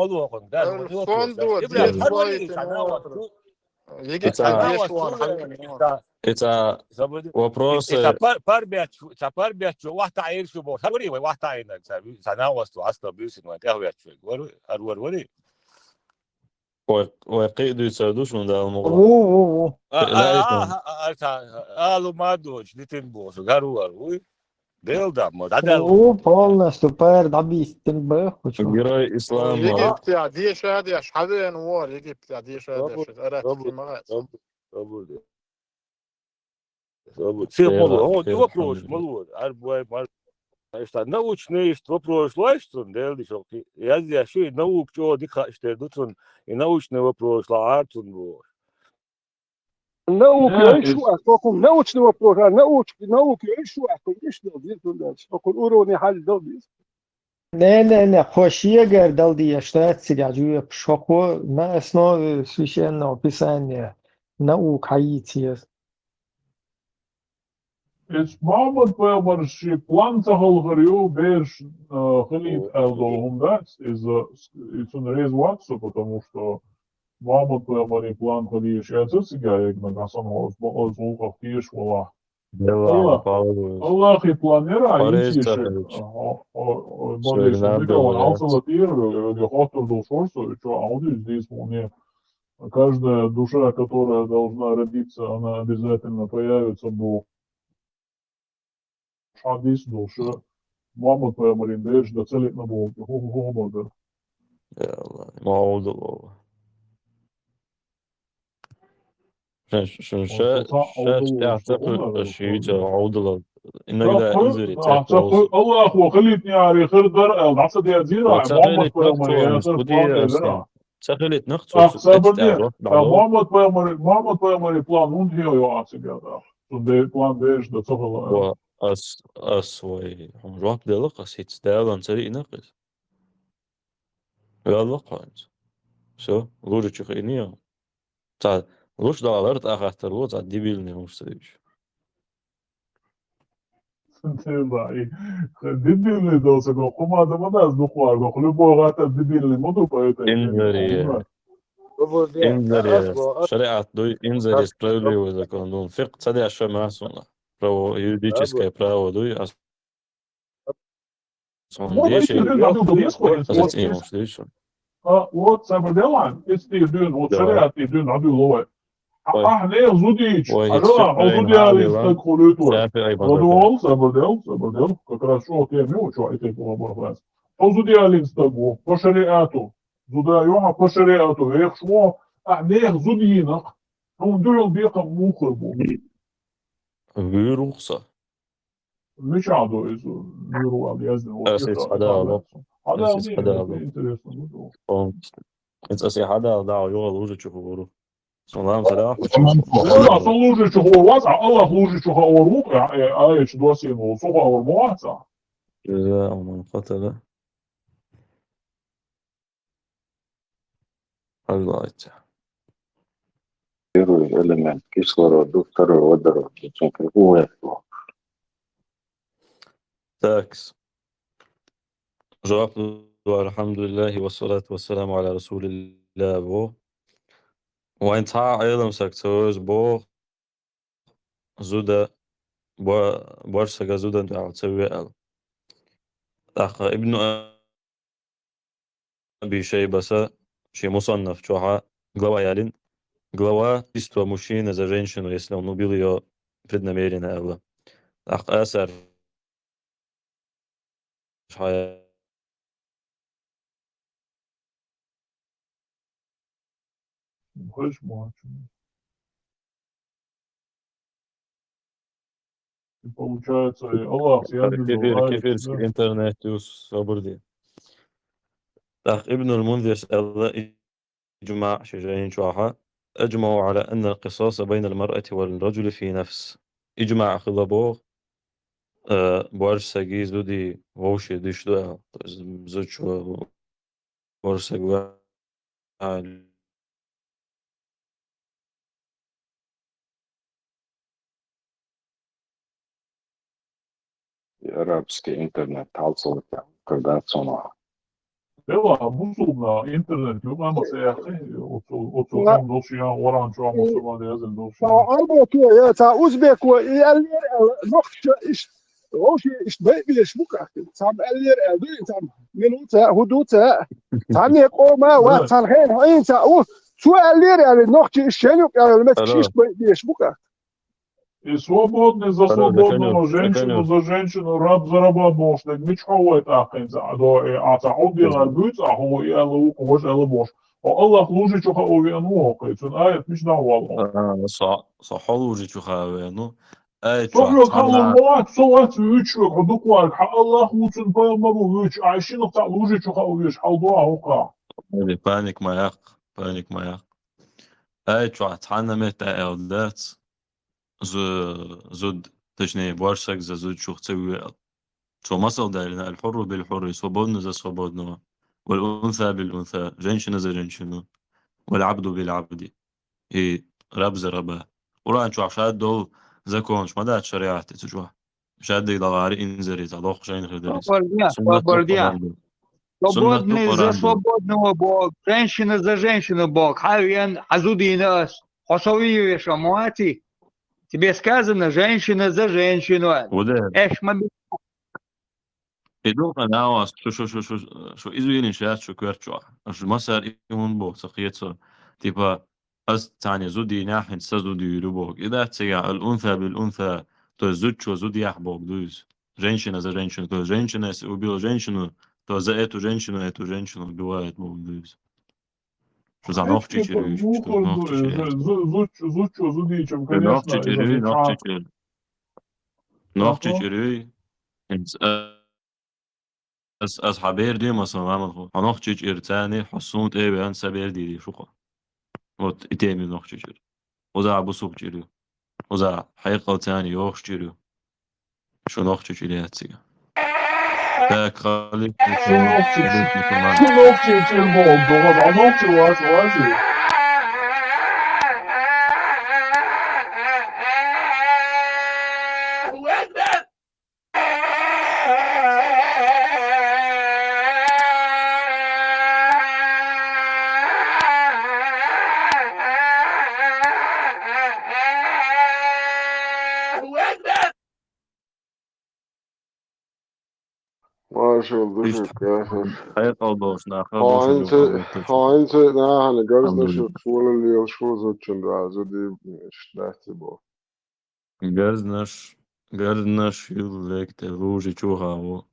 ма лохун, да, ма лохун. Ибрахим, хьар валли, цхьа нагӀа вац. Египет цхьа деш ван хьалван. Ица, ица вопрос, ица пар, пар бяч, ица пар бяч, вахта айр шу бо. Хьар вари, вай вахта айна, ца, ца на вас ту, аста бюсин, вай тя вяч, вари, ар вар вари. Ой, ой, кхы дуьйцар ду шуна Дала мукъ лахь. Ву, ву, ву. А, а, а, а, а, а, алу ма доч, дитин бо, су, гару, гару, вуй. Дел да, ма, да, дел. Ву, полностью пар дӀабийстина бахучу. Герой ислама. Египте деша деш, хьавен вор, Египте деша деш, арабский ма вац. Сип ма лу, хӀун, ди вопрос ма лу, ар буай мар. Ишта научный ишта вопрос луш цун, дел ди шо кхи. Яздеш шу, и наука чӀо дика хаа иштер ду цун, и научный вопрос ла ар цун бу. Наука, э, иш вац, хӀокхун научный вопрос, а науч-, наука, иш вац, иш дал, дир цун дал, хӀокхун уровне хьал дал, дир. Не, не, не, кхо шегар дал деш дац цига жоьпаш, хӀокхо на основе Священного Писания наука хьаийца еза. Эс Мухьаммад пайхамар ши план ца халхар ю, берш, э, хилийта аьлла долу хӀума дац, иза, и цунна реза вац со, потому что Мухьаммад пайхамарий план хила йиш яцар цига эгна гӀасан хӀоз бакъаз гӀулакхах теш вала. Делла Аллах. Павлович. Аллахий план яра, Парис инчи Сахарович. Бодейшн Сорнадо бикаван яц. Алсала тир, хоттур дол шорсо, чё аудиз дис муне. Каждая душа, которая должна родиться, она обязательно появится, бу. Хадис дол шу. Мухьаммад пайхамарин берш да цалитна бу. Хо-хо-хо-хо. Делла. Ма гӀовдал вала. Шун шун ша Ва, ва, ша гӀовдал тӀехь вала, цӀакхуьр ва, ши ва. ца гӀовдала. Иногда Ца ху-, инзаре ца, цӀакхур. ца ху-, Аллах ва халитни ари хир дар ал, даца де зира, Ва ца Мухьаммад хилит нах пайхамарий цо, ясар куди план ясна. яра. Ца хилит нах цо, Ах, цо сабр эцтя не, рот та бало. Мухьаммад пайхамарий, Мухьаммад пайхамарий план ун хио йо ацигада. Сун де план берш да цохала. Ва ас, ас вай, хьун жоп дела, ас хӀинца Далан цари инакъис. Валла кханц. Всё, лужичух ини. Ца, луш далар тӀа хаттар ло, ца дебильный луш цари. Дебильный долса, го, хӀума да ма дац дукхвар, го, любой гӀата дебильный ма ду, поэтому. Инзаре. Инзаре. Шариат дуй, инзаре справедливый закон ду. Фикъ ца деш ша масуна. Право, юридическое право дуй, а сон деши. А, вот, сабр делан, эцтир дуьн, вот шариат дуьн, аду ловай. Ахьнех зудич, а жала, а зудялин стаг хулуьтвай. Ладувал, сабр дел, сабр дел. Как раз шо теми, вот шо эте кулабар хвас. Хьо зудялин стаг ву, по шариату. Зуда юха по шариату, вехш ву, ахьнех зудинах, хьун дуьл бекъа мухр бу. Вирухса. Мича ду из, виру ал язди, вот. Ас это хадала. Хадала, ас это хадала. Интересно, ну. Он, это ас хадала, да, юга лужичух виру. Салам, салам. Аллах лужичух виру, а Аллах лужичух виру, а, а, а, эч досин виру, сухо виру, муаца. Жаза уман хатала. Пожалуйста. Первый элемент кислорода, второй водород. Зачем? Какого этого? Так. Жоп, альхамдулиллахи, ва салату ва саламу аля расулиллах, бо. Вайн цхьа Ӏелам саг ца вевза бо, зуда, бо-, боарш сага зуда дуьхьал ца ве аьлла. ТӀаккха Ибн Аби Шайбаса ший мусаннаф чохьа глава ялин. Глава убийство мужчины за женщину, если он убил её преднамеренно, аьлла. ТӀаккха асар Хвеш мачу. И получается, и Аллах, я Кефир, кефирский интернет, юс, сабурди. Так, Ибн аль-Мунзир, Аллах, иджма, шижаин чуаха. أجمعوا على أن القصاص بين المرأة والرجل في نفس. Иджма хила бо, э, боарш саги зуди вовши диш дуа. То есть зуд чу боарш саг ваьхьа. Арабский интернет хьалцалур, когда цунах. Дела, бусулбна интернет юкъа ма ца яхи, оцу, оцу Ла- хам долчу я, варан чу а мусулман язын долчу я. Арбо ке, я, ца узбеко, и аллер, нохча, иш, вовши, иш, бай, беш, мукахти. Цам аллер, ду, цам, минуца, худуца. Цам не кома, ва, цам хен, хин, ца, у, цу аллер, али, нохча, иш, шенюк, али, мет, Алло. Иш, бай, беш, мукахти. И свободный за Алло, свободного, законю, женщину законю. За женщину, раб за раба, бошник, мичхо вайт ахин, ца, до, и, а, ца, уддин, ар, буц, а, хо, и, ала, у, кого ж, ала, бош. О, Аллах лужи чуха овену, окей, цун аят миш да вал. А, со, со хол лужи чуха овену. Ай, со чуха, хол цана. Муат, со вац вич, хо дуквар, ха Аллах луцун пайгамбару вич, ай шинах та лужи чуха овеш, хал дуа, ока. Или паник маяк, паник маяк. Ай, чуха, цана мета элдац. Зу-, зуд, точнее, боарш саг за зуд чух ца вуьвеал. Цо масал далина: «الحر بالحر», свободный за свободного. «والأنثى بالأنثى», женщина за женщину. «والعبد بالعبد», и раб за раба. Къуръан чохь шад долу законаш ма дац шариат цу чохь. Шаддиг дагӀари инзари, цхьа доккха шайна хир дара иза. Суннат доккха шайна дара. Суннат ду Свободный за Къуръан ду. Свободного Бог, женщина за женщину Бог. Хьавен, Ӏа зудийна ас. Хьо со вийвеш, а моти? Тебе сказано, женщина за женщину. Вуде? Эш ма би- И ду къанавас, шу, шу, шу, шу, шу извинишь яц шу кверчуа. Аш масар и он бог, ца хьецо. Типа, ас цани зудийна, хьин са зудийру бог. И да цига аль-унса биль-унса, то есть зудчо зудъяхь бог дуйз. Женщина за женщину, то есть женщина, если убила женщину, то за эту женщину, эту женщину убивает бог дуйз. Шу за нохчи чируй, шу нохчи чируй. Зучу, зучу, зудичем, Нохчи чируй, нохчи чируй. Нохчи чируй. Ас, ас хьа бер ди, масалан, ламан ху. Хьа нохчи чир цани, хьа сун тӀе вен са бер ди ди шуха. Вот и теми нохчи чир. Уза бусух чирю. Уза хьекъал цани йохш чирю. Шу нохчи чир яцига. Так, хали. Нохчи чир бо, бо, нохчи ваш, ваш. Машалла, Иштта душик, яхаш. Хьекъал долуш наха. Хьо хӀинца, хьо хӀинца нахана гарзнаш шула лел шу зудчун дуьхьа зуди дац бо. Гарзнаш, гарзнаш юллек те лужи чухаво.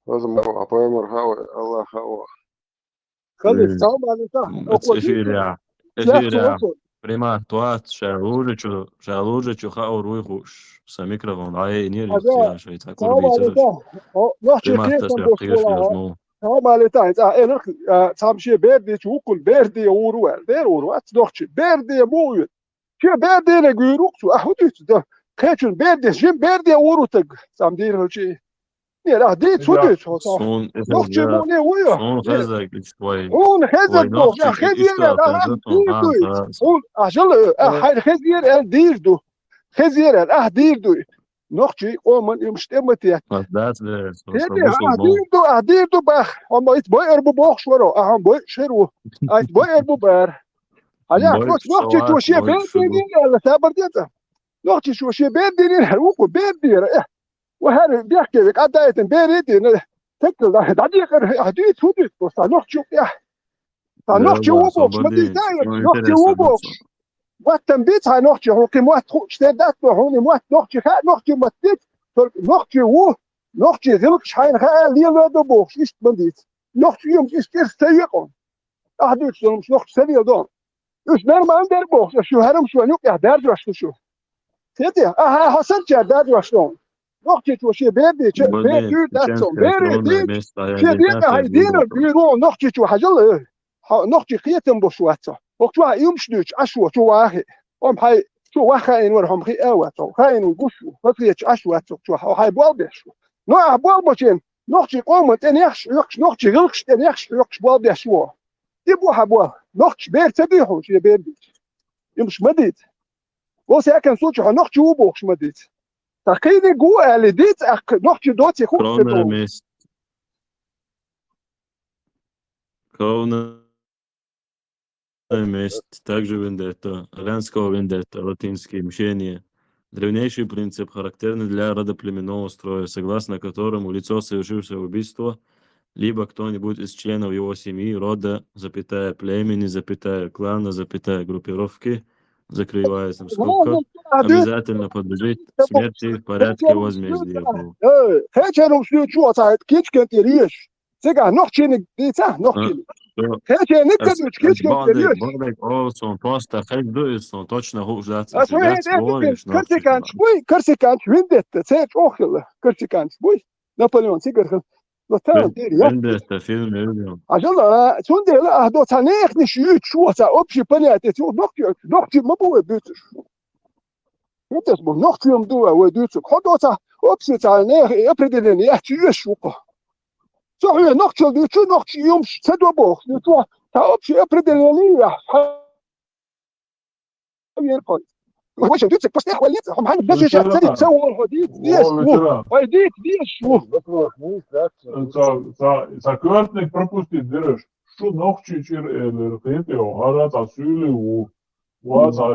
Аса ма а пайхамар хава, Аллах хава. Халиф, салам алейкум. Эфиря, эфиря. Примат туат, ша лужи чу, ша лужи чу хаур вуй хуш. Са микрофон, ай, нир, я, шай, ца Салам курбица. алейкум. О, нохчи Примат киртан тас бошула. киртас ну. Салам алейкум. А, э, нах, а, цам ше берди чу, укун берди уру вер. Дер уру, ац нохчи. Берди му ю. Че берди не гуйрук чу, а, худуц, да. Кечун берди, жим берди уру таг. Сам дир чи. Не, а, ди цу ди цу. Сун, Нохчи му не уйо. Сун хезак ич твой. Ун хезак бо, а, хезер, а, дир дуй. Ун, а, жал, а, хай хезер, а, дир ду. Хезер, а, дир дуй. Нохчи, о, ман, им штематет. Дас ле. Хеде, а, дир ду, а, дир ду бах. Ама ит бой эрбу бохш варо, а, ам бой шеру. А, ит бой эрбу бар. Аля, кос нохчи чу ше бен динин, Алла сабар дета. Нохчи чу ше бен динин, хар уку бен дира. Э. Ва хар бяхке век, а, дайтен бери дин. Текл да, да ди хар, а, ди цу ди, просто нохчи, я. Та нохчи у бохш, ма ди, да, нохчи у бохш. Ваттан бит, хай нохчи, ху ки мат ху, штер дат, ху ни мат нохчи, ха, нохчи мат бит, только нохчи у, нохчи гилк шайн ха, лила до бохш, ишт ма ди. Нохчи юм, ишт ир севи кон. А, ди, шум, нохчи севи дон. Уж нормально дер бохш, шу харам шу нюк, я, дер жош шу. Сети, а, ха, хасан ча, дер жош дон. Нохчи чу ше берди, че, берди, датсон, бери, ди, ше ди, хай дина, биру, нохчи чу хажал, э. Ха, нохчи хетам бош ватса. Ох чу ха юмш дуч, аш ва, чу вахи. Ом хай, чу ваха ин вар хам хи а ватса. Ха ин гуш, ва хи аш ватса, чу ха, хай бол беш. Но а бол бочен, нохчи къоман тен яхш, йохш, нохчи гилкш тен яхш, йохш бол беш во. Ди бу ха бол. Нохчи бер ца ди ху, ше берди. Юмш ма дит. Во всяком случае, ха нохчи у бохш ма дит. Та кини гу али дит, а нохчи доци ху. Кровная месть. Кровная месть, также вендетта, арянского вендетта, латинский, мщение. Древнейший принцип, характерный для родоплеменного строя, согласно которому лицо, совершившее убийство, либо кто-нибудь из членов его семьи, рода, запятая, племени, запятая, клана, запятая, группировки, закрывается в скобках, обязательно подлежит смерти в порядке возмездия. Э, хечерум шлю чу, а кичкен ти риш. Сега нохчини дица, нохчини. Хече никадуч кичкен ти риш. Бадек, о, сон просто хедуй, сон точно хужац. А сой хедуй, кирсиканч буй, кирсиканч виндетта, це чохила, кирсиканч буй. Наполеон сигархан. Но там дир, я. Вендетта фильм видел. А жала, цундела, а до ца нехниш ю чу, ца общий понятие, цу нохчи, нохчи ма буй бютш. Хетес бу нохчи юм дуа, вай дуцу. Ходо ца общий ца не определение, я чи ю шуко. Цо ху нохчи дучу, нохчи юмш, ца до бох, дучу, ца общий определение, я. Ха, вер кой. Вай шен дуьйцург просто тӀехваллица, хьо хьанна дажи шаьц цариб ца волу, хьо дийца дезаш ву. Вай дийца дезаш ву. Вопрос вуйс дац. Ца, ца, ца коьртаниг пропустить дираш. Шу нохчий чӀир элира, кхетий хьо, хӀара цхьа суьйлий ву. Ва цхьа,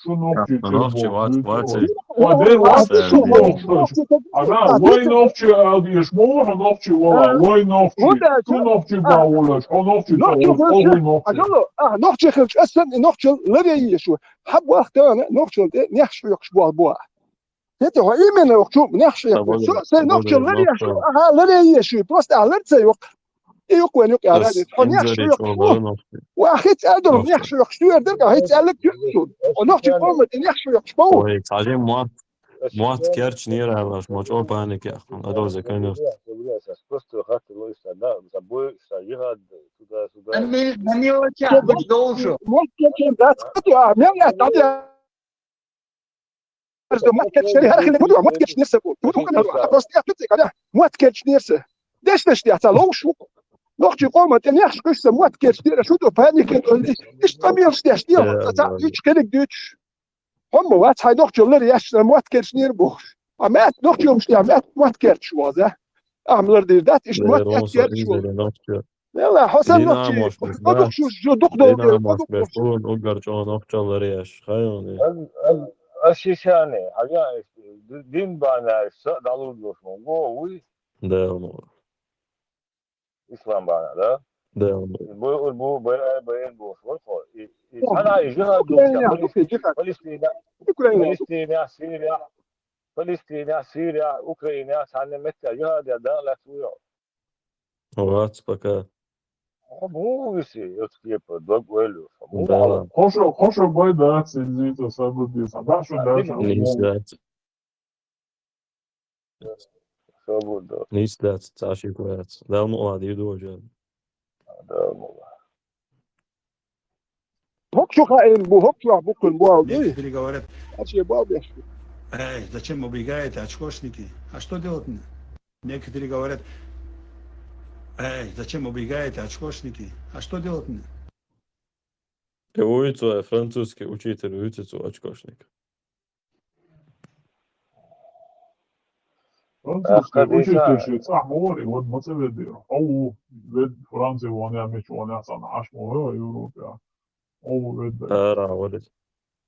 шу нохчий чӀир Нохчий боху, вац, вац. Ва дер вац, шу боху. Ана, вай нохчий ала дезаш ма ву хьо нохчий вала, вай нохчий. Шу нохчий бан волаш, хьо нохчий ца волаш, хьо нохчий. Ага, нохчий хилча, ас санна и нохчалла ларъян езаш ву. Хьаб вахта ана нохчалла тӀе нехаш хьоькхуш болх бу ахь. ХӀета хьо именно йоккхучу нехаш хьоькхуш. Со сайн нохчалла ларъеш ю, аха, ларъеш ю, просто ахь лар ца йоккху. И юкъа вайн юкъа яра, хьо нехаш хьоькхуш бу. Ва хӀинца аьлла долу нехаш хьоькхуш, туьйр дара, хӀинца аьлла туьйр шу. Хьо нохчий къоман тӀе нехаш хьоькхуш бу. Ой, цхьа мотт, мотт керчнера аьлла, ма чӀогӀа паника яхна, а доза, конечно. Просто хатта лойса, да, забой, что я туда-сюда. Амил, амил, ча, бу должу. Мотт керчнера дац, а, мел я, да, Мотт керчнера, хӀара хилла гуду, мотт керчнера сан бу. Гуду, гуду, просто я тут, когда мотт керчнера сан. Деш, деш, я ца ловш ву. Нохчий къоман тӀе нехаш хьоькхуш сан мотт керчнера, шу ду панике долу. Иштта къамелаш деш, деш, ца, ца, дуьйцуш, кхериг дуьйцуш. ХӀумма вац хьайн нохчалла ларъеш, мотт керчнера бохуш. А мотт нохчалла ларъеш, мотт, мотт керчаш ваза. Ахьа лардийр дац, иштта мотт керчаш ваза. Нела, хьо сан нохчий, кхо дукха шу, шу дукха долу дела, кхо дукха шу. Уггар чӀогӀа нохчалла ларъеш, хайоне. Ан, ан, ан шишане, хьажа, дин бана, са далур дош мо, го, уй. Да, ну. Ислам бана, да? Да, ну. Бу, бу, бу, бу, бу, бу, бу, бу, и, и, ана, и жихад, Украина, Палестина, Украина. Палестина, Сирия, Палестина, Сирия, Украина, санна метта, жихад, я, да, ла, суйо. Вац пока. Хьо муха виси, оцу кепара дог ойла ю, хьо муха Да. хьо? Хьо шо, хьо шо бай дац, иза сабур дийца. Да, шо Да, дац, дина. Нийса дац. Сабур да. Нийса дац, цхьа шик вац. Дала мукъ лахь, дийр ду вай жан. Дала мукъ лахь. ХӀокху чу хаийна бу, хӀокху чохь бу кхуьнан боху дуй? Некоторые говорят, Аче боху беш. Эй, зачем убегаете, очкошники? А что делать мне? Некоторые говорят, эй, зачем убегаете, очкошники? А что делать мне? И вуьйцу, французский учитель вуьйцу цу очкошник. Французский Ахкадиса. Учитель ше цӀахь вогӀур, и вад ма ца ведира. Хьо ву, вед Франция вон я, мича вон я, цхьана Ӏаш ма вогӀу Европе. Хьо ву вед дай. Ара, валит.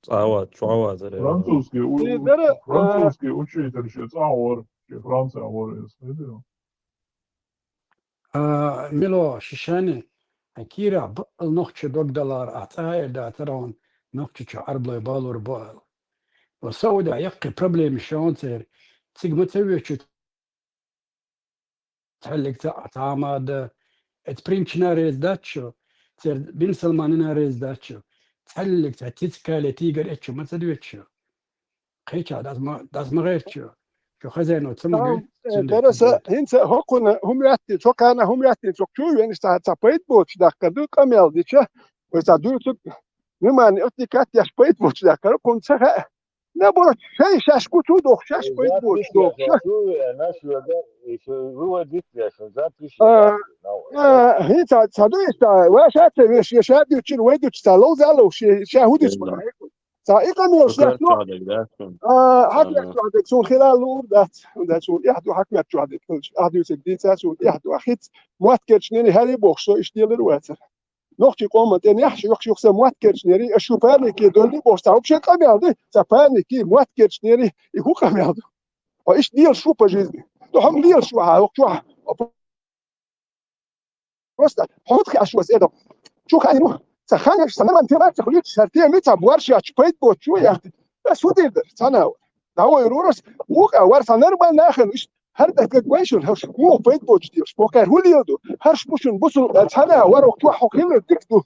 ЦӀа вац, чу вац, аре. Французский у-, И дара, а, французский учитель ше цӀахь вогӀур, ше Франция вогӀур, эс хедира. А, мила, шишани, а, кийра бакъал нохча дог далар, а, цӀа а эр дацара ван, нохча чу Ӏарблой балур бу аьлла. Ва Саудехь яккхий проблема шонца яра. Цига ма ца воьдуш, цхьаьллиг ца, ца ма да. Эцу принчина реза дац шу, церан Бин Салманина реза дац шу. Цхьаьллиг ца тицкале тигар эцу ма ца доьдуш шу. Кхечахь дас ма, дас ма гӀерташ шу. Шу хазайно ца ма Тахьам, гуьйту, э, цундела Тараса, ца гуьйту. ХӀинца хӀокхуна хӀума яттий, цо кхана хӀума яттий, цо чу венаш цхьа, цхьа пайда боцуш даккхар ду, къамел дича, вай цхьа дуьйцург, внимание, ахти катта еш пайда боцуш даккхар, кхунна ца хаьа. Набо, шай шаьш гу чу доху, шаьш пайда боцуш доху. Запись я, шу, э, наш выводит я, шу запись А, я, а, хӀинца ца ду иштта, вай ша ца веш, я ша дуьйцур, вай дуьйцур, ца ловза а ловш, ша хӀу дуьйцу бара. Ца и къамел Шу шаьш кхерчахь дерг дац шуна? А, хьан Ана. кхерчахь дерг, суна хила луур дац, хӀунда суна эхь ду, хьан кхерчахь дерг хилча, ахь дуьйцург дийца, суна эхь ду, ахь хӀинца мотт керчнера хӀара бохуш, со иштта делар вацара. Нохчий къоман тӀе нехаш йоккхуш юха сан мотт керчнера, аш шу панике доллий бохуш, цхьа вообще къамел ду, цхьа панике, мотт керчнера, и хӀун къамел ду? Хьо иштта лелаш ву по жизни. Ду хьо-м лелаш ву хьан, хӀокху чохь. Просто хьо хӀун хи аш вас эдо. Чу хаьа ма. Ца ханаш, ца нормально тема, ца хуьлуьйтуш, цара тема, ца борш яц, пайда боцуш ву яхти. Ас хӀун дийр дара, ца нав. Да вай рурас, вукъа вар ца нормально нахана, иш, хӀара дакка гойшун, хӀаш, вукъа пайда боцуш дийраш, бохкар хӀун лел ду? ХӀарш бу шун бусул, ца нав, вар воккху хьо хилар дика ду.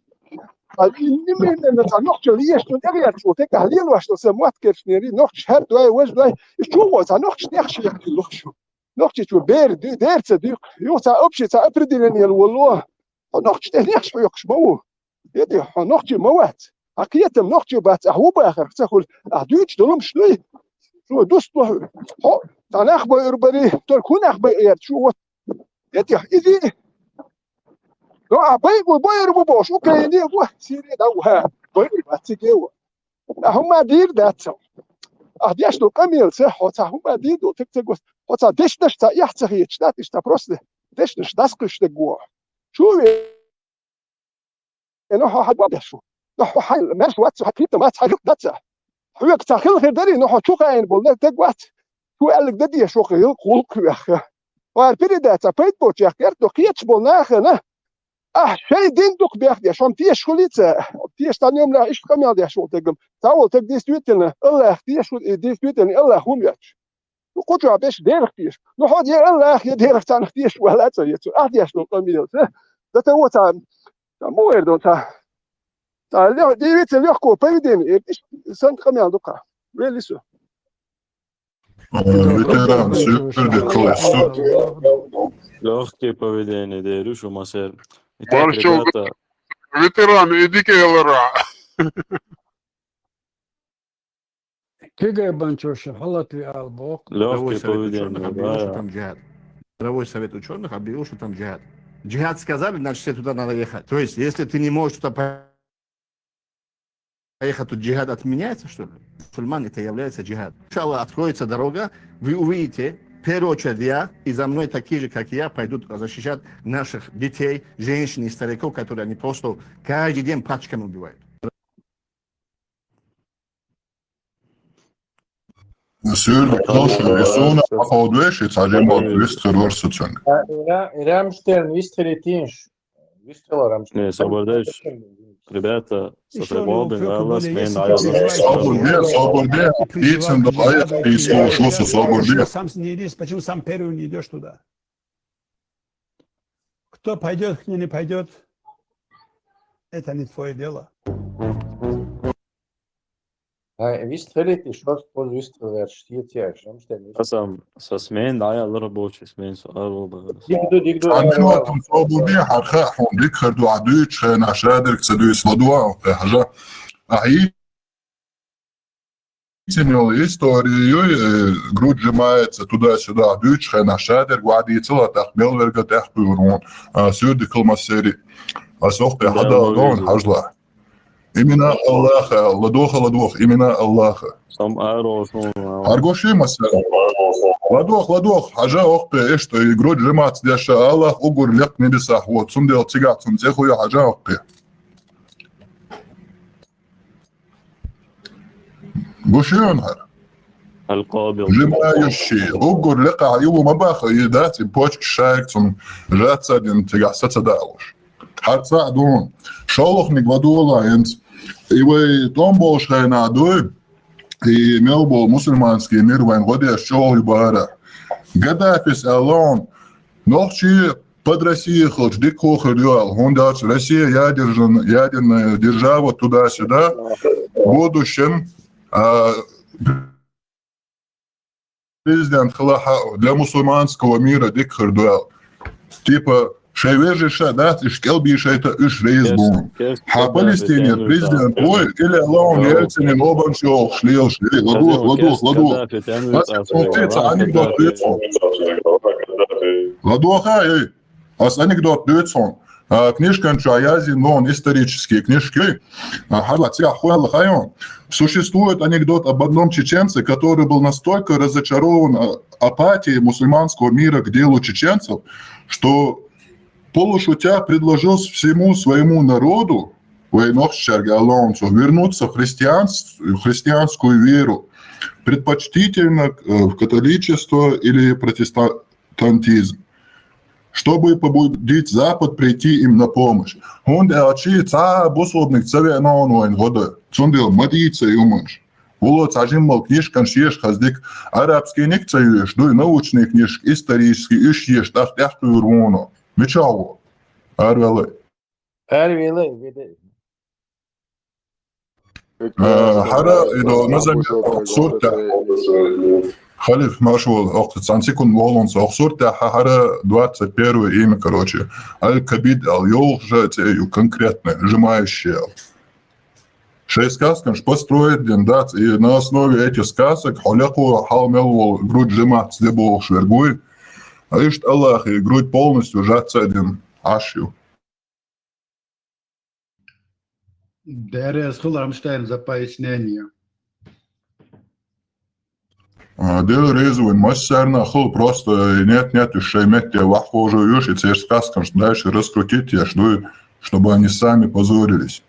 А, и, и, и, и, ца нохча леш, ду тӀегӀерчу, тӀеккахь лелош, ду сан мотт керчнера, нохчаш хӀара дой, важа дой, и чу гӀо, ца нохчаш тӀех шех лохшу. Нохчийчо бер дуьй, дер ца дуьй, юха цхьа общий, цхьа определение волло. Хьо нохча тӀе нехаш хьоькхуш ма ву. Эди, хьо нохчий ма вац. Ахь кхетам нохчий бац, ахь ву бахарх ца хуьлу, ахь дуьйцуш долу хӀумаш дуй. Цо дусту хьо, хьо, цхьа нах байур барий, только хӀун нах байъер шу вот. Эди, иди. Ну, а байъу, байур бу бохуш, Украине а ву, Сирия да ву, ха, байур бац циге а ву. А хӀума дийр дац. Ахь деш ду къамелца, хьо цхьа хӀума дийр ду, тек ца гос. Хьо цхьа дешнаш цхьа эхь ца хеташ, дац, иштта просто дешнаш дӀасакхуьйсуш дерг ву. Чу ве-, ну, хьо хьан беш ву? Ну, хьо хьан маьрша вац, хьан кхетам вац, хьан юкъ дац. Хьоьга цхьа хила хир дарий, ну, хьо чу хаийна болу дерг вац. Чу аьлларг дан дезаш ву-кх, гӀуллакх вехха. Хьо ара передача пайда боцуш яхкарт, но кхеташ болу нахана, ахь шайн дин дукха бехдеш, хьо-м тешаш хуьлий ца? Тешаш цхьа нуьйманах иштта къамел деш волу дерг-м. Цхьа волу стаг действительно Аллах тешаш ву, и действительно Аллах ву моьттуш. Ну, кху чохь беш дерах тешаш. Ну, хьо я Аллах, я дерах царнах тешаш вала а ца вецу. Ахь деш долу къамелца. Да та во цхьа, цхьа муха эр ду цхьа. Цхьа лё-, девица легко поведение, э, иштта санна къамел ду-кх. Велли со. Ветеран, сюрде кхаллаш. Лёгкое поведение деру шу масер. Итак, маршал, ребята. Ветеран, иди кхалара. Кигай банчоша, хьалатви албох. Лёгкое поведение, да. Мировой совет учёных объявил, что там джихад. Джихад сказали, значит, все туда надо ехать. То есть, если ты не можешь туда поехать, то джихад отменяется, что ли? Мусульман, это является джихад. Иншаллах, откроется дорога, вы увидите, в первую очередь я, и за мной такие же, как я, пойдут защищать наших детей, женщин и стариков, которые они просто каждый день пачками убивают. Сюрде кхаллаш, и суна, а, походу, веши, цхьа жимма вистхир вара со цуьнга. Ира-, Ирамштейн вистхилийтийша. Вистхила Рамштейн. Не, собар де, ребята, со тобой, собар де, собар де, дийцина ду, айхьа, и слушай, собар де. Сам не лезь, почему сам первый не идёшь туда? Кто пойдёт, кто не пойдёт, это не твоё дело. Ай, вистхилийта, шорт поза вистхиларш, шен тешаш, амма тӀе вист. Аса, аса смена дӀаяьллара бохуш, смена со ара ву бара. Дика ду, дика ду. Ай, минотан собар де, хьан хаа хьуна дика хир ду, ахь дуьйцучу хенахь шадерг ца дуьйцу, ладогӀа, хьажа. Ахь йийцина йолу история ю, э, грудь сжимается туда-сюда, ахь дуьйцучу хенахь шадерг охьадийцал, тӀаккха мел верг тӀаьхьакхуьур хьуна, а, суьрдикал массери. Аса охьа тӀе хьадала догӀна, хьажалахь. Имена Аллаха, ладогӀа, ладогӀа, имена Аллаха. Сам аро шуна. Хьаргош ю масала. ЛадогӀа, ладогӀа, хьажа охьа тӀе, иштта, и грудь сжиматься деш, Аллах уггар лекха небесахь ву, цундела цигахь цунна цӀе хуй, хьажа охьа тӀе. Гуш ю хьуна хӀара? Аль-Къабил. Сжимающий, уггар лекха, и ву ма баха, и дац, и почкаш шайга цунна сжаться дина, цигахь са ца далуш. ХӀара цхьаъ ду хьуна. ШолгӀаниг ладогӀалахь хӀинца. И вай тӀом болуш хенахь дуй, и мел болу мусульманский мир вайн гӀо деш чӀогӀа ю бара. Гаддафис аьлла хьуна, нохчий под Россия хилча дика хир ю аьлла, хӀунда аьлча Россия ядерна-, ядерная держава туда-сюда, в будущем, а, президент хилахь а, для мусульманского мира дика хир ду аьлла. Типа, шайн вежарша дац, уьш кӀелбийшайта, уьш реза бу. Хьан Палестинера президент вуй, или аьлла хьуна Ельцинан обанаш йохуш лелаш. Эй, ладогӀа, ладогӀа, ладогӀа. Аса цунна ца анекдот дуьйцу хьуна. ЛадогӀа, эй. Аса анекдот дуьйцу хьуна. А, книжкан чохь язйина ду хьуна, исторический книжка ю. А, хьажа, цигахь хӀун аьлла хаьий хьуна? Существует анекдот об одном чеченце, который был настолько разочарован, а, апатией мусульманского мира к делу чеченцев, что, полушутя, предложил всему своему народу, вайн нохчашка аьлла хьуна цо, вернуться в христианс-, в христианскую веру, предпочтительно, э, в католичество или протестантизм, чтобы побудить Запад прийти им на помощь. ХӀунда аьлча цхьа а бусалбаниг ца веана хьуна вайн гӀо дан. Цундела ма дийца и хӀуманаш. Вало цхьа жимма книжканаш еша хаза дика. Арабский ниг ца йоьшу, дуй, научный книжка, исторический, уьш еша, тӀаккха тӀаьхьакхуьур ву хьуна. Мичахь ву? Арвелай. Арвелай, велай. Э, хӀара, и до, назам, охьа суртехь. Халиф, маршо, охьа цхьана секунда волонца, охьа суртехь, хӀара двадцать первое имя, короче. Аль-Кабид аьлла, йогӀуш а цӀе ю конкретно, сжимающий аьлла. Шайн сказканаш построить дина дац, и на основе этих сказок хьо лекхо хьал мел волу грудь сжиматься де бохуш верг вуй. А иштта Аллахе грудь полностью сжаться а дина Ӏаш ю. Дерригаш хила, Рамштайн, за пояснение. А, Дела реза вайна массарна хила, просто нет, нет, уж шоай метте ваххожа юш, и церс касканш дальше раскрутить, я жду, чтобы они сами позорились.